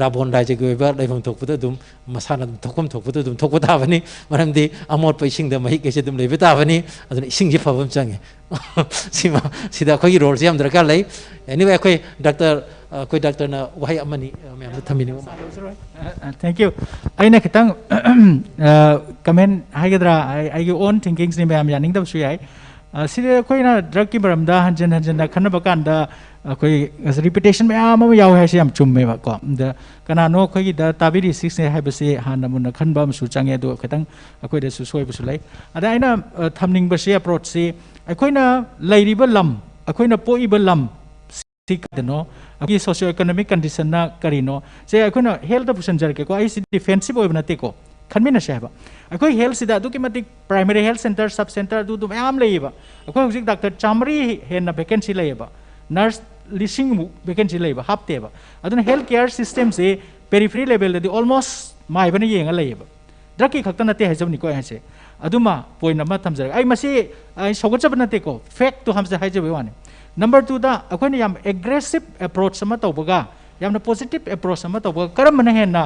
ꯔꯥꯕꯣꯟ ꯔꯥꯏꯖꯒꯤ ꯑꯣꯏꯕ ꯂꯩꯐꯝ ꯊꯣꯛꯄꯗ ꯑꯗꯨꯝ ꯃꯁꯥꯅ ꯑꯗꯨꯝ ꯊꯣꯛꯐꯝ ꯊꯣꯛꯄꯗ ꯑꯗꯨꯝ ꯊꯣꯛꯄ ꯇꯥꯕꯅꯤ꯫ ꯃꯔꯝꯗꯤ ꯑꯃꯣꯠꯄ ꯏꯁꯤꯡꯗ ꯃꯍꯤꯛ ꯍꯥꯏꯁꯦ ꯑꯗꯨꯝ ꯂꯩꯕ ꯇꯥꯕꯅꯤ꯫ ꯑꯗꯨꯅ ꯏꯁꯤꯡꯁꯤ ꯐꯕ ꯑꯃ ꯆꯪꯉꯤ꯫ ꯁꯤꯃ ꯁꯤꯗ ꯑꯩꯈꯣꯏꯒꯤ ꯔꯣꯜꯁꯦ ꯌꯥꯝ ꯗꯔꯀꯥꯔ ꯂꯩ꯫ ꯑꯦꯅꯤꯋꯦ, ꯑꯩꯈꯣꯏ ꯗꯥꯛꯇꯔ ꯑꯩꯈꯣꯏ ꯗꯥꯛꯇꯔꯅ ꯋꯥꯍꯩ ꯑꯃꯅꯤ ꯃꯌꯥꯝꯗ ꯊꯝꯕꯤꯅꯤꯡꯕ ꯃꯥꯜꯂꯤ꯫ Thank you. ꯑꯩꯅ ꯈꯤꯇꯪ ꯀꯃꯦꯟ ꯍꯥꯏꯒꯗ꯭ꯔꯥ, ꯑꯩ- ꯑꯩꯒꯤ ꯑꯣꯟ ꯊꯤꯡꯀꯤꯡꯁꯅꯤ, ꯃꯌꯥꯝ ꯌꯥꯅꯤꯡꯗꯕꯁꯨ ꯌꯥꯏ꯫ ꯑ, ꯁꯤꯗ ꯑꯩꯈꯣꯏꯅ ꯗ꯭ꯔꯛꯀꯤ ꯃꯔꯝꯗ ꯍꯟꯖꯤꯟ ꯍꯟꯖꯤꯟꯅ ꯈꯟꯅꯕ ꯀꯥꯟꯗ ꯑꯩꯈꯣꯏ ꯔꯤꯄꯤꯇꯦꯁꯟ ꯃꯌꯥꯝ ꯑꯃ ꯌꯥꯎꯋꯦ ꯍꯥꯏꯁꯦ ꯌꯥꯝ ꯆꯨꯝꯃꯦꯕꯀꯣ꯫ ꯑꯗ ꯀꯅꯥꯅꯣ ꯑꯩꯈꯣꯏꯒꯤꯗ ꯇꯥꯕꯤꯔꯤꯁꯤꯡꯁꯦ ꯍꯥꯏꯕꯁꯤ ꯍꯥꯟꯅ ꯃꯨꯟꯅ ꯈꯟꯕ ꯑꯃꯁꯨ ꯆꯪꯉꯦ, ꯑꯗꯨꯒ ꯈꯤꯇꯪ ꯑꯩꯈꯣꯏꯗꯁꯨ ꯁꯣꯏꯕꯁꯨ ꯂꯩ꯫ ꯑꯗ ꯑꯩꯅ ꯑ, ꯊꯝꯅꯤꯡꯕꯁꯤ ꯑꯦꯄ꯭ꯔꯣꯆꯁꯤ ꯑꯩꯈꯣꯏꯅ ꯂꯩꯔꯤꯕ ꯂꯝ, ꯑꯩꯈꯣꯏꯅ ꯄꯣꯛꯏꯕ ꯂꯝ ꯁꯤ ꯀꯩꯅꯣ, ꯑꯩꯈꯣꯏꯒꯤ ꯁꯣꯁꯤꯌꯣ ꯏꯀꯣꯅꯣꯃꯤꯛ ꯀꯟꯗꯤꯁꯟꯅ ꯀꯔꯤꯅꯣ, ꯁꯦ ꯑꯩꯈꯣꯏꯅ ꯍꯦꯜꯠꯇ ꯄꯨꯁꯟꯖꯔꯛꯀꯦꯀꯣ꯫ ꯑꯩꯁꯤ ꯗꯤꯐꯦꯟꯁꯤꯞ ꯑꯣꯏꯕ ꯅꯠꯇꯦꯀꯣ, ꯈꯟꯃꯤꯟꯅꯁꯦ ꯍꯥꯏꯕ꯫ ꯑꯩꯈꯣꯏ ꯍꯦꯜꯠꯁꯤꯗ ꯑꯗꯨꯛꯀꯤ ꯃꯇꯤꯛ primary health centre, sub centre, ꯑꯗꯨꯗꯨ ꯃꯌꯥꯝ ꯂꯩꯌꯦꯕ꯫ ꯑꯩꯈꯣꯏ ꯍꯧꯖꯤꯛ ꯗꯥꯛꯇꯔ ꯆꯥꯃꯔꯤ ꯍꯦꯟꯅ ꯚꯦꯀꯦꯟꯁꯤ ꯂꯩꯌꯦꯕ, ꯅꯔꯁ ꯂꯤꯁꯤꯡꯃꯨꯛ ꯚꯦꯀꯦꯟꯁꯤ ꯂꯩꯕ ꯍꯥꯞꯇꯦꯕ꯫ ꯑꯗꯨꯅ ꯍꯦꯜꯠ ꯀꯤꯌꯔ ꯁꯤꯁꯇꯦꯝꯁꯤ ꯄꯦꯔꯤꯐꯔꯤ ꯂꯦꯚꯦꯜꯗꯗꯤ ꯑꯣꯜꯃꯣꯁ ꯃꯥꯏꯕꯅ ꯌꯦꯡꯉ ꯂꯩꯌꯦꯕ꯫ ꯗ꯭ꯔꯛꯀꯤ ꯈꯛꯇ ꯅꯠꯇꯦ ꯍꯥꯏꯖꯕꯅꯤꯀꯣ ꯑꯩ ꯍꯥꯏꯁꯦ꯫ ꯑꯗꯨꯃ ꯄꯣꯏꯟ ꯑꯃ ꯊꯝꯖꯔꯒꯦ꯫ ꯑꯩ ꯃꯁꯤ ꯑꯩ ꯁꯧꯒꯠꯆꯕ ꯅꯠꯇꯦꯀꯣ, ꯐꯦꯛꯇꯣ ꯍꯥꯏꯕꯁꯦ ꯍꯥꯏꯖꯕꯩ ꯋꯥꯅꯤ꯫ ꯅꯝꯕꯔ ꯇꯨꯗ ꯑꯩꯈꯣꯏꯅ ꯌꯥꯝ ꯑꯦꯒ꯭ꯔꯦꯁꯤꯞ ꯑꯦꯄ꯭ꯔꯣꯆ ꯑꯃ ꯇꯧꯕꯒ ꯌꯥꯝꯅ ꯄꯣꯖꯤꯇꯤꯞ ꯑꯦꯄ꯭ꯔꯣꯆ ꯑꯃ ꯇꯧꯕꯒ ꯀꯔꯝꯕꯅ ꯍꯦꯟꯅ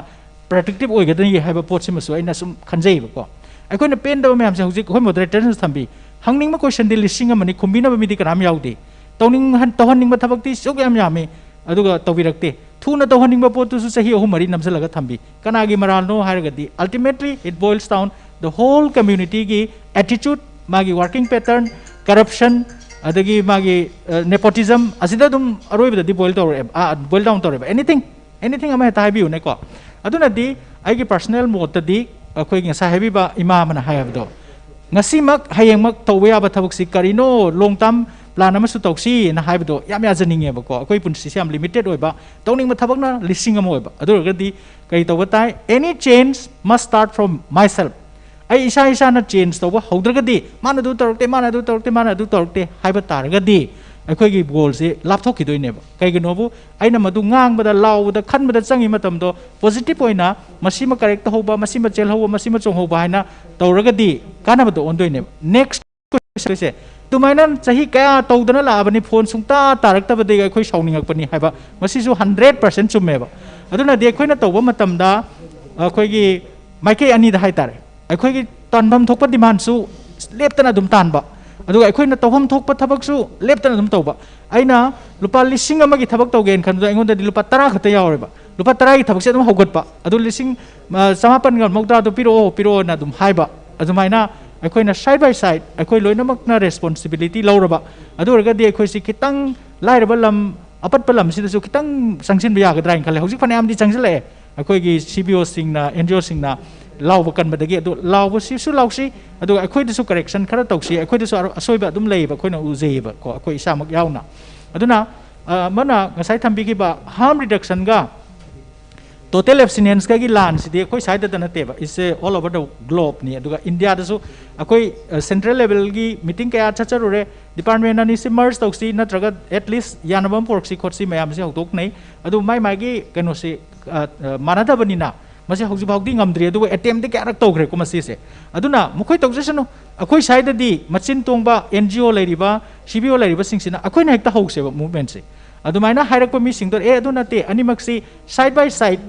ꯄ꯭ꯔꯗꯛꯇꯤꯞ ꯑꯣꯏꯒꯗꯒꯦ ꯍꯥꯏꯕ ꯄꯣꯠꯁꯤꯃꯁꯨ ꯑꯩꯅ ꯁꯨꯝ ꯈꯟꯖꯩꯌꯦꯕꯀꯣ꯫ ꯑꯩꯈꯣꯏꯅ ꯄꯦꯟꯗꯕ ꯃꯌꯥꯝꯁꯦ ꯍꯧꯖꯤꯛ ꯑꯩꯈꯣꯏ ꯃꯣꯗꯔꯦꯇꯔꯅꯁꯨ ꯊꯝꯕꯤ꯫ ꯍꯪꯅꯤꯡꯕ ꯀꯣꯏꯁꯟꯗꯤ ꯂꯤꯁꯤꯡ ꯑꯃꯅꯤ, ꯈꯨꯝꯕꯤꯅꯕ ꯃꯤꯗꯤ ꯀꯅꯥꯝ ꯌꯥꯎꯗꯦ꯫ ꯇꯧꯅꯤꯡꯍꯟ ꯇꯧꯍꯟꯅꯤꯡꯕ ꯊꯕꯛꯇꯤ ꯁꯨꯛ ꯌꯥꯝ ꯌꯥꯝꯃꯤ, ꯑꯗꯨꯒ ꯇꯧꯕꯤꯔꯛꯇꯦ꯫ ꯊꯨꯅ ꯇꯧꯍꯟꯅꯤꯡꯕ ꯄꯣꯠꯇꯨꯁꯨ ꯆꯍꯤ ꯑꯍꯨꯝ ꯃꯔꯤ ꯅꯝꯁꯤꯜꯂꯒ ꯊꯝꯕꯤ꯫ ꯀꯅꯥꯒꯤ ꯃꯔꯥꯜꯅꯣ ꯍꯥꯏꯔꯒꯗꯤ ultimately it boils down the whole communityꯒꯤ attitude, ꯃꯥꯒꯤ working pattern, corruption, ꯑꯗꯒꯤ ꯃꯥꯒꯤ nepotism ꯑꯁꯤꯗ ꯑꯗꯨꯝ ꯑꯔꯣꯏꯕꯗꯗꯤ boil ꯇꯧꯔꯛꯑꯦꯕ, boil down ꯇꯧꯔꯛꯑꯦꯕ꯫ Anything, anything ꯑꯃ ꯍꯦꯛꯇ ꯍꯥꯏꯕꯤꯌꯨꯅꯦꯀꯣ꯫ ꯑꯗꯨꯅꯗꯤ ꯑꯩꯒꯤ personal ꯃꯣꯠꯇꯗꯤ ꯑꯩꯈꯣꯏꯒꯤ ꯉꯁꯥꯏ ꯍꯥꯏꯕꯤꯕ ꯏꯃꯥ ꯑꯃꯅ ꯍꯥꯏꯕꯗꯣ, ꯉꯁꯤꯃꯛ ꯍꯌꯦꯡꯃꯛ ꯇꯧꯕ ꯌꯥꯕ ꯊꯕꯛꯁꯤ ꯀꯔꯤꯅꯣ, long term plan ꯑꯃꯁꯨ ꯇꯧꯁꯤꯅ ꯍꯥꯏꯕꯗꯣ ꯌꯥꯝ ꯌꯥꯖꯅꯤꯡꯉꯦꯕꯀꯣ꯫ ꯑꯩꯈꯣꯏ ꯄꯨꯟꯁꯤꯁꯦ ꯌꯥꯝ limited ꯑꯣꯏꯕ, ꯇꯧꯅꯤꯡꯕ ꯊꯕꯛꯅ ꯂꯤꯁꯤꯡ ꯑꯃ ꯑꯣꯏꯕ꯫ ꯑꯗꯨ ꯑꯣꯏꯔꯒꯗꯤ ꯀꯔꯤ ꯇꯧꯕ ꯇꯥꯏ? Any change must start from myself. ꯑꯩ ꯏꯁꯥ ꯏꯁꯥꯅ change ꯇꯧꯕ ꯍꯧꯗ꯭ꯔꯒꯗꯤ, ꯃꯥꯅ ꯑꯗꯨ ꯇꯧꯔꯛꯇꯦ, ꯃꯥꯅ ꯑꯗꯨ ꯇꯧꯔꯛꯇꯦ, ꯃꯥꯅ ꯑꯗꯨ ꯇꯧꯔꯛꯇꯦ ꯍꯥꯏꯕ ꯇꯥꯔꯒꯗꯤ ꯑꯩꯈꯣꯏꯒꯤ ꯒꯣꯜꯁꯤ ꯂꯥꯞꯊꯣꯛꯈꯤꯗꯣꯏꯅꯦꯕ꯫ ꯀꯩꯒꯤꯅꯣꯕꯨ ꯑꯩꯅ ꯃꯗꯨ ꯉꯥꯡꯕꯗ, ꯂꯥꯎꯕꯗ, ꯈꯟꯕꯗ ꯆꯪꯉꯤ ꯃꯇꯝꯗꯣ positive ꯑꯣꯏꯅ ꯃꯁꯤꯃ correct ꯇꯧꯍꯧꯕ, ꯃꯁꯤꯃ ꯆꯦꯜꯍꯧꯕ, ꯃꯁꯤꯃ ꯆꯣꯡꯍꯧꯕ ꯍꯥꯏꯅ ꯇꯧꯔꯒꯗꯤ ꯀꯥꯟꯅꯕꯗꯣ ꯑꯣꯟꯗꯣꯏꯅꯦꯕ꯫ Next ꯁꯤꯁꯦ ꯑꯗꯨꯃꯥꯏꯅ ꯆꯍꯤ ꯀꯌꯥ ꯇꯧꯗꯅ ꯂꯥꯛꯑꯕꯅꯤ, ꯐꯣꯟ ꯁꯨꯡꯇꯥ ꯇꯥꯔꯛꯇꯕꯗꯒꯤ ꯑꯩꯈꯣꯏ ꯁꯥꯎꯅꯤꯡꯉꯛꯄꯅꯤ ꯍꯥꯏꯕ, ꯃꯁꯤꯁꯨ ꯍꯟꯗ꯭ꯔꯦꯠ ꯄꯥꯔꯁꯦꯟ ꯆꯨꯝꯃꯦꯕ꯫ ꯑꯗꯨꯅꯗꯤ ꯑꯩꯈꯣꯏꯅ ꯇꯧꯕ ꯃꯇꯝꯗ ꯑꯩꯈꯣꯏꯒꯤ ꯃꯥꯏꯀꯩ ꯑꯅꯤꯗ ꯍꯥꯏꯇꯥꯔꯦ, ꯑꯩꯈꯣꯏꯒꯤ ꯇꯥꯟꯐꯝ ꯊꯣꯛꯄ ꯗꯤꯃꯥꯟꯁꯨ ꯂꯦꯞꯇꯅ ꯑꯗꯨꯝ ꯇꯥꯟꯕ, ꯑꯗꯨꯒ ꯑꯩꯈꯣꯏꯅ ꯇꯧꯐꯝ ꯊꯣꯛꯄ ꯊꯕꯛꯁꯨ ꯂꯦꯞꯇꯅ ꯑꯗꯨꯝ ꯇꯧꯕ꯫ ꯑꯩꯅ ꯂꯨꯄꯥ ꯂꯤꯁꯤꯡ ꯑꯃꯒꯤ ꯊꯕꯛ ꯇꯧꯒꯦꯅ ꯈꯟꯕꯗ ꯑꯩꯉꯣꯟꯗꯗꯤ ꯂꯨꯄꯥ ꯇꯔꯥ ꯈꯛꯇ ꯌꯥꯎꯔꯦꯕ꯫ ꯂꯨꯄꯥ ꯇꯔꯥꯒꯤ ꯊꯕꯛꯁꯦ ꯑꯗꯨꯝ ꯍꯧꯒꯠꯄ, ꯑꯗꯨ ꯂꯤꯁꯤꯡ ꯆꯃꯥꯄꯟꯒ ꯃꯧꯗ꯭ꯔꯥꯗꯣ ꯄꯤꯔꯛꯑꯣ, ꯄꯤꯔꯛꯑꯣꯅ ꯑꯗꯨꯝ ꯍꯥꯏꯕ꯫ ꯑꯗꯨꯃꯥꯏꯅ ꯑꯩꯈꯣꯏꯅ side by side ꯑꯩꯈꯣꯏ ꯂꯣꯏꯅꯃꯛꯅ responsibility ꯂꯧꯔꯕ, ꯑꯗꯨ ꯑꯣꯏꯔꯒꯗꯤ ꯑꯩꯈꯣꯏꯁꯤ ꯈꯤꯇꯪ ꯂꯥꯏꯔꯕ ꯂꯝ, ꯑꯄꯠꯄ ꯂꯝꯁꯤꯗꯁꯨ ꯈꯤꯇꯪ ꯆꯪꯁꯤꯟꯕ ꯌꯥꯒꯗ꯭ꯔꯥ ꯍꯥꯏꯅ ꯈꯜꯂꯦ꯫ ꯍꯧꯖꯤꯛ ꯐꯅꯌꯥꯝꯗꯤ ꯆꯪꯁꯤꯜꯂꯛꯑꯦ, ꯑꯩꯈꯣꯏꯒꯤ C B Oꯁꯤꯡꯅ, N G Oꯁꯤꯡꯅ ꯂꯥꯎꯕ ꯀꯟꯕꯗꯒꯤ꯫ ꯑꯗꯨ ꯂꯥꯎꯕꯁꯤꯁꯨ ꯂꯥꯎꯁꯤ, ꯑꯗꯨꯒ ꯑꯩꯈꯣꯏꯗꯁꯨ correction ꯈꯔ ꯇꯧꯁꯤ꯫ ꯑꯩꯈꯣꯏꯗꯁꯨ ꯑꯔꯣ-, ꯑꯁꯣꯏꯕ ꯑꯗꯨꯝ ꯂꯩꯌꯦꯕ, ꯑꯩꯈꯣꯏꯅ ꯎꯖꯩꯌꯦꯕ ꯀꯣ, ꯑꯩꯈꯣꯏ ꯏꯁꯥꯃꯛ ꯌꯥꯎꯅ꯫ ꯑꯗꯨꯅ, ꯑ, ꯑꯃꯅ ꯉꯁꯥꯏ ꯊꯝꯕꯤꯈꯤꯕ harm reductionꯒ total abstinenceꯀꯒꯤ ꯂꯥꯟꯁꯤꯗꯤ ꯑꯩꯈꯣꯏ ꯁ꯭ꯋꯥꯏꯗꯇ ꯅꯠꯇꯦꯕ, it's all over the globeꯅꯤ꯫ ꯑꯗꯨꯒ ꯏꯟꯗꯤꯌꯥꯗꯁꯨ ꯑꯩꯈꯣꯏ, ꯑ, central levelꯒꯤ meeting ꯀꯌꯥ ꯆꯠꯆꯔꯨꯔꯦ, department ꯑꯅꯤꯁꯤ merge ꯇꯧꯁꯤ, ꯅꯠꯇ꯭ꯔꯒ at least ꯌꯥꯅꯕ ꯑꯃ ꯄꯨꯔꯛꯁꯤ ꯈꯣꯠꯁꯤ ꯃꯌꯥꯝꯁꯤ ꯍꯧꯗꯣꯛꯅꯩ꯫ ꯑꯗꯨ ꯃꯥꯏ ꯃꯥꯒꯤ ꯀꯩꯅꯣꯁꯤ, ꯑ, ꯑ, ꯃꯥꯟꯅꯗꯕꯅꯤꯅ ꯃꯁꯤ ꯍꯧꯖꯤꯛ ꯐꯥꯎꯗꯤ ꯉꯝꯗ꯭ꯔꯤ, ꯑꯗꯨꯒ attemptꯗꯤ ꯀꯌꯥꯔꯛ ꯇꯧꯈ꯭ꯔꯦꯀꯣ ꯃꯁꯤꯁꯦ꯫ ꯑꯗꯨꯅ ꯃꯈꯣꯏ ꯇꯧꯖꯁꯅꯨ, ꯑꯩꯈꯣꯏ ꯁ꯭ꯋꯥꯏꯗꯗꯤ ꯃꯆꯤꯟ ꯇꯣꯡꯕ N G O ꯂꯩꯔꯤꯕ, C B O ꯂꯩꯔꯤꯕꯁꯤꯡꯁꯤꯅ ꯑꯩꯈꯣꯏꯅ ꯍꯦꯛꯇ ꯍꯧꯁꯦꯕ movementꯁꯦ꯫ ꯑꯗꯨꯃꯥꯏꯅ ꯍꯥꯏꯔꯛꯄ ꯃꯤꯁꯤꯡꯗꯣ, "ꯑꯦ, ꯑꯗꯨ ꯅꯠꯇꯦ, ꯑꯅꯤꯃꯛꯁꯤ side by side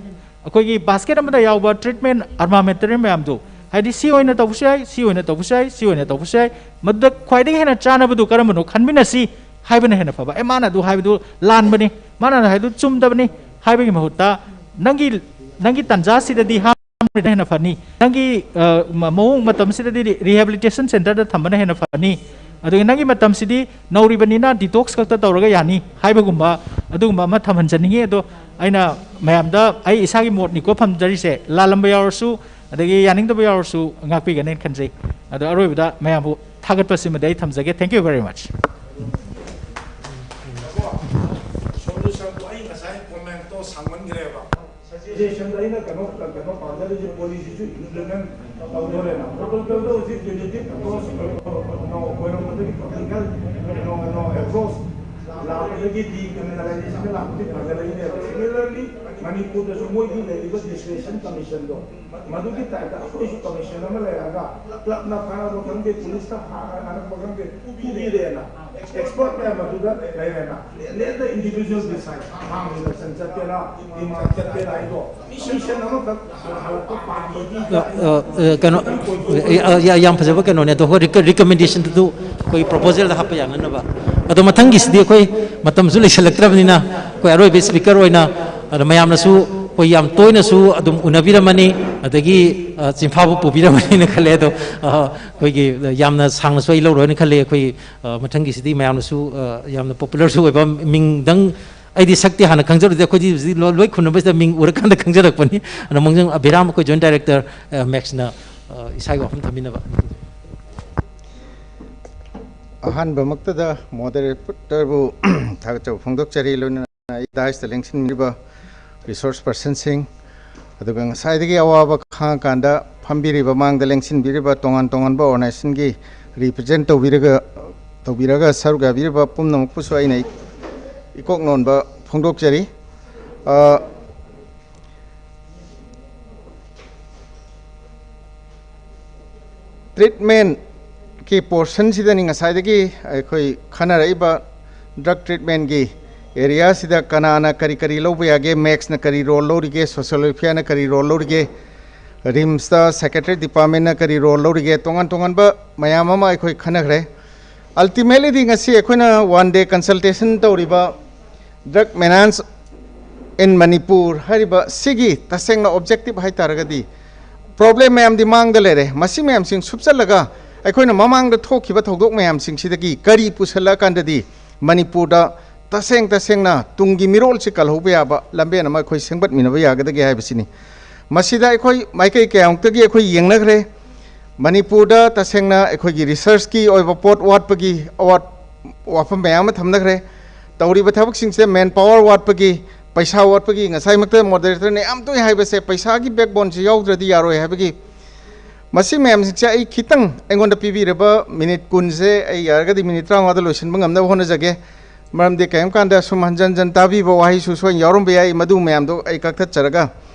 ꯑꯩꯈꯣꯏꯒꯤ basket ꯑꯃꯗ ꯌꯥꯎꯕ treatment armamentarium ꯃꯌꯥꯝꯗꯣ, ꯍꯥꯏꯗꯤ ꯁꯤ ꯑꯣꯏꯅ ꯇꯧꯕꯁꯨ ꯌꯥꯏ, ꯁꯤ ꯑꯣꯏꯅ ꯇꯧꯕꯁꯨ ꯌꯥꯏ, ꯁꯤ ꯑꯣꯏꯅ ꯇꯧꯕꯁꯨ ꯌꯥꯏ", ꯃꯗꯨꯗ ꯈ꯭ꯋꯥꯏꯗꯒꯤ ꯍꯦꯟꯅ ꯆꯥꯅꯕꯗꯨ ꯀꯔꯝꯕꯅꯣ ꯈꯟꯃꯤꯟꯅꯁꯤ ꯍꯥꯏꯕꯅ ꯍꯦꯟꯅ ꯐꯕ꯫ "ꯑꯦ, ꯃꯥꯅ ꯑꯗꯨ ꯍꯥꯏꯕꯗꯨ ꯂꯥꯟꯕꯅꯤ, ꯃꯥꯅ ꯍꯥꯏꯕꯗꯨ ꯆꯨꯝꯗꯕꯅꯤ" ꯍꯥꯏꯕꯒꯤ ꯃꯍꯨꯠꯇ, ꯅꯪꯒꯤ, ꯅꯪꯒꯤ ꯇꯥꯟꯖꯥꯁꯤꯗꯗꯤ harmreductionꯅ ꯍꯦꯟꯅ ꯐꯅꯤ, ꯅꯪꯒꯤ, ꯑ, ꯃ-, ꯃꯑꯣꯡ ꯃꯇꯝꯁꯤꯗꯗꯤ re-, rehabilitation centreꯗ ꯊꯝꯕꯅ ꯍꯦꯟꯅ ꯐꯅꯤ, ꯑꯗꯨꯒ ꯅꯪꯒꯤ ꯃꯇꯝꯁꯤꯗꯤ ꯅꯧꯔꯤꯕꯅꯤꯅ detox ꯈꯛꯇ ꯇꯧꯔꯒ ꯌꯥꯅꯤ ꯍꯥꯏꯕꯒꯨꯝꯕ, ꯑꯗꯨꯒꯨꯝꯕ ꯑꯃ ꯊꯝꯍꯟꯖꯅꯤꯡꯉꯤ꯫ ꯑꯗꯣ ꯑꯩꯅ ꯃꯌꯥꯝꯗ ꯑꯩ ꯏꯁꯥꯒꯤ ꯃꯣꯠꯅꯤꯀꯣ ꯊꯝꯖꯔꯤꯁꯦ, ꯂꯥꯜꯂꯝꯕ ꯌꯥꯎꯔꯁꯨ, ꯑꯗꯒꯤ ꯌꯥꯅꯤꯡꯗꯕ ꯌꯥꯎꯔꯁꯨ ꯉꯥꯛꯄꯤꯒꯅꯦꯅ ꯈꯟꯖꯩ꯫ ꯑꯗꯣ ꯑꯔꯣꯏꯕꯗ ꯃꯌꯥꯝꯕꯨ ꯊꯥꯒꯠꯄꯁꯤꯃꯗꯤ ꯑꯩ ꯊꯝꯖꯒꯦ꯫ Thank you very much. ꯁꯣꯝꯗ ꯁꯔꯨꯛꯇꯣ ꯑꯩ ꯉꯁꯥꯏ commentꯇꯣ ꯁꯥꯡꯃꯟꯈ꯭ꯔꯦꯕ꯫ Suggestionꯗ ꯑꯩꯅ ꯀꯩꯅꯣ, ꯀꯩꯅꯣ ꯄꯥꯝꯖꯔꯤꯁꯦ policyꯁꯨ implement ꯇꯧꯗꯣꯔꯦꯅ꯫ Protocolꯗ ꯍꯧꯖꯤꯛ relative approach, ꯀꯩꯅꯣ, ꯑꯣꯏꯔꯝꯕꯗꯒꯤ practical, ꯀꯩꯅꯣ, ꯀꯩꯅꯣ, approach ꯂꯥꯛꯄꯗꯒꯤ ꯗꯤꯀ꯭ꯔꯤꯃꯤꯅꯦꯂꯥꯏꯖꯦꯁꯟꯗ ꯂꯥꯛꯄꯗꯤ ꯐꯒꯠꯂꯛꯏꯅꯦꯕ꯫ Similarly, ꯃꯅꯤꯄꯨꯔꯗꯁꯨ ꯃꯣꯏꯒꯤ ꯂꯩꯔꯤꯕ ꯗꯤꯁꯀ꯭ꯔꯤꯃꯤꯅꯦꯁꯟ ꯀꯃꯤꯁꯟꯗꯣ, ꯃꯗꯨꯒꯤ ꯇꯥꯏꯞꯇ ꯑꯩꯈꯣꯏꯁꯨ ꯀꯃꯤꯁꯟ ꯑꯃ ꯂꯩꯔꯒ, ꯀ꯭ꯂꯕꯅ ꯐꯥꯔꯛꯄ ꯈꯪꯗꯦ, ꯄꯨꯂꯤꯁꯅ ꯐꯥꯔꯛꯄ ꯈꯪꯗꯦ, ꯄꯨꯕꯤꯔꯦꯅ, ꯑꯦꯛꯁꯄꯔꯠ ꯃꯌꯥꯝ ꯑꯗꯨꯗ ꯂꯩꯔꯦꯅ, let the individual decide, ꯍꯥꯡꯅ ꯁꯟ ꯆꯠꯀꯦꯔꯥ, ꯗꯤꯃꯥꯟ ꯆꯠꯀꯦꯔꯥ ꯍꯥꯏꯗꯣ, ꯃꯤꯁꯟ ꯑꯃꯈꯛ ꯑ, ꯑ, ꯑ, ꯀꯩꯅꯣ, ꯑ, ꯑ, ꯌꯥ-, ꯌꯥꯝ ꯐꯖꯕ ꯀꯩꯅꯣꯅꯦ꯫ ꯑꯗꯣ ꯍꯣꯏ, ꯔꯤꯀ-, ꯔꯤꯀꯃꯦꯟꯗꯦꯁꯟꯗꯨ ꯑꯩꯈꯣꯏ ꯄ꯭ꯔꯣꯄꯣꯖꯦꯜꯗ ꯍꯥꯞꯄ ꯌꯥꯅꯅꯕ꯫ ꯑꯗꯣ ꯃꯊꯪꯒꯤꯁꯤꯗꯤ ꯑꯩꯈꯣꯏ ꯃꯇꯝꯁꯨ ꯂꯩꯁꯜꯂꯛꯇ꯭ꯔꯕꯅꯤꯅ, ꯑꯩꯈꯣꯏ ꯑꯔꯣꯏꯕ ꯁ꯭ꯄꯤꯀꯔ ꯑꯣꯏꯅ, ꯑꯗꯣ ꯃꯌꯥꯝꯅꯁꯨ ꯑꯩꯈꯣꯏ ꯌꯥꯝ ꯇꯣꯏꯅꯁꯨ ꯑꯗꯨꯝ ꯎꯅꯕꯤꯔꯝꯃꯅꯤ, ꯑꯗꯒꯤ, ꯑ, ꯆꯤꯟꯐꯥꯕꯨ ꯄꯨꯕꯤꯔꯝꯃꯅꯤꯅ ꯈꯜꯂꯦ꯫ ꯑꯗꯣ, ꯑ, ꯑꯩꯈꯣꯏꯒꯤ ꯌꯥꯝꯅ ꯁꯥꯡꯅꯁꯨ ꯑꯩ ꯂꯧꯔꯣꯏꯅ ꯈꯜꯂꯦ꯫ ꯑꯩꯈꯣꯏ, ꯑ, ꯃꯊꯪꯒꯤꯁꯤꯗꯤ ꯃꯌꯥꯝꯅꯁꯨ, ꯑ, ꯌꯥꯝꯅ ꯄꯣꯄꯨꯂꯔꯁꯨ ꯑꯣꯏꯕ ꯃꯤꯡꯗꯪ ꯑꯩꯗꯤ ꯁꯛꯇꯤ ꯍꯥꯟꯅ ꯈꯪꯖꯔꯨꯗꯦ꯫ ꯑꯩꯈꯣꯏꯗꯤ ꯍꯧꯖꯤꯛ ꯂꯣ-, ꯂꯣꯏ ꯈꯨꯝꯅꯕꯁꯤꯗ ꯃꯤꯡ ꯎꯔꯀꯥꯟꯗ ꯈꯪꯖꯔꯛꯄꯅꯤ꯫ ꯑꯗꯨꯅ ꯃꯣꯡꯖꯪ ꯑꯕꯤꯔꯥꯝ, ꯑꯩꯈꯣꯏ ꯖꯣꯏꯟꯠ ꯗꯥꯏꯔꯦꯛꯇꯔ, ꯑ, ꯃꯦꯛꯁꯅ, ꯑ, ꯏꯁꯥꯒꯤ ꯋꯥꯐꯝ ꯊꯝꯕꯤꯅꯕ꯫ ꯑꯍꯥꯟꯕꯃꯛꯇꯗ ꯃꯣꯗꯔꯦꯇꯔꯕꯨ ꯊꯥꯒꯠꯆꯕ ꯐꯣꯡꯗꯣꯛꯆꯔꯤ, ꯂꯣꯏꯅꯅ ꯑꯩ ꯗꯥꯏꯁꯇ ꯂꯦꯡꯁꯤꯟꯕꯤꯔꯤꯕ ꯔꯤꯁꯣꯔꯁ ꯄꯔꯁꯟꯁꯤꯡ, ꯑꯗꯨꯒ ꯉꯁꯥꯏꯗꯒꯤ ꯑꯋꯥꯕ ꯈꯥꯡꯉꯀꯥꯟꯗ ꯐꯝꯕꯤꯔꯤꯕ, ꯃꯥꯡꯗ ꯂꯦꯡꯁꯤꯟꯕꯤꯔꯤꯕ ꯇꯣꯉꯥꯟ ꯇꯣꯉꯥꯟꯕ ꯑꯣꯔꯒꯅꯥꯏꯖꯦꯁꯟꯒꯤ ꯔꯤꯄ꯭ꯔꯖꯦꯟ ꯇꯧꯕꯤꯔꯒ, ꯇꯧꯕꯤꯔꯒ ꯁꯔꯨꯛ ꯌꯥꯕꯤꯔꯤꯕ ꯄꯨꯝꯅꯃꯛꯄꯨꯁꯨ ꯑꯩꯅ ꯏꯀꯣꯛ ꯅꯣꯟꯕ ꯐꯣꯡꯗꯣꯛꯆꯔꯤ꯫ ꯑ, ꯇ꯭ꯔꯤꯠꯃꯦꯟꯀꯤ ꯄꯣꯔꯁꯟꯁꯤꯗꯅꯤ ꯉꯁꯥꯏꯗꯒꯤ ꯑꯩꯈꯣꯏ ꯈꯟꯅꯔꯛꯏꯕ ꯗ꯭ꯔꯒ ꯇ꯭ꯔꯤꯠꯃꯦꯟꯒꯤ ꯑꯦꯔꯤꯌꯥꯁꯤꯗ ꯀꯅꯥꯅ ꯀꯔꯤ ꯀꯔꯤ ꯂꯧꯕ ꯌꯥꯒꯦ, ꯃꯦꯛꯁꯅ ꯀꯔꯤ ꯔꯣꯜ ꯂꯧꯔꯤꯒꯦ, ꯁꯣꯁꯤꯌꯦꯜ ꯋꯦꯜꯐꯤꯌꯔꯅ ꯀꯔꯤ ꯔꯣꯜ ꯂꯧꯔꯤꯒꯦ, ꯔꯤꯝꯁꯇ ꯁꯥꯏꯀꯦꯇ꯭ꯔꯤ ꯗꯤꯄꯥꯔꯠꯃꯦꯟꯅ ꯀꯔꯤ ꯔꯣꯜ ꯂꯧꯔꯤꯒꯦ, ꯇꯣꯉꯥꯟ ꯇꯣꯉꯥꯟꯕ ꯃꯌꯥꯝ ꯑꯃ ꯑꯩꯈꯣꯏ ꯈꯟꯅꯈ꯭ꯔꯦ꯫ ꯑꯜꯇꯤꯃꯦꯠꯂꯤꯗꯤ ꯉꯁꯤ ꯑꯩꯈꯣꯏꯅ ꯋꯥꯟ ꯗꯦ ꯀꯟꯁꯜꯇꯦꯁꯟ ꯇꯧꯔꯤꯕ ꯗ꯭ꯔꯒ ꯃꯦꯅꯥꯟꯁ ꯏꯟ ꯃꯅꯤꯄꯨꯔ ꯍꯥꯏꯔꯤꯕ ꯁꯤꯒꯤ ꯇꯁꯦꯡꯅ ꯑꯣꯕꯖꯦꯛꯇꯤꯚ ꯍꯥꯏ ꯇꯥꯔꯒꯗꯤ, ꯄ꯭ꯔꯣꯕ꯭ꯂꯦꯝ ꯃꯌꯥꯝꯗꯤ ꯃꯥꯡꯗ ꯂꯩꯔꯦ꯫ ꯃꯁꯤ ꯃꯌꯥꯝꯁꯤꯡ ꯁꯨꯞꯆꯜꯂꯒ ꯑꯩꯈꯣꯏꯅ ꯃꯃꯥꯡꯗ ꯊꯣꯛꯈꯤꯕ ꯊꯧꯗꯣꯛ ꯃꯌꯥꯝꯁꯤꯡꯁꯤꯗꯒꯤ ꯀꯔꯤ ꯄꯨꯁꯜꯂꯛꯑꯀꯥꯟꯗꯗꯤ ꯃꯅꯤꯄꯨꯔꯗ ꯇꯁꯦꯡ ꯇꯁꯦꯡꯅ ꯇꯨꯡꯒꯤ ꯃꯤꯔꯣꯜꯁꯤ ꯀꯜꯍꯧꯕ ꯌꯥꯕ ꯂꯝꯕꯦꯟ ꯑꯃ ꯑꯩꯈꯣꯏ ꯁꯦꯝꯒꯠꯃꯤꯟꯅꯕ ꯌꯥꯒꯗꯒꯦ ꯍꯥꯏꯕꯁꯤꯅꯤ꯫ ꯃꯁꯤꯗ ꯑꯩꯈꯣꯏ ꯃꯥꯏꯀꯩ ꯀꯌꯥꯃꯨꯛꯇꯒꯤ ꯑꯩꯈꯣꯏ ꯌꯦꯡꯅꯈ꯭ꯔꯦ꯫ ꯃꯅꯤꯄꯨꯔꯗ ꯇꯁꯦꯡꯅ ꯑꯩꯈꯣꯏꯒꯤ ꯔꯤꯁꯔꯁꯀꯤ ꯑꯣꯏꯕ ꯄꯣꯠ ꯋꯥꯠꯄꯒꯤ ꯑꯋꯥꯠ ꯋꯥꯐꯝ ꯃꯌꯥꯝ ꯑꯃ ꯊꯝꯅꯈ꯭ꯔꯦ꯫ ꯇꯧꯔꯤꯕ ꯊꯕꯛꯁꯤꯡꯁꯤꯗ ꯃꯦꯟ ꯄꯥꯋꯔ ꯋꯥꯠꯄꯒꯤ, ꯄꯩꯁꯥ ꯋꯥꯠꯄꯒꯤ, ꯉꯁꯥꯏꯃꯛꯇ ꯃꯣꯗꯔꯦꯇꯔꯅ ꯌꯥꯝ ꯇꯣꯏꯅ ꯍꯥꯏꯕꯁꯦ, ꯄꯩꯁꯥꯒꯤ ꯕꯦꯛꯕꯣꯟꯁꯦ ꯌꯥꯎꯗ꯭ꯔꯗꯤ ꯌꯥꯔꯣꯏ ꯍꯥꯏꯕꯒꯤ, ꯃꯁꯤ ꯃꯌꯥꯝꯁꯤꯡꯁꯦ ꯑꯩ ꯈꯤꯇꯪ ꯑꯩꯉꯣꯟꯗ ꯄꯤꯕꯤꯔꯕ ꯃꯤꯅꯤꯠ ꯀꯨꯟꯁꯦ ꯑꯩ ꯌꯥꯔꯒꯗꯤ ꯃꯤꯅꯤꯠ ꯇꯔꯥꯃꯉꯥꯗ ꯂꯣꯏꯁꯤꯟꯕ ꯉꯝꯅꯕ ꯍꯣꯠꯅꯖꯒꯦ꯫ ꯃꯔꯝꯗꯤ ꯀꯔꯤꯒꯨꯝꯕ ꯀꯥꯟꯗ ꯁꯨꯝ ꯍꯟꯖꯟ ꯍꯟꯖꯟ ꯇꯥꯕꯤꯕ ꯋꯥꯍꯩꯁꯨ ꯁꯣꯏꯅ ꯌꯥꯎꯔꯝꯕ ꯌꯥꯏ꯫ ꯃꯗꯨ ꯃꯌꯥꯝꯗꯣ ꯑꯩ ꯀꯛꯊꯠꯆꯔꯒ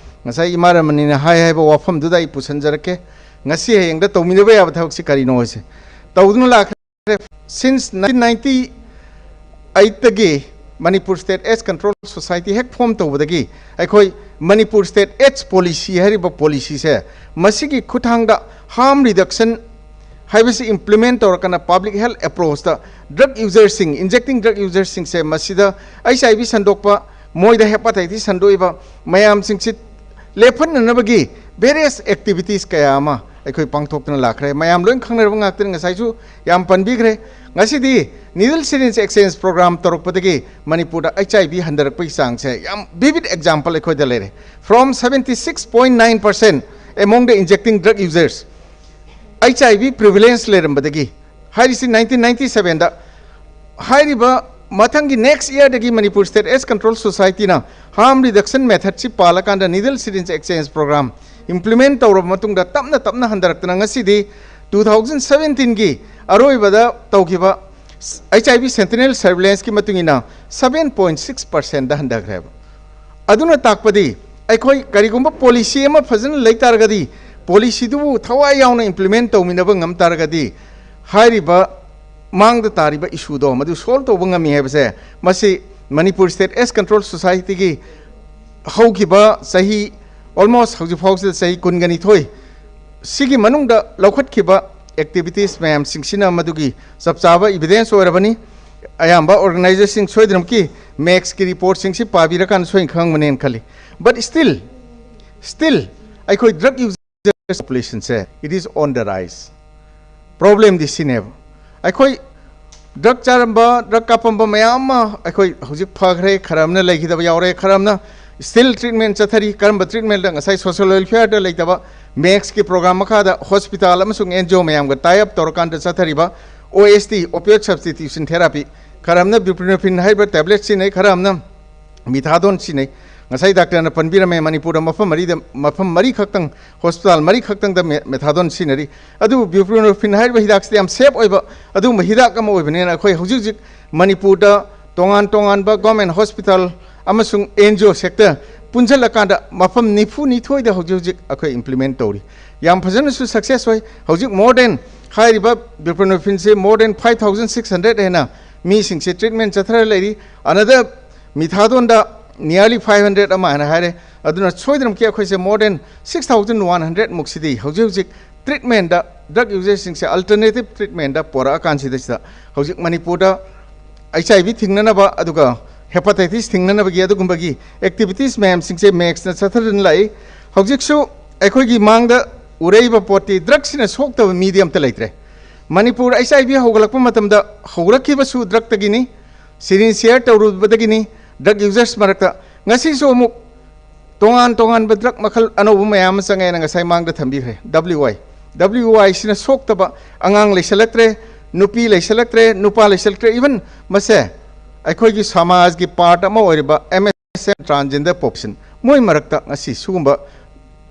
ꯉꯁꯥꯏ ꯏꯃꯥ ꯔꯃꯅꯤꯅ ꯍꯥꯏ ꯍꯥꯏꯕ ꯋꯥꯐꯝꯗꯨꯗ ꯑꯩ ꯄꯨꯁꯟꯖꯔꯛꯀꯦ꯫ ꯉꯁꯤ ꯍꯌꯦꯡꯗ ꯇꯧꯃꯤꯟꯅꯕ ꯌꯥꯕ ꯊꯕꯛꯁꯤ ꯀꯔꯤꯅꯣ ꯍꯥꯏꯁꯦ ꯇꯧꯗꯨꯅ ꯂꯥꯛꯈ꯭ꯔꯦ꯫ Since nineteen ninety-eightꯇꯒꯤ Manipur State AIDS Control Society ꯍꯦꯛ form ꯇꯧꯕꯗꯒꯤ ꯑꯩꯈꯣꯏ Manipur State AIDS Policy ꯍꯥꯏꯔꯤꯕ policyꯁꯦ, ꯃꯁꯤꯒꯤ ꯈꯨꯠꯊꯥꯡꯗ harm reduction ꯍꯥꯏꯕꯁꯤ implement ꯇꯧꯔꯛꯀꯅ public health approachꯇ drug userꯁꯤꯡ, injecting drug userꯁꯤꯡꯁꯦ ꯃꯁꯤꯗ HIV ꯁꯟꯗꯣꯛꯄ, ꯃꯣꯏꯗ hepatitis ꯁꯟꯗꯣꯛꯏꯕ ꯃꯌꯥꯝꯁꯤꯡꯁꯤ ꯂꯦꯞꯍꯟꯅꯅꯕꯒꯤ various activities ꯀꯌꯥ ꯑꯃ ꯑꯩꯈꯣꯏ ꯄꯥꯡꯊꯣꯛꯇꯨꯅ ꯂꯥꯛꯈ꯭ꯔꯦ꯫ ꯃꯌꯥꯝ ꯂꯣꯏ ꯈꯪꯅꯔꯕ ꯉꯥꯛꯇꯅꯤ, ꯉꯁꯥꯏꯁꯨ ꯌꯥꯝ ꯄꯟꯕꯤꯈ꯭ꯔꯦ꯫ ꯉꯁꯤꯗꯤ needle syringe exchange program ꯇꯧꯔꯛꯄꯗꯒꯤ ꯃꯅꯤꯄꯨꯔꯗ HIV ꯍꯟꯊꯔꯛꯄꯒꯤ ꯆꯥꯡꯁꯦ ꯌꯥꯝ vivid example ꯑꯩꯈꯣꯏꯗ ꯂꯩꯔꯦ꯫ From seventy six point nine percent among the injecting drug users HIV prevalence ꯂꯩꯔꯝꯕꯗꯒꯤ ꯍꯥꯏꯔꯤꯁꯤ nineteen ninety sevenꯗ꯫ ꯍꯥꯏꯔꯤꯕ ꯃꯊꯪꯒꯤ next yearꯗꯒꯤ Manipur State AIDS Control Societyꯅ harm reduction methodꯁꯤ ꯄꯥꯜꯂꯀꯥꯟꯗ needle syringe exchange program implement ꯇꯧꯔꯕ ꯃꯇꯨꯡꯗ ꯇꯞꯅ ꯇꯞꯅ ꯍꯟꯊꯔꯛꯇꯅ ꯉꯁꯤꯗꯤ two thousand seventeenꯒꯤ ꯑꯔꯣꯏꯕꯗ ꯇꯧꯈꯤꯕ HIV sentinel surveillancekꯤ ꯃꯇꯨꯡ ꯏꯟꯅ seven point six percentꯗ ꯍꯟꯊꯈ꯭ꯔꯦꯕ꯫ ꯑꯗꯨꯅ ꯇꯥꯛꯄꯗꯤ ꯑꯩꯈꯣꯏ ꯀꯔꯤꯒꯨꯝꯕ policy ꯑꯃ ꯐꯖꯅ ꯂꯩ ꯇꯥꯔꯒꯗꯤ, policyꯗꯨꯕꯨ ꯊꯋꯥꯏ ꯌꯥꯎꯅ implement ꯇꯧꯃꯤꯟꯅꯕ ꯉꯝ ꯇꯥꯔꯒꯗꯤ ꯍꯥꯏꯔꯤꯕ ꯃꯥꯡꯗ ꯇꯥꯔꯤꯕ issueꯗꯣ ꯃꯗꯨ solve ꯇꯧꯕ ꯉꯝꯃꯤ ꯍꯥꯏꯕꯁꯦ ꯃꯁꯤ Manipur State AIDS Control Societyꯒꯤ ꯍꯧꯈꯤꯕ ꯆꯍꯤ almost ꯍꯧꯖꯤꯛ ꯐꯥꯎꯁꯤꯗ ꯆꯍꯤ ꯀꯨꯟꯒ ꯅꯤꯊꯣꯏ ꯁꯤꯒꯤ ꯃꯅꯨꯡꯗ ꯂꯧꯈꯠꯈꯤꯕ activities ꯃꯌꯥꯝꯁꯤꯡꯁꯤꯅ ꯃꯗꯨꯒꯤ ꯆꯞ ꯆꯥꯕ evidence ꯑꯣꯏꯔꯕꯅꯤ꯫ ꯑꯌꯥꯝꯕ organizationꯁꯤꯡ ꯁꯣꯏꯗꯅꯃꯛꯀꯤ MACSꯀꯤ reportꯁꯤꯡꯁꯤ ꯄꯥꯕꯤꯔꯀꯥꯟꯗ ꯁꯣꯏꯅ ꯈꯪꯒꯅꯦꯅ ꯈꯜꯂꯤ꯫ But still, still ꯑꯩꯈꯣꯏ drug user populationꯁꯦ it is on the rise꯫ Problemꯗꯤ ꯁꯤꯅꯦꯕ, ꯑꯩꯈꯣꯏ drug ꯆꯥꯔꯝꯕ, drug ꯀꯥꯞꯄꯝꯕ ꯃꯌꯥꯝ ꯑꯃ ꯑꯩꯈꯣꯏ ꯍꯧꯖꯤꯛ ꯐꯈ꯭ꯔꯦ, ꯈꯔ ꯑꯃꯅ ꯂꯩꯈꯤꯗꯕ ꯌꯥꯎꯔꯦ, ꯈꯔ ꯑꯃꯅ still treatment ꯆꯠꯊꯔꯤ꯫ ꯀꯔꯝꯕ treatmentꯗ? ꯉꯁꯥꯏ social welfareꯗ ꯂꯩꯇꯕ, MACSꯀꯤ program ꯃꯈꯥꯗ hospital ꯑꯃꯁꯨꯡ NGO ꯃꯌꯥꯝꯒ tie up ꯇꯧꯔꯀꯥꯟꯗ ꯆꯠꯊꯔꯤꯕ OST, opioid substitution therapy, ꯈꯔ ꯑꯃꯅ buprenorphine ꯍꯥꯏꯔꯤꯕ tablet ꯁꯤꯖꯤꯟꯅꯩ, ꯈꯔ ꯑꯃꯅ methadone ꯁꯤꯖꯤꯟꯅꯩ꯫ ꯉꯁꯥꯏ doctorꯅ ꯄꯟꯕꯤꯔꯝꯃꯦ, ꯃꯅꯤꯄꯨꯔꯗ ꯃꯐꯝ ꯃꯔꯤꯗ, ꯃꯐꯝ ꯃꯔꯤ ꯈꯛꯇꯪ, hospital ꯃꯔꯤ ꯈꯛꯇꯪꯗ me-, methadone ꯁꯤꯖꯤꯟꯅꯔꯤ꯫ ꯑꯗꯨꯕꯨ buprenorphine ꯍꯥꯏꯔꯤꯕ ꯍꯤꯗꯥꯛꯁꯤꯗꯤ ꯌꯥꯝ safe ꯑꯣꯏꯕ ꯑꯗꯨꯒꯨꯝꯕ ꯍꯤꯗꯥꯛ ꯑꯃ ꯑꯣꯏꯕꯅꯤꯅ ꯑꯩꯈꯣꯏ ꯍꯧꯖꯤꯛ ꯍꯧꯖꯤꯛ ꯃꯅꯤꯄꯨꯔꯗ ꯇꯣꯉꯥꯟ ꯇꯣꯉꯥꯟꯕ government hospital ꯑꯃꯁꯨꯡ N G O sector ꯄꯨꯟꯁꯤꯜꯂꯀꯥꯟꯗ ꯃꯐꯝ ꯅꯤꯐꯨ ꯅꯤꯊꯣꯏꯗ ꯍꯧꯖꯤꯛ ꯍꯧꯖꯤꯛ ꯑꯩꯈꯣꯏ implement ꯇꯧꯔꯤ꯫ ꯌꯥꯝ ꯐꯖꯅꯁꯨ success ꯑꯣꯏ꯫ ꯍꯧꯖꯤꯛ more than, ꯍꯥꯏꯔꯤꯕ buprenorphineꯁꯦ more than five thousand six hundred ꯍꯦꯟꯅ ꯃꯤꯁꯤꯡꯁꯦ treatment ꯆꯠꯊꯔ ꯂꯩꯔꯤ꯫ Another methadone ꯗ nearly five hundred ꯑꯃ ꯍꯥꯏꯅ ꯍꯥꯏꯔꯦ꯫ ꯑꯗꯨꯅ ꯁꯣꯏꯗꯅꯃꯛꯀꯤ ꯑꯩꯈꯣꯏꯁꯦ more than six thousand one hundred ꯃꯨꯛꯁꯤꯗꯤ ꯍꯧꯖꯤꯛ ꯍꯧꯖꯤꯛ treatment ꯗ, drug user ꯁꯤꯡꯁꯦ alternative treatment ꯗ ꯄꯣꯔꯛꯑꯀꯥꯟꯁꯤꯗꯩꯁꯤꯗ ꯍꯧꯖꯤꯛ ꯃꯅꯤꯄꯨꯔꯗ H I V ꯊꯤꯡꯅꯅꯕ ꯑꯗꯨꯒ hepatitis ꯊꯤꯡꯅꯅꯕꯒꯤ ꯑꯗꯨꯒꯨꯝꯕꯒꯤ activities ꯃꯌꯥꯝꯁꯤꯡꯁꯦ ꯃꯦꯛꯁꯅ ꯆꯠꯊꯗꯨꯅ ꯂꯥꯛꯏ꯫ ꯍꯧꯖꯤꯛꯁꯨ ꯑꯩꯈꯣꯏꯒꯤ ꯃꯥꯡꯗ ꯎꯔꯛꯏꯕ ꯄꯣꯠꯇꯤ drug ꯁꯤꯅ ꯁꯣꯛꯇꯕ ꯃꯤꯗꯤ ꯑꯝꯇ ꯂꯩꯇ꯭ꯔꯦ꯫ ꯃꯅꯤꯄꯨꯔ H I V ꯍꯧꯒꯠꯂꯛꯄ ꯃꯇꯝꯗ ꯍꯧꯔꯛꯈꯤꯕꯁꯨ drug ꯇꯒꯤꯅꯤ, syringe share ꯇꯧꯔꯨꯕꯗꯒꯤꯅꯤ drug users ꯃꯔꯛꯇ꯫ ꯉꯁꯤꯁꯨ ꯑꯃꯨꯛ ꯇꯣꯉꯥꯟ ꯇꯣꯉꯥꯟꯕ drug ꯃꯈꯜ ꯑꯅꯧꯕ ꯃꯌꯥꯝ ꯑꯃ ꯆꯪꯉꯦꯅ ꯉꯁꯥꯏ ꯃꯥꯡꯗ ꯊꯝꯕꯤꯈ꯭ꯔꯦ꯫ W I, W I ꯁꯤꯅ ꯁꯣꯛꯇꯕ ꯑꯉꯥꯡ ꯂꯩꯁꯜꯂꯛꯇ꯭ꯔꯦ, ꯅꯨꯄꯤ ꯂꯩꯁꯜꯂꯛꯇ꯭ꯔꯦ, ꯅꯨꯄꯥ ꯂꯩꯁꯜꯂꯛꯇ꯭ꯔꯦ, even ꯃꯁꯦ ꯑꯩꯈꯣꯏꯒꯤ ꯁꯃꯥꯖꯒꯤ part ꯑꯃ ꯑꯣꯏꯔꯤꯕ M S M, transgender population, ꯃꯣꯏ ꯃꯔꯛꯇ ꯉꯁꯤ ꯁꯤꯒꯨꯝꯕ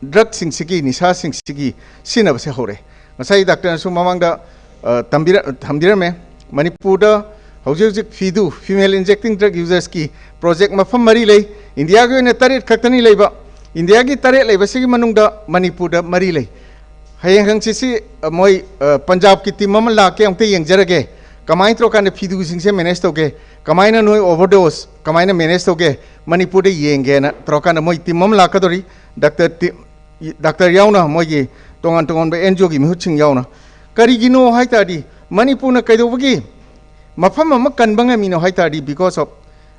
drug ꯁꯤꯡꯁꯤꯒꯤ, ꯅꯤꯁꯥꯁꯤꯡꯁꯤꯒꯤ ꯁꯤꯖꯤꯟꯅꯕꯁꯦ ꯍꯧꯔꯛꯑꯦ꯫ ꯉꯁꯥꯏ ꯗꯥꯛꯇꯔꯅꯁꯨ ꯃꯃꯥꯡꯗ, ꯑ, ꯇꯝꯕꯤꯔ-, ꯊꯝꯕꯤꯔꯝꯃꯦ꯫ ꯃꯅꯤꯄꯨꯔꯗ ꯍꯧꯖꯤꯛ ꯍꯧꯖꯤꯛ ꯐꯤꯗꯨ, female injecting drug users ꯀꯤ project ꯃꯐꯝ ꯃꯔꯤ ꯂꯩ꯫ ꯏꯟꯗꯤꯌꯥꯒꯤ ꯑꯣꯏꯅ ꯇꯔꯦꯠ ꯈꯛꯇꯅꯤ ꯂꯩꯕ꯫ ꯏꯟꯗꯤꯌꯥꯒꯤ ꯇꯔꯦꯠ ꯂꯩꯕꯁꯤꯒꯤ ꯃꯅꯨꯡꯗ ꯃꯅꯤꯄꯨꯔꯗ ꯃꯔꯤ ꯂꯩ꯫ ꯍꯌꯦꯡ ꯍꯪꯆꯤꯠꯁꯤ, ꯑ, ꯃꯣꯏ, ꯑ, ꯄꯟꯖꯥꯕꯀꯤ team ꯑꯃ ꯂꯥꯛꯀꯦ, ꯑꯃꯨꯛꯇ ꯌꯦꯡꯖꯔꯒꯦ꯫ ꯀꯃꯥꯏꯅ ꯇꯧꯔꯀꯥꯟꯗ ꯐꯤꯗꯨꯁꯤꯡꯁꯦ manage ꯇꯧꯒꯦ, ꯀꯃꯥꯏꯅ ꯅꯣꯏ overdose ꯀꯃꯥꯏꯅ manage ꯇꯧꯒꯦ, ꯃꯅꯤꯄꯨꯔꯗ ꯌꯦꯡꯒꯦꯅ ꯇꯧꯔꯀꯥꯟꯗ ꯃꯣꯏ team ꯑꯃ ꯂꯥꯛꯀꯗꯧꯔꯤ꯫ ꯗꯥꯛꯇꯔ ꯇꯤ-, ꯗꯥꯛꯇꯔ ꯌꯥꯎꯅ, ꯃꯣꯏꯒꯤ ꯇꯣꯉꯥꯟ ꯇꯣꯉꯥꯟꯕ N G O ꯒꯤ ꯃꯤꯍꯨꯠꯁꯤꯡ ꯌꯥꯎꯅ꯫ ꯀꯔꯤꯒꯤꯅꯣ ꯍꯥꯏ ꯇꯥꯔꯗꯤ, ꯃꯅꯤꯄꯨꯔꯅ ꯀꯩꯗꯧꯕꯒꯤ ꯃꯐꯝ ꯑꯃ ꯀꯟꯕ ꯉꯝꯃꯤꯅꯣ ꯍꯥꯏ ꯇꯥꯔꯗꯤ, because of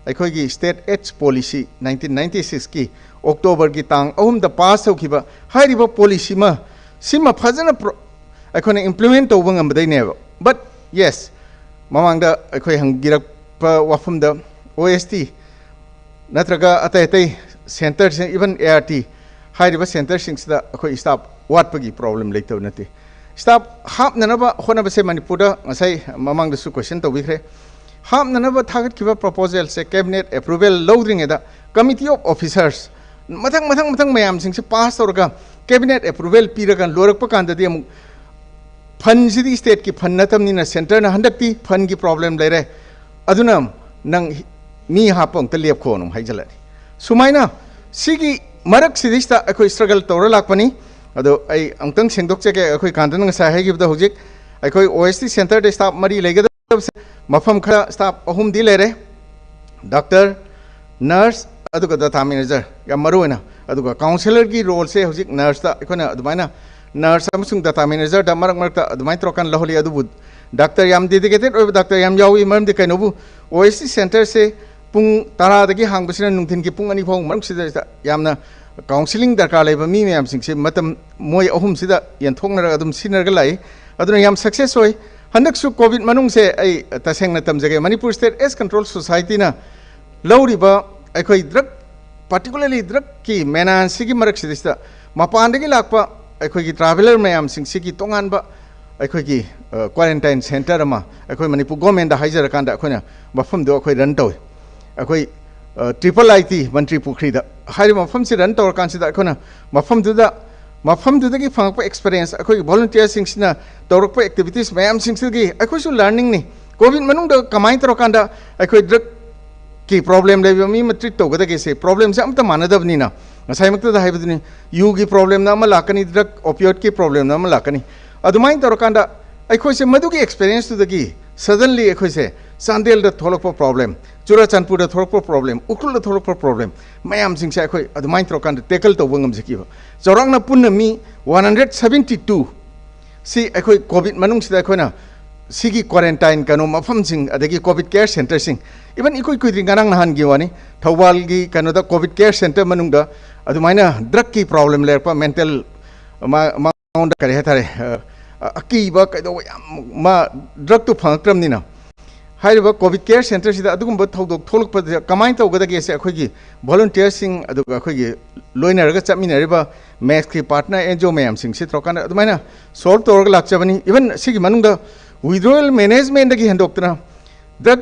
ꯑꯩꯈꯣꯏꯒꯤ state AIDS policy nineteen ninety six ꯀꯤ October ꯒꯤ ꯇꯥꯡ ꯑꯍꯨꯝꯗ pass ꯇꯧꯈꯤꯕ ꯍꯥꯏꯔꯤꯕ policy ꯑꯃ, ꯁꯤꯃ ꯐꯖꯅ pro-, ꯑꯩꯈꯣꯏꯅ implement ꯇꯧꯕ ꯉꯝꯕꯗꯩꯅꯦꯕ꯫ But yes, ꯃꯃꯥꯡꯗ ꯑꯩꯈꯣꯏ ꯍꯪꯕꯤꯔꯛꯄ ꯋꯥꯐꯝꯗ, O S T ꯅꯠꯇ꯭ꯔꯒ ꯑꯇꯩ ꯑꯇꯩ centre ꯁꯤꯡ, even A R T ꯍꯥꯏꯔꯤꯕ centre ꯁꯤꯡꯁꯤꯗ ꯑꯩꯈꯣꯏ staff ꯋꯥꯠꯄꯒꯤ problem ꯂꯩꯇꯕ ꯅꯠꯇꯦ꯫ Staff ꯍꯥꯞꯅꯅꯕ ꯍꯣꯠꯅꯕꯁꯦ ꯃꯅꯤꯄꯨꯔꯗ ꯉꯁꯥꯏ ꯃꯃꯥꯡꯗꯁꯨ question ꯇꯧꯕꯤꯈ꯭ꯔꯦ꯫ ꯍꯥꯞꯅꯅꯕ ꯊꯥꯒꯠꯈꯤꯕ proposal say cabinet approval ꯂꯧꯗ꯭ꯔꯤꯉꯩꯗ committee of officers ꯃꯊꯪ ꯃꯊꯪ ꯃꯊꯪ ꯃꯌꯥꯝꯁꯤꯡꯁꯦ pass ꯇꯧꯔꯒ cabinet approval ꯄꯤꯔꯒ ꯂꯣꯏꯔꯛꯄ ꯀꯥꯟꯗꯗꯤ ꯑꯃꯨꯛ fund ꯁꯤꯗꯤ state ꯀꯤ fund ꯅꯠꯇꯕꯅꯤꯅ centre ꯅ ꯍꯟꯗꯛꯇꯤ fund ꯒꯤ problem ꯂꯩꯔꯦ꯫ ꯑꯗꯨꯅ ꯅꯪ ꯃꯤ ꯍꯥꯞꯄ ꯑꯃꯨꯛꯇ ꯂꯦꯞꯈꯣꯅ ꯑꯃꯨꯛ ꯍꯥꯏꯖꯜꯂꯛꯑꯅꯤ꯫ ꯁꯨꯃꯥꯏꯅ ꯁꯤꯒꯤ ꯃꯔꯛꯁꯤꯗꯩꯁꯤꯗ ꯑꯩꯈꯣꯏ struggle ꯇꯧꯔ ꯂꯥꯛꯄꯅꯤ꯫ ꯑꯗꯣ ꯑꯩ ꯑꯃꯨꯛꯇꯪ ꯁꯦꯡꯗꯣꯛꯆꯒꯦ, ꯑꯩꯈꯣꯏ ꯀꯥꯟꯇꯅ ꯉꯁꯥꯏ ꯍꯥꯏꯈꯤꯕꯗꯣ, ꯍꯧꯖꯤꯛ ꯑꯩꯈꯣꯏ OST centreꯗ staff ꯃꯔꯤ ꯂꯩꯒꯗꯕꯁꯦ, ꯃꯐꯝ ꯈꯔ staff ꯑꯍꯨꯝꯗꯤ ꯂꯩꯔꯦ, doctor, nurse, ꯑꯗꯨꯒ data manager, ꯌꯥꯝ ꯃꯔꯨ ꯑꯣꯏꯅ꯫ ꯑꯗꯨꯒ counsellorꯒꯤ roleꯁꯦ ꯍꯧꯖꯤꯛ nurseꯇ ꯑꯩꯈꯣꯏꯅ ꯑꯗꯨꯃꯥꯏꯅ nurse ꯑꯃꯁꯨꯡ data managerꯗ ꯃꯔꯛ ꯃꯔꯛꯇ ꯑꯗꯨꯃꯥꯏꯅ ꯇꯧꯔꯀꯥꯟꯗ ꯂꯧꯍꯜꯂꯤ꯫ ꯑꯗꯨꯕꯨ doctor ꯌꯥꯝ dedicated ꯑꯣꯏꯕ doctor ꯌꯥꯝ ꯌꯥꯎꯏ꯫ ꯃꯔꯝꯗꯤ ꯀꯩꯅꯣꯕꯨ, OST centreꯁꯦ ꯄꯨꯡ ꯇꯔꯥꯗꯒꯤ ꯍꯥꯡꯕꯁꯤꯅ ꯅꯨꯡꯊꯤꯟꯒꯤ ꯄꯨꯡ ꯑꯅꯤ ꯐꯥꯎ ꯃꯅꯨꯡꯁꯤꯗ ꯌꯥꯝꯅ counselling ꯗꯔꯀꯥꯔ ꯂꯩꯕ ꯃꯤ ꯃꯌꯥꯝꯁꯤꯡꯁꯦ ꯃꯇꯝ ꯃꯣꯏ ꯑꯍꯨꯝꯁꯤꯗ ꯌꯦꯟꯊꯣꯛꯅꯔꯒ ꯑꯗꯨꯝ ꯁꯤꯟꯅꯔꯒ ꯂꯥꯛꯏ꯫ ꯑꯗꯨꯅ ꯌꯥꯝ success ꯑꯣꯏ꯫ ꯍꯟꯗꯛꯁꯨ COVID ꯃꯅꯨꯡꯁꯦ ꯑꯩ ꯇꯁꯦꯡꯅ ꯇꯝꯖꯒꯦ, Manipur State AIDS Control Societyꯅ ꯂꯧꯔꯤꯕ ꯑꯩꯈꯣꯏ drug, particularly drugꯀꯤ ꯃꯦꯅꯥꯟꯁꯤꯒꯤ ꯃꯔꯛꯁꯤꯗꯩꯁꯤꯗ ꯃꯄꯥꯟꯗꯒꯤ ꯂꯥꯛꯄ ꯑꯩꯈꯣꯏꯒꯤ traveller ꯃꯌꯥꯝꯁꯤꯡꯁꯤꯒꯤ ꯇꯣꯉꯥꯟꯕ ꯑꯩꯈꯣꯏꯒꯤ, ꯑ, quarantine centre ꯑꯃ ꯑꯩꯈꯣꯏ ꯃꯅꯤꯄꯨꯔ governmentꯗ ꯍꯥꯏꯖꯔꯀꯥꯟꯗ ꯑꯩꯈꯣꯏꯅ ꯃꯐꯝꯗꯣ ꯑꯩꯈꯣꯏ run ꯇꯧꯏ꯫ ꯑꯩꯈꯣꯏ, ꯑ, triple I T ꯃꯟꯇ꯭ꯔꯤ ꯄꯨꯈ꯭ꯔꯤꯗ꯫ ꯍꯥꯏꯔꯤꯕ ꯃꯐꯝꯁꯤ run ꯇꯧꯔꯀꯥꯟꯁꯤꯗ ꯑꯩꯈꯣꯏꯅ ꯃꯐꯝꯗꯨꯗ, ꯃꯐꯝꯗꯨꯗꯒꯤ ꯐꯪꯉꯛꯄ experience, ꯑꯩꯈꯣꯏꯒꯤ volunteerꯁꯤꯡꯁꯤꯅ ꯇꯧꯔꯛꯄ activities ꯃꯌꯥꯝꯁꯤꯡꯁꯤꯗꯒꯤ ꯑꯩꯈꯣꯏꯁꯨ learningꯅꯤ꯫ COVID ꯃꯅꯨꯡꯗ ꯀꯃꯥꯏꯅ ꯇꯧꯔꯀꯥꯟꯗ ꯑꯩꯈꯣꯏ drugꯀꯤ problem ꯂꯩꯕ ꯃꯤ ꯑꯃ treat ꯇꯧꯒꯗꯒꯦꯁꯦ, problemꯁꯦ ꯑꯝꯇ ꯃꯥꯟꯅꯗꯕꯅꯤꯅ, ꯉꯁꯥꯏꯃꯛꯇꯗ ꯍꯥꯏꯕꯗꯨꯅꯤ, ꯌꯨꯒꯤ problemꯅ ꯑꯃ ꯂꯥꯛꯀꯅꯤ, drug opioidꯀꯤ problemꯅ ꯑꯃ ꯂꯥꯛꯀꯅꯤ꯫ ꯑꯗꯨꯃꯥꯏꯅ ꯇꯧꯔꯀꯥꯟꯗ ꯑꯩꯈꯣꯏꯁꯦ ꯃꯗꯨꯒꯤ experienceꯇꯨꯗꯒꯤ suddenly ꯑꯩꯈꯣꯏꯁꯦ ꯆꯥꯟꯗꯦꯜꯗ ꯊꯣꯛꯂꯛꯄ problem, ꯆꯨꯔꯥꯆꯥꯟꯄꯨꯔꯗ ꯊꯣꯛꯂꯛꯄ problem, ꯎꯈ꯭ꯔꯨꯜꯗ ꯊꯣꯛꯂꯛꯄ problem ꯃꯌꯥꯝꯁꯤꯡꯁꯦ ꯑꯩꯈꯣꯏ ꯑꯗꯨꯃꯥꯏꯅ ꯇꯧꯔꯀꯥꯟꯗ tackle ꯇꯧꯕ ꯉꯝꯖꯈꯤꯕ꯫ ꯆꯥꯎꯔꯥꯛꯅ ꯄꯨꯟꯅ ꯃꯤ one hundred seventy two ꯁꯤ ꯑꯩꯈꯣꯏ COVID ꯃꯅꯨꯡꯁꯤꯗ ꯑꯩꯈꯣꯏꯅ ꯁꯤꯒꯤ quarantine ꯀꯩꯅꯣ ꯃꯐꯝꯁꯤꯡ, ꯑꯗꯒꯤ COVID care centreꯁꯤꯡ, even ꯏꯀꯨꯏ ꯀꯨꯏꯗ꯭ꯔꯤ, ꯉꯔꯥꯡ ꯅꯍꯥꯟꯒꯤ ꯋꯥꯅꯤ, ꯊꯧꯕꯥꯜꯒꯤ ꯀꯩꯅꯣꯗ COVID care centre ꯃꯅꯨꯡꯗ ꯑꯗꯨꯃꯥꯏꯅ drugꯀꯤ problem ꯂꯩꯔꯛꯄ, mental, ꯃꯥ-, ꯃꯉꯣꯟꯗ ꯀꯔꯤ ꯍꯥꯏꯇꯥꯔꯦ, ꯑ, ꯑ, ꯑꯀꯤꯕ ꯀꯩꯗꯧꯕ ꯌꯥꯝ, ꯃꯥ drugꯇꯨ ꯐꯪꯉꯛꯇ꯭ꯔꯕꯅꯤꯅ, ꯍꯥꯏꯔꯤꯕ COVID care centreꯁꯤꯗ ꯑꯗꯨꯒꯨꯝꯕ ꯊꯧꯗꯣꯛ ꯊꯣꯛꯂꯛꯄꯗ ꯀꯃꯥꯏꯅ ꯇꯧꯒꯗꯒꯦꯁꯦ ꯑꯩꯈꯣꯏꯒꯤ volunteerꯁꯤꯡ, ꯑꯗꯨꯒ ꯑꯩꯈꯣꯏꯒꯤ ꯂꯣꯏꯅꯔꯒ ꯆꯠꯃꯤꯟꯅꯔꯤꯕ MACSꯀꯤ partner NGO ꯃꯌꯥꯝꯁꯤꯡꯁꯤ ꯇꯧꯔꯀꯥꯟꯗ ꯑꯗꯨꯃꯥꯏꯅ solve ꯇꯧꯔꯒ ꯂꯥꯛꯆꯕꯅꯤ꯫ Even ꯁꯤꯒꯤ ꯃꯅꯨꯡꯗ withdrawal managementꯗꯒꯤ ꯍꯦꯟꯗꯣꯛꯇꯅ drug,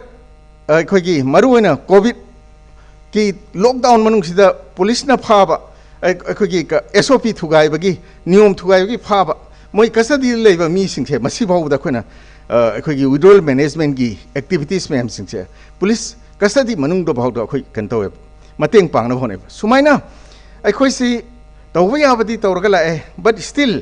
ꯑꯩꯈꯣꯏꯒꯤ ꯃꯔꯨꯑꯣꯏꯅ COVIDꯀꯤ lockdown ꯃꯅꯨꯡꯁꯤꯗ ꯄꯨꯂꯤꯁꯅ ꯐꯥꯕ, ꯑꯩ-, ꯑꯩꯈꯣꯏꯒꯤ ꯀ-, SOP ꯊꯨꯒꯥꯏꯕꯒꯤ, ꯅꯤꯌꯣꯝ ꯊꯨꯒꯥꯏꯕꯒꯤ ꯐꯥꯕ ꯃꯣꯏ ꯀꯁꯇꯗꯤꯗ ꯂꯩꯕ ꯃꯤꯁꯤꯡꯁꯦ ꯃꯁꯤ ꯐꯥꯎꯕꯗ ꯑꯩꯈꯣꯏꯅ ꯑ, ꯑꯩꯈꯣꯏꯒꯤ ꯋꯤꯗ꯭ꯔꯣꯋꯦꯜ ꯃꯦꯅꯦꯖꯃꯦꯟꯒꯤ ꯑꯦꯛꯇꯤꯚꯤꯇꯤꯁ ꯃꯌꯥꯝꯁꯤꯡꯁꯦ ꯄꯨꯂꯤꯁ ꯀꯁꯇꯗꯤ ꯃꯅꯨꯡꯗ ꯐꯥꯎꯗ ꯑꯩꯈꯣꯏ ꯀꯩꯅꯣ ꯇꯧꯋꯦꯕ, ꯃꯇꯦꯡ ꯄꯥꯡꯅꯕ ꯍꯣꯠꯅꯩꯕ꯫ ꯁꯨꯃꯥꯏꯅ ꯑꯩꯈꯣꯏꯁꯤ ꯇꯧꯕ ꯌꯥꯕꯗꯤ ꯇꯧꯔꯒ ꯂꯥꯛꯑꯦ, ꯕꯠ ꯁ꯭ꯇꯤꯜ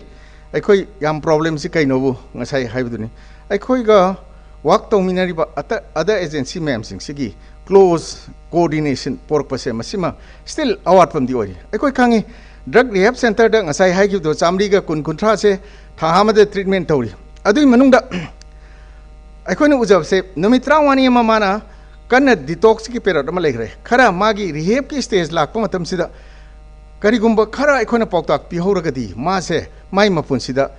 ꯑꯩꯈꯣꯏ ꯌꯥꯝ ꯄ꯭ꯔꯣꯕ꯭ꯂꯦꯝꯁꯤ ꯀꯩꯅꯣꯕꯨ ꯉꯁꯥꯏ ꯍꯥꯏꯕꯗꯨꯅꯤ꯫ ꯑꯩꯈꯣꯏꯒ ꯋꯥꯛ ꯇꯧꯃꯤꯟꯅꯔꯤꯕ ꯑꯇ ꯑꯗꯔ ꯑꯦꯖꯦꯟꯁꯤ ꯃꯌꯥꯝꯁꯤꯡꯁꯤꯒꯤ ꯀ꯭ꯂꯣꯖ ꯀꯣꯑꯣꯔꯗꯤꯅꯦꯁꯟ ꯄꯣꯔꯛꯄꯁꯦ ꯃꯁꯤꯃ ꯁ꯭ꯇꯤꯜ ꯑꯋꯥꯠꯄ ꯑꯃꯗꯤ ꯑꯣꯏꯔꯤ꯫ ꯑꯩꯈꯣꯏ ꯈꯪꯉꯤ, ꯗ꯭ꯔꯒ ꯔꯤꯍꯦꯕ ꯁꯦꯟꯇꯔꯗ ꯉꯁꯥꯏ ꯍꯥꯏꯈꯤꯕꯗꯣ ꯆꯥꯃꯔꯤꯒ ꯀꯨꯟ ꯀꯨꯟꯊ꯭ꯔꯥꯁꯦ ꯊꯥ ꯑꯃꯗ ꯇ꯭ꯔꯤꯠꯃꯦꯟ ꯇꯧꯔꯤ꯫ ꯑꯗꯨꯒꯤ ꯃꯅꯨꯡꯗ ꯑꯩꯈꯣꯏꯅ ꯎꯖꯕꯁꯦ ꯅꯨꯃꯤꯠ ꯇꯔꯥꯃꯉꯥꯅꯤ ꯑꯃ ꯃꯥꯅ ꯀꯟꯅ ꯗꯤꯇꯣꯛꯁꯀꯤ ꯄꯦꯔꯣꯠ ꯑꯃ ꯂꯩꯈ꯭ꯔꯦ꯫ ꯈꯔ ꯃꯥꯒꯤ ꯔꯤꯍꯦꯕꯀꯤ ꯁ꯭ꯇꯦꯖ ꯂꯥꯛꯄ ꯃꯇꯝꯁꯤꯗ ꯀꯔꯤꯒꯨꯝꯕ ꯈꯔ ꯑꯩꯈꯣꯏꯅ ꯄꯥꯎꯇꯥꯛ ꯄꯤꯍꯧꯔꯒꯗꯤ ꯃꯥꯁꯦ ꯃꯥꯏ ꯃꯄꯨꯟꯁꯤꯗ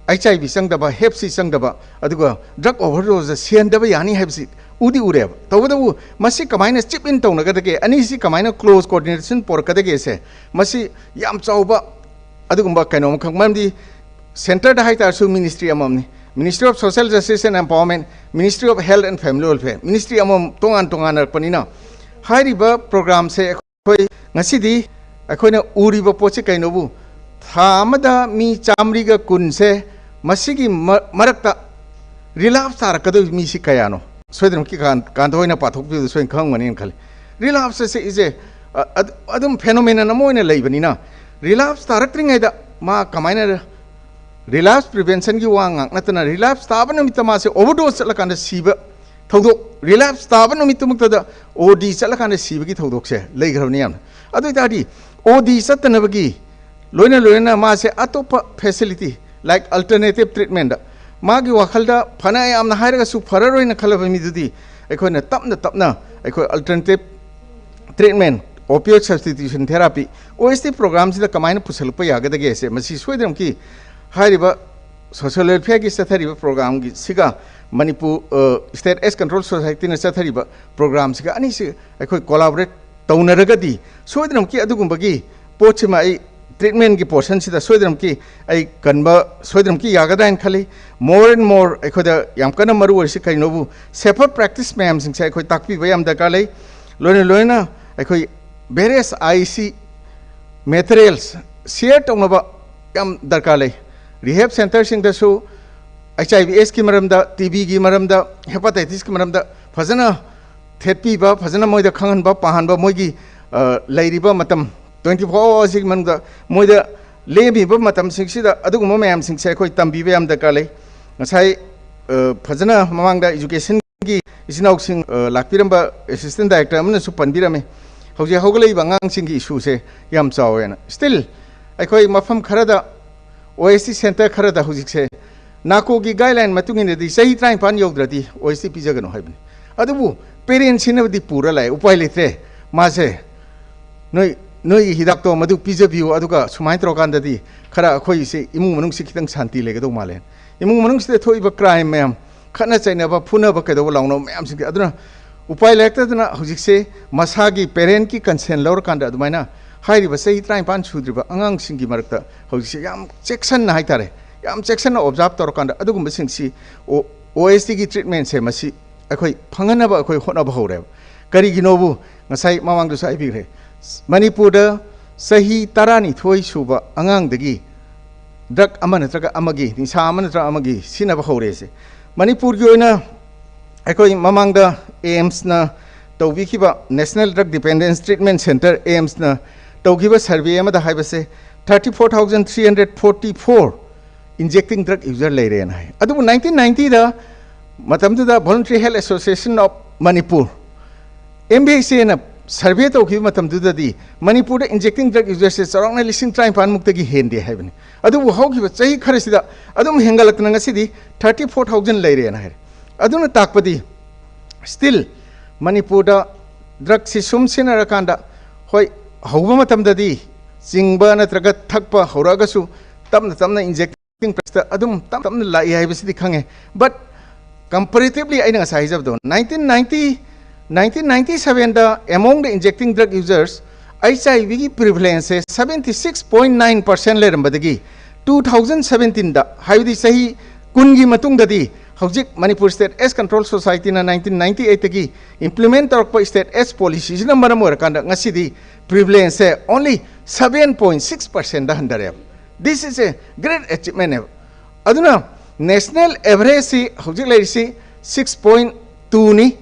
ꯑꯩꯆ ꯑꯥꯏ ꯚꯤ ꯆꯪꯗꯕ, ꯍꯦꯞ ꯁꯤ ꯆꯪꯗꯕ, ꯑꯗꯨꯒ ꯗ꯭ꯔꯒ ꯑꯣꯚꯔꯗꯣꯁꯇ ꯁꯤꯍꯟꯗꯕ ꯌꯥꯅꯤ ꯍꯥꯏꯕꯁꯤ ꯎꯗꯤ ꯎꯔꯦꯕ꯫ ꯇꯧꯕꯇꯕꯨ ꯃꯁꯤ ꯀꯃꯥꯏꯅ ꯆꯤꯞ ꯏꯟ ꯇꯧꯅꯒꯗꯒꯦ, ꯑꯅꯤꯁꯤ ꯀꯃꯥꯏꯅ ꯀ꯭ꯂꯣꯖ ꯀꯣꯑꯣꯔꯗꯤꯅꯦꯁꯟ ꯄꯣꯔꯛꯀꯗꯒꯦꯁꯦ ꯃꯁꯤ ꯌꯥꯝ ꯆꯥꯎꯕ ꯑꯗꯨꯒꯨꯝꯕ ꯀꯩꯅꯣ ꯑꯃꯈꯛ, ꯃꯔꯝꯗꯤ ꯁꯦꯟꯇꯔꯗ ꯍꯥꯏꯇꯥꯔꯁꯨ ministry ꯑꯃꯃꯝꯅꯤ, Ministry of Social Justice and Empowerment, Ministry of Health and Family Welfare, ministry ꯑꯃꯃꯝ ꯇꯣꯉꯥꯟ ꯇꯣꯉꯥꯟꯅꯔꯛꯄꯅꯤꯅ ꯍꯥꯏꯔꯤꯕ ꯄ꯭ꯔꯣꯒ꯭ꯔꯥꯝꯁꯦ ꯑꯩꯈꯣꯏ ꯉꯁꯤꯗꯤ ꯑꯩꯈꯣꯏꯅ ꯎꯔꯤꯕ ꯄꯣꯠꯁꯤ ꯀꯩꯅꯣꯕꯨ, ꯊꯥ ꯑꯃꯗ ꯃꯤ ꯆꯥꯃꯔꯤꯒ ꯀꯨꯟꯁꯦ ꯃꯁꯤꯒꯤ ꯃ- ꯃꯔꯛꯇ ꯔꯤꯂꯥꯞꯁ ꯇꯥꯔꯛꯀꯗꯧꯔꯤꯕ ꯃꯤꯁꯤ ꯀꯌꯥꯅꯣ? ꯁꯣꯏꯗꯅꯃꯛꯀꯤ ꯀꯥꯟ- ꯀꯥꯟꯊꯣꯏꯅ ꯄꯥꯊꯣꯛꯄꯤꯕꯗ ꯁꯣꯏꯅ ꯈꯪꯉꯝꯒꯅꯤꯅ ꯈꯜꯂꯤ꯫ ꯔꯤꯂꯥꯞꯁ ꯑꯁꯦ ꯏꯁꯦ ꯑ- ꯑꯗ- ꯑꯗꯨꯝ ꯐꯦꯅꯣꯃꯦꯅꯟ ꯑꯃ ꯑꯣꯏꯅ ꯂꯩꯕꯅꯤꯅ ꯔꯤꯂꯥꯞꯁ ꯇꯥꯔꯛꯇ꯭ꯔꯤꯉꯩꯗ ꯃꯥ ꯀꯃꯥꯏꯅ ꯔꯤꯂꯥꯞꯁ ꯄ꯭ꯔꯤꯚꯦꯟꯁꯟꯒꯤ ꯋꯥ ꯉꯥꯛ ꯅꯠꯇꯅ ꯔꯤꯂꯥꯞꯁ ꯇꯥꯕ ꯅꯨꯃꯤꯠꯇ ꯃꯥꯁꯦ ꯑꯣꯚꯔꯗꯣꯁ ꯆꯠꯂꯀꯥꯟꯗ ꯁꯤꯕ ꯊꯧꯗꯣꯛ, ꯔꯤꯂꯥꯞꯁ ꯇꯥꯕ ꯅꯨꯃꯤꯠꯇꯨꯃꯛꯇꯗ ꯑꯣ ꯗꯤ ꯆꯠꯂꯀꯥꯟꯗ ꯁꯤꯕꯒꯤ ꯊꯧꯗꯣꯛꯁꯦ ꯂꯩꯈ꯭ꯔꯕꯅꯤ ꯌꯥꯝꯅ꯫ ꯑꯗꯨ ꯑꯣꯏꯇꯥꯔꯗꯤ ꯑꯣ ꯗꯤ ꯆꯠꯇꯅꯕꯒꯤ ꯂꯣꯏꯅ ꯂꯣꯏꯅꯅ ꯃꯥꯁꯦ ꯑꯇꯣꯞꯄ ꯐꯦꯁꯤꯂꯤꯇꯤ, ꯂꯥꯏꯛ ꯑꯜꯇꯔꯅꯦꯇꯤꯞ ꯇ꯭ꯔꯤꯠꯃꯦꯟꯗ, ꯃꯥꯒꯤ ꯋꯥꯈꯜꯗ ꯐꯅ ꯌꯥꯝꯅ ꯍꯥꯏꯔꯒꯁꯨ ꯐꯔꯔꯣꯏꯅ ꯈꯜꯂꯕ ꯃꯤꯗꯨꯗꯤ ꯑꯩꯈꯣꯏꯅ ꯇꯞꯅ ꯇꯞꯅ ꯑꯩꯈꯣꯏ ꯑꯜꯇꯔꯅꯦꯇꯤꯞ ꯇ꯭ꯔꯤꯠꯃꯦꯟ, ꯑꯣꯄꯤꯌꯣꯏꯗ ꯁꯕꯁꯇꯤꯇ꯭ꯌꯨꯁꯟ ꯊꯦꯔꯥꯄꯤ, ꯑꯣ ꯑꯦꯁ ꯇꯤ ꯄ꯭ꯔꯣꯒ꯭ꯔꯥꯝꯁꯤꯗ ꯀꯃꯥꯏꯅ ꯄꯨꯁꯜꯂꯛꯄ ꯌꯥꯒꯗꯒꯦꯁꯦ ꯃꯁꯤ ꯁꯣꯏꯗꯅꯃꯛꯀꯤ ꯍꯥꯏꯔꯤꯕ ꯁꯣꯁꯤꯌꯦꯜ ꯋꯦꯜꯐꯤꯌꯔꯒꯤ ꯆꯠꯊꯔꯤꯕ ꯄ꯭ꯔꯣꯒ꯭ꯔꯥꯝꯒꯤꯁꯤꯒ ꯃꯅꯤꯄꯨꯔ ꯁ꯭ꯇꯦꯠ ꯑꯦꯖ ꯀꯟꯇ꯭ꯔꯣꯜ ꯁꯣꯁꯥꯏꯇꯤꯅ ꯆꯠꯊꯔꯤꯕ ꯄ꯭ꯔꯣꯒ꯭ꯔꯥꯝꯁꯤꯒ ꯑꯅꯤꯁꯤ ꯑꯩꯈꯣꯏ ꯀꯣꯂꯥꯕꯣꯔꯦꯠ ꯇꯧꯅꯔꯒꯗꯤ ꯁꯣꯏꯗꯅꯃꯛꯀꯤ ꯑꯗꯨꯒꯨꯝꯕꯒꯤ ꯄꯣꯠꯁꯤꯃ ꯑꯩ ꯇ꯭ꯔꯤꯠꯃꯦꯟꯒꯤ ꯄꯣꯔꯁꯟꯁꯤꯗ ꯁꯣꯏꯗꯅꯃꯛꯀꯤ ꯑꯩ ꯀꯟꯕ ꯁꯣꯏꯗꯅꯃꯛꯀꯤ ꯌꯥꯒꯗ꯭ꯔꯥ ꯍꯥꯏꯅ ꯈꯜꯂꯤ꯫ ꯃꯣꯔ ꯑꯦꯟ ꯃꯣꯔ ꯑꯩꯈꯣꯏꯗ ꯌꯥꯝ ꯀꯟꯅ ꯃꯔꯨ ꯑꯣꯏꯔꯤꯁꯤ ꯀꯔꯤꯅꯣꯕꯨ ꯁꯦꯐꯔ ꯄ꯭ꯔꯦꯛꯇꯤꯁ ꯃꯌꯥꯝꯁꯤꯡꯁꯦ ꯑꯩꯈꯣꯏ ꯇꯥꯛꯄꯤꯕ ꯌꯥꯝ ꯗꯔꯀꯥꯔ ꯂꯩ꯫ ꯂꯣꯏꯅ ꯂꯣꯏꯅꯅ ꯑꯩꯈꯣꯏ ꯚꯦꯔꯤꯌꯁ ꯑꯥꯏ ꯁꯤ ꯃꯦꯇꯔꯤꯌꯦꯜꯁ ꯁꯤꯌꯔ ꯇꯧꯅꯕ ꯌꯥꯝ ꯗꯔꯀꯥꯔ ꯂꯩ꯫ ꯔꯤꯍꯦꯕ ꯁꯦꯟꯇꯔꯁꯤꯡꯗꯁꯨ ꯑꯩꯆ ꯑꯥꯏ ꯚꯤ ꯑꯦꯁꯀꯤ ꯃꯔꯝꯗ, ꯇꯤ ꯕꯤꯒꯤ ꯃꯔꯝꯗ, ꯍꯦꯄꯥꯇꯥꯏꯇꯤꯁꯀꯤ ꯃꯔꯝꯗ ꯐꯖꯅ ꯊꯦꯠꯄꯤꯕ, ꯐꯖꯅ ꯃꯣꯏꯗ ꯈꯪꯍꯟꯕ, ꯄꯥꯍꯟꯕ, ꯃꯣꯏꯒꯤ ꯑ, ꯂꯩꯔꯤꯕ ꯃꯇꯝ twenty four hours ꯁꯤꯒꯤ ꯃꯅꯨꯡꯗ ꯃꯣꯏꯗ ꯂꯦꯝꯃꯤꯕ ꯃꯇꯝꯁꯤꯡꯁꯤꯗ ꯑꯗꯨꯒꯨꯝꯕ ꯃꯌꯥꯝꯁꯤꯡꯁꯦ ꯑꯩꯈꯣꯏ ꯇꯝꯕꯤꯕ ꯌꯥꯝ ꯗꯔꯀꯥꯔ ꯂꯩ꯫ ꯉꯁꯥꯏ ꯑ, ꯐꯖꯅ ꯃꯃꯥꯡꯗ ꯏꯖꯨꯀꯦꯁꯟꯒꯤ ꯏꯆꯤꯟ ꯏꯅꯥꯎꯁꯤꯡ ꯑ, ꯂꯥꯛꯄꯤꯔꯝꯕ ꯑꯦꯁꯤꯁꯇꯦꯟ ꯗꯥꯏꯔꯦꯛꯇꯔ ꯑꯃꯅꯁꯨ ꯄꯟꯕꯤꯔꯝꯃꯤ, ꯍꯧꯖꯤꯛ ꯍꯧꯒꯠꯂꯛꯏꯕ ꯑꯉꯥꯡꯁꯤꯡꯒꯤ ꯏꯁꯨꯁꯦ ꯌꯥꯝ ꯆꯥꯎꯋꯦꯅ꯫ ꯁ꯭ꯇꯤꯜ ꯑꯩꯈꯣꯏ ꯃꯐꯝ ꯈꯔꯗ ꯑꯣ ꯑꯦꯁ ꯇꯤ ꯁꯦꯟꯇꯔ ꯈꯔꯗ ꯍꯧꯖꯤꯛꯁꯦ ꯅꯥꯀꯣꯒꯤ ꯒꯥꯏꯗꯂꯥꯏꯟ ꯃꯇꯨꯡ ꯏꯟꯅꯗꯤ ꯆꯍꯤ ꯇꯔꯥꯅꯤꯄꯥꯟ ꯌꯧꯗ꯭ꯔꯗꯤ ꯑꯣ ꯑꯦꯁ ꯇꯤ ꯄꯤꯖꯒꯅꯨ ꯍꯥꯏꯕꯅꯤ꯫ ꯑꯗꯨꯕꯨ ꯄꯦꯔꯦꯟꯁꯁꯤꯅꯕꯨꯗꯤ ꯄꯨꯔ ꯂꯥꯛꯑꯦ, ꯎꯄꯥꯏ ꯂꯩꯇ꯭ꯔꯦ꯫ ꯃꯥꯁꯦ ꯅꯣꯏ, ꯅꯣꯏꯒꯤ ꯍꯤꯗꯥꯛꯇꯣ ꯃꯗꯨ ꯄꯤꯖꯕꯤꯌꯨ, ꯑꯗꯨꯒ ꯁꯨꯃꯥꯏꯅ ꯇꯧꯔꯀꯥꯟꯗꯗꯤ ꯈꯔ ꯑꯩꯈꯣꯏꯁꯦ ꯏꯃꯨꯡ ꯃꯅꯨꯡꯁꯤ ꯈꯤꯇꯪ ꯁꯥꯟꯇꯤ ꯂꯩꯒꯗꯧ ꯃꯥꯜꯂꯦ꯫ ꯏꯃꯨꯡ ꯃꯅꯨꯡꯁꯤꯗ ꯊꯣꯛꯏꯕ ꯀ꯭ꯔꯥꯏꯝ ꯃꯌꯥꯝ, ꯈꯠꯅ ꯆꯩꯅꯕ, ꯐꯨꯅꯕ, ꯀꯩꯗꯧꯕ, ꯂꯥꯎꯅꯕ ꯃꯌꯥꯝꯁꯤꯡꯁꯦ꯫ ꯑꯗꯨꯅ ꯎꯄꯥꯏ ꯂꯩꯔꯛꯇꯗꯅ ꯍꯧꯖꯤꯛꯁꯦ ꯃꯁꯥꯒꯤ ꯄꯦꯔꯦꯟꯠꯀꯤ ꯀꯟꯁꯦꯟ ꯂꯧꯔꯀꯥꯟꯗ ꯑꯗꯨꯃꯥꯏꯅ ꯍꯥꯏꯔꯤꯕ ꯆꯍꯤ ꯇꯔꯥꯅꯤꯄꯥꯟ ꯁꯨꯗ꯭ꯔꯤꯕ ꯑꯉꯥꯡꯁꯤꯡꯒꯤ ꯃꯔꯛꯇ ꯍꯧꯖꯤꯛꯁꯦ ꯌꯥꯝ ꯆꯦꯛꯁꯟꯅ ꯍꯥꯏꯇꯥꯔꯦ, ꯌꯥꯝ ꯆꯦꯛꯁꯟꯅ ꯑꯣꯕꯖꯥꯔꯕ ꯇꯧꯔꯀꯥꯟꯗ ꯑꯗꯨꯒꯨꯝꯕꯁꯤꯡꯁꯤ ꯑꯣ, ꯑꯣ ꯑꯦꯁ ꯇꯤꯒꯤ ꯇ꯭ꯔꯤꯠꯃꯦꯟꯁꯦ ꯃꯁꯤ ꯑꯩꯈꯣꯏ ꯐꯪꯍꯟꯅꯕ ꯑꯩꯈꯣꯏ ꯍꯣꯠꯅꯕ ꯍꯧꯔꯦꯕ꯫ ꯀꯔꯤꯒꯤꯅꯣꯕꯨ ꯉꯁꯥꯏ ꯃꯃꯥꯡꯗꯁꯨ ꯍꯥꯏꯕꯤꯈ꯭ꯔꯦ, ꯃꯅꯤꯄꯨꯔꯗ ꯆꯍꯤ ꯇꯔꯥꯅꯤꯊꯣꯏ ꯁꯨꯕ ꯑꯉꯥꯡꯗꯒꯤ ꯗ꯭ꯔꯒ ꯑꯃ ꯅꯠꯇ꯭ꯔꯒ ꯑꯃꯒꯤ, ꯅꯤꯁꯥ ꯑꯃ ꯅꯠꯇ꯭ꯔꯒ ꯑꯃꯒꯤ ꯁꯤꯖꯤꯟꯅꯕ ꯍꯧꯔꯦꯁꯦ꯫ ꯃꯅꯤꯄꯨꯔꯒꯤ ꯑꯣꯏꯅ ꯑꯩꯈꯣꯏ ꯃꯃꯥꯡꯗ ꯑꯦꯝꯁꯅ ꯇꯧꯕꯤꯈꯤꯕ, National Drug Dependence Treatment Centre, ꯑꯦꯝꯁꯅ ꯇꯧꯈꯤꯕ ꯁꯔꯚꯦ ꯑꯃꯗ ꯍꯥꯏꯕꯁꯦ, thirty four thousand three hundred forty four injecting drug user ꯂꯩꯔꯦꯅ ꯍꯥꯏ꯫ ꯑꯗꯨꯕꯨ ꯅꯥꯏꯟꯇꯤꯟ ꯅꯥꯏꯟꯇꯤꯗ ꯃꯇꯝꯗꯨꯗ Voluntary Health Association of Manipur, M V H ꯑꯦꯅ ꯁꯔꯚꯦ ꯇꯧꯈꯤꯕ ꯃꯇꯝꯗꯨꯗꯗꯤ ꯃꯅꯤꯄꯨꯔꯗ injecting drug userꯁꯦ ꯆꯥꯎꯔꯥꯛꯅ ꯂꯤꯁꯤꯡ ꯇꯔꯥꯅꯤꯄꯥꯟ ꯃꯨꯛꯇꯒꯤ ꯍꯦꯟꯗꯦ ꯍꯥꯏꯕꯅꯤ꯫ ꯑꯗꯨꯕꯨ ꯍꯧꯈꯤꯕ ꯆꯍꯤ ꯈꯔꯁꯤꯗ ꯑꯗꯨꯝ ꯍꯦꯟꯒꯠꯂꯛꯇꯅ ꯉꯁꯤꯗꯤ thirty four thousand ꯂꯩꯔꯦꯅ ꯍꯥꯏꯔꯦ꯫ ꯑꯗꯨꯅ ꯇꯥꯛꯄꯗꯤ still ꯃꯅꯤꯄꯨꯔꯗ ꯗ꯭ꯔꯒꯁꯤ ꯁꯨꯝ ꯁꯤꯖꯤꯟꯅꯔꯀꯥꯟꯗ, ꯍꯣꯏ, ꯍꯧꯕ ꯃꯇꯝꯗꯗꯤ ꯆꯤꯡꯕ ꯅꯠꯇ꯭ꯔꯒ ꯊꯛꯄ ꯍꯧꯔꯛꯑꯒꯁꯨ ꯇꯞꯅ ꯇꯞꯅ injecting drugsꯇ ꯑꯗꯨꯝ ꯇꯞ ꯇꯞꯅ ꯂꯥꯛꯏ ꯍꯥꯏꯕꯁꯤꯗꯤ ꯈꯪꯉꯦ꯫ But comparatively ꯑꯩꯅ ꯉꯁꯥꯏ ꯍꯥꯏꯖꯕꯗꯣ, nineteen ninety, nineteen ninety sevenꯗ among the injecting drug users, H I ꯚꯤꯒꯤ prevalenceꯁꯦ seventy six point nine percent ꯂꯩꯔꯝꯕꯗꯒꯤ two thousand seventeenꯗ, ꯍꯥꯏꯕꯗꯤ ꯆꯍꯤ ꯀꯨꯟꯒꯤ ꯃꯇꯨꯡꯗꯗꯤ, ꯍꯧꯖꯤꯛ Manipur State AIDS Control Societyꯅ nineteen ninety eightꯇꯒꯤ implement ꯇꯧꯔꯛꯄ state AIDS policyꯁꯤꯅ ꯃꯔꯝ ꯑꯣꯏꯔꯀꯥꯟꯗ ꯉꯁꯤꯗꯤ prevalenceꯁꯦ only seven point six percentꯗ ꯍꯟꯊꯔꯦꯕ꯫ This is a great achievement ꯅꯦꯕ꯫ ꯑꯗꯨꯅ national average ꯁꯤ ꯍꯧꯖꯤꯛ ꯂꯩꯔꯤꯁꯤ six point two ꯅꯤ꯫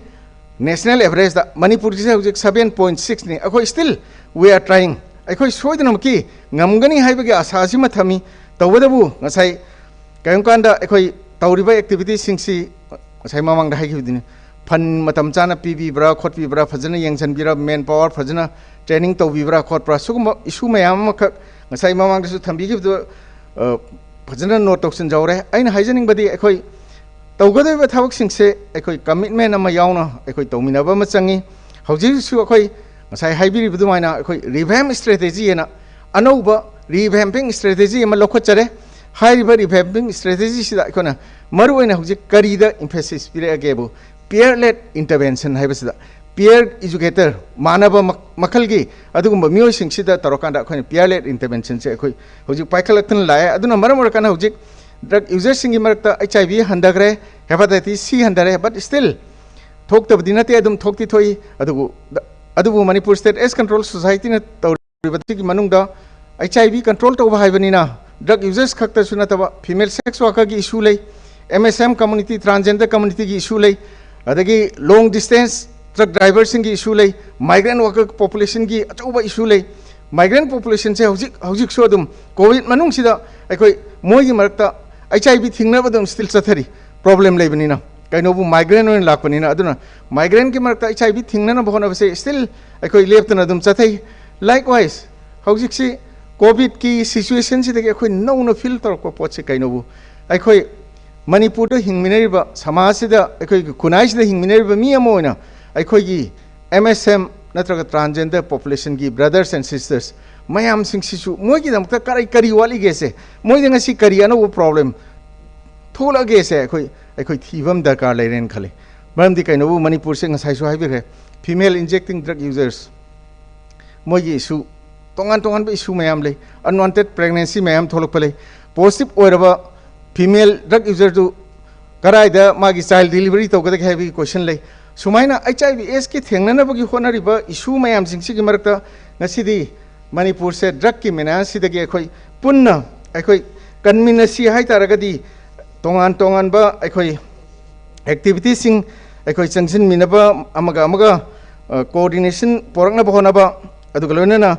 National average ꯗ ꯃꯅꯤꯄꯨꯔꯒꯤꯁꯦ ꯍꯧꯖꯤꯛ seven point six ꯅꯤ꯫ ꯑꯩꯈꯣꯏ still we are trying꯫ ꯑꯩꯈꯣꯏ ꯁꯣꯏꯗꯅꯃꯛꯀꯤ ꯉꯝꯒꯅꯤ ꯍꯥꯏꯕꯒꯤ ꯑꯥꯁꯥ ꯑꯁꯤꯃ ꯊꯝꯃꯤ꯫ ꯇꯧꯕꯇꯕꯨ ꯉꯁꯥꯏ ꯀꯔꯤꯒꯨꯝꯕ ꯀꯥꯟꯗ ꯑꯩꯈꯣꯏ ꯇꯧꯔꯤꯕ activity ꯁꯤꯡꯁꯤ ꯉꯁꯥꯏ ꯃꯃꯥꯡꯗ ꯍꯥꯏꯈꯤꯕꯗꯨꯅꯤ, fund ꯃꯇꯝ ꯆꯥꯅ ꯄꯤꯕꯤꯕ꯭ꯔꯥ ꯈꯣꯠꯄꯤꯕ꯭ꯔꯥ, ꯐꯖꯅ ꯌꯦꯡꯁꯤꯟꯕꯤꯔ, manpower ꯐꯖꯅ training ꯇꯧꯕꯤꯕ꯭ꯔꯥ ꯈꯣꯠꯄ꯭ꯔꯥ, ꯁꯤꯒꯨꯝꯕ issue ꯃꯌꯥꯝ ꯑꯃꯈꯛ ꯉꯁꯥꯏ ꯃꯃꯥꯡꯗꯁꯨ ꯊꯝꯕꯤꯈꯤꯕꯗꯨ, ꯑ, ꯐꯖꯅ note ꯇꯧꯁꯤꯟꯖꯍꯧꯔꯦ꯫ ꯑꯩꯅ ꯍꯥꯏꯖꯅꯤꯡꯕꯗꯤ ꯑꯩꯈꯣꯏ ꯇꯧꯒꯗꯧꯔꯤꯕ ꯊꯕꯛꯁꯤꯡꯁꯦ ꯑꯩꯈꯣꯏ commitment ꯑꯃ ꯌꯥꯎꯅ ꯑꯩꯈꯣꯏ ꯇꯧꯃꯤꯟꯅꯕ ꯑꯃ ꯆꯪꯉꯤ꯫ ꯍꯧꯖꯤꯛ ꯍꯧꯖꯤꯛꯁꯨ ꯑꯩꯈꯣꯏ ꯉꯁꯥꯏ ꯍꯥꯏꯕꯤꯔꯤꯕ ꯑꯗꯨꯃꯥꯏꯅ ꯑꯩꯈꯣꯏ revamp strategy ꯍꯥꯏꯅ ꯑꯅꯧꯕ revamping strategy ꯑꯃ ꯂꯧꯈꯠꯆꯔꯦ꯫ ꯍꯥꯏꯔꯤꯕ revamping strategy ꯁꯤꯗ ꯑꯩꯈꯣꯏꯅ ꯃꯔꯨꯑꯣꯏꯅ ꯍꯧꯖꯤꯛ ꯀꯔꯤꯗ emphasis ꯄꯤꯔꯛꯑꯒꯦꯕꯨ, peer led intervention ꯍꯥꯏꯕꯁꯤꯗ peer educator ꯃꯥꯟꯅꯕ ꯃ-, ꯃꯈꯜꯒꯤ ꯑꯗꯨꯒꯨꯝꯕ ꯃꯤꯑꯣꯏꯁꯤꯡꯁꯤꯗ ꯇꯧꯔꯀꯥꯟꯗ ꯑꯩꯈꯣꯏꯅ peer led intervention ꯁꯦ ꯑꯩꯈꯣꯏ ꯍꯧꯖꯤꯛ ꯄꯥꯏꯈꯠꯂꯛꯇꯨꯅ ꯂꯥꯛꯑꯦ꯫ ꯑꯗꯨꯅ ꯃꯔꯝ ꯑꯣꯏꯔꯀꯥꯟꯗ ꯍꯧꯖꯤꯛ drug user ꯁꯤꯡꯒꯤ ꯃꯔꯛꯇ H I V ꯍꯟꯊꯈ꯭ꯔꯦ, hepatitis C ꯍꯟꯊꯔꯦ, but still ꯊꯣꯛꯇꯕꯗꯤ ꯅꯠꯇꯦ, ꯑꯗꯨꯝ ꯊꯣꯛꯇꯤ ꯊꯣꯛꯏ꯫ ꯑꯗꯨꯕꯨ, ꯑꯗꯨꯕꯨ Manipur State AIDS Control Society ꯅ ꯇꯧꯔꯤꯕ ꯁꯤꯒꯤ ꯃꯅꯨꯡꯗ H I V control ꯇꯧꯕ ꯍꯥꯏꯕꯅꯤꯅ drug users ꯈꯛꯇꯁꯨ ꯅꯠꯇꯕ female sex worker ꯒꯤ issue ꯂꯩ, M S M community, transgender community ꯒꯤ issue ꯂꯩ, ꯑꯗꯒꯤ long distance truck driver ꯁꯤꯡꯒꯤ issue ꯂꯩ, migrant worker population ꯒꯤ ꯑꯆꯧꯕ issue ꯂꯩ꯫ Migrant population ꯁꯦ ꯍꯧꯖꯤꯛ, ꯍꯧꯖꯤꯛꯁꯨ ꯑꯗꯨꯝ COVID ꯃꯅꯨꯡꯁꯤꯗ ꯑꯩꯈꯣꯏ ꯃꯣꯏꯒꯤ ꯃꯔꯛꯇ H I V ꯊꯤꯡꯅꯕ ꯑꯗꯨꯝ still ꯆꯠꯊꯔꯤ, problem ꯂꯩꯕꯅꯤꯅ, ꯀꯩꯅꯣꯕꯨ migrant ꯑꯣꯏꯅ ꯂꯥꯛꯄꯅꯤꯅ꯫ ꯑꯗꯨꯅ migrant ꯀꯤ ꯃꯔꯛꯇ H I V ꯊꯤꯡꯅꯅꯕ ꯍꯣꯠꯅꯕꯁꯦ still ꯑꯩꯈꯣꯏ ꯂꯦꯞꯇꯅ ꯑꯗꯨꯝ ꯆꯠꯊꯩ꯫ Likewise, ꯍꯧꯖꯤꯛꯁꯤ COVID ꯀꯤ situation ꯁꯤꯗꯒꯤ ꯑꯩꯈꯣꯏ ꯅꯧꯅ feel ꯇꯧꯔꯛꯄ ꯄꯣꯠꯁꯤ ꯀꯩꯅꯣꯕꯨ, ꯑꯩꯈꯣꯏ ꯃꯅꯤꯄꯨꯔꯗ ꯍꯤꯡꯃꯤꯟꯅꯔꯤꯕ, ꯁꯃꯥꯖꯁꯤꯗ, ꯑꯩꯈꯣꯏꯒꯤ ꯈꯨꯟꯅꯥꯏꯁꯤꯗ ꯍꯤꯡꯃꯤꯟꯅꯔꯤꯕ ꯃꯤ ꯑꯃ ꯑꯣꯏꯅ ꯑꯩꯈꯣꯏꯒꯤ M S M ꯅꯠꯇ꯭ꯔꯒ transgender population ꯒꯤ brothers and sisters ꯃꯌꯥꯝꯁꯤꯡꯁꯤꯁꯨ ꯃꯣꯏꯒꯤꯗꯃꯛꯇ ꯀꯔꯤ, ꯀꯔꯤ ꯋꯥꯠꯂꯤꯒꯦꯁꯦ, ꯃꯣꯏꯗ ꯉꯁꯤ ꯀꯔꯤ ꯑꯅꯧꯕ problem ꯊꯣꯛꯂꯛꯑꯒꯦꯁꯦ ꯑꯩꯈꯣꯏ, ꯑꯩꯈꯣꯏ ꯊꯤꯕ ꯑꯃ ꯗꯔꯀꯥꯔ ꯂꯩꯔꯦꯅ ꯈꯜꯂꯤ꯫ ꯃꯔꯝꯗꯤ ꯀꯩꯅꯣꯕꯨ, ꯃꯅꯤꯄꯨꯔꯁꯦ ꯉꯁꯥꯏꯁꯨ ꯍꯥꯏꯕꯤꯈ꯭ꯔꯦ, female injecting drug users ꯃꯣꯏꯒꯤ issue, ꯇꯣꯉꯥꯟ ꯇꯣꯉꯥꯟꯕ issue ꯃꯌꯥꯝ ꯂꯩ, unwanted pregnancy ꯃꯌꯥꯝ ꯊꯣꯛꯂꯛꯄ ꯂꯩ, positive ꯑꯣꯏꯔꯕ female drug user ꯗꯨ ꯀꯗꯥꯏꯗ ꯃꯥꯒꯤ child delivery ꯇꯧꯒꯗꯒꯦ ꯍꯥꯏꯕꯒꯤ question ꯂꯩ꯫ ꯁꯨꯃꯥꯏꯅ H I V AIDS ꯀꯤ ꯊꯦꯡꯅꯅꯕꯒꯤ ꯍꯣꯠꯅꯔꯤꯕ issue ꯃꯌꯥꯝꯁꯤꯡꯁꯤꯒꯤ ꯃꯔꯛꯇ ꯉꯁꯤꯗꯤ ꯃꯅꯤꯄꯨꯔꯁꯦ drug ꯀꯤ menace ꯁꯤꯗꯒꯤ ꯑꯩꯈꯣꯏ ꯄꯨꯟꯅ ꯑꯩꯈꯣꯏ ꯀꯟꯃꯤꯟꯅꯁꯤ ꯍꯥꯏ ꯇꯥꯔꯒꯗꯤ, ꯇꯣꯉꯥꯟ ꯇꯣꯉꯥꯟꯕ ꯑꯩꯈꯣꯏ ꯑꯦꯛꯇꯤꯚꯤꯇꯤꯁꯤꯡ ꯑꯩꯈꯣꯏ ꯆꯪꯁꯤꯟꯃꯤꯟꯅꯕ, ꯑꯃꯒ ꯑꯃꯒ ꯀꯣꯑꯣꯔꯗꯤꯅꯦꯁꯟ ꯄꯣꯔꯛꯅꯕ ꯍꯣꯠꯅꯕ, ꯑꯗꯨꯒ ꯂꯣꯏꯅꯅ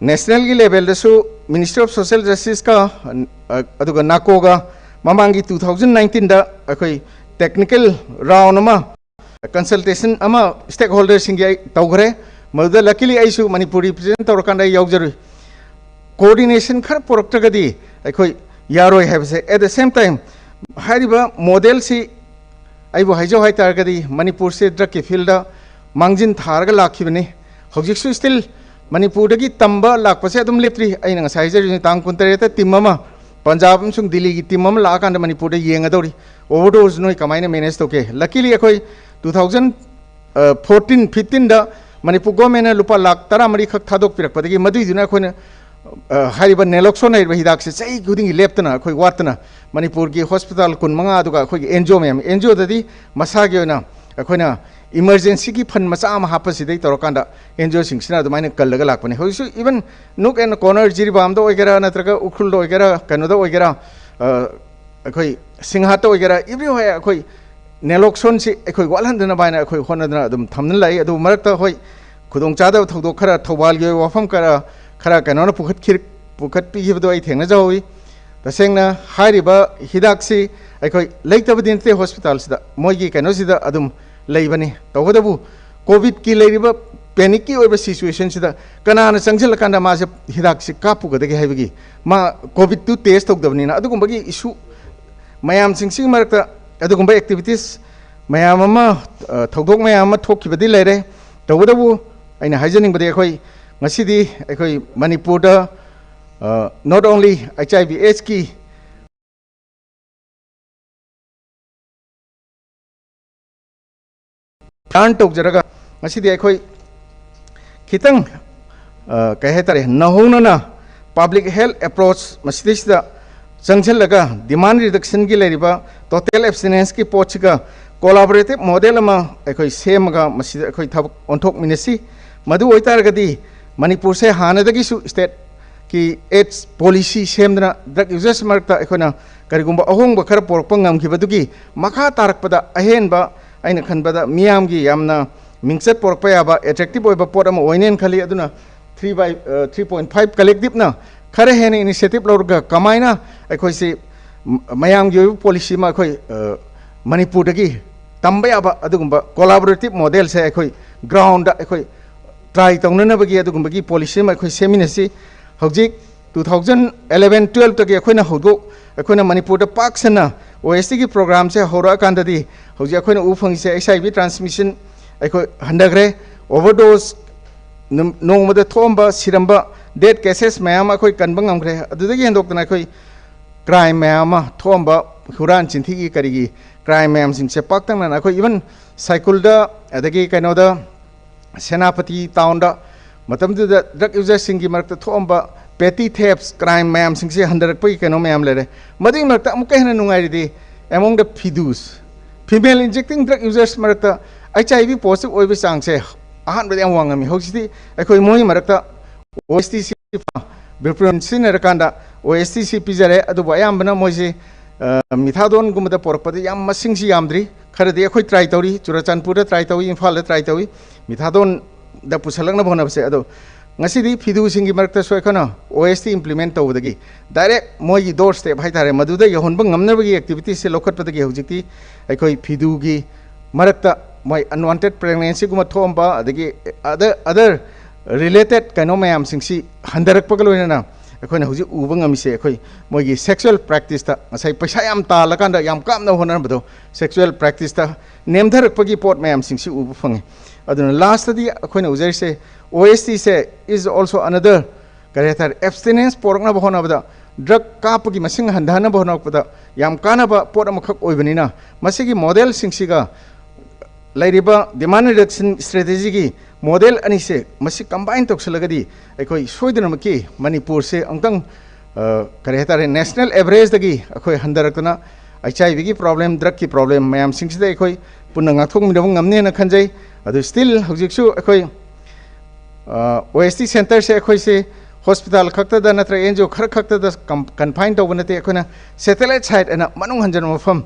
ꯅꯦꯁꯅꯦꯜꯒꯤ ꯂꯦꯚꯦꯜꯗꯁꯨ ꯃꯤꯅꯤꯁꯇ꯭ꯔꯤ ꯑꯣꯐ ꯁꯣꯁꯤꯌꯦꯜ ꯖꯁꯇꯤꯁꯀ, ꯑꯗꯨꯒ ꯅꯥꯀꯣꯒ ꯃꯃꯥꯡꯒꯤ ꯇꯨ ꯊꯥꯎꯖꯟ ꯅꯥꯏꯟꯇꯤꯟꯗ ꯑꯩꯈꯣꯏ ꯇꯦꯛꯅꯤꯀꯦꯜ ꯔꯥꯎꯟ ꯑꯃ, ꯀꯟꯁꯜꯇꯦꯁꯟ ꯑꯃ ꯁ꯭ꯇꯦꯛ ꯍꯣꯜꯗꯔꯁꯤꯡꯒꯤ ꯑꯩ ꯇꯧꯈ꯭ꯔꯦ꯫ ꯃꯗꯨꯗ ꯂꯀꯤꯂꯤ ꯑꯩꯁꯨ ꯃꯅꯤꯄꯨꯔ ꯔꯤꯄ꯭ꯔꯖꯦꯟ ꯇꯧꯔꯀꯥꯟꯗ ꯑꯩ ꯌꯥꯎꯖꯔꯨꯏ꯫ ꯀꯣꯑꯣꯔꯗꯤꯅꯦꯁꯟ ꯈꯔ ꯄꯨꯔꯛꯇ꯭ꯔꯒꯗꯤ ꯑꯩꯈꯣꯏ ꯌꯥꯔꯣꯏ ꯍꯥꯏꯕꯁꯦ꯫ At the same time, ꯍꯥꯏꯔꯤꯕ ꯃꯣꯗꯦꯜꯁꯤ ꯑꯩꯕꯨ ꯍꯥꯏꯖꯧ ꯍꯥꯏ ꯇꯥꯔꯒꯗꯤ, ꯃꯅꯤꯄꯨꯔꯁꯦ ꯗ꯭ꯔꯒꯀꯤ ꯐꯤꯜꯗ ꯃꯥꯡꯖꯤꯟ ꯊꯥꯔꯒ ꯂꯥꯛꯈꯤꯕꯅꯤ꯫ ꯍꯧꯖꯤꯛꯁꯨ ꯁ꯭ꯇꯤꯜ ꯃꯅꯤꯄꯨꯔꯗꯒꯤ ꯇꯝꯕ ꯂꯥꯛꯄꯁꯦ ꯑꯗꯨꯝ ꯂꯦꯞꯇ꯭ꯔꯤ꯫ ꯑꯩꯅ ꯉꯁꯥꯏ ꯍꯥꯏꯖꯔꯤꯕꯅꯤ, ꯇꯥꯡ ꯀꯨꯟꯇꯔꯦꯠꯇ ꯇꯤꯝ ꯑꯃ, ꯄꯟꯖꯥꯕ ꯑꯃꯁꯨꯡ ꯗꯤꯜꯂꯤꯒꯤ ꯇꯤꯝ ꯑꯃ ꯂꯥꯛꯑꯀꯥꯟꯗ ꯃꯅꯤꯄꯨꯔꯗ ꯌꯦꯡꯒꯗꯧꯔꯤ꯫ ꯑꯣꯚꯔꯗꯣꯁ ꯅꯣꯏ ꯀꯃꯥꯏꯅ ꯃꯦꯅꯦꯖ ꯇꯧꯒꯦ? ꯂꯀꯤꯂꯤ ꯑꯩꯈꯣꯏ ꯇꯨ ꯊꯥꯎꯖꯟ ꯐꯣꯔꯇꯤꯟ ꯐꯤꯐꯇꯤꯟꯗ ꯃꯅꯤꯄꯨꯔ ꯒꯣꯔꯃꯦꯟꯅ ꯂꯨꯄꯥ ꯂꯥꯈ ꯇꯔꯥꯃꯔꯤ ꯈꯛ ꯊꯥꯗꯣꯛꯄꯤꯔꯛꯄꯗꯒꯤ, ꯃꯗꯨꯏꯗꯨꯅ ꯑꯩꯈꯣꯏꯅ, ꯑ, ꯍꯥꯏꯔꯤꯕ ꯅꯦꯂꯣꯛꯁꯣꯟ ꯍꯥꯏꯔꯤꯕ ꯍꯤꯗꯥꯛꯁꯦ ꯆꯍꯤ ꯈꯨꯗꯤꯡꯒꯤ ꯂꯦꯞꯇꯅ ꯑꯩꯈꯣꯏ ꯋꯥꯠꯇꯅ ꯃꯅꯤꯄꯨꯔꯒꯤ ꯍꯣꯁꯄꯤꯇꯥꯜ ꯀꯨꯟꯃꯉꯥ, ꯑꯗꯨꯒ ꯑꯩꯈꯣꯏꯒꯤ ꯑꯦꯟ ꯖꯤ ꯑꯣ ꯃꯌꯥꯝ, ꯑꯦꯟ ꯖꯤ ꯑꯣꯗꯗꯤ ꯃꯁꯥꯒꯤ ꯑꯣꯏꯅ ꯑꯩꯈꯣꯏꯅ ꯏꯃꯔꯖꯦꯟꯁꯤꯒꯤ ꯐꯟ ꯃꯆꯥ ꯑꯃ ꯍꯥꯞꯄꯁꯤꯗꯩ ꯇꯧꯔꯀꯥꯟꯗ ꯑꯦꯟ ꯖꯤ ꯑꯣꯁꯤꯡꯁꯤꯅ ꯑꯗꯨꯃꯥꯏꯅ ꯀꯜꯂꯒ ꯂꯥꯛꯄꯅꯦ꯫ ꯍꯧꯖꯤꯛꯁꯨ ꯏꯚꯟ ꯅꯨꯛ ꯑꯦꯟ ꯀꯣꯔꯅꯔ, ꯖꯤꯔꯤꯕꯥꯝꯗ ꯑꯣꯏꯒꯦꯔꯥ, ꯅꯠꯇ꯭ꯔꯒ ꯎꯈ꯭ꯔꯨꯜꯗ ꯑꯣꯏꯒꯦꯔꯥ, ꯀꯩꯅꯣꯗ ꯑꯣꯏꯒꯦꯔꯥ, ꯑ, ꯑꯩꯈꯣꯏ ꯁꯤꯡꯍꯥꯠꯇ ꯑꯣꯏꯒꯦꯔꯥ, ꯏꯕ꯭ꯔꯤ ꯍꯣꯏ ꯑꯩꯈꯣꯏ ꯅꯦꯂꯣꯛꯁꯣꯟꯁꯤ ꯑꯩꯈꯣꯏ ꯋꯥꯠꯍꯟꯗꯅꯕ ꯍꯥꯏꯅ ꯑꯩꯈꯣꯏ ꯍꯣꯠꯅꯗꯅ ꯑꯗꯨꯝ ꯊꯝꯗꯨꯅ ꯂꯥꯛꯏ꯫ ꯑꯗꯨꯕꯨ ꯃꯔꯛꯇ ꯍꯣꯏ ꯈꯨꯗꯣꯡꯆꯥꯗꯕ ꯊꯧꯗꯣꯛ ꯈꯔ, ꯊꯧꯕꯥꯜꯒꯤ ꯑꯣꯏꯕ ꯋꯥꯐꯝ ꯈꯔ, ꯈꯔ ꯀꯩꯅꯣꯅ ꯄꯨꯈꯠꯈꯤ-, ꯄꯨꯈꯠꯄꯤꯈꯤꯕꯗꯣ ꯑꯩ ꯊꯦꯡꯅꯖꯍꯧꯋꯤ꯫ ꯇꯁꯦꯡꯅ ꯍꯥꯏꯔꯤꯕ ꯍꯤꯗꯥꯛꯁꯤ ꯑꯩꯈꯣꯏ ꯂꯩꯇꯕꯗꯤ ꯅꯠꯇꯦ, ꯍꯣꯁꯄꯤꯇꯥꯜꯁꯤꯗ, ꯃꯣꯏꯒꯤ ꯀꯩꯅꯣꯁꯤꯗ ꯑꯗꯨꯝ ꯂꯩꯕꯅꯤ꯫ ꯇꯧꯕꯇꯕꯨ ꯀꯣꯚꯤꯗꯀꯤ ꯂꯩꯔꯤꯕ ꯄꯦꯅꯤꯛꯀꯤ ꯑꯣꯏꯕ ꯁꯤꯆꯨꯋꯦꯁꯟꯁꯤꯗ ꯀꯅꯥꯅ ꯆꯪꯁꯤꯜꯂꯀꯥꯟꯗ ꯃꯥꯁꯦ ꯍꯤꯗꯥꯛꯁꯤ ꯀꯥꯞꯄꯨꯒꯗꯒꯦ ꯍꯥꯏꯕꯒꯤ, ꯃꯥ ꯀꯣꯚꯤꯗꯇꯨ ꯇꯦꯁ ꯇꯧꯗꯕꯅꯤꯅ, ꯑꯗꯨꯒꯨꯝꯕꯒꯤ ꯏꯁꯨ ꯃꯌꯥꯝꯁꯤꯡꯁꯤꯒꯤ ꯃꯔꯛꯇ ꯑꯗꯨꯒꯨꯝꯕ ꯑꯦꯛꯇꯤꯚꯤꯇꯤꯁ ꯃꯌꯥꯝ ꯑꯃ, ꯑ, ꯊꯧꯗꯣꯛ ꯃꯌꯥꯝ ꯑꯃ ꯊꯣꯛꯈꯤꯕꯗꯤ ꯂꯩꯔꯦ꯫ ꯇꯧꯕꯇꯕꯨ ꯑꯩꯅ ꯍꯥꯏꯖꯅꯤꯡꯕꯗꯤ, ꯑꯩꯈꯣꯏ ꯉꯁꯤꯗꯤ ꯑꯩꯈꯣꯏ ꯃꯅꯤꯄꯨꯔꯗ, ꯑ, not only H I V AIDS ꯀꯤ ꯇꯔꯟ ꯇꯧꯖꯔꯒ ꯉꯁꯤꯗꯤ ꯑꯩꯈꯣꯏ ꯈꯤꯇꯪ, ꯑ, ꯀꯩ ꯍꯥꯏꯇꯥꯔꯦ, ꯅꯧꯍꯧꯅꯅ ꯄꯕ꯭ꯂꯤꯛ ꯍꯦꯜꯊ ꯑꯦꯄ꯭ꯔꯣꯆ ꯃꯁꯤꯗꯩꯁꯤꯗ ꯆꯪꯁꯤꯜꯂꯒ ꯗꯤꯃꯥꯟ ꯔꯤꯗꯛꯁꯟꯒꯤ ꯂꯩꯔꯤꯕ ꯇꯣꯇꯦꯜ ꯑꯦꯕꯁꯇꯤꯅꯦꯟꯁꯀꯤ ꯄꯣꯠꯁꯤꯒ ꯀꯣꯂꯥꯕꯣꯔꯦꯇꯤꯞ ꯃꯣꯗꯦꯜ ꯑꯃ ꯑꯩꯈꯣꯏ ꯁꯦꯝꯃꯒ ꯃꯁꯤꯗ ꯑꯩꯈꯣꯏ ꯊꯕꯛ ꯑꯣꯟꯊꯣꯛꯃꯤꯟꯅꯁꯤ꯫ ꯃꯗꯨ ꯑꯣꯏꯇꯥꯔꯒꯗꯤ ꯃꯅꯤꯄꯨꯔꯁꯦ ꯍꯥꯟꯅꯗꯒꯤꯁꯨ ꯁ꯭ꯇꯦꯠ ꯀꯤ ꯑꯦꯗꯁ ꯄꯣꯂꯤꯁꯤ ꯁꯦꯝꯗꯨꯅ ꯗ꯭ꯔꯒ ꯌꯨꯖꯔꯁ ꯃꯔꯛꯇ ꯑꯩꯈꯣꯏꯅ ꯀꯔꯤꯒꯨꯝꯕ ꯑꯍꯣꯡꯕ ꯈꯔ ꯄꯨꯔꯛꯄ ꯉꯝꯈꯤꯕꯗꯨꯒꯤ ꯃꯈꯥ ꯇꯥꯔꯛꯄꯗ ꯑꯍꯦꯟꯕ, ꯑꯩꯅ ꯈꯟꯕꯗ ꯃꯤꯌꯥꯝꯒꯤ ꯌꯥꯝꯅ ꯃꯤꯡꯆꯠ ꯄꯨꯔꯛꯄ ꯌꯥꯕ ꯑꯦꯇ꯭ꯔꯦꯛꯇꯤꯞ ꯑꯣꯏꯕ ꯄꯣꯠ ꯑꯃ ꯑꯣꯏꯅꯦꯅ ꯈꯜꯂꯤ꯫ ꯑꯗꯨꯅ three by three point five ꯀꯂꯦꯛꯇꯤꯞꯅ ꯈꯔ ꯍꯦꯟꯅ ꯏꯅꯤꯁꯤꯌꯦꯇꯤꯞ ꯂꯧꯔꯒ ꯀꯃꯥꯏꯅ ꯑꯩꯈꯣꯏꯁꯤ ꯃꯌꯥꯝꯒꯤ ꯑꯣꯏꯕ ꯄꯣꯂꯤꯁꯤ ꯑꯃ ꯑꯩꯈꯣꯏ ꯃꯅꯤꯄꯨꯔꯗꯒꯤ ꯇꯝꯕ ꯌꯥꯕ ꯑꯗꯨꯒꯨꯝꯕ ꯀꯣꯂꯥꯕꯣꯔꯦꯇꯤꯞ ꯃꯣꯗꯦꯜꯁꯦ ꯑꯩꯈꯣꯏ ꯒ꯭ꯔꯥꯎꯟꯗ ꯑꯩꯈꯣꯏ ꯇ꯭ꯔꯥꯏ ꯇꯧꯅꯅꯕꯒꯤ ꯑꯗꯨꯒꯨꯝꯕꯒꯤ ꯄꯣꯂꯤꯁꯤ ꯑꯃ ꯑꯩꯈꯣꯏ ꯁꯦꯝꯃꯤꯟꯅꯁꯤ꯫ ꯍꯧꯖꯤꯛ two thousand eleven twelveꯇꯒꯤ ꯑꯩꯈꯣꯏꯅ ꯍꯧꯗꯣꯛ ꯑꯩꯈꯣꯏꯅ ꯃꯅꯤꯄꯨꯔꯗ ꯄꯥꯛ ꯁꯟꯅ ꯑꯣ ꯑꯦꯁ ꯇꯤꯒꯤ ꯄ꯭ꯔꯣꯒ꯭ꯔꯥꯝꯁꯦ ꯍꯧꯔꯛꯑꯀꯥꯟꯗꯗꯤ ꯍꯧꯖꯤꯛ ꯑꯩꯈꯣꯏꯅ ꯎꯕ ꯐꯪꯉꯤꯁꯦ ꯑꯩꯆ ꯑꯥꯏ ꯚꯤ ꯇ꯭ꯔꯥꯟꯁꯃꯤꯁꯟ ꯑꯩꯈꯣꯏ ꯍꯟꯊꯈ꯭ꯔꯦ꯫ ꯑꯣꯚꯔꯗꯣꯁ ꯅꯣꯡꯃꯗ ꯊꯣꯛꯑꯝꯕ ꯁꯤꯔꯝꯕ ꯗꯦꯠ ꯀꯦꯁꯦꯁ ꯃꯌꯥꯝ ꯑꯃ ꯑꯩꯈꯣꯏ ꯀꯟꯕ ꯉꯝꯈ꯭ꯔꯦ꯫ ꯑꯗꯨꯗꯒꯤ ꯍꯦꯟꯗꯣꯛꯇꯅ ꯑꯩꯈꯣꯏ ꯀ꯭ꯔꯥꯏꯝ ꯃꯌꯥꯝ ꯑꯃ ꯊꯣꯛꯑꯝꯕ, ꯍꯨꯔꯥꯟ ꯆꯤꯟꯊꯤꯒꯤ ꯀꯔꯤꯒꯤ ꯀ꯭ꯔꯥꯏꯝ ꯃꯌꯥꯝꯁꯤꯡꯁꯦ ꯄꯥꯛꯇꯛꯅꯅ ꯑꯩꯈꯣꯏ ꯏꯚꯟ ꯁꯥꯏꯀꯨꯜꯗ ꯑꯗꯒꯤ ꯀꯩꯅꯣꯗ ꯁꯦꯅꯥꯄꯇꯤ ꯇꯥꯎꯟꯗ ꯃꯇꯝꯗꯨꯗ ꯗ꯭ꯔꯒ ꯌꯨꯖꯔꯁꯤꯡꯒꯤ ꯃꯔꯛꯇ ꯊꯣꯛꯑꯝꯕ ꯄꯦꯇꯤ ꯊꯦꯞꯁ ꯀ꯭ꯔꯥꯏꯝ ꯃꯌꯥꯝꯁꯤꯡꯁꯦ ꯍꯟꯊꯔꯛꯄꯒꯤ ꯀꯩꯅꯣ ꯃꯌꯥꯝ ꯂꯩꯔꯦ꯫ ꯃꯗꯨꯒꯤ ꯃꯔꯛꯇ ꯑꯃꯨꯛꯀ ꯍꯦꯟꯅ ꯅꯨꯡꯉꯥꯏꯔꯤꯗꯤ among the ꯐꯤꯗꯨꯁ, female ꯏꯟꯖꯦꯛꯇꯤꯡ drug users ꯃꯔꯛꯇ ꯑꯩꯆ ꯑꯥꯏ ꯚꯤ ꯄꯣꯖꯤꯇꯤꯚ ꯑꯣꯏꯕ ꯆꯥꯡꯁꯦ ꯑꯍꯥꯟꯕꯗ ꯌꯥꯝ ꯋꯥꯡꯉꯝꯃꯤ꯫ ꯍꯧꯖꯤꯛꯇꯤ ꯑꯩꯈꯣꯏ ꯃꯣꯏꯒꯤ ꯃꯔꯛꯇ ꯑꯣ ꯑꯦꯁ ꯇꯤ ꯁꯤ ꯕ꯭ꯔꯨꯄ꯭ꯔꯣꯟ ꯁꯤꯖꯤꯟꯅꯔꯀꯥꯟꯗ ꯑꯣ ꯑꯦꯁ ꯇꯤ ꯁꯤ ꯄꯤꯖꯔꯦ꯫ ꯑꯗꯨꯕꯨ ꯑꯌꯥꯝꯕꯅ ꯃꯣꯏꯁꯤ ꯃꯤꯊꯥꯗꯣꯟꯒꯨꯝꯕꯗ ꯄꯣꯔꯛꯄꯗ ꯌꯥꯝ ꯃꯁꯤꯡꯁꯤ ꯌꯥꯝꯗ꯭ꯔꯤ꯫ ꯈꯔꯗꯤ ꯑꯩꯈꯣꯏ ꯇ꯭ꯔꯥꯏ ꯇꯧꯔꯤ, ꯆꯨꯔꯥꯆꯥꯟꯄꯨꯔꯗ ꯇ꯭ꯔꯥꯏ ꯇꯧꯏ, ꯏꯝꯐꯥꯜꯗ ꯇ꯭ꯔꯥꯏ ꯇꯧꯏ ꯃꯤꯊꯥꯗꯣꯟꯗ ꯄꯨꯁꯜꯂꯛꯅꯕ ꯍꯣꯠꯅꯕꯁꯦ꯫ ꯑꯗꯣ ꯉꯁꯤꯗꯤ ꯐꯤꯗꯨꯁꯤꯡꯒꯤ ꯃꯔꯛꯇꯁꯨ ꯑꯩꯈꯣꯏꯅ ꯑꯣ ꯑꯦꯁ ꯇꯤ ꯏꯝꯄ꯭ꯂꯤꯃꯦꯟ ꯇꯧꯕꯗꯒꯤ ꯗꯥꯏꯔꯦꯛ ꯃꯣꯏꯒꯤ ꯗꯣꯔ ꯁ꯭ꯇꯦꯞ ꯍꯥꯏꯇꯥꯔꯦ, ꯃꯗꯨꯗ ꯌꯧꯍꯟꯕ ꯉꯝꯅꯕꯒꯤ ꯑꯦꯛꯇꯤꯚꯤꯇꯤꯁꯁꯦ ꯂꯧꯈꯠꯄꯗꯒꯤ ꯍꯧꯖꯤꯛꯇꯤ ꯑꯩꯈꯣꯏ ꯐꯤꯗꯨꯒꯤ ꯃꯔꯛꯇ ꯃꯣꯏ ꯑꯟꯋꯥꯟꯇꯦꯗ ꯄ꯭ꯔꯦꯒꯅꯦꯟꯁꯤꯒꯨꯝꯕ ꯊꯣꯛꯑꯝꯕ, ꯑꯗꯒꯤ ꯑꯗꯔ ꯑꯗꯔ ꯔꯤꯂꯦꯇꯦꯠ ꯀꯩꯅꯣ ꯃꯌꯥꯝꯁꯤꯡꯁꯤ ꯍꯟꯊꯔꯛꯄꯒ ꯂꯣꯏꯅꯅ ꯑꯩꯈꯣꯏꯅ ꯍꯧꯖꯤꯛ ꯎꯕ ꯉꯝꯃꯤꯁꯦ ꯑꯩꯈꯣꯏ ꯃꯣꯏꯒꯤ ꯁꯦꯛꯁꯨꯋꯦꯜ ꯄ꯭ꯔꯦꯛꯇꯤꯁꯇ ꯉꯁꯥꯏ ꯄꯩꯁꯥ ꯌꯥꯝ ꯇꯥꯜꯂꯀꯥꯟꯗ ꯌꯥꯝ ꯀꯥꯞꯅꯕ ꯍꯣꯠꯅꯔꯝꯕꯗꯣ ꯁꯦꯛꯁꯨꯋꯦꯜ ꯄ꯭ꯔꯦꯛꯇꯤꯁꯇ ꯅꯦꯝꯊꯔꯛꯄꯒꯤ ꯄꯣꯠ ꯃꯌꯥꯝꯁꯤꯡꯁꯤ ꯎꯕ ꯐꯪꯉꯤ꯫ ꯑꯗꯨꯅ ꯂꯥꯁꯇꯗꯤ ꯑꯩꯈꯣꯏꯅ ꯎꯖꯔꯤꯁꯦ ꯑꯣ ꯑꯦꯁ ꯇꯤꯁꯦ is also another ꯀꯔꯤ ꯍꯥꯏꯇꯥꯔꯦ, ꯑꯦꯕꯁꯇꯤꯅꯦꯟꯁ ꯄꯣꯔꯛꯅꯕ ꯍꯣꯠꯅꯕꯗ, ꯗ꯭ꯔꯒ ꯀꯥꯞꯄꯒꯤ ꯃꯁꯤꯡ ꯍꯟꯊꯍꯟꯅꯕ ꯍꯣꯠꯅꯔꯛꯄꯗ ꯌꯥꯝ ꯀꯥꯟꯅꯕ ꯄꯣꯠ ꯑꯃꯈꯛ ꯑꯣꯏꯕꯅꯤꯅ ꯃꯁꯤꯒꯤ ꯃꯣꯗꯦꯜꯁꯤꯡꯁꯤꯒ ꯂꯩꯔꯤꯕ ꯗꯤꯃꯥꯟ ꯔꯤꯗꯛꯁꯟ ꯁ꯭ꯇ꯭ꯔꯦꯇꯦꯖꯤꯒꯤ ꯃꯣꯗꯦꯜ ꯑꯅꯤꯁꯦ ꯃꯁꯤ ꯀꯝꯕꯥꯏꯟ ꯇꯧꯁꯜꯂꯒꯗꯤ ꯑꯩꯈꯣꯏ ꯁꯣꯏꯗꯅꯃꯛꯀꯤ ꯃꯅꯤꯄꯨꯔꯁꯦ ꯑꯃꯨꯛꯇꯪ ꯑ, ꯀꯔꯤ ꯍꯥꯏꯇꯥꯔꯦ, ꯅꯦꯁꯅꯦꯜ ꯑꯦꯚꯔꯦꯖꯇꯒꯤ ꯑꯩꯈꯣꯏ ꯍꯟꯊꯔꯛꯇꯅ ꯑꯩꯆ ꯑꯥꯏ ꯚꯤꯒꯤ ꯄ꯭ꯔꯣꯕ꯭ꯂꯦꯝ, ꯗ꯭ꯔꯒꯀꯤ ꯄ꯭ꯔꯣꯕ꯭ꯂꯦꯝ ꯃꯌꯥꯝꯁꯤꯡꯁꯤꯗ ꯑꯩꯈꯣꯏ ꯄꯨꯟꯅ ꯉꯥꯛꯊꯣꯛꯃꯤꯟꯅꯕ ꯉꯝꯅꯦꯅ ꯈꯟꯖꯩ꯫ ꯑꯗꯨ ꯁ꯭ꯇꯤꯜ ꯍꯧꯖꯤꯛꯁꯨ ꯑꯩꯈꯣꯏ ꯑꯣ ꯑꯦꯁ ꯇꯤ ꯁꯦꯟꯇꯔꯁꯦ ꯑꯩꯈꯣꯏꯁꯦ ꯍꯣꯁꯄꯤꯇꯥꯜ ꯈꯛꯇꯗ ꯅꯠꯇ꯭ꯔꯒ ꯑꯦꯟ ꯖꯤ ꯑꯣ ꯈꯔ ꯈꯛꯇꯗ ꯀꯟꯐꯥꯏꯟ ꯇꯧꯕ ꯅꯠꯇꯦ꯫ ꯑꯩꯈꯣꯏꯅ ꯁꯦꯇꯦꯂꯥꯏꯠ ꯁꯥꯏꯠ ꯑꯅ ꯃꯅꯨꯡ ꯍꯟꯖꯟꯕ ꯃꯐꯝ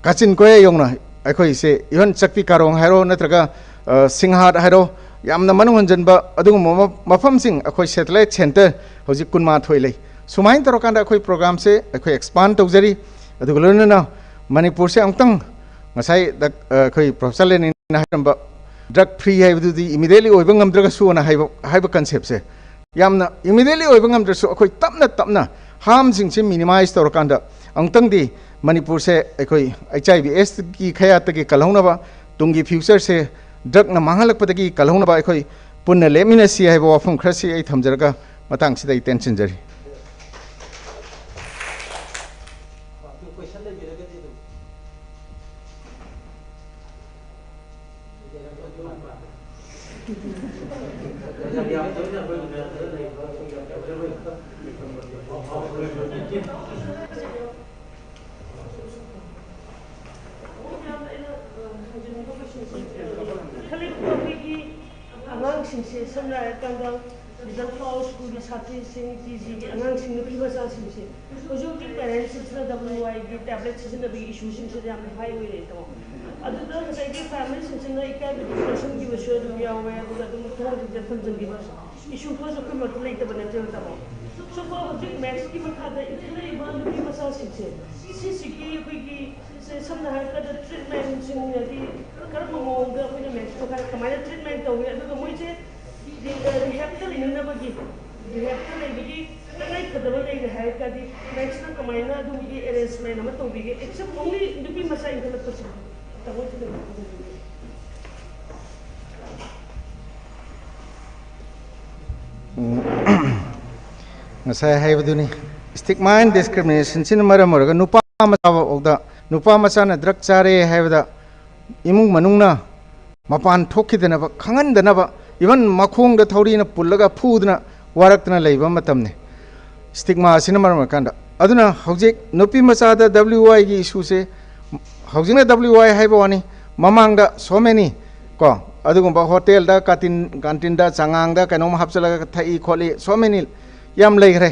ꯀꯥꯆꯤꯟ ꯀꯣꯌꯥ ꯌꯧꯅ ꯑꯩꯈꯣꯏꯁꯦ, ꯏꯚꯟ ꯆꯥꯛꯄꯤ ꯀꯥꯔꯣꯡ ꯍꯥꯏꯔꯣ ꯅꯠꯇ꯭ꯔꯒ, ꯑ, ꯁꯤꯡꯍꯥꯠ ꯍꯥꯏꯔꯣ, ꯌꯥꯝꯅ ꯃꯅꯨꯡ ꯍꯟꯖꯟꯕ ꯑꯗꯨꯒꯨꯝꯕ ꯃ-, ꯃꯐꯝꯁꯤꯡ ꯑꯩꯈꯣꯏ ꯁꯦꯇꯦꯂꯥꯏꯠ ꯁꯦꯟꯇꯔ ꯍꯧꯖꯤꯛ ꯀꯨꯟꯃꯥꯊꯣꯏ ꯂꯩ꯫ ꯁꯨꯃꯥꯏꯅ ꯇꯧꯔꯀꯥꯟꯗ ꯑꯩꯈꯣꯏ ꯄ꯭ꯔꯣꯒ꯭ꯔꯥꯝꯁꯦ ꯑꯩꯈꯣꯏ ꯑꯦꯛꯁꯄꯥꯟ ꯇꯧꯖꯔꯤ꯫ ꯑꯗꯨꯒ ꯂꯣꯏꯅꯅ ꯃꯅꯤꯄꯨꯔꯁꯦ ꯑꯃꯨꯛꯇꯪ ꯉꯁꯥꯏ ꯗꯛ-, ꯑ, ꯑꯩꯈꯣꯏ ꯄ꯭ꯔꯣꯐꯦꯁꯔ ꯂꯦꯅꯤꯟꯅ ꯍꯥꯏꯔꯝꯕ ꯗ꯭ꯔꯒ ꯐ꯭ꯔꯤ ꯍꯥꯏꯕꯗꯨꯗꯤ ꯏꯃꯤꯗꯤꯌꯦꯠꯂꯤ ꯑꯣꯏꯕ ꯉꯝꯗ꯭ꯔꯒꯁꯨꯅ ꯍꯥꯏꯕ, ꯍꯥꯏꯕ ꯀꯟꯁꯦꯞꯁꯦ ꯌꯥꯝꯅ ꯏꯃꯤꯗꯤꯌꯦꯠꯂꯤ ꯑꯣꯏꯕ ꯉꯝꯗ꯭ꯔꯁꯨ ꯑꯩꯈꯣꯏ ꯇꯞꯅ ꯇꯞꯅ ꯍꯥꯔꯝꯁꯤꯡꯁꯦ ꯃꯤꯅꯤꯃꯥꯏꯁ ꯇꯧꯔꯀꯥꯟꯗ ꯑꯃꯨꯛꯇꯪꯗꯤ ꯃꯅꯤꯄꯨꯔꯁꯦ ꯑꯩꯈꯣꯏ ꯑꯩꯆ ꯑꯥꯏ ꯚꯤ ꯑꯦꯁꯀꯤ ꯈꯌꯥꯠꯇꯒꯤ ꯀꯜꯍꯧꯅꯕ, ꯇꯨꯡꯒꯤ ꯐ꯭ꯌꯨꯆꯔꯁꯦ ꯗ꯭ꯔꯒꯅ ꯃꯥꯡꯍꯜꯂꯛꯄꯗꯒꯤ ꯀꯜꯍꯧꯅꯕ ꯑꯩꯈꯣꯏ ꯄꯨꯟꯅ ꯂꯦꯞꯃꯤꯟꯅꯁꯤ ꯍꯥꯏꯕ ꯋꯥꯐꯝ ꯈꯔꯁꯤ ꯑꯩ ꯊꯝꯖꯔꯒ ꯃꯇꯥꯡꯁꯤꯗ ꯑꯩ ꯇꯦꯟꯁꯤꯟꯖꯔꯤ꯫ ꯈꯜꯂꯤꯕ ꯑꯩꯈꯣꯏꯒꯤ ꯑꯉꯥꯡꯁꯤꯡꯁꯦ, ꯁꯝꯅ ꯍꯥꯏꯔꯀꯥꯟꯗ ꯂꯤꯇꯜ ꯐ꯭ꯂꯥꯋꯔ ꯁ꯭ꯀꯨꯜꯒꯤ ꯁꯥꯇ꯭ꯔꯤꯁꯤꯡ, ꯇꯤ ꯖꯤꯒꯤ ꯑꯉꯥꯡꯁꯤꯡ, ꯅꯨꯄꯤ ꯃꯆꯥꯁꯤꯡꯁꯦ ꯍꯧꯖꯤꯛ ꯍꯧꯖꯤꯛ ꯄꯦꯔꯦꯟꯁꯁꯤꯡꯁꯤꯅ ꯗꯕꯜꯌꯨ ꯑꯥꯏꯒꯤ ꯇꯦꯕ꯭ꯂꯦꯠ ꯁꯤꯖꯤꯟꯅꯕꯒꯤ ꯏꯁꯨꯁꯤꯡꯁꯤꯗ ꯌꯥꯝꯅ ꯍꯥꯏ ꯑꯣꯏꯔꯦ, ꯇꯥꯃꯣ꯫ ꯑꯗꯨꯗ ꯉꯁꯥꯏꯒꯤ ꯐꯦꯃꯤꯂꯤꯁꯤꯡꯁꯤꯅ ꯏꯀꯥꯏꯕꯒꯤ ꯄꯣꯔꯁꯟꯒꯤ ꯏꯁꯨ ꯑꯗꯨꯝ ꯌꯥꯎꯋꯦ, ꯑꯗꯨꯒ ꯑꯗꯨꯝ ꯊꯣꯡꯁꯤꯡꯁꯦ ꯊꯝꯖꯤꯟꯈꯤꯕ ꯏꯁꯨ ꯈꯔꯁꯨ ꯑꯩꯈꯣꯏ ꯃꯔꯛꯇ ꯂꯩꯇꯕ ꯅꯠꯇꯦꯕ, ꯇꯥꯃꯣ꯫ ꯁꯨꯝꯕ ꯍꯧꯖꯤꯛ ꯃꯦꯛꯁꯀꯤ ꯃꯈꯥꯗ ꯏꯟꯈꯠꯂꯛꯏꯕ ꯅꯨꯄꯤ ꯃꯆꯥꯁꯤꯡꯁꯦ, ꯁꯤꯁꯤꯒꯤ ꯑꯩꯈꯣꯏꯒꯤ, ꯁꯦ, ꯁꯝꯅ ꯍꯥꯏꯔꯕꯗ ꯇ꯭ꯔꯤꯠꯃꯦꯟꯁꯤꯡ, ꯍꯥꯏꯗꯤ ꯀꯔꯝꯕ ꯃꯑꯣꯡꯗ ꯑꯩꯈꯣꯏꯅ ꯃꯦꯛꯁ ꯃꯈꯥꯗ ꯀꯃꯥꯏꯅ ꯇ꯭ꯔꯤꯠꯃꯦꯟ ꯇꯧꯏ, ꯑꯗꯨꯒ ꯃꯣꯏꯁꯦ ꯔꯤꯍꯦꯕꯇ ꯂꯩꯅꯅꯕꯒꯤ, ꯔꯤꯍꯦꯕꯇ ꯂꯩꯕꯒꯤ ꯇꯉꯥꯏ ꯐꯗꯕ ꯂꯩꯔꯦ ꯍꯥꯏꯔ ꯇꯥꯔꯗꯤ ꯃꯦꯛꯁꯅ ꯀꯃꯥꯏꯅ ꯑꯗꯨꯒꯤ ꯑꯦꯔꯦꯟꯖꯃꯦꯟ ꯑꯃ ꯇꯧꯕꯤꯒꯦ? Except only ꯅꯨꯄꯤ ꯃꯆꯥ ꯏꯟꯈꯠꯂꯛꯄꯁꯦ꯫ ꯇꯥꯃꯣ, ꯁꯤꯗ ꯎꯝ, ꯉꯁꯥꯏ ꯍꯥꯏꯕꯗꯨꯅꯤ, stigma and discriminationꯁꯤꯅ ꯃꯔꯝ ꯑꯣꯏꯔꯒ ꯅꯨꯄꯥ ꯃꯆꯥ ꯐꯥꯎꯗ, ꯅꯨꯄꯥ ꯃꯆꯥꯅ ꯗ꯭ꯔꯒ ꯆꯥꯔꯦ ꯍꯥꯏꯕꯗ ꯏꯃꯨꯡ ꯃꯅꯨꯡꯅ ꯃꯄꯥꯟ ꯊꯣꯛꯈꯤꯗꯅꯕ, ꯈꯪꯍꯟꯗꯅꯕ, ꯏꯚꯟ ꯃꯈꯣꯡꯗ ꯊꯧꯔꯤꯅ ꯄꯨꯜꯂꯒ ꯐꯨꯗꯅ ꯋꯥꯔꯛꯇꯅ ꯂꯩꯕ ꯃꯇꯝꯅꯤ꯫ Stigmaꯁꯤꯅ ꯃꯔꯝ ꯑꯣꯏꯔꯀꯥꯟꯗ꯫ ꯑꯗꯨꯅ ꯍꯧꯖꯤꯛ ꯅꯨꯄꯤ ꯃꯆꯥꯗ ꯗꯕꯜꯌꯨ ꯑꯥꯏꯒꯤ ꯏꯁꯨꯁꯦ, ꯍꯧꯖꯤꯛꯅ ꯗꯕꯜꯌꯨ ꯑꯥꯏ ꯍꯥꯏꯕ ꯋꯥꯅꯤ, ꯃꯃꯥꯡꯗ so many ꯀꯣ, ꯑꯗꯨꯒꯨꯝꯕ ꯍꯣꯇꯦꯜꯗ, ꯀꯥꯇꯤꯟ, ꯀꯥꯟꯇꯤꯟꯗ, ꯆꯉꯥꯡꯗ ꯀꯩꯅꯣꯝ ꯍꯥꯞꯆꯤꯜꯂꯒ ꯊꯛꯏ ꯈꯣꯠꯂꯤ, so many ꯌꯥꯝ ꯂꯩꯈ꯭ꯔꯦ꯫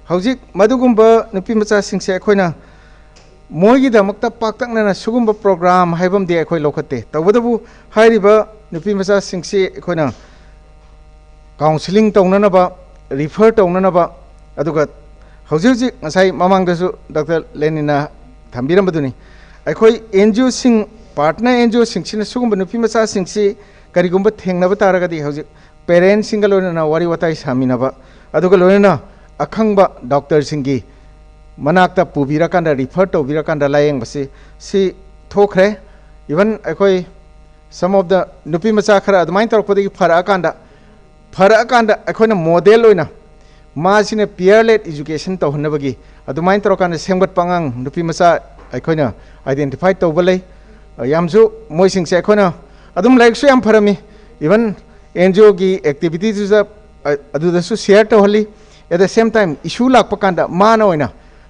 ꯍꯧꯖꯤꯛ ꯃꯗꯨꯒꯨꯝꯕ ꯅꯨꯄꯤ ꯃꯆꯥꯁꯤꯡꯁꯦ ꯑꯩꯈꯣꯏꯅ ꯃꯣꯏꯒꯤꯗꯃꯛꯇ ꯄꯥꯛꯇꯛꯅꯅ ꯁꯤꯒꯨꯝꯕ ꯄ꯭ꯔꯣꯒ꯭ꯔꯥꯝ ꯍꯥꯏꯕ ꯑꯃꯗꯤ ꯑꯩꯈꯣꯏ ꯂꯧꯈꯠꯇꯦ꯫ ꯇꯧꯕꯇꯕꯨ ꯍꯥꯏꯔꯤꯕ ꯅꯨꯄꯤ ꯃꯆꯥꯁꯤꯡꯁꯤ ꯑꯩꯈꯣꯏꯅ ꯀꯥꯎꯟꯁꯤꯂꯤꯡ ꯇꯧꯅꯅꯕ, ꯔꯤꯐꯔ ꯇꯧꯅꯅꯕ, ꯑꯗꯨꯒ ꯍꯧꯖꯤꯛ ꯍꯧꯖꯤꯛ ꯉꯁꯥꯏ ꯃꯃꯥꯡꯗꯁꯨ ꯗꯥꯛꯇꯔ ꯂꯦꯅꯤꯟꯅ ꯊꯝꯕꯤꯔꯝꯕꯗꯨꯅꯤ, ꯑꯩꯈꯣꯏ ꯑꯦꯟ ꯖꯤ ꯑꯣꯁꯤꯡ, ꯄꯥꯔꯠꯅꯔ ꯑꯦꯟ ꯖꯤ ꯑꯣꯁꯤꯡꯁꯤꯅ ꯁꯤꯒꯨꯝꯕ ꯅꯨꯄꯤ ꯃꯆꯥꯁꯤꯡꯁꯤ ꯀꯔꯤꯒꯨꯝꯕ ꯊꯦꯡꯅꯕ ꯇꯥꯔꯒꯗꯤ ꯍꯧꯖꯤꯛ ꯄꯦꯔꯦꯟꯁꯁꯤꯡꯒ ꯂꯣꯏꯅꯅ ꯋꯥꯔꯤ ꯋꯥꯇꯥꯏ ꯁꯥꯃꯤꯟꯅꯕ, ꯑꯗꯨꯒ ꯂꯣꯏꯅꯅ ꯑꯈꯪꯕ ꯗꯣꯛꯇꯔꯁꯤꯡꯒꯤ ꯃꯅꯥꯛꯇ ꯄꯨꯕꯤꯔꯀꯥꯟꯗ, ꯔꯤꯐꯔ ꯇꯧꯕꯤꯔꯀꯥꯟꯗ ꯂꯥꯌꯦꯡꯕꯁꯤ, ꯁꯤ ꯊꯣꯛꯈ꯭ꯔꯦ꯫ ꯏꯚꯟ ꯑꯩꯈꯣꯏ some of the ꯅꯨꯄꯤ ꯃꯆꯥ ꯈꯔ ꯑꯗꯨꯃꯥꯏꯅ ꯇꯧꯔꯛꯄꯗꯒꯤ ꯐꯔꯛꯑꯀꯥꯟꯗ, ꯐꯔꯛꯑꯀꯥꯟꯗ ꯑꯩꯈꯣꯏꯅ ꯃꯣꯗꯦꯜ ꯑꯣꯏꯅ ꯃꯥꯁꯤꯅ peer led education ꯇꯧꯍꯟꯅꯕꯒꯤ ꯑꯗꯨꯃꯥꯏꯅ ꯇꯧꯔꯀꯥꯟꯗ ꯁꯦꯝꯒꯠꯄ ꯑꯉꯥꯡ ꯅꯨꯄꯤ ꯃꯆꯥ ꯑꯩꯈꯣꯏꯅ ꯑꯥꯏꯗꯦꯟꯇꯤꯐꯥꯏ ꯇꯧꯕ ꯂꯩ꯫ ꯌꯥꯝꯁꯨ ꯃꯣꯏꯁꯤꯡꯁꯦ ꯑꯩꯈꯣꯏꯅ ꯑꯗꯨꯝ ꯂꯥꯏꯔꯤꯛꯁꯨ ꯌꯥꯝ ꯐꯔꯝꯃꯤ, ꯏꯚꯟ ꯑꯦꯟ ꯖꯤ ꯑꯣꯒꯤ ꯑꯦꯛꯇꯤꯚꯤꯇꯤꯗꯨꯗ, ꯑ, ꯑꯗꯨꯗꯁꯨ ꯁꯤꯌꯔ ꯇꯧꯍꯜꯂꯤ꯫ At the same time, issue ꯂꯥꯛꯄ ꯀꯥꯟꯗ ꯃꯥꯅ ꯑꯣꯏꯅ,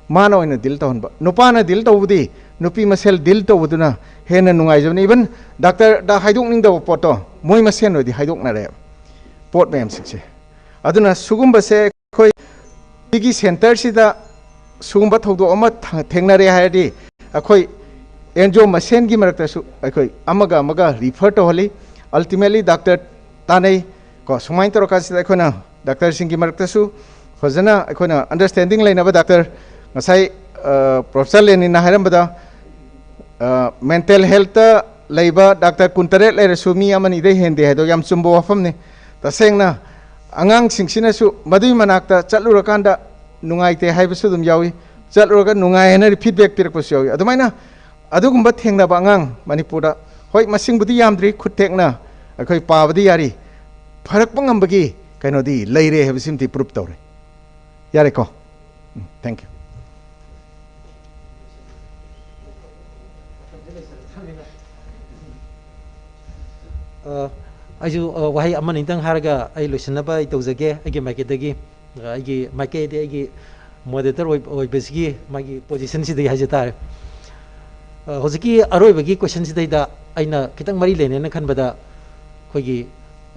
ꯃꯥꯅ ꯑꯣꯏꯅ ꯗꯤꯜ ꯇꯧꯍꯟꯕ꯫ ꯅꯨꯄꯥꯅ ꯗꯤꯜ ꯇꯧꯕꯗꯤ ꯅꯨꯄꯤ ꯃꯁꯦꯜ ꯗꯤꯜ ꯇꯧꯕꯗꯨꯅ ꯍꯦꯟꯅ ꯅꯨꯡꯉꯥꯏꯖꯕꯅꯤ꯫ ꯏꯚꯟ ꯗꯥꯛꯇꯔꯗ ꯍꯥꯏꯗꯣꯛꯅꯤꯡꯗꯕ ꯄꯣꯠꯇꯣ ꯃꯣꯏ ꯃꯁꯦꯟ ꯑꯣꯏꯗꯤ ꯍꯥꯏꯗꯣꯛꯅꯔꯦꯕ, ꯄꯣꯠ ꯃꯌꯥꯝꯁꯤꯡꯁꯦ꯫ ꯑꯗꯨꯅ ꯁꯤꯒꯨꯝꯕꯁꯦ ꯑꯩꯈꯣꯏ ꯁꯤꯒꯤ ꯁꯦꯟꯇꯔꯁꯤꯗ ꯁꯤꯒꯨꯝꯕ ꯊꯧꯗꯣꯛ ꯑꯃ ꯊ-, ꯊꯦꯡꯅꯔꯦ ꯍꯥꯏꯔꯗꯤ ꯑꯩꯈꯣꯏ ꯑꯦꯟ ꯖꯤ ꯑꯣ ꯃꯁꯦꯟꯒꯤ ꯃꯔꯛꯇꯁꯨ ꯑꯩꯈꯣꯏ ꯑꯃꯒ ꯑꯃꯒ ꯔꯤꯐꯔ ꯇꯧꯍꯜꯂꯤ꯫ Ultimately ꯗꯥꯛꯇꯔ ꯇꯥꯟꯅꯩ ꯀꯣ꯫ ꯁꯨꯃꯥꯏꯅ ꯇꯧꯔꯀꯥꯟꯁꯤꯗ ꯑꯩꯈꯣꯏꯅ ꯗꯥꯛꯇꯔꯁꯤꯡꯒꯤ ꯃꯔꯛꯇꯁꯨ ꯐꯖꯅ ꯑꯩꯈꯣꯏꯅ ꯑꯟꯗꯔꯁ꯭ꯇꯦꯟꯗꯤꯡ ꯂꯩꯅꯕ, ꯗꯥꯛꯇꯔ ꯉꯁꯥꯏ, ꯑ, ꯄ꯭ꯔꯣꯐꯦꯁꯔ ꯂꯦꯅꯤꯟꯅ ꯍꯥꯏꯔꯝꯕꯗ, ꯑ, ꯃꯦꯟꯇꯦꯜ ꯍꯦꯜꯠꯇ ꯂꯩꯕ ꯗꯥꯛꯇꯔ ꯀꯨꯟꯇꯔꯦꯠ ꯂꯩꯔꯁꯨ ꯃꯤ ꯑꯃꯅꯤꯗꯩ ꯍꯦꯟꯗꯦ ꯍꯥꯏꯗꯣ ꯌꯥꯝ ꯆꯨꯝꯕ ꯋꯥꯐꯝꯅꯤ꯫ ꯇꯁꯦꯡꯅ ꯑꯉꯥꯡꯁꯤꯡꯁꯤꯅꯁꯨ ꯃꯗꯨꯒꯤ ꯃꯅꯥꯛꯇ ꯆꯠꯂꯨꯔꯀꯥꯟꯗ ꯅꯨꯡꯉꯥꯏꯇꯦ ꯍꯥꯏꯕꯁꯨ ꯑꯗꯨꯝ ꯌꯥꯎꯏ, ꯆꯠꯂꯨꯔꯒ ꯅꯨꯡꯉꯥꯏ ꯍꯥꯏꯅ ꯐꯤꯗꯕꯦꯛ ꯄꯤꯔꯛꯄꯁꯨ ꯌꯥꯎꯏ꯫ ꯑꯗꯨꯃꯥꯏꯅ ꯑꯗꯨꯒꯨꯝꯕ ꯊꯦꯡꯅꯕ ꯑꯉꯥꯡ ꯃꯅꯤꯄꯨꯔꯗ, ꯍꯣꯏ, ꯃꯁꯤꯡꯕꯨꯗꯤ ꯌꯥꯝꯗ꯭ꯔꯤ, ꯈꯨꯠ ꯊꯦꯛꯅ ꯑꯩꯈꯣꯏ ꯄꯥꯕꯗꯤ ꯌꯥꯔꯤ, ꯐꯔꯛꯄ ꯉꯝꯕꯒꯤ ꯀꯩꯅꯣꯗꯤ ꯂꯩꯔꯦ ꯍꯥꯏꯕꯁꯤꯃꯗꯤ ꯄ꯭ꯔꯨꯞ ꯇꯧꯔꯦ꯫ ꯌꯥꯔꯦꯀꯣ? ꯎꯝ, thank you꯫ ꯑ, ꯑꯩꯁꯨ, ꯑ, ꯋꯥꯍꯩ ꯑꯃ ꯑꯅꯤꯇꯪ ꯍꯥꯏꯔꯒ ꯑꯩ ꯂꯣꯏꯁꯤꯟꯅꯕ ꯑꯩ ꯇꯧꯖꯒꯦ꯫ ꯑꯩꯒꯤ ꯃꯥꯏꯀꯩꯗꯒꯤ, ꯑ, ꯑꯩꯒꯤ ꯃꯥꯏꯀꯩꯗꯤ ꯑꯩꯒꯤ ꯃꯣꯗꯦꯔꯦꯇꯔ ꯑꯣꯏ-, ꯑꯣꯏꯕꯁꯤꯒꯤ ꯃꯥꯒꯤ ꯄꯣꯖꯤꯁꯟꯁꯤꯗꯒꯤ ꯍꯥꯏꯖ ꯇꯥꯔꯦ꯫ ꯑ, ꯍꯧꯖꯤꯛꯀꯤ ꯑꯔꯣꯏꯕꯒꯤ ꯀꯣꯏꯁꯟꯁꯤꯗꯩꯗ ꯑꯩꯅ ꯈꯤꯇꯪ ꯃꯔꯤ ꯂꯩꯅꯦꯅ ꯈꯟꯕꯗ, ꯑꯩꯈꯣꯏꯒꯤ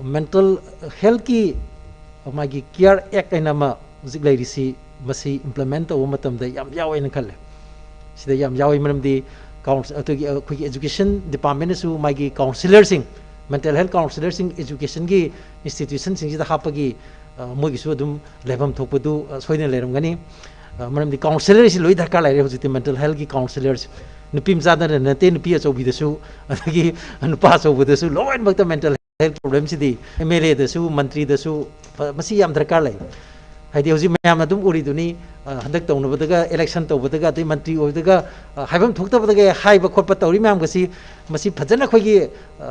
mental healthꯀꯤ ꯃꯥꯒꯤ care act ꯍꯥꯏꯅ ꯑꯃ ꯍꯧꯖꯤꯛ ꯂꯩꯔꯤꯁꯤ, ꯃꯁꯤ implement ꯇꯧꯕ ꯃꯇꯝꯗ ꯌꯥꯝ ꯌꯥꯎꯋꯦꯅ ꯈꯜꯂꯦ꯫ ꯁꯤꯗ ꯌꯥꯝ ꯌꯥꯎꯋꯤ, ꯃꯔꯝꯗꯤ counsel-, ꯑꯗꯨꯒꯤ ꯑꯩꯈꯣꯏꯒꯤ education departmentꯅꯁꯨ ꯃꯥꯒꯤ counsellorꯁꯤꯡ, mental health counsellorꯁꯤꯡ educationꯒꯤ institutionꯁꯤꯡꯁꯤꯗ ꯍꯥꯞꯄꯒꯤ, ꯑ, ꯃꯣꯏꯒꯤꯁꯨ ꯑꯗꯨꯝ ꯂꯩꯐꯝ ꯊꯣꯛꯄꯗꯨ, ꯑ, ꯁꯣꯏꯗꯅ ꯂꯩꯔꯝꯒꯅꯤ꯫ ꯑ, ꯃꯔꯝꯗꯤ counsellorꯁꯤ ꯂꯣꯏ ꯗꯔꯀꯥꯔ ꯂꯩꯔꯦ ꯍꯧꯖꯤꯛꯇꯤ, mental healthꯀꯤ counsellorꯁꯤ꯫ ꯅꯨꯄꯤ ꯃꯆꯥꯗꯅ ꯅꯠꯇꯦ, ꯅꯨꯄꯤ ꯑꯆꯧꯕꯤꯗꯁꯨ, ꯑꯗꯒꯤ ꯅꯨꯄꯥ ꯑꯆꯧꯕꯗꯁꯨ ꯂꯣꯏꯅꯃꯛꯇ mental health problemꯁꯤꯗꯤ MLAꯗꯁꯨ, ꯃꯟꯇ꯭ꯔꯤꯗꯁꯨ ꯐ-, ꯃꯁꯤ ꯌꯥꯝ ꯗꯔꯀꯥꯔ ꯂꯩ꯫ ꯍꯥꯏꯗꯤ ꯍꯧꯖꯤꯛ ꯃꯌꯥꯝꯅ ꯑꯗꯨꯝ ꯎꯔꯤꯗꯨꯅꯤ, ꯑ, ꯍꯟꯗꯛ ꯇꯧꯅꯕꯗꯒ, election ꯇꯧꯕꯗꯒ, ꯑꯗꯩ ꯃꯟꯇ꯭ꯔꯤ ꯑꯣꯏꯕꯗꯒ, ꯑ, ꯍꯥꯏꯐꯝ ꯊꯣꯛꯇꯕꯗꯒ ꯍꯥꯏꯕ ꯈꯣꯠꯄ ꯇꯧꯔꯤ ꯃꯌꯥꯝꯒꯁꯤ, ꯃꯁꯤ ꯐꯖꯅ ꯑꯩꯈꯣꯏꯒꯤ, ꯑ,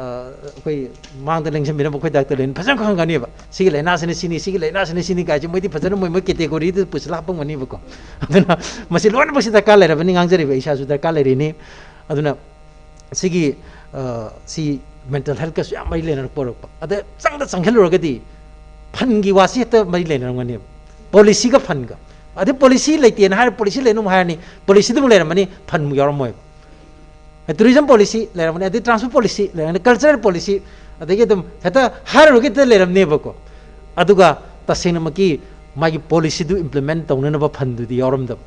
ꯑꯩꯈꯣꯏ ꯃꯥꯡꯗ ꯂꯦꯡꯁꯤꯟꯕꯤꯔꯝꯕ ꯑꯩꯈꯣꯏ ꯗꯥꯛꯇꯔ ꯂꯦꯟ ꯐꯖꯅ ꯈꯪꯉꯝꯒꯅꯦꯕ꯫ ꯁꯤꯒꯤ ꯂꯥꯏꯅꯥꯁꯤꯅ ꯁꯤꯅꯤ, ꯁꯤꯒꯤ ꯂꯥꯏꯅꯥꯁꯤꯅ ꯁꯤꯅꯤ ꯀꯥꯏꯁꯦ ꯃꯣꯏꯗꯤ ꯐꯖꯅ ꯃꯣꯏ, ꯃꯣꯏ categoryꯗ ꯄꯨꯁꯤꯜꯂ ꯍꯥꯞꯄꯝꯒꯅꯦꯕꯀꯣ꯫ ꯑꯗꯨꯅ ꯃꯁꯤ ꯂꯣꯏꯅꯃꯛꯁꯤ ꯗꯔꯀꯥꯔ ꯂꯩꯔꯕꯅꯤ, ꯉꯥꯡꯖꯔꯤꯕ ꯑꯩ ꯏꯁꯥꯁꯨ ꯗꯔꯀꯥꯔ ꯂꯩꯔꯤꯅꯤ꯫ ꯑꯗꯨꯅ ꯁꯤꯒꯤ, ꯑ, ꯁꯤ mental healthꯀꯁꯨ ꯌꯥꯝ ꯃꯔꯤ ꯂꯩꯅꯔꯛꯄ ꯑꯣꯏꯔꯛꯄ꯫ ꯑꯗ ꯆꯪꯗ ꯆꯪꯁꯤꯜꯂꯨꯔꯒꯗꯤ fundꯒꯤ ꯋꯥꯁꯤ ꯍꯦꯛꯇ ꯃꯔꯤ ꯂꯩꯅꯔꯝꯒꯅꯦꯕ꯫ Policyꯒ fundꯒ꯫ ꯑꯗꯩ policy ꯂꯩꯇꯦꯅ ꯍꯥꯏꯔ, policy ꯂꯩꯅꯨ ꯍꯥꯏꯔꯅꯤ, policyꯗꯨ ꯑꯃꯨꯛ ꯂꯩꯔꯝꯃꯅꯤ, fundꯃꯨꯛ ꯌꯥꯎꯔꯝꯃꯣꯏꯕ꯫ Tourism policy ꯂꯩꯔꯝꯒꯅꯤ, ꯑꯗꯩ transport policy ꯂꯩꯔꯝꯒꯅꯤ, cultural policy, ꯑꯗꯒꯤ ꯑꯗꯨꯝ ꯍꯦꯛꯇ ꯍꯥꯏꯔꯨꯔꯒ ꯍꯦꯛꯇ ꯂꯩꯔꯝꯅꯦꯕꯀꯣ꯫ ꯑꯗꯨꯒ ꯇꯁꯦꯡꯅꯃꯛꯀꯤ ꯃꯥꯒꯤ policyꯗꯨ implement ꯇꯧꯅꯅꯕ fundꯗꯨꯗꯤ ꯌꯥꯎꯔꯝꯗꯕ꯫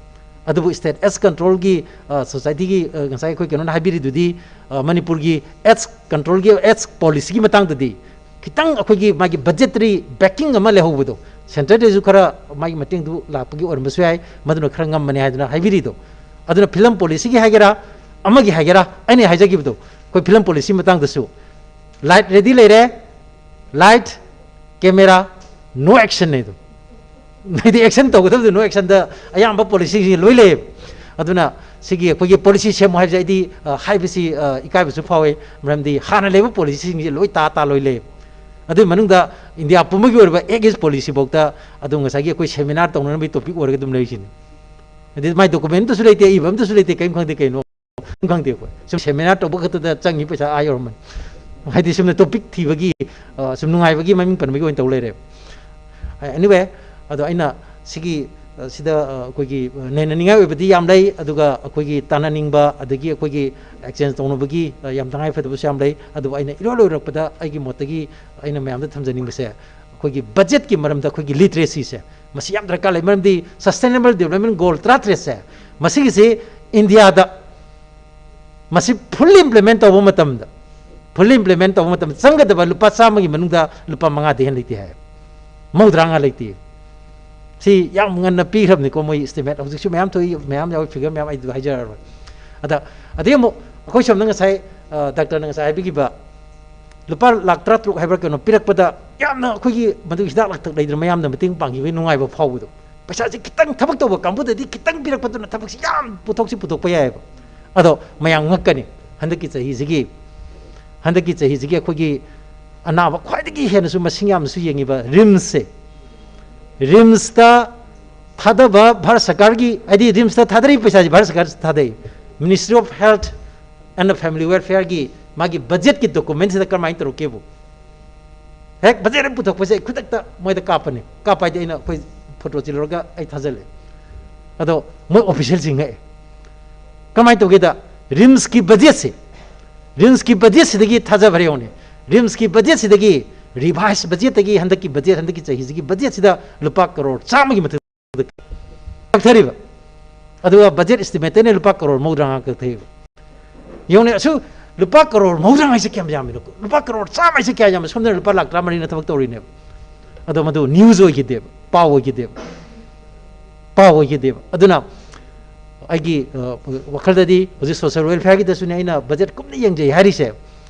ꯑꯗꯨꯕꯨ state AIDS controlꯒꯤ, ꯑ, societyꯒꯤ, ꯑ, ꯉꯁꯥꯏ ꯑꯩꯈꯣꯏ ꯀꯩꯅꯣꯅ ꯍꯥꯏꯕꯤꯔꯤꯗꯨꯗꯤ, ꯑ, ꯃꯅꯤꯄꯨꯔꯒꯤ AIDS controlꯒꯤ, AIDS policyꯒꯤ ꯃꯇꯥꯡꯗꯗꯤ ꯈꯤꯇꯪ ꯑꯩꯈꯣꯏꯒꯤ ꯃꯥꯒꯤ budgetary backing ꯑꯃ ꯂꯩꯍꯧꯕꯗꯣ, centreꯗꯩꯁꯨ ꯈꯔ ꯃꯥꯒꯤ ꯃꯇꯦꯡꯗꯨ ꯂꯥꯛꯄꯒꯤ ꯑꯣꯏꯔꯝꯕꯁꯨ ꯌꯥꯏ, ꯃꯗꯨꯅ ꯈꯔ ꯉꯝꯕꯅꯦ ꯍꯥꯏꯗꯅ ꯍꯥꯏꯕꯤꯔꯤꯗꯣ꯫ ꯑꯗꯨꯅ film policyꯒꯤ ꯍꯥꯏꯒꯦꯔꯥ, ꯑꯃꯒꯤ ꯍꯥꯏꯒꯦꯔꯥ, ꯑꯩꯅ ꯍꯥꯏꯖꯈꯤꯕꯗꯣ, ꯑꯩꯈꯣꯏ film policy ꯃꯇꯥꯡꯗꯁꯨ light ready ꯂꯩꯔꯦ, light, camera, no actionꯅꯦ ꯑꯗꯨꯝ꯫ ꯍꯥꯏꯗꯤ action ꯇꯧꯒꯗꯕꯗꯣ no actionꯗ ꯑꯌꯥꯝꯕ policyꯁꯤꯡꯁꯦ ꯂꯣꯏ ꯂꯩꯌꯦꯕ꯫ ꯑꯗꯨꯅ ꯁꯤꯒꯤ ꯑꯩꯈꯣꯏꯒꯤ policy ꯁꯦꯝꯃꯨ ꯍꯥꯏꯕꯁꯦ ꯑꯩꯗꯤ, ꯑ, ꯍꯥꯏꯕꯁꯤ, ꯑ, ꯏꯀꯥꯏꯕꯁꯨ ꯐꯥꯎꯋꯤ, ꯃꯔꯝꯗꯤ ꯍꯥꯟꯅ ꯂꯩꯕ policyꯁꯤꯡꯁꯦ ꯂꯣꯏ ꯇꯥ ꯇꯥ ꯂꯣꯏ ꯂꯩꯌꯦꯕ꯫ ꯑꯗꯨꯒꯤ ꯃꯅꯨꯡꯗ ꯏꯟꯗꯤꯌꯥ ꯄꯨꯝꯕꯒꯤ ꯑꯣꯏꯔꯕ AIDS policyꯐꯥꯎꯗ ꯑꯗꯨꯝ ꯉꯁꯥꯏꯒꯤ ꯑꯩꯈꯣꯏ seminar ꯇꯧꯅꯅꯕꯒꯤ topic ꯑꯣꯏꯔꯒ ꯑꯗꯨꯝ ꯂꯩꯔꯤꯁꯤꯅꯤ꯫ ꯍꯥꯏꯗꯤ ꯃꯥꯏ document ꯑꯝꯇꯁꯨ ꯂꯩꯇꯦ, ꯑꯏꯕ ꯑꯝꯇꯁꯨ ꯂꯩꯇꯦ, ꯀꯔꯤꯝ ꯈꯪꯗꯦ ꯀꯩꯅꯣ꯫ ꯈꯪꯗꯦ ꯑꯩꯈꯣꯏ꯫ ꯁꯨꯝ seminar ꯇꯧꯕ ꯈꯛꯇꯗ ꯆꯪꯉꯤ ꯄꯩꯁꯥ ꯑꯥ ꯌꯧꯔꯝꯃꯅꯤ꯫ ꯍꯥꯏꯗꯤ ꯁꯨꯝꯅ topic ꯊꯤꯕꯒꯤ, ꯑ, ꯁꯨꯝ ꯅꯨꯡꯉꯥꯏꯕꯒꯤ ꯃꯃꯤꯡ ꯄꯟꯕꯒꯤ ꯑꯣꯏꯅ ꯇꯧ ꯂꯩꯔꯦ꯫ Anyway, ꯑꯗꯣ ꯑꯩꯅ ꯁꯤꯒꯤ ꯑ, ꯁꯤꯗ, ꯑ, ꯑꯩꯈꯣꯏꯒꯤ, ꯑ, ꯅꯩꯅꯅꯤꯡꯉꯥꯏ ꯑꯣꯏꯕꯗꯤ ꯌꯥꯝ ꯂꯩ, ꯑꯗꯨꯒ ꯑꯩꯈꯣꯏꯒꯤ ꯇꯥꯟꯅꯅꯤꯡꯕ, ꯑꯗꯒꯤ ꯑꯩꯈꯣꯏꯒꯤ exchange ꯇꯧꯅꯕꯒꯤ, ꯑ, ꯌꯥꯝ ꯇꯉꯥꯏ ꯐꯗꯕꯁꯨ ꯌꯥꯝ ꯂꯩ꯫ ꯑꯗꯨꯕꯨ ꯑꯩꯅ ꯏꯔꯣꯏ ꯂꯣꯏꯔꯛꯄꯗ ꯑꯩꯒꯤ ꯃꯣꯠꯇꯒꯤ ꯑꯩꯅ ꯃꯌꯥꯝꯗ ꯊꯝꯖꯅꯤꯡꯕꯁꯦ, ꯑꯩꯈꯣꯏꯒꯤ budget ꯀꯤ ꯃꯔꯝꯗ ꯑꯩꯈꯣꯏꯒꯤ literacy ꯁꯦ, ꯃꯁꯤ ꯌꯥꯝ ꯗꯔꯀꯥꯔ ꯂꯩ꯫ ꯃꯔꯝꯗꯤ Sustainable Development Goal ꯇꯔꯥꯇꯔꯦꯠ ꯁꯦ, ꯃꯁꯤꯒꯤꯁꯤ ꯏꯟꯗꯤꯌꯥꯗ ꯃꯁꯤ fully implement ꯇꯧꯕ ꯃꯇꯝꯗ, fully implement ꯇꯧꯕ ꯃꯇꯝꯗ ꯆꯪꯒꯗꯕ ꯂꯨꯄꯥ ꯆꯥꯝꯃꯒꯤ ꯃꯅꯨꯡꯗ ꯂꯨꯄꯥ ꯃꯉꯥꯗꯤ ꯍꯦꯟꯅ ꯂꯩꯇꯦ ꯍꯥꯏ꯫ ꯃꯧꯗ꯭ꯔꯥꯉꯥ ꯂꯩꯇꯦ꯫ ꯁꯤ ꯌꯥꯝ ꯉꯟꯅ ꯄꯤꯈ꯭ꯔꯕꯅꯤꯀꯣ, ꯃꯣꯏ estimate꯫ ꯍꯧꯖꯤꯛꯁꯨ ꯃꯌꯥꯝ ꯊꯣꯛꯏ, ꯃꯌꯥꯝ ꯌꯥꯎꯏ, figure ꯃꯌꯥꯝ, ꯑꯩ ꯑꯗꯨ ꯍꯥꯏꯖꯔꯔꯣꯏ꯫ ꯑꯗ, ꯑꯗꯩ ꯑꯃꯨꯛ ꯑꯩꯈꯣꯏ ꯁꯣꯝꯗ ꯉꯁꯥꯏ, ꯑ, doctor ꯅ ꯉꯁꯥꯏ ꯍꯥꯏꯕꯤꯈꯤꯕ ꯂꯨꯄꯥ ꯂꯥꯈ ꯇꯔꯥꯇꯔꯨꯛ ꯍꯥꯏꯕ꯭ꯔꯥ ꯀꯩꯅꯣ ꯄꯤꯔꯛꯄꯗ, ꯌꯥꯝꯅ ꯑꯩꯈꯣꯏꯒꯤ ꯃꯗꯨ ꯍꯤꯗꯥꯛ ꯂꯥꯡꯊꯛ ꯂꯩꯗꯅ ꯃꯌꯥꯝꯅ ꯃꯇꯦꯡ ꯄꯥꯡꯈꯤꯕꯒꯤ ꯅꯨꯡꯉꯥꯏꯕ ꯐꯥꯎꯕꯗꯣ꯫ ꯄꯩꯁꯥꯁꯦ ꯈꯤꯇꯪ ꯊꯕꯛ ꯇꯧꯕ ꯀꯥꯡꯕꯨꯗꯗꯤ ꯈꯤꯇꯪ ꯄꯤꯔꯛꯄꯗꯨꯅ ꯊꯕꯛꯁꯦ ꯌꯥꯝ ꯄꯨꯊꯣꯛꯁꯤ ꯄꯨꯊꯣꯛꯄ ꯌꯥꯏꯑꯕ꯫ ꯑꯗꯣ ꯃꯌꯥꯝ ꯉꯛꯀꯅꯤ, ꯍꯟꯗꯛꯀꯤ ꯆꯍꯤꯁꯤꯒꯤ, ꯍꯟꯗꯛꯀꯤ ꯆꯍꯤꯁꯤꯒꯤ ꯑꯩꯈꯣꯏꯒꯤ ꯑꯅꯥꯕ ꯈ꯭ꯋꯥꯏꯗꯒꯤ ꯍꯦꯟꯅꯁꯨ ꯃꯁꯤꯡ ꯌꯥꯝꯅꯁꯨ ꯌꯦꯡꯉꯤꯕ RIMS ꯁꯦ, RIMS ꯇ ꯊꯥꯗꯕ ꯚꯥꯔꯠ ꯁꯔꯀꯥꯔꯒꯤ, ꯍꯥꯏꯗꯤ RIMS ꯇ ꯊꯥꯗꯔꯤꯕ ꯄꯩꯁꯥꯁꯤ ꯚꯥꯔꯠ ꯁꯔꯀꯥꯔ ꯊꯥꯗꯩ꯫ Ministry of Health and Family Welfare ꯒꯤ ꯃꯥꯒꯤ budget ꯀꯤ document ꯁꯤꯗ ꯀꯔꯝꯍꯥꯏꯅ ꯇꯧꯔꯛꯀꯦꯕꯨ? ꯍꯦꯛ budget ꯑꯃ ꯄꯨꯊꯣꯛꯄꯁꯦ ꯈꯨꯗꯛꯇ ꯃꯣꯏꯗ ꯀꯥꯞꯄꯅꯤ꯫ ꯀꯥꯞꯄ ꯍꯥꯏꯗꯤ ꯑꯩꯅ ꯑꯩꯈꯣꯏ photo ꯁꯤ ꯂꯧꯔꯒ ꯑꯩ ꯊꯥꯖꯤꯜꯂꯦ꯫ ꯑꯗꯣ ꯃꯣꯏ official ꯁꯤꯡ ꯉꯛꯑꯦ꯫ ꯀꯃꯥꯏꯅ ꯇꯧꯒꯦꯗ, RIMS ꯀꯤ budget ꯁꯦ, RIMS ꯀꯤ budget ꯁꯤꯗꯒꯤ ꯊꯥꯖꯕ ꯌꯦꯡꯉꯨꯅꯦ꯫ RIMS ꯀꯤ budget ꯁꯤꯗꯒꯤ, revise budget ꯇꯒꯤ ꯍꯟꯗꯛꯀꯤ budget, ꯍꯟꯗꯛꯀꯤ ꯆꯍꯤꯁꯤꯒꯤ budget ꯁꯤꯗ ꯂꯨꯄꯥ ꯀꯔꯣꯔ ꯆꯥꯝꯃꯒꯤ ꯃꯊꯛ ꯀꯛꯊꯔꯤꯕ꯫ ꯑꯗꯨꯒ budget estimate ꯇꯩꯅ ꯂꯨꯄꯥ ꯀꯔꯣꯔ ꯃꯧꯗ꯭ꯔꯥꯉꯥ ꯀꯛꯊꯩꯕ꯫ ꯌꯦꯡꯉꯨꯅꯦ, ꯑꯁꯨ ꯂꯨꯄꯥ ꯀꯔꯣꯔ ꯃꯧꯗ꯭ꯔꯥꯉꯥ ꯍꯥꯏꯁꯦ ꯀꯌꯥꯝ ꯌꯥꯝꯃꯤꯅꯣ? ꯂꯨꯄꯥ ꯀꯔꯣꯔ ꯆꯥꯝꯃ ꯍꯥꯏꯁꯦ ꯀꯌꯥ ꯌꯥꯝꯃꯤ? ꯁꯣꯝꯗꯅ ꯂꯨꯄꯥ ꯂꯥꯈ ꯇꯔꯥꯃꯔꯤꯅ ꯊꯕꯛ ꯇꯧꯔꯤꯅꯦꯕ꯫ ꯑꯗꯣ ꯃꯗꯨ news ꯑꯣꯏꯈꯤꯗꯦꯕ, ꯄꯥꯎ ꯑꯣꯏꯈꯤꯗꯦꯕ, ꯄꯥꯎ ꯑꯣꯏꯈꯤꯗꯦꯕ꯫ ꯑꯗꯨꯅ ꯑꯩꯒꯤ, ꯑ, ꯋꯥꯈꯜꯗꯗꯤ ꯍꯧꯖꯤꯛ social welfare ꯒꯤꯗꯁꯨꯅꯦ ꯑꯩꯅ budget ꯀꯨꯞꯅ ꯌꯦꯡꯖꯩ ꯍꯥꯏꯔꯤꯁꯦ꯫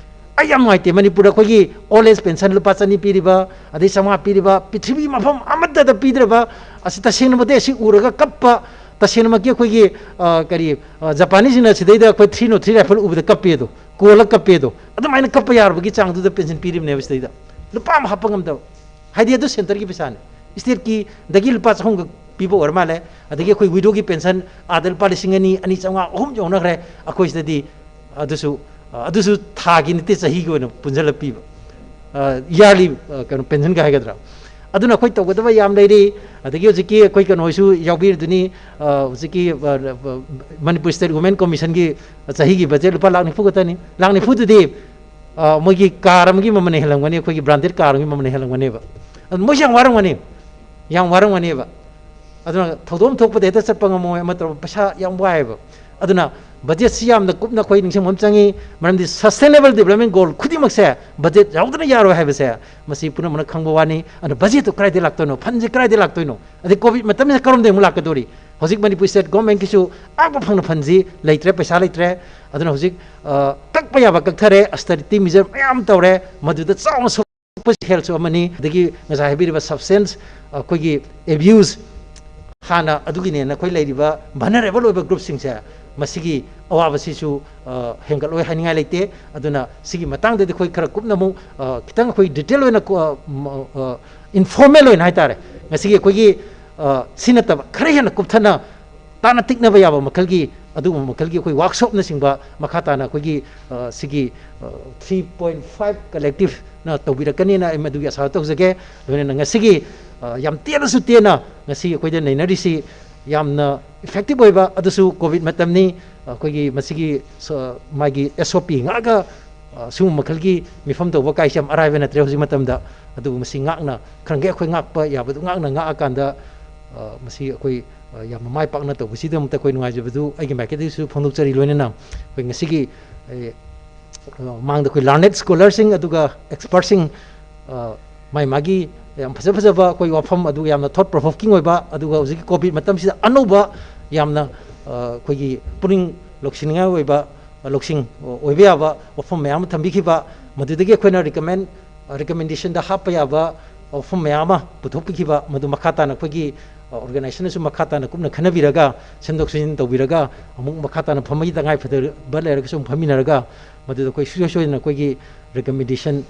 ꯑꯩ ꯌꯥꯝ ꯅꯨꯡꯉꯥꯏꯇꯦ, ꯃꯅꯤꯄꯨꯔꯗ ꯑꯩꯈꯣꯏꯒꯤ old age pension ꯂꯨꯄꯥ ꯆꯅꯤ ꯄꯤꯔꯤꯕ, ꯑꯗꯩ ꯆꯥꯝꯃꯉꯥ ꯄꯤꯔꯤꯕ, ꯄ꯭ꯔꯤꯊꯤꯕꯤ ꯃꯐꯝ ꯑꯃꯠꯇꯗ ꯄꯤꯗ꯭ꯔꯕ, ꯑꯁꯤ ꯇꯁꯦꯡꯅꯃꯛꯇꯤ ꯑꯁꯤ ꯎꯔꯒ ꯀꯞꯄ, ꯇꯁꯦꯡꯅꯃꯛꯀꯤ ꯑꯩꯈꯣꯏꯒꯤ, ꯑ, ꯀꯔꯤ, ꯑ, ꯖꯄꯥꯅꯤꯁꯁꯤꯡꯅ ꯁꯤꯗꯩꯗ ꯑꯩꯈꯣꯏ three not three rifle ꯎꯕꯗ ꯀꯞꯄꯦ ꯑꯗꯣ, ꯀꯣꯜꯂ ꯀꯞꯄꯦ ꯑꯗꯣ, ꯑꯗꯨꯃꯥꯏꯅ ꯀꯞꯄ ꯌꯥꯔꯕꯒꯤ ꯆꯥꯡꯗꯨꯗ pension ꯄꯤꯔꯤꯕꯅꯦꯕ ꯁꯤꯗꯩꯗ꯫ ꯂꯨꯄꯥ ꯑꯃ ꯍꯥꯞꯄ ꯉꯝꯗꯕ꯫ ꯍꯥꯏꯗꯤ ꯑꯗꯨ centre ꯒꯤ ꯄꯩꯁꯥꯅꯤ꯫ State ꯀꯤꯗꯒꯤ ꯂꯨꯄꯥ ꯆꯍꯨꯝꯈꯛ ꯄꯤꯕ ꯑꯣꯏꯔ ꯃꯥꯜꯂꯦ꯫ ꯑꯗꯒꯤ ꯑꯩꯈꯣꯏ widow ꯒꯤ pension ꯑꯥꯗ ꯂꯨꯄꯥ ꯂꯤꯁꯤꯡ ꯑꯅꯤ, ꯑꯅꯤ ꯆꯥꯝꯃꯉꯥ, ꯑꯍꯨꯝ ꯌꯧꯅꯈ꯭ꯔꯦ꯫ ꯑꯩꯈꯣꯏ ꯁꯤꯗꯗꯤ ꯑꯗꯨꯁꯨ, ꯑꯗꯨꯁꯨ ꯊꯥꯒꯤ ꯅꯠꯇꯦ, ꯆꯍꯤꯒꯤ ꯑꯣꯏꯅ ꯄꯨꯟꯁꯤꯜꯂ ꯄꯤꯕ꯫ ꯑ, yearly, ꯑ, ꯀꯩꯅꯣ, pension ꯒ ꯍꯥꯏꯒꯗ꯭ꯔꯥ? ꯑꯗꯨꯅ ꯑꯩꯈꯣꯏ ꯇꯧꯒꯗꯕ ꯌꯥꯝ ꯂꯩꯔꯤ꯫ ꯑꯗꯒꯤ ꯍꯧꯖꯤꯛꯀꯤ ꯑꯩꯈꯣꯏ ꯀꯩꯅꯣꯁꯨ ꯌꯥꯎꯕꯤꯔꯤꯗꯨꯅꯤ, ꯑ, ꯍꯧꯖꯤꯛꯀꯤ, ꯑ, ꯑ, ꯃꯅꯤꯄꯨꯔ ꯁ꯭ꯇꯦꯠ ꯋꯨꯃꯦꯟ ꯀꯃꯤꯁꯟꯒꯤ ꯆꯍꯤꯒꯤ ꯕꯖꯦꯠ ꯂꯨꯄꯥ ꯂꯥꯈ ꯅꯤꯐꯨ ꯈꯛꯇꯅꯤ꯫ ꯂꯥꯈ ꯅꯤꯐꯨꯗꯨꯗꯤ, ꯑ, ꯃꯣꯏꯒꯤ ꯀꯥꯔ ꯑꯃꯒꯤ ꯃꯃꯜꯅ ꯍꯦꯜꯂꯝꯒꯅꯤ, ꯑꯩꯈꯣꯏꯒꯤ ꯕ꯭ꯔꯥꯟꯗꯦꯗ ꯀꯥꯔ ꯑꯃꯒꯤ ꯃꯃꯜꯅ ꯍꯦꯜꯂꯝꯒꯅꯦꯕ꯫ ꯑꯗꯨ ꯃꯣꯏꯁꯨ ꯌꯥꯝ ꯋꯥꯔꯝꯒꯅꯤ, ꯌꯥꯝ ꯋꯥꯔꯝꯒꯅꯦꯕ꯫ ꯑꯗꯨꯅ ꯊꯧꯗꯣꯛ ꯑꯃ ꯊꯣꯛꯄꯗ ꯍꯦꯛꯇ ꯆꯠꯄ ꯉꯝꯃꯣꯏ, ꯑꯃ ꯇꯧꯕ, ꯄꯩꯁꯥ ꯌꯥꯝ ꯋꯥꯏꯑꯦꯕ꯫ ꯑꯗꯨꯅ ꯕꯖꯦꯠꯁꯤ ꯌꯥꯝꯅ ꯀꯨꯞꯅ ꯑꯩꯈꯣꯏ ꯅꯤꯡꯁꯤꯡꯕ ꯑꯃ ꯆꯪꯉꯤ, ꯃꯔꯝꯗꯤ sustainable development goal ꯈꯨꯗꯤꯡꯃꯛꯁꯦ ꯕꯖꯦꯠ ꯌꯥꯎꯗꯅ ꯌꯥꯔꯣꯏ ꯍꯥꯏꯕꯁꯦ ꯃꯁꯤ ꯄꯨꯝꯅꯃꯛꯅ ꯈꯪꯕ ꯋꯥꯅꯤ꯫ ꯑꯗꯨꯅ ꯕꯖꯦꯠꯇꯨ ꯀꯗꯥꯏꯗꯒꯤ ꯂꯥꯛꯇꯣꯏꯅꯣ, ꯐꯟꯁꯦ ꯀꯗꯥꯏꯗꯒꯤ ꯂꯥꯛꯇꯣꯏꯅꯣ, ꯑꯗꯩ ꯀꯣꯚꯤꯗ ꯃꯇꯝꯁꯤꯗ ꯀꯔꯣꯝꯗꯒꯤ ꯑꯃꯨꯛ ꯂꯥꯛꯀꯗꯧꯔꯤ? ꯍꯧꯖꯤꯛ ꯃꯅꯤꯄꯨꯔ ꯁ꯭ꯇꯦꯠ ꯒꯣꯔꯃꯦꯟꯒꯤꯁꯨ ꯑꯥꯛꯄ ꯐꯪꯅ ꯐꯟꯁꯤ ꯂꯩꯇ꯭ꯔꯦ, ꯄꯩꯁꯥ ꯂꯩꯇ꯭ꯔꯦ꯫ ꯑꯗꯨꯅ ꯍꯧꯖꯤꯛ, ꯑ, ꯀꯛꯄ ꯌꯥꯕ ꯀꯛꯊꯔꯦ, austerity measure ꯃꯌꯥꯝ ꯇꯧꯔꯦ, ꯃꯗꯨꯗ ꯆꯥꯎꯅ ꯁꯣꯛꯄꯁꯤ healthꯁꯨ ꯑꯃꯅꯤ꯫ ꯑꯗꯒꯤ ꯉꯁꯥꯏ ꯍꯥꯏꯕꯤꯔꯤꯕ substance, ꯑꯩꯈꯣꯏꯒꯤ abuse, ꯍꯥꯟꯅ ꯑꯗꯨꯒꯤꯅꯦꯅ ꯑꯩꯈꯣꯏ ꯂꯩꯔꯤꯕ vulnerable ꯑꯣꯏꯕ groupꯁꯤꯡꯁꯦ, ꯃꯁꯤꯒꯤ ꯑꯋꯥꯕꯁꯤꯁꯨ, ꯑ, ꯍꯦꯟꯒꯠꯂꯣꯏ ꯍꯥꯏꯅꯤꯡꯉꯥꯏ ꯂꯩꯇꯦ꯫ ꯑꯗꯨꯅ ꯁꯤꯒꯤ ꯃꯇꯥꯡꯗꯗꯤ ꯑꯩꯈꯣꯏ ꯈꯔ ꯀꯨꯞꯅ ꯑꯃꯨꯛ, ꯑ, ꯈꯤꯇꯪ ꯑꯩꯈꯣꯏ detail ꯑꯣꯏꯅ ꯀꯣ-, ꯑ, ꯃ-, ꯑ, informal ꯑꯣꯏꯅ ꯍꯥꯏꯇꯥꯔꯦ, ꯉꯁꯤꯒꯤ ꯑꯩꯈꯣꯏꯒꯤ, ꯑ, ꯁꯤ ꯅꯠꯇꯕ ꯈꯔ ꯍꯦꯟꯅ ꯀꯨꯞꯊꯅ ꯇꯥꯅ ꯇꯤꯛꯅꯕ ꯌꯥꯕ ꯃꯈꯜꯒꯤ, ꯑꯗꯨꯒꯨꯝꯕ ꯃꯈꯜꯒꯤ ꯑꯩꯈꯣꯏ workshopꯅꯆꯤꯡꯕ ꯃꯈꯥ ꯇꯥꯅ ꯑꯩꯈꯣꯏꯒꯤ, ꯑ, ꯁꯤꯒꯤ, ꯑ, three point five collectiveꯅ ꯇꯧꯕꯤꯔꯛꯀꯅꯤꯅ ꯑꯩ ꯃꯗꯨꯒꯤ ꯑꯁꯥ ꯇꯧꯖꯒꯦ꯫ ꯂꯣꯏꯅꯅ ꯉꯁꯤꯒꯤ, ꯑ, ꯌꯥꯝ ꯇꯦꯟꯅꯁꯨ ꯇꯦꯟꯅ ꯉꯁꯤ ꯑꯩꯈꯣꯏꯗ ꯅꯩꯅꯔꯤꯁꯤ ꯌꯥꯝꯅ effective ꯑꯣꯏꯕ, ꯑꯗꯨꯁꯨ ꯀꯣꯚꯤꯗ ꯃꯇꯝꯅꯤ꯫ ꯑꯩꯈꯣꯏꯒꯤ ꯃꯁꯤꯒꯤ ꯁ-, ꯃꯥꯒꯤ S O P ꯉꯥꯛꯑꯒ, ꯑ, ꯁꯤꯒꯨꯝꯕ ꯃꯈꯜꯒꯤ ꯃꯤꯐꯝ ꯇꯧꯕ ꯀꯥꯏꯁꯦ ꯌꯥꯝ ꯑꯔꯥꯏꯕ ꯅꯠꯇ꯭ꯔꯦ ꯍꯧꯖꯤꯛ ꯃꯇꯝꯗ꯫ ꯑꯗꯨꯕꯨ ꯃꯁꯤ ꯉꯥꯛꯅ ꯈꯔꯪꯒꯩ ꯑꯩꯈꯣꯏ ꯉꯥꯛꯄ ꯌꯥꯕꯗꯨ ꯉꯥꯛꯅ ꯉꯥꯛꯑꯀꯥꯟꯗ, ꯑ, ꯃꯁꯤ ꯑꯩꯈꯣꯏ, ꯑ, ꯌꯥꯝꯅ ꯃꯥꯏ ꯄꯥꯛꯅ ꯇꯧꯕꯁꯤꯗꯃꯛꯇ ꯑꯩꯈꯣꯏ ꯅꯨꯡꯉꯥꯏꯖꯕꯗꯨ ꯑꯩꯒꯤ ꯃꯥꯏꯀꯩꯗꯒꯤꯁꯨ ꯐꯣꯡꯗꯣꯛꯆꯔꯤ꯫ ꯂꯣꯏꯅꯅ ꯑꯩꯈꯣꯏ ꯉꯁꯤꯒꯤ, ꯑꯦ, ꯑ, ꯃꯥꯡꯗ ꯑꯩꯈꯣꯏ learned scholarꯁꯤꯡ ꯑꯗꯨꯒ expertꯁꯤꯡ, ꯑ, ꯃꯥꯏ ꯃꯥꯒꯤ ꯌꯥꯝ ꯐꯖ ꯐꯖꯕ ꯑꯩꯈꯣꯏ ꯋꯥꯐꯝ, ꯑꯗꯨꯒ ꯌꯥꯝꯅ thought provoking ꯑꯣꯏꯕ, ꯑꯗꯨꯒ ꯍꯧꯖꯤꯛꯀꯤ ꯀꯣꯚꯤꯗ ꯃꯇꯝꯁꯤꯗ ꯑꯅꯧꯕ ꯌꯥꯝꯅ, ꯑ, ꯑꯩꯈꯣꯏꯒꯤ ꯄꯨꯛꯅꯤꯡ ꯂꯧꯁꯤꯟꯅꯤꯡꯉꯥꯏ ꯑꯣꯏꯕ, ꯑ, ꯂꯧꯁꯤꯡ ꯑꯣꯏꯕ ꯌꯥꯕ ꯋꯥꯐꯝ ꯃꯌꯥꯝ ꯑꯃ ꯊꯝꯕꯤꯈꯤꯕ, ꯃꯗꯨꯗꯒꯤ ꯑꯩꯈꯣꯏꯅ recommend, ꯑ, recommendationꯗ ꯍꯥꯞꯄ ꯌꯥꯕ ꯋꯥꯐꯝ ꯃꯌꯥꯝ ꯑꯃ ꯄꯨꯊꯣꯛꯄꯤꯈꯤꯕ, ꯃꯗꯨ ꯃꯈꯥ ꯇꯥꯅ ꯑꯩꯈꯣꯏꯒꯤ, ꯑ, organizationꯅꯁꯨ ꯃꯈꯥ ꯇꯥꯅ ꯀꯨꯞꯅ ꯈꯟꯅꯕꯤꯔꯒ, ꯁꯦꯝꯗꯣꯛ ꯁꯦꯝꯖꯤꯟ ꯇꯧꯕꯤꯔꯒ, ꯑꯃꯨꯛ ꯃꯈꯥ ꯇꯥꯅ ꯐꯝꯕꯒꯤ ꯇꯉꯥꯏ ꯐꯗꯕ ꯂꯩꯔꯒꯁꯨ ꯑꯃꯨꯛ ꯐꯝꯃꯤꯟꯅꯔꯒ, ꯃꯗꯨꯗ ꯑꯩꯈꯣꯏ ꯁꯨꯡꯁꯣꯏ ꯁꯣꯏꯗꯅ ꯑꯩꯈꯣꯏꯒꯤ recommendation,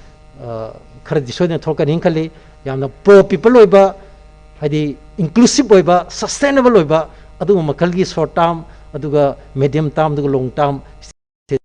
ꯑ, ꯈꯔꯗꯤ ꯁꯣꯏꯗꯅ ꯊꯣꯛꯂꯛꯀꯅꯤ ꯈꯜꯂꯤ꯫ ꯌꯥꯝꯅ pro people ꯑꯣꯏꯕ, ꯍꯥꯏꯗꯤ inclusive ꯑꯣꯏꯕ, sustainable ꯑꯣꯏꯕ, ꯑꯗꯨꯒꯨꯝꯕ ꯃꯈꯜꯒꯤ short term, ꯑꯗꯨꯒ medium term, ꯑꯗꯨꯒ long term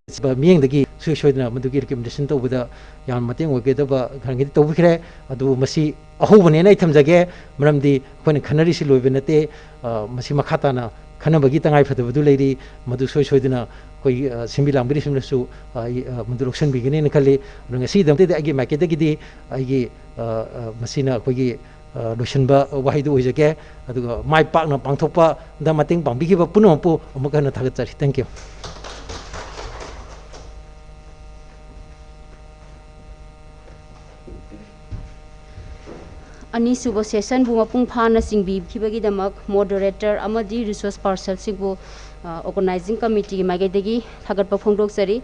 ꯁꯤꯕ ꯃꯤꯠꯌꯦꯡꯗꯒꯤ ꯏꯁꯣꯏ ꯁꯣꯏꯗꯅ ꯃꯗꯨꯒꯤ ꯔꯤꯀꯃꯦꯟꯗꯦꯁꯟ ꯇꯧꯕꯗ ꯌꯥꯝ ꯃꯇꯦꯡ ꯑꯣꯏꯒꯗꯕ ꯈꯔꯒꯤꯗꯤ ꯇꯧꯕꯤꯈ꯭ꯔꯦ꯫ ꯑꯗꯨꯕꯨ ꯃꯁꯤ ꯑꯍꯧꯕꯅꯦꯅ ꯑꯩ ꯊꯝꯖꯒꯦ, ꯃꯔꯝꯗꯤ ꯑꯩꯈꯣꯏꯅ ꯈꯟꯅꯔꯤꯁꯤ ꯂꯣꯏꯕ ꯅꯠꯇꯦ꯫ ꯑ, ꯃꯁꯤ ꯃꯈꯥ ꯇꯥꯅ ꯈꯟꯅꯕꯒꯤ ꯇꯉꯥꯏ ꯐꯗꯕꯗꯨ ꯂꯩꯔꯤ꯫ ꯃꯗꯨ ꯁꯣꯏ ꯁꯣꯏꯗꯅ ꯑꯩꯈꯣꯏꯒꯤ, ꯑ, ꯁꯤꯟꯕꯤ ꯂꯥꯡꯕꯤꯔꯤꯁꯤꯡꯅꯁꯨ, ꯑ, ꯑꯩ, ꯑ, ꯃꯗꯨ ꯂꯧꯁꯤꯟꯕꯤꯒꯅꯤꯅ ꯈꯜꯂꯤ꯫ ꯑꯗꯨꯅ ꯉꯁꯤꯒꯤꯗꯃꯛꯇꯗꯤ ꯑꯩꯒꯤ ꯃꯥꯏꯀꯩꯗꯒꯤꯗꯤ ꯑꯩꯒꯤ, ꯑ, ꯑ, ꯃꯁꯤꯅ ꯑꯩꯈꯣꯏꯒꯤ, ꯑ, ꯂꯣꯏꯁꯤꯟꯕ ꯋꯥꯍꯩꯗꯨ ꯑꯣꯏꯖꯒꯦ꯫ ꯑꯗꯨꯒ ꯃꯥꯏ ꯄꯥꯛꯅ ꯄꯥꯡꯊꯣꯛꯄꯗ ꯃꯇꯦꯡ ꯄꯥꯡꯕꯤꯈꯤꯕ ꯄꯨꯝꯅꯃꯛꯄꯨ ꯑꯃꯨꯛ ꯍꯟꯅ ꯊꯥꯒꯠꯆꯔꯤ꯫ Thank you꯫ ꯑꯅꯤꯁꯨꯕ ꯁꯦꯁꯟꯕꯨ ꯃꯄꯨꯡ ꯐꯥꯅ ꯆꯤꯡꯕꯤꯈꯤꯕꯒꯤꯗꯃꯛ ꯃꯣꯗꯔꯦꯇꯔ ꯑꯃꯗꯤ ꯔꯤꯁꯣꯔꯁ ꯄꯥꯔꯁꯟꯁꯤꯡꯕꯨ, ꯑ, ꯑꯣꯔꯒꯅꯥꯏꯖꯤꯡ ꯀꯃꯤꯇꯤꯒꯤ ꯃꯥꯏꯀꯩꯗꯒꯤ ꯊꯥꯒꯠꯄ ꯐꯣꯡꯗꯣꯛꯆꯔꯤ꯫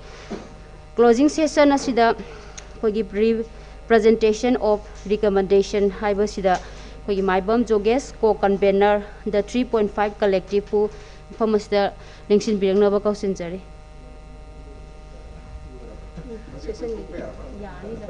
ꯀ꯭ꯂꯣꯖꯤꯡ ꯁꯦꯁꯟ ꯑꯁꯤꯗ ꯑꯩꯈꯣꯏꯒꯤ ꯄ꯭ꯔꯤ-, presentation of recommendation ꯍꯥꯏꯕꯁꯤꯗ ꯑꯩꯈꯣꯏꯒꯤ ꯃꯥꯏꯕꯝ ꯖꯣꯒꯦꯁ, ꯀꯣ convener, the three point five ꯀꯂꯦꯛꯇꯤꯞꯄꯨ ꯃꯐꯝ ꯑꯁꯤꯗ ꯂꯦꯡꯁꯤꯟꯕꯤꯔꯛꯅꯕ ꯀꯧꯁꯤꯟꯖꯔꯤ꯫ ꯁꯦꯁꯟꯒꯤꯗꯤ ꯌꯥꯅꯤꯗ꯫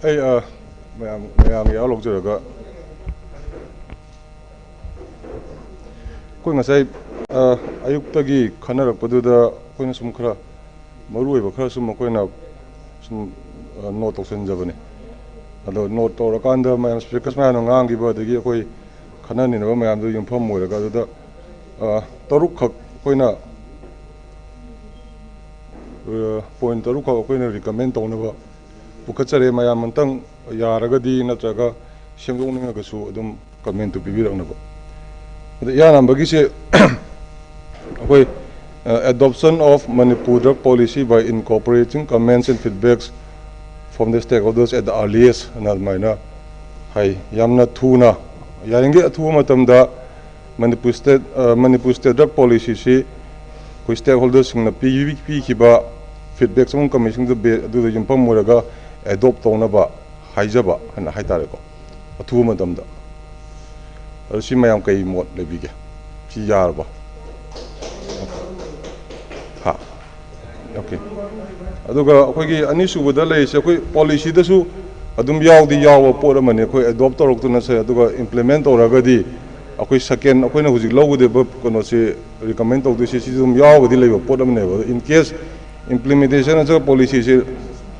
ꯑꯩ, ꯑ, ꯃꯌꯥꯝ, ꯃꯌꯥꯝꯒꯤ ꯌꯥꯎ ꯂꯧꯖꯔꯒ, ꯑꯩꯈꯣꯏ ꯉꯁꯥꯏ, ꯑ, ꯑꯌꯨꯛꯇꯒꯤ ꯈꯟꯅꯔꯛꯄꯗꯨꯗ ꯑꯩꯈꯣꯏꯅ ꯁꯨꯝ ꯈꯔ ꯃꯔꯨ ꯑꯣꯏꯕ ꯈꯔ ꯁꯨꯝ ꯑꯩꯈꯣꯏꯅ ꯁꯨꯝ, ꯑ, ꯅꯣꯠ ꯇꯧꯁꯤꯟꯖꯕꯅꯤ꯫ ꯑꯗꯣ ꯅꯣꯠ ꯇꯧꯔꯀꯥꯟꯗ ꯃꯌꯥꯝ ꯁ꯭ꯄꯤꯀꯔꯁ ꯃꯌꯥꯝꯅ ꯉꯥꯡꯈꯤꯕ, ꯑꯗꯒꯤ ꯑꯩꯈꯣꯏ ꯈꯟꯅꯅꯤꯡꯉꯕ ꯃꯌꯥꯝꯗꯨ ꯌꯨꯝꯐꯝ ꯑꯣꯏꯔꯒ, ꯑꯗꯨꯗ, ꯑ, ꯇꯔꯨꯛꯈꯛ ꯑꯩꯈꯣꯏꯅ, ꯑ, ꯄꯣꯏꯟ ꯇꯔꯨꯛꯈꯛ ꯑꯩꯈꯣꯏꯅ ꯔꯤꯀꯃꯦꯟ ꯇꯧꯅꯕ ꯄꯨꯈꯠꯆꯔꯦ꯫ ꯃꯌꯥꯝ ꯑꯝꯇꯪ ꯌꯥꯔꯒꯗꯤ ꯅꯠꯇ꯭ꯔꯒ ꯁꯦꯝꯗꯣꯛꯅꯤꯡꯉꯒꯁꯨ ꯑꯗꯨꯝ ꯀꯃꯦꯟꯇꯨ ꯄꯤꯕꯤꯔꯛꯅꯕ꯫ ꯑꯗ ꯏꯍꯥꯟ ꯍꯥꯟꯕꯒꯤꯁꯦ ꯑꯩꯈꯣꯏ, ꯑ, adoption of Manipur drug policy by incorporating comments and feedbacks from the stakeholders at the earliest ꯑꯅ ꯑꯗꯨꯃꯥꯏꯅ ꯍꯥꯏ꯫ ꯌꯥꯝꯅ ꯊꯨꯅ ꯌꯥꯔꯤꯈꯩ ꯑꯊꯨꯕ ꯃꯇꯝꯗ ꯃꯅꯤꯄꯨꯔ ꯁ꯭ꯇꯦꯠ, ꯑ, ꯃꯅꯤꯄꯨꯔ ꯁ꯭ꯇꯦꯠ ꯗ꯭ꯔꯒ ꯄꯣꯂꯤꯁꯤꯁꯤ ꯑꯩꯈꯣꯏ ꯁ꯭ꯇꯦꯛ ꯍꯣꯜꯗꯔꯁꯤꯡꯅ ꯄꯤ-, ꯄꯤꯈꯤꯕ ꯐꯤꯗꯕꯦꯛ ꯑꯃꯁꯨꯡ ꯀꯃꯤꯁꯟꯗꯨ ꯕꯦ-, ꯑꯗꯨꯗ ꯌꯨꯝꯐꯝ ꯑꯣꯏꯔꯒ ꯑꯦꯗꯣꯞ ꯇꯧꯅꯕ ꯍꯥꯏꯖꯕ ꯍꯥꯏꯅ ꯍꯥꯏꯇꯥꯔꯦꯀꯣ, ꯑꯊꯨꯕ ꯃꯇꯝꯗ꯫ ꯑꯗꯨ ꯁꯤ ꯃꯌꯥꯝ ꯀꯩ ꯃꯣꯠ ꯂꯩꯕꯤꯒꯦ? ꯁꯤ ꯌꯥꯔꯕ? ꯍꯥ? ꯑꯣꯀꯦ꯫ ꯑꯗꯨꯒ ꯑꯩꯈꯣꯏꯒꯤ ꯑꯅꯤꯁꯨꯕꯗ ꯂꯩꯔꯤꯁꯦ, ꯑꯩꯈꯣꯏ ꯄꯣꯂꯤꯁꯤꯗꯁꯨ ꯑꯗꯨꯝ ꯌꯥꯎꯗꯤ ꯌꯥꯎꯕ ꯄꯣꯠ ꯑꯃꯅꯤ꯫ ꯑꯩꯈꯣꯏ ꯑꯦꯗꯣꯞ ꯇꯧꯔꯛꯇꯨꯅ ꯁꯦ, ꯑꯗꯨꯒ ꯏꯝꯄ꯭ꯂꯤꯃꯦꯟ ꯇꯧꯔꯒꯗꯤ ꯑꯩꯈꯣꯏ ꯁꯦꯀꯦꯟ, ꯑꯩꯈꯣꯏꯅ ꯍꯧꯖꯤꯛ ꯂꯧꯒꯗꯕ ꯀꯩꯅꯣꯁꯦ, ꯔꯤꯀꯃꯦꯟ ꯇꯧꯗꯣꯏꯁꯦ, ꯁꯤꯁꯨ ꯑꯗꯨꯝ ꯌꯥꯎꯔꯒꯗꯤ ꯂꯩꯕ ꯄꯣꯠ ꯑꯃꯅꯦꯕ꯫ ꯑꯗꯣ in case implementation ꯅꯠꯇ꯭ꯔꯒ ꯄꯣꯂꯤꯁꯤꯁꯦ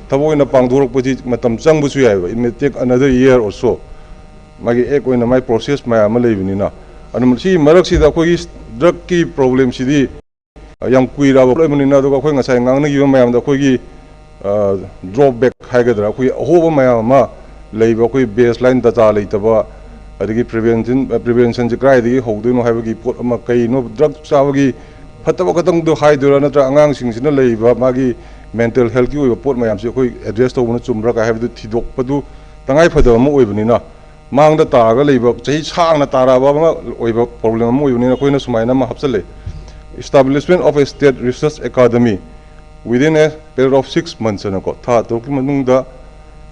ꯊꯕꯛ ꯑꯣꯏꯅ ꯄꯥꯡꯊꯣꯔꯛꯄꯁꯤ ꯃꯇꯝ ꯆꯪꯕꯁꯨ ꯌꯥꯏꯑꯕ, it may take another year or so꯫ ꯃꯥꯒꯤ ꯑꯦꯛ ꯑꯣꯏꯅ ꯃꯥꯏ ꯄ꯭ꯔꯣꯁꯦꯁ ꯃꯌꯥꯝ ꯑꯃ ꯂꯩꯕꯅꯤꯅ꯫ ꯑꯗꯨꯝ ꯁꯤꯒꯤ ꯃꯔꯛꯁꯤꯗ ꯑꯩꯈꯣꯏꯒꯤ ꯗ꯭ꯔꯒꯀꯤ ꯄ꯭ꯔꯣꯕ꯭ꯂꯦꯝꯁꯤꯗꯤ ꯌꯥꯝ ꯀꯨꯏꯔꯛꯑꯕ ꯄꯣꯠ ꯑꯃꯅꯤꯅ, ꯑꯗꯨꯒ ꯑꯩꯈꯣꯏ ꯉꯁꯥꯏ ꯉꯥꯡꯅꯈꯤꯕ ꯃꯌꯥꯝꯗ ꯑꯩꯈꯣꯏꯒꯤ, ꯑ, ꯗ꯭ꯔꯣꯕꯦꯛ ꯍꯥꯏꯒꯗ꯭ꯔꯥ, ꯑꯩꯈꯣꯏꯒꯤ ꯑꯍꯣꯕ ꯃꯌꯥꯝ ꯑꯃ ꯂꯩꯕ, ꯑꯩꯈꯣꯏ ꯕꯦꯁ ꯂꯥꯏꯟ ꯗꯇꯥ ꯂꯩꯇꯕ, ꯑꯗꯒꯤ ꯄ꯭ꯔꯤꯚꯦꯟꯁꯟ, ꯄ꯭ꯔꯤꯚꯦꯟꯁꯟꯁꯦ ꯀꯗꯥꯏꯗꯒꯤ ꯍꯧꯗꯣꯏꯅꯣ ꯍꯥꯏꯕꯒꯤ ꯄꯣꯠ ꯑꯃ, ꯀꯩꯅꯣ ꯗ꯭ꯔꯒ ꯆꯥꯕꯒꯤ ꯐꯠꯇꯕ ꯈꯛꯇꯪꯗꯣ ꯍꯥꯏꯗꯣꯏꯔꯥ, ꯅꯠꯇ꯭ꯔꯒ ꯑꯉꯥꯡꯁꯤꯡꯁꯤꯅ ꯂꯩꯔꯤꯕ ꯃꯥꯒꯤ ꯃꯦꯟꯇꯦꯜ ꯍꯦꯜꯠꯀꯤ ꯑꯣꯏꯕ ꯄꯣꯠ ꯃꯌꯥꯝꯁꯦ ꯑꯩꯈꯣꯏ ꯑꯦꯗ꯭ꯔꯦꯁ ꯇꯧꯕꯅ ꯆꯨꯝꯕ꯭ꯔꯥ ꯀꯥꯏ ꯍꯥꯏꯕꯗꯨ ꯊꯤꯗꯣꯛꯄꯗꯨ ꯇꯉꯥꯏ ꯐꯗꯕ ꯑꯃ ꯑꯣꯏꯕꯅꯤꯅ, ꯃꯥꯡꯗ ꯇꯥꯔꯒ ꯂꯩꯕ, ꯆꯍꯤ ꯁꯥꯡꯅ ꯇꯥꯔꯛꯑꯕ ꯑꯃ ꯑꯣꯏꯕ ꯄ꯭ꯔꯣꯕ꯭ꯂꯦꯝ ꯑꯃ ꯑꯣꯏꯕꯅꯤꯅ ꯑꯩꯈꯣꯏꯅ ꯁꯨꯃꯥꯏꯅ ꯑꯃ ꯍꯥꯞꯆꯜꯂꯦ, "Establishment of a State Research Academy within a period of six months" ꯍꯥꯏꯅꯀꯣ, ꯊꯥ ꯇꯔꯨꯛꯀꯤ ꯃꯅꯨꯡꯗ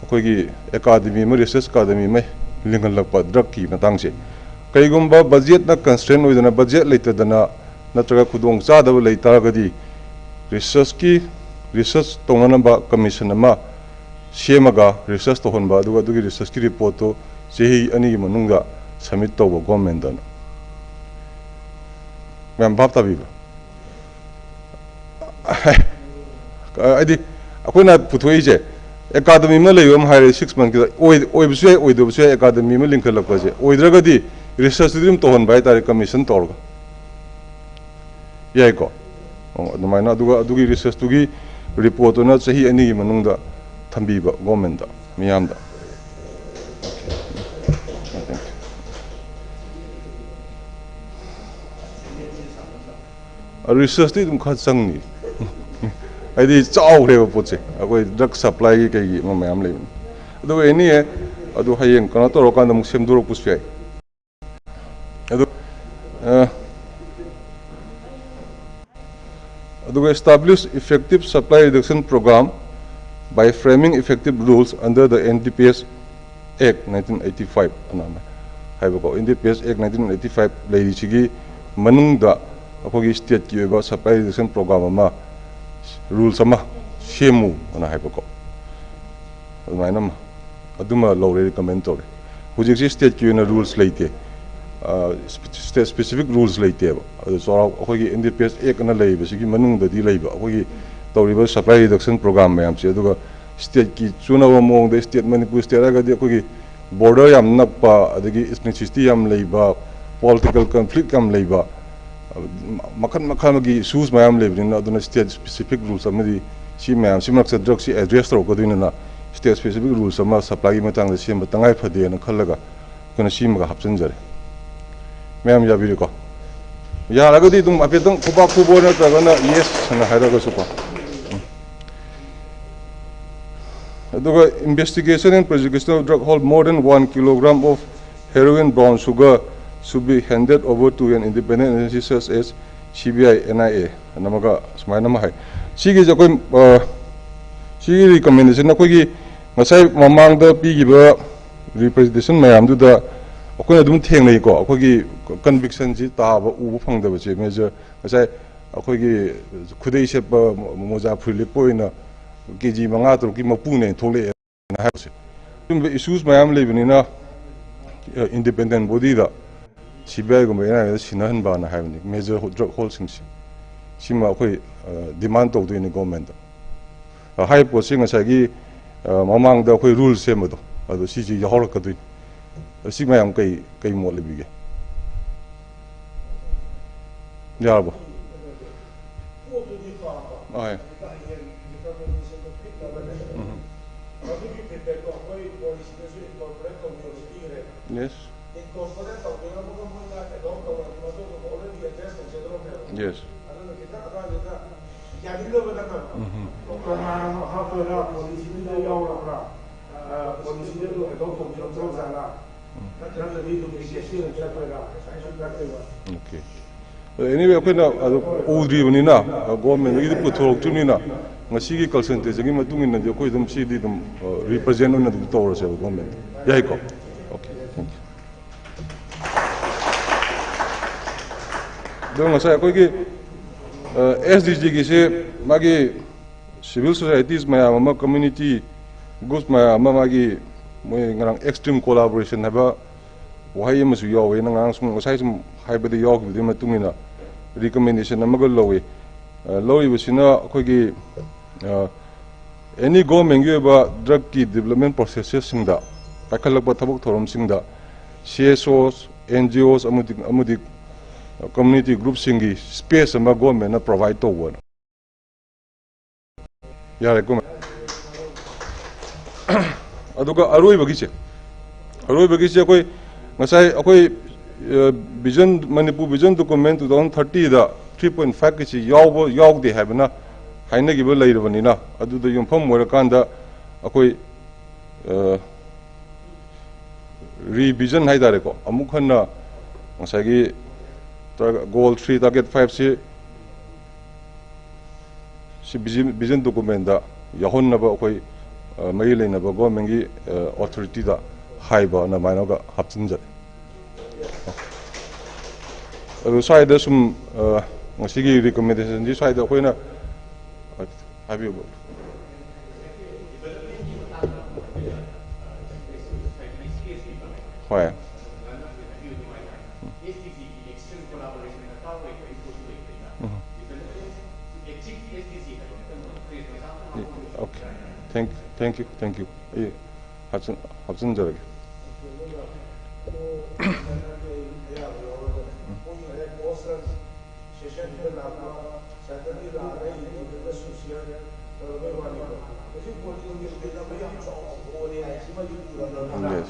ꯑꯩꯈꯣꯏꯒꯤ ꯑꯦꯀꯥꯗꯃꯤ ꯑꯃ, ꯔꯤꯁꯔꯁ ꯑꯦꯀꯥꯗꯃꯤ ꯑꯃ ꯂꯤꯡꯍꯜꯂꯛꯄ ꯗ꯭ꯔꯒꯀꯤ ꯃꯇꯥꯡꯁꯦ꯫ ꯀꯔꯤꯒꯨꯝꯕ ꯕꯖꯦꯠꯅ ꯀꯟꯁꯇ꯭ꯔꯦꯟ ꯑꯣꯏꯗꯅ, ꯕꯖꯦꯠ ꯂꯩꯇꯗꯅ ꯅꯠꯇ꯭ꯔꯒ ꯈꯨꯗꯣꯡ ꯆꯥꯗꯕ ꯂꯩ ꯇꯥꯔꯒꯗꯤ, ꯔꯤꯁꯔꯁꯀꯤ, ꯔꯤꯁꯔꯁ ꯇꯧꯅꯅꯕ ꯀꯃꯤꯁꯟ ꯑꯃ ꯁꯦꯝꯃꯒ ꯔꯤꯁꯔꯁ ꯇꯧꯍꯟꯕ, ꯑꯗꯨꯒ ꯑꯗꯨꯒꯤ ꯔꯤꯁꯔꯁꯀꯤ ꯔꯤꯄꯣꯔꯠꯇꯨ ꯆꯍꯤ ꯑꯅꯤꯒꯤ ꯃꯅꯨꯡꯗ ꯁꯕꯃꯤꯠ ꯇꯧꯕ ꯒꯣꯔꯃꯦꯟꯗꯅ꯫ ꯃꯌꯥꯝ ꯚꯥꯞ ꯇꯥꯕꯤꯕ꯭ꯔꯥ? ꯍꯥꯏꯗꯤ, ꯑꯩꯈꯣꯏꯅ ꯄꯨꯊꯣꯛꯏꯁꯦ, ꯑꯦꯀꯥꯗꯃꯤ ꯑꯃ ꯂꯩꯕ ꯑꯃ ꯍꯥꯏꯔꯦ, ꯁꯤꯛꯁ ꯃꯟꯠꯀꯤꯗ ꯑꯣꯏ-, ꯑꯣꯏꯕꯁꯨ ꯌꯥꯏ, ꯑꯣꯏꯗꯕꯁꯨ ꯌꯥꯏ꯫ ꯑꯦꯀꯥꯗꯃꯤ ꯑꯃ ꯂꯤꯡꯈꯠꯂꯛꯄꯁꯦ ꯑꯣꯏꯗ꯭ꯔꯒꯗꯤ, ꯔꯤꯁꯔꯁꯇꯨꯗꯤ ꯑꯗꯨꯝ ꯇꯧꯍꯟꯕ ꯍꯥꯏꯇꯥꯔꯦ, ꯀꯃꯤꯁꯟ ꯇꯧꯔꯒ꯫ ꯌꯥꯏꯀꯣ? ꯑꯣ, ꯑꯗꯨꯃꯥꯏꯅ, ꯑꯗꯨꯒ ꯑꯗꯨꯒꯤ ꯔꯤꯁꯔꯁꯇꯨꯒꯤ ꯔꯤꯄꯣꯔꯠꯇꯨꯅ ꯆꯍꯤ ꯑꯅꯤꯒꯤ ꯃꯅꯨꯡꯗ ꯊꯝꯕꯤꯕ ꯒꯣꯔꯃꯦꯟꯗ, ꯃꯤꯌꯥꯝꯗ꯫ ꯔꯤꯁꯔꯁꯇꯤ ꯑꯗꯨꯝ ꯈꯔ ꯆꯪꯅꯤ꯫ ꯍꯥꯏꯗꯤ ꯆꯥꯎꯈ꯭ꯔꯦꯕ ꯄꯣꯠꯁꯦ, ꯑꯩꯈꯣꯏ ꯗ꯭ꯔꯒ ꯁꯄ꯭ꯂꯥꯏꯒꯤ ꯀꯩꯒꯤ ꯑꯃ ꯃꯌꯥꯝ ꯂꯩꯕꯅꯤ꯫ ꯑꯗꯨꯒ ꯑꯦꯅꯤ, ꯑꯗꯨ ꯍꯌꯦꯡ ꯀꯩꯅꯣ ꯇꯧꯔꯀꯥꯟꯗ ꯑꯃꯨꯛ ꯁꯦꯝꯗꯣꯔꯛꯄꯁꯨ ꯌꯥꯏ꯫ ꯑꯗꯨ ꯑ, ꯑꯗꯨꯒ establish effective supply reduction program by framing effective rules under the N D P S Act nineteen eighty five ꯑꯅ ꯑꯃ ꯍꯥꯏꯕꯀꯣ꯫ N D P S Act nineteen eighty five ꯂꯩꯔꯤꯁꯤꯒꯤ ꯃꯅꯨꯡꯗ ꯑꯩꯈꯣꯏꯒꯤ stateꯀꯤ ꯑꯣꯏꯕ supply reduction program ꯑꯃ, rules ꯑꯃ ꯁꯦꯝꯃꯨ ꯑꯅ ꯍꯥꯏꯕꯀꯣ꯫ ꯑꯗꯨꯃꯥꯏꯅ ꯑꯃ ꯑꯗꯨꯃ ꯂꯧꯔꯦ, recommend ꯇꯧꯔꯦ꯫ ꯍꯧꯖꯤꯛꯁꯤ stateꯀꯤ ꯑꯣꯏꯅ rules ꯂꯩꯇꯦ, state specific rules ꯂꯩꯇꯦꯕ꯫ ꯑꯗꯨ ꯆꯥꯎꯔꯥꯛ ꯑꯩꯈꯣꯏꯒꯤ N D P S Act ꯑꯅ ꯂꯩꯔꯤꯕꯁꯤꯒꯤ ꯃꯅꯨꯡꯗꯗꯤ ꯂꯩꯕ ꯑꯩꯈꯣꯏꯒꯤ ꯇꯧꯔꯤꯕ supply reduction program ꯃꯌꯥꯝꯁꯦ꯫ ꯑꯗꯨꯒ stateꯀꯤ ꯆꯨꯅꯕ ꯃꯑꯣꯡꯗ, state, ꯃꯅꯤꯄꯨꯔ state ꯍꯥꯏꯔꯒꯗꯤ ꯑꯩꯈꯣꯏꯒꯤ border ꯌꯥꯝ ꯅꯛꯄ, ꯑꯗꯒꯤ ethnicity ꯌꯥꯝ ꯂꯩꯕ, political conflict ꯌꯥꯝ ꯂꯩꯕ, ꯃꯈꯜ ꯃꯈꯜꯒꯤ issues ꯃꯌꯥꯝ ꯂꯩꯕꯅꯤꯅ, ꯑꯗꯨꯅ state specific rules ꯑꯃꯗꯤ ꯁꯤ ꯃꯌꯥꯝꯁꯤ ꯃꯔꯛꯇ drugꯁꯤ address ꯇꯧꯔꯛꯀꯗꯣꯏꯅꯤꯅ, state specific rules ꯑꯃ supplyꯒꯤ ꯃꯇꯥꯡꯗ ꯁꯦꯝꯕ ꯇꯉꯥꯏ ꯐꯗꯦꯅ ꯈꯜꯂꯒ ꯑꯩꯈꯣꯏꯅ ꯁꯤꯃꯒ ꯍꯥꯞꯆꯤꯟꯖꯔꯦ꯫ ꯃꯌꯥꯝ ꯌꯥꯕꯤꯔꯦꯀꯣ? ꯌꯥꯔꯒꯗꯤ ꯑꯗꯨꯝ ꯍꯥꯏꯐꯦꯠꯇꯪ ꯈꯨꯕꯥꯛ ꯈꯨꯕ ꯅꯠꯇ꯭ꯔꯒꯅ yes ꯑꯅ ꯍꯥꯏꯔꯒꯁꯨꯀꯣ꯫ ꯎꯝ꯫ ꯑꯗꯨꯒ investigation and prosecution of drug hold more than one kilogram of heroin, brown sugar should be handed over to an independent agency such as C B I, N I A ꯑꯅ ꯑꯃꯒ ꯁꯨꯃꯥꯏꯅ ꯑꯃ ꯍꯥꯏ꯫ ꯁꯤꯒꯤꯁꯦ ꯑꯩꯈꯣꯏ, ꯑ, ꯁꯤꯒꯤ recommendation ꯑꯩꯈꯣꯏꯒꯤ ꯉꯁꯥꯏ ꯃꯃꯥꯡꯗ ꯄꯤꯈꯤꯕ representation ꯃꯌꯥꯝꯗꯨꯗ ꯑꯩꯈꯣꯏꯅ ꯑꯗꯨꯝ ꯊꯦꯡꯅꯩꯀꯣ꯫ ꯑꯩꯈꯣꯏꯒꯤ convictionꯁꯤ ꯇꯥꯕ, ꯎꯕ ꯐꯪꯗꯕꯁꯦ, major, ꯉꯁꯥꯏ ꯑꯩꯈꯣꯏꯒꯤ ꯈꯨꯗꯩ ꯁꯦꯠꯄ, ꯃꯣꯖꯥ ꯐꯨꯔꯤꯠ ꯂꯤꯠꯄ ꯑꯣꯏꯅ ꯀꯦ ꯖꯤ ꯃꯉꯥ ꯇꯔꯨꯛꯀꯤ ꯃꯄꯨꯅꯦꯅ ꯊꯣꯛꯂꯛꯑꯦꯅ ꯍꯥꯏꯕꯁꯦ꯫ ꯑꯗꯨꯝꯕ issues ꯃꯌꯥꯝ ꯂꯩꯕꯅꯤꯅ, ꯑ, independent bodyꯗ, C B Iꯒꯨꯝꯕ, N I Aꯗ ꯁꯤꯟꯅꯍꯟꯕꯅ ꯍꯥꯏꯕꯅꯤ, major drug holdꯁꯤꯡꯁꯦ꯫ ꯁꯤꯃ ꯑꯩꯈꯣꯏ, ꯑ, demand ꯇꯧꯗꯣꯏꯅꯤ governmentꯇ꯫ ꯑ, ꯍꯥꯏꯔꯤꯕ ꯄꯣꯠꯁꯤ ꯉꯁꯥꯏꯒꯤ, ꯑ, ꯃꯃꯥꯡꯗ ꯑꯩꯈꯣꯏ rule ꯁꯦꯝꯕꯗꯣ, ꯑꯗꯣ ꯁꯤꯁꯤ ꯌꯥꯎꯍꯜꯂꯛꯀꯗꯣꯏꯅꯤ꯫ ꯑ, ꯁꯤ ꯃꯌꯥꯝ ꯀꯩ, ꯀꯩ ꯃꯣꯠ ꯂꯩꯕꯤꯒꯦ? ꯌꯥꯔꯕꯣ? ꯄꯣꯠꯇꯨꯗꯤ ꯐꯕ꯫ ꯑꯍꯣꯏ꯫ ꯑꯗꯨꯗ ꯍꯌꯦꯡ determinationꯗꯣ ꯄꯤꯛꯅꯕꯅꯦ꯫ ꯎꯝ꯫ ꯑꯗꯨꯒꯤ feedbackꯇꯣ ꯑꯩꯈꯣꯏ policyꯗꯁꯨ incorporate ꯇꯧꯕꯤꯌꯣꯅ ꯄꯤꯈ꯭ꯔꯦꯕ꯫ Yes꯫ Incorporate ꯇꯧꯕꯤꯔꯝꯃꯒ ꯃꯣꯏꯅ adopt ꯇꯧꯔꯗꯤ ꯃꯗꯨ already address ꯇꯧꯖꯒꯗꯧꯅꯦꯕ꯫ Yes꯫ ꯑꯗꯨꯅ ꯈꯤꯇꯪ ꯑꯗꯨꯋꯥꯏꯗꯨꯗ ꯌꯥꯅꯤꯡꯗꯕ ꯅꯠꯇꯕ꯫ ꯎꯝ꯫ ꯀꯅꯥꯅ ꯍꯥꯞꯄ꯭ꯔꯥ, policyꯗꯨꯗ ꯌꯥꯎꯔꯕ꯭ꯔꯥ? ꯑ, policyꯗꯨ adopt ꯇꯧꯕꯤꯔꯝꯗ꯭ꯔꯕ ꯖꯥꯠꯂꯥ? ꯎꯝ꯫ ꯅꯠꯇ꯭ꯔꯒꯗꯤ ꯗꯨꯄ꯭ꯂꯤꯀꯦꯠꯁꯤ ꯑꯣꯏꯅ ꯆꯠꯇꯣꯏꯔꯥ? ꯄꯩꯁꯥꯁꯨ ꯆꯠꯇꯣꯏꯕ꯫ Okay. Anyway, ꯑꯩꯈꯣꯏꯅ ꯑꯗꯨ ꯎꯗ꯭ꯔꯤꯕꯅꯤꯅ, ꯒꯣꯔꯃꯦꯟꯗꯒꯤꯗꯤ ꯄꯨꯊꯣꯔꯛꯇ꯭ꯔꯤꯕꯅꯤꯅ, ꯉꯁꯤꯒꯤ ꯀꯟꯁꯜꯇꯦꯁꯟꯒꯤ ꯃꯇꯨꯡ ꯏꯟꯅꯗꯤ ꯑꯩꯈꯣꯏ ꯑꯗꯨꯝ ꯁꯤꯗꯤ ꯑꯗꯨꯝ ꯔꯤꯄ꯭ꯔꯖꯦꯟ ꯑꯣꯏꯅ ꯑꯗꯨꯝ ꯇꯧꯔꯁꯦꯕ ꯒꯣꯔꯃꯦꯟ꯫ ꯌꯥꯏꯀꯣ? Okay, thank you. ꯑꯗꯣ ꯉꯁꯥꯏ ꯑꯩꯈꯣꯏꯒꯤ ꯑꯦꯁ ꯗꯤ ꯖꯤꯒꯤꯁꯦ ꯃꯥꯒꯤ civil societies ꯃꯌꯥꯝ ꯑꯃ, community groups ꯃꯌꯥꯝ ꯑꯃ, ꯃꯥꯒꯤ ꯃꯣꯏ ꯉꯔꯥꯡ extreme collaboration ꯍꯥꯏꯕ ꯋꯥꯍꯩ ꯑꯃꯁꯨ ꯌꯥꯎꯋꯦ꯫ ꯅꯪ ꯉꯔꯥꯡ ꯁꯨꯝ, ꯉꯁꯥꯏ ꯁꯨꯝ ꯍꯥꯏꯕꯗ ꯌꯥꯎꯈꯤꯕꯗꯨꯒꯤ ꯃꯇꯨꯡ ꯏꯟꯅ recommendation ꯑꯃꯒ ꯂꯧꯋꯤ꯫ ꯑ, ꯂꯧꯔꯤꯕꯁꯤꯅ ꯑꯩꯈꯣꯏꯒꯤ, ꯑ, any ꯒꯣꯔꯃꯦꯟꯒꯤ ꯑꯣꯏꯕ ꯗ꯭ꯔꯒꯀꯤ ꯗꯤꯕꯂꯞꯃꯦꯟ ꯄ꯭ꯔꯣꯁꯦꯁꯁꯤꯡꯗ ꯄꯥꯏꯈꯠꯂꯛꯄ ꯊꯕꯛ ꯊꯧꯔꯝꯁꯤꯡꯗ ꯁꯤ ꯑꯦꯁ ꯑꯣꯁ, ꯑꯦꯟ ꯖꯤ ꯑꯣꯁ ꯑꯃꯗꯤ, ꯑꯃꯗꯤ community ꯒ꯭ꯔꯨꯞꯁꯤꯡꯒꯤ space ꯑꯃ ꯒꯣꯔꯃꯦꯟꯅ provide ꯇꯧꯕ꯫ ꯌꯥꯔꯦꯀꯣ? ꯑꯗꯨꯒ ꯑꯔꯣꯏꯕꯒꯤꯁꯦ, ꯑꯔꯣꯏꯕꯒꯤꯁꯦ ꯑꯩꯈꯣꯏ ꯉꯁꯥꯏ ꯑꯩꯈꯣꯏ, ꯑ, vision, Manipur vision document two thousand thirtyꯗ three point fiveꯀꯤꯁꯤ ꯌꯥꯎꯕ, ꯌꯥꯎꯗꯦ ꯍꯥꯏꯕꯅ ꯍꯥꯏꯅꯈꯤꯕ ꯂꯩꯔꯕꯅꯤꯅ, ꯑꯗꯨꯗ ꯌꯨꯝꯐꯝ ꯑꯣꯏꯔꯀꯥꯟꯗ ꯑꯩꯈꯣꯏ, ꯑ, revision ꯍꯥꯏꯇꯥꯔꯦꯀꯣ, ꯑꯃꯨꯛ ꯍꯟꯅ ꯉꯁꯥꯏꯒꯤ ꯇꯥꯔ-, goal three, target fiveꯁꯤ ꯁꯤ vision, vision documentꯗ ꯌꯥꯎꯍꯟꯅꯕ ꯑꯩꯈꯣꯏ, ꯑ, ꯃꯔꯤ ꯂꯩꯅꯕ ꯒꯣꯔꯃꯦꯟꯒꯤ, ꯑ, authorityꯗ ꯍꯥꯏꯕ ꯑꯗꯨꯃꯥꯏꯅꯒ ꯍꯥꯞꯆꯤꯟꯖꯔꯦ꯫ ꯑꯗꯨ ꯁ꯭ꯋꯥꯏꯗ ꯁꯨꯝ, ꯑ, ꯉꯁꯤꯒꯤ recommendationꯁꯤ ꯁ꯭ꯋꯥꯏꯗ ꯑꯩꯈꯣꯏꯅ, ꯑ, ꯍꯥꯏꯕꯤꯌꯨ꯫ ꯍꯣꯏ꯫ ꯎꯝ꯫ Okay. Thank, thank you, thank you. ꯑꯩ ꯍꯥꯞꯆꯤꯟ-, ꯍꯥꯞꯆꯤꯟꯖꯔꯒꯦ꯫ Yes.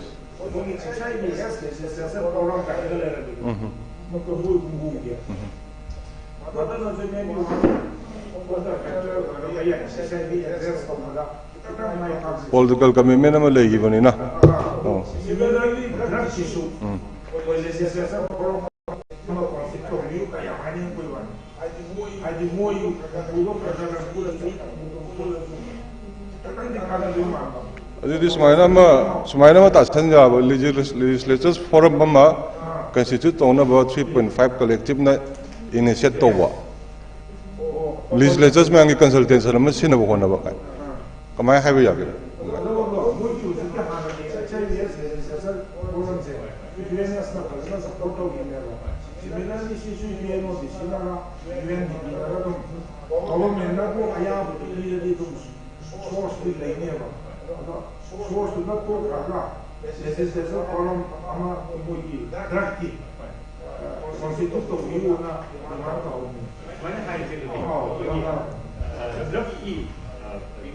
ꯎꯝ꯫ ꯎꯝ꯫ Political commitment ꯑꯃ ꯂꯩꯈꯤꯕꯅꯤꯅ꯫ ꯑꯣ꯫ Similarly, drug issue, ꯎꯝ꯫ ꯑꯩꯈꯣꯏ legislature forum ꯑꯃ constitute ꯇꯧꯕꯤꯌꯨ ꯀꯌꯥ ꯍꯥꯏꯅꯤꯡꯕꯒꯤ ꯋꯥꯅꯤ꯫ ꯍꯥꯏꯗꯤ ꯃꯣꯏ ꯃꯅꯤꯄꯨꯔꯗ ꯐꯖꯅ ꯈꯤꯇꯪꯗꯤ ꯀꯥꯟꯅꯗꯣꯏ ꯃꯥꯟꯕ꯫ ꯑꯗꯨꯗꯤ ꯁꯨꯃꯥꯏꯅ ꯑꯃ, ꯁꯨꯃꯥꯏꯅ ꯑꯃ ꯇꯥꯁꯟ ꯌꯥꯕ, legis-, legislature forum ꯑꯃ constitute ꯇꯧꯅꯕ three point five collective ꯅ initiate ꯇꯧꯕ꯫ Legislatures ꯃꯌꯥꯝꯒꯤ consultation ꯑꯃ ꯁꯤꯟꯅꯕ ꯍꯣꯠꯅꯕ ꯀꯥꯏ꯫ ꯀꯃꯥꯏꯅ ꯍꯥꯏꯕ ꯌꯥꯒꯦ? ꯑꯗꯨꯒ ꯃꯣꯏꯒꯤ ꯍꯧꯖꯤꯛꯀꯤ ꯍꯥꯟꯅꯒꯤ H I V S legislature forum say U N S ꯅ ꯐꯖꯅ support ꯇꯧꯈꯤꯕꯅꯦꯕ꯫ Similarly ꯁꯤꯁꯨ U N O D C ꯅꯔ U N D P ꯅꯔ ꯑꯗꯨꯝ government ꯅꯕꯨ ꯑꯌꯥꯕꯗꯨ ꯄꯤꯔꯗꯤ ꯑꯗꯨꯝ source ꯇꯤ ꯂꯩꯅꯦꯕ꯫ ꯑꯗꯣ source ꯇꯨꯅ ꯇꯣꯛꯈ꯭ꯔꯒ legislature forum ꯑꯃ ꯃꯣꯏꯒꯤ drug ꯀꯤ constitute ꯇꯧꯕꯤꯌꯨꯅ demand ꯇꯧꯍꯧꯕꯅꯤ꯫ ꯁꯨꯃꯥꯏꯅ ꯍꯥꯏꯔꯤꯁꯦ ꯑꯗꯨꯗꯤ ꯑꯩꯈꯣꯏꯒꯤ, ꯑ, drug ꯀꯤ, ꯑ,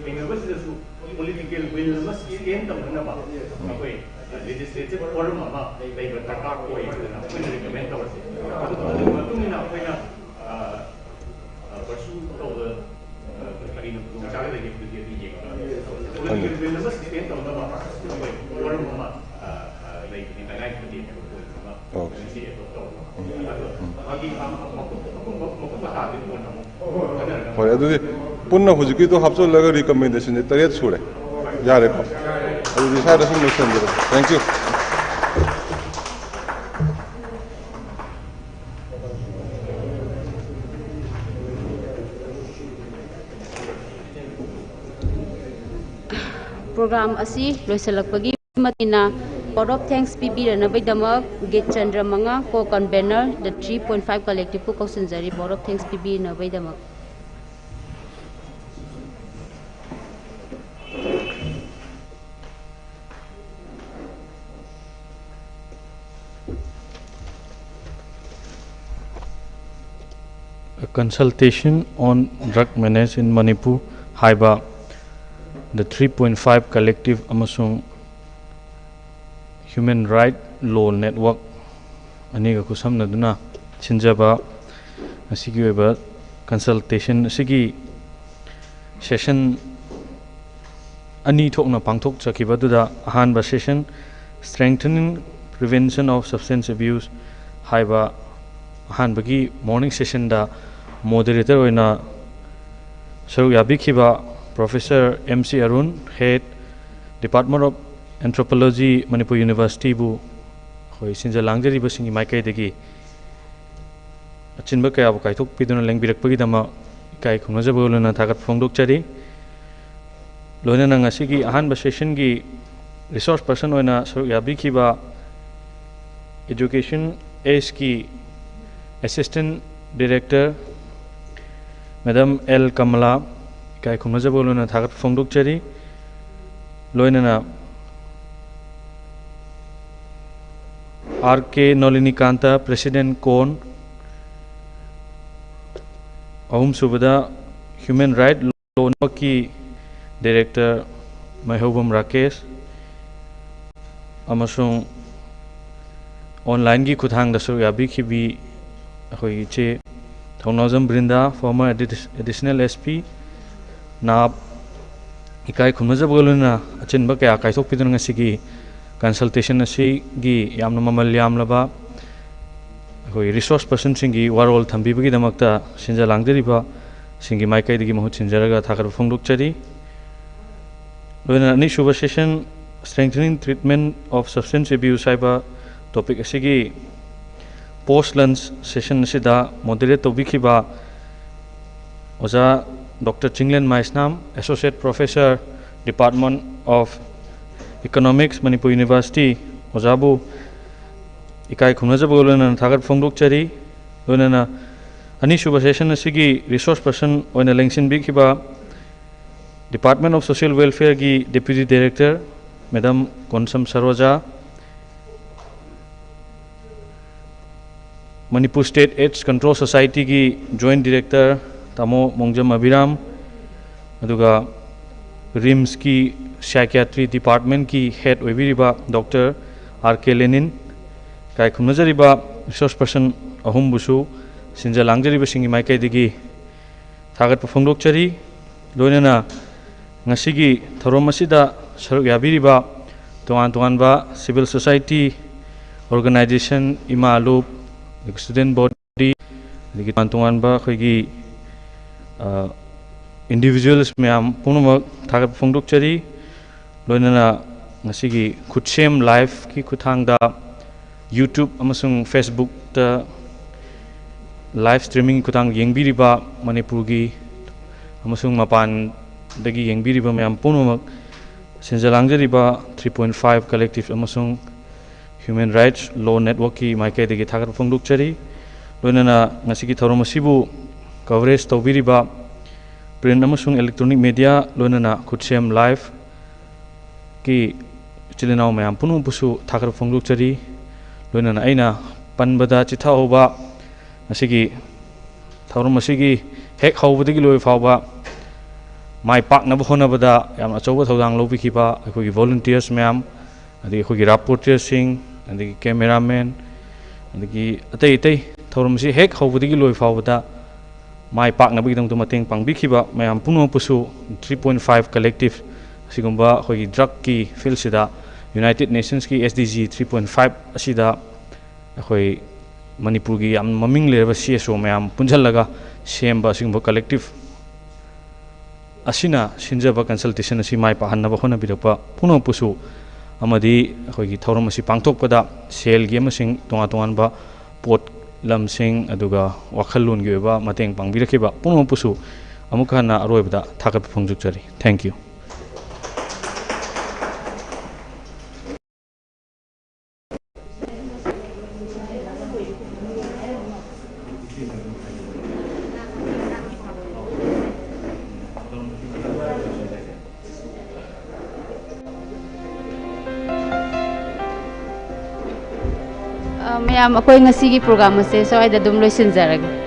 ꯊꯦꯡꯅꯕꯁꯤꯗꯁꯨ political will ꯑꯃ sustain ꯇꯧꯅꯅꯕ ꯑꯩꯈꯣꯏ, ꯑ, legislative forum ꯑꯃ ꯂꯩꯕ ꯗꯔꯀꯥꯔ ꯑꯣꯏ ꯍꯥꯏꯗꯅ ꯑꯩꯈꯣꯏꯅ recommend ꯇꯧꯔꯁꯦ꯫ ꯑꯗꯨ, ꯑꯗꯨꯒꯤ ꯃꯇꯨꯡ ꯏꯟꯅ ꯑꯩꯈꯣꯏꯅ, ꯑ, ꯑ, pursue ꯇꯧꯕ, ꯑ, ꯀꯔꯤꯅ ꯈꯨꯗꯣꯡꯆꯥꯕ ꯂꯩꯒꯦ ꯑꯗꯨꯗꯤ ꯑꯗꯨ ꯌꯦꯡꯉꯒ political will ꯑꯃ sustain ꯇꯧꯅꯕ ꯑꯩꯈꯣꯏ forum ꯑꯃ, ꯑ, ꯑ, ꯂꯩꯕꯅꯤ, ꯇꯉꯥꯏ ꯐꯗꯦ ꯍꯥꯏꯕ point ꯑꯃ ꯑꯣꯀꯦ꯫ ꯉꯁꯤ adopt ꯇꯧꯔꯕ꯫ ꯑꯗꯣ ꯃꯥꯒꯤ, ꯑ, ꯃꯀꯨꯞ, ꯃꯀꯨꯞ, ꯃꯀꯨꯞ ꯃꯇꯥꯗꯤ ꯀꯣꯟꯅ ꯑꯃꯨꯛ ꯈꯟꯅꯔꯒ ꯍꯣꯏ, ꯑꯗꯨꯗꯤ ꯄꯨꯟꯅ ꯍꯧꯖꯤꯛꯀꯤꯗꯣ ꯍꯥꯞꯆꯤꯜꯂꯒ recommendation ꯁꯦ ꯇꯔꯦꯠ ꯁꯨꯔꯦ꯫ ꯌꯥꯔꯦꯀꯣ? ꯑꯗꯨꯗꯤ ꯁ꯭ꯋꯥꯏꯗ ꯁꯨꯝ ꯂꯣꯏꯁꯤꯟꯖꯔꯒꯦ꯫ Thank you꯫ Program ꯑꯁꯤ ꯂꯣꯏꯁꯤꯜꯂꯛꯄꯒꯤ ꯃꯇꯤꯅ vote of thanks ꯄꯤꯕꯤꯔꯅꯕꯒꯤꯗꯃꯛ ꯒꯤꯠ ꯆꯟꯗ꯭ꯔ ꯃꯉꯥ, co-convener, the three point five collective ꯄꯨ ꯀꯧꯁꯤꯟꯖꯔꯤ, vote of thanks ꯄꯤꯕꯤꯅꯕꯒꯤꯗꯃꯛ꯫ A Consultation on Drug Menace in Manipur ꯍꯥꯏꯕ The three point five Collective ꯑꯃꯁꯨꯡ Human Right Law Network ꯑꯅꯤꯒ ꯈꯨꯠꯁꯝꯅꯗꯨꯅ ꯁꯤꯟꯖꯕ ꯉꯁꯤꯒꯤ ꯑꯣꯏꯕ consultation ꯑꯁꯤꯒꯤ session ꯑꯅꯤ ꯊꯣꯛꯅ ꯄꯥꯡꯊꯣꯛꯆꯈꯤꯕꯗꯨꯗ ꯑꯍꯥꯟꯕ session Strengthening Prevention of Substance Abuse ꯍꯥꯏꯕ ꯑꯍꯥꯟꯕꯒꯤ morning sessionꯗ moderator ꯑꯣꯏꯅ ꯁꯔꯨꯛ ꯌꯥꯕꯤꯈꯤꯕ Professor M C Arun, Head, Department of Anthropology, Manipur Universityꯕꯨ ꯑꯩꯈꯣꯏ ꯁꯤꯟꯖ ꯂꯥꯡꯖꯔꯤꯕꯁꯤꯡꯒꯤ ꯃꯥꯏꯀꯩꯗꯒꯤ ꯑꯆꯤꯟꯕ ꯀꯌꯥꯕꯨ ꯀꯥꯏꯊꯣꯛꯄꯤꯗꯨꯅ ꯂꯦꯡꯕꯤꯔꯛꯄꯒꯤꯗꯃꯛ ꯏꯀꯥꯏ ꯈꯨꯝꯅꯖꯕꯒ ꯂꯣꯏꯅꯅ ꯊꯥꯒꯠꯄ ꯐꯣꯡꯗꯣꯛꯆꯔꯤ꯫ ꯂꯣꯏꯅꯅ ꯉꯁꯤꯒꯤ ꯑꯍꯥꯟꯕ sessionꯒꯤ resource person ꯑꯣꯏꯅ ꯁꯔꯨꯛ ꯌꯥꯕꯤꯈꯤꯕ Education Ageꯀꯤ Assistant Director Madam L Kamala, ꯏꯀꯥꯏ ꯈꯨꯝꯅꯖꯕꯒ ꯂꯣꯏꯅꯅ ꯊꯥꯒꯠꯄ ꯐꯣꯡꯗꯣꯛꯆꯔꯤ꯫ ꯂꯣꯏꯅꯅ R K Nalinikanta, President, CORN, ꯑꯍꯨꯝꯁꯨꯕꯗ Human Right Law Networkꯀꯤ Director ꯃꯩꯍꯧꯕꯝ Rakesh, ꯑꯃꯁꯨꯡ onlineꯒꯤ ꯈꯨꯠꯊꯥꯡꯗ ꯁꯔꯨꯛ ꯌꯥꯕꯤꯈꯤꯕꯤ ꯑꯩꯈꯣꯏꯒꯤ ꯏꯆꯦ ꯊꯧꯅꯥꯎꯖꯝ ꯕ꯭ꯔꯤꯟꯗꯥ, former Addi-, Additional SP, ꯅꯥꯞ, ꯏꯀꯥꯏ ꯈꯨꯝꯅꯖꯕꯒ ꯂꯣꯏꯅꯅ ꯑꯆꯤꯟꯕ ꯀꯌꯥ ꯀꯥꯏꯊꯣꯛꯄꯤꯗꯨꯅ ꯉꯁꯤꯒꯤ consultation ꯑꯁꯤꯒꯤ ꯌꯥꯝꯅ ꯃꯃꯜ ꯌꯥꯝꯂꯕ ꯑꯩꯈꯣꯏ resource personꯁꯤꯡꯒꯤ ꯋꯥꯔꯣꯜ ꯊꯝꯕꯤꯕꯒꯤꯗꯃꯛꯇ ꯁꯤꯟꯖ ꯂꯥꯡꯖꯔꯤꯕꯁꯤꯡꯒꯤ ꯃꯥꯏꯀꯩꯗꯒꯤ ꯃꯍꯨꯠ ꯁꯤꯟꯖꯔꯒ ꯊꯥꯒꯠꯄ ꯐꯣꯡꯗꯣꯛꯆꯔꯤ꯫ ꯂꯣꯏꯅꯅ ꯑꯅꯤꯁꯨꯕ session, Strengthening Treatment of Substance Abuse ꯍꯥꯏꯕ topic ꯑꯁꯤꯒꯤ post lunch session ꯑꯁꯤꯗ moderate ꯇꯧꯕꯤꯈꯤꯕ ꯑꯣꯖꯥ doctor Chinglen Maisnam, Associate Professor, Department of Economics, Manipur University, ꯑꯣꯖꯥꯕꯨ ꯏꯀꯥꯏ ꯈꯨꯝꯅꯖꯕꯒ ꯂꯣꯏꯅꯅ ꯊꯥꯒꯠ ꯐꯣꯡꯗꯣꯛꯆꯔꯤ꯫ ꯂꯣꯏꯅꯅ ꯑꯅꯤꯁꯨꯕ session ꯑꯁꯤꯒꯤ resource person ꯑꯣꯏꯅ ꯂꯦꯡꯁꯤꯟꯕꯤꯈꯤꯕ Department of Social Welfareꯒꯤ Deputy Director Madam Konsam ꯁꯔꯣꯖꯥ, Manipur State AIDS Control Societyꯒꯤ Joint Director ꯇꯥꯃꯣ ꯃꯣꯡꯖꯝ ꯑꯕꯤꯔꯥꯝ, ꯑꯗꯨꯒ RIMSꯀꯤ Psychiatry Departmentꯀꯤ Head ꯑꯣꯏꯕꯤꯔꯤꯕ ꯗꯣꯛꯇꯔ R K Lenin, ꯏꯀꯥꯏ ꯈꯨꯝꯅꯖꯔꯤꯕ resource person ꯑꯍꯨꯝꯕꯨꯁꯨ ꯁꯤꯟꯖ ꯂꯥꯡꯖꯔꯤꯕꯁꯤꯡꯒꯤ ꯃꯥꯏꯀꯩꯗꯒꯤ ꯊꯥꯒꯠꯄ ꯐꯣꯡꯗꯣꯛꯆꯔꯤ꯫ ꯂꯣꯏꯅꯅ ꯉꯁꯤꯒꯤ ꯊꯧꯔꯝ ꯑꯁꯤꯗ ꯁꯔꯨꯛ ꯌꯥꯕꯤꯔꯤꯕ ꯇꯣꯉꯥꯟ ꯇꯣꯉꯥꯟꯕ civil society organization, ꯏꯃꯥ ꯂꯨꯞ, ꯑꯗꯒꯤ student body, ꯑꯗꯒꯤ ꯇꯣꯉꯥꯟ ꯇꯣꯉꯥꯟꯕ ꯑꯩꯈꯣꯏꯒꯤ individuals ꯃꯌꯥꯝ ꯄꯨꯝꯅꯃꯛ ꯊꯥꯒꯠꯄ ꯐꯣꯡꯗꯣꯛꯆꯔꯤ꯫ ꯂꯣꯏꯅꯅ ꯉꯁꯤꯒꯤ ꯈꯨꯠꯁꯦꯝ liveꯀꯤ ꯈꯨꯠꯊꯥꯡꯗ YouTube ꯑꯃꯁꯨꯡ Facebookꯇ live streaming ꯈꯨꯠꯊꯥꯡꯗ ꯌꯦꯡꯕꯤꯔꯤꯕ ꯃꯅꯤꯄꯨꯔꯒꯤ ꯑꯃꯁꯨꯡ ꯃꯄꯥꯟꯗꯒꯤ ꯌꯦꯡꯕꯤꯔꯤꯕ ꯃꯌꯥꯝ ꯄꯨꯝꯅꯃꯛ, ꯁꯤꯟꯖ ꯂꯥꯡꯖꯔꯤꯕ three point five collective ꯑꯃꯁꯨꯡ Human Rights Law Networkꯀꯤ ꯃꯥꯏꯀꯩꯗꯒꯤ ꯊꯥꯒꯠꯄ ꯐꯣꯡꯗꯣꯛꯆꯔꯤ꯫ ꯂꯣꯏꯅꯅ ꯉꯁꯤꯒꯤ ꯊꯧꯔꯝ ꯑꯁꯤꯕꯨ coverage ꯇꯧꯕꯤꯔꯤꯕ print ꯑꯃꯁꯨꯡ electronic media, ꯂꯣꯏꯅꯅ ꯈꯨꯠꯁꯦꯝ liveꯀꯤ ꯏꯆꯤꯜ ꯏꯅꯥꯎ ꯃꯌꯥꯝ ꯄꯨꯝꯅꯃꯛꯄꯨꯁꯨ ꯊꯥꯒꯠꯄ ꯐꯣꯡꯗꯣꯛꯆꯔꯤ꯫ ꯂꯣꯏꯅꯅ ꯑꯩꯅ ꯄꯟꯕꯗ ꯆꯤꯊꯍꯧꯕ ꯉꯁꯤꯒꯤ ꯊꯧꯔꯝ ꯑꯁꯤꯒꯤ ꯍꯦꯛ ꯍꯧꯕꯗꯒꯤ ꯂꯣꯏꯕ ꯐꯥꯎꯕ ꯃꯥꯏ ꯄꯥꯛꯅꯕ ꯍꯣꯠꯅꯕꯗ ꯌꯥꯝꯅ ꯑꯆꯧꯕ ꯊꯧꯗꯥꯡ ꯂꯧꯕꯤꯈꯤꯕ ꯑꯩꯈꯣꯏꯒꯤ volunteers ꯃꯌꯥꯝ, ꯑꯗꯒꯤ ꯑꯩꯈꯣꯏꯒꯤ reporterꯁꯤꯡ, ꯑꯗꯒꯤ cameraman, ꯑꯗꯒꯤ ꯑꯇꯩ ꯑꯇꯩ ꯊꯧꯔꯝ ꯑꯁꯤ ꯍꯦꯛ ꯍꯧꯕꯗꯒꯤ ꯂꯣꯏꯕ ꯐꯥꯎꯕꯗ ꯃꯥꯏ ꯄꯥꯛꯅꯕꯒꯤꯗꯃꯛꯇ ꯃꯇꯦꯡ ꯄꯥꯡꯕꯤꯈꯤꯕ ꯃꯌꯥꯝ ꯄꯨꯝꯅꯃꯛꯄꯨꯁꯨ three point five collective ꯑꯁꯤꯒꯨꯝꯕ ꯑꯩꯈꯣꯏꯒꯤ drugꯀꯤ fieldꯁꯤꯗ United Nationsꯀꯤ S D G three point five ꯑꯁꯤꯗ ꯑꯩꯈꯣꯏ ꯃꯅꯤꯄꯨꯔꯒꯤ ꯌꯥꯝ ꯃꯃꯤꯡ ꯂꯩꯔꯕ C S O ꯃꯌꯥꯝ ꯄꯨꯟꯁꯤꯜꯂꯒ ꯁꯦꯝꯕ ꯑꯁꯤꯒꯨꯝꯕ collective ꯑꯁꯤꯅ ꯁꯤꯟꯖꯕ consultation ꯑꯁꯤ ꯃꯥꯏ ꯄꯥꯛꯍꯟꯅꯕ ꯍꯣꯠꯅꯕꯤꯔꯛꯄ ꯄꯨꯝꯅꯃꯛꯄꯨꯁꯨ, ꯑꯃꯗꯤ ꯑꯩꯈꯣꯏꯒꯤ ꯊꯧꯔꯝ ꯑꯁꯤ ꯄꯥꯡꯊꯣꯛꯄꯗ ꯁꯦꯜꯒꯤ ꯑꯃꯁꯨꯡ ꯇꯣꯉꯥꯟ ꯇꯣꯉꯥꯟꯕ ꯄꯣꯠꯂꯝꯁꯤꯡ, ꯑꯗꯨꯒ ꯋꯥꯈꯜꯂꯣꯟꯒꯤ ꯑꯣꯏꯕ ꯃꯇꯦꯡ ꯄꯥꯡꯕꯤꯔꯛꯈꯤꯕ ꯄꯨꯝꯅꯃꯛꯄꯨꯁꯨ ꯑꯃꯨꯛꯀ ꯍꯟꯅ ꯑꯔꯣꯏꯕꯗ ꯊꯥꯒꯠꯄ ꯐꯣꯡꯗꯣꯛꯆꯔꯤ꯫ Thank you꯫ ꯑ, ꯃꯌꯥꯝ, ꯑꯩꯈꯣꯏ ꯉꯁꯤꯒꯤ program ꯑꯁꯦ ꯁ꯭ꯋꯥꯏꯗ ꯑꯗꯨꯝ ꯂꯣꯏꯁꯤꯟꯖꯔꯒꯦ꯫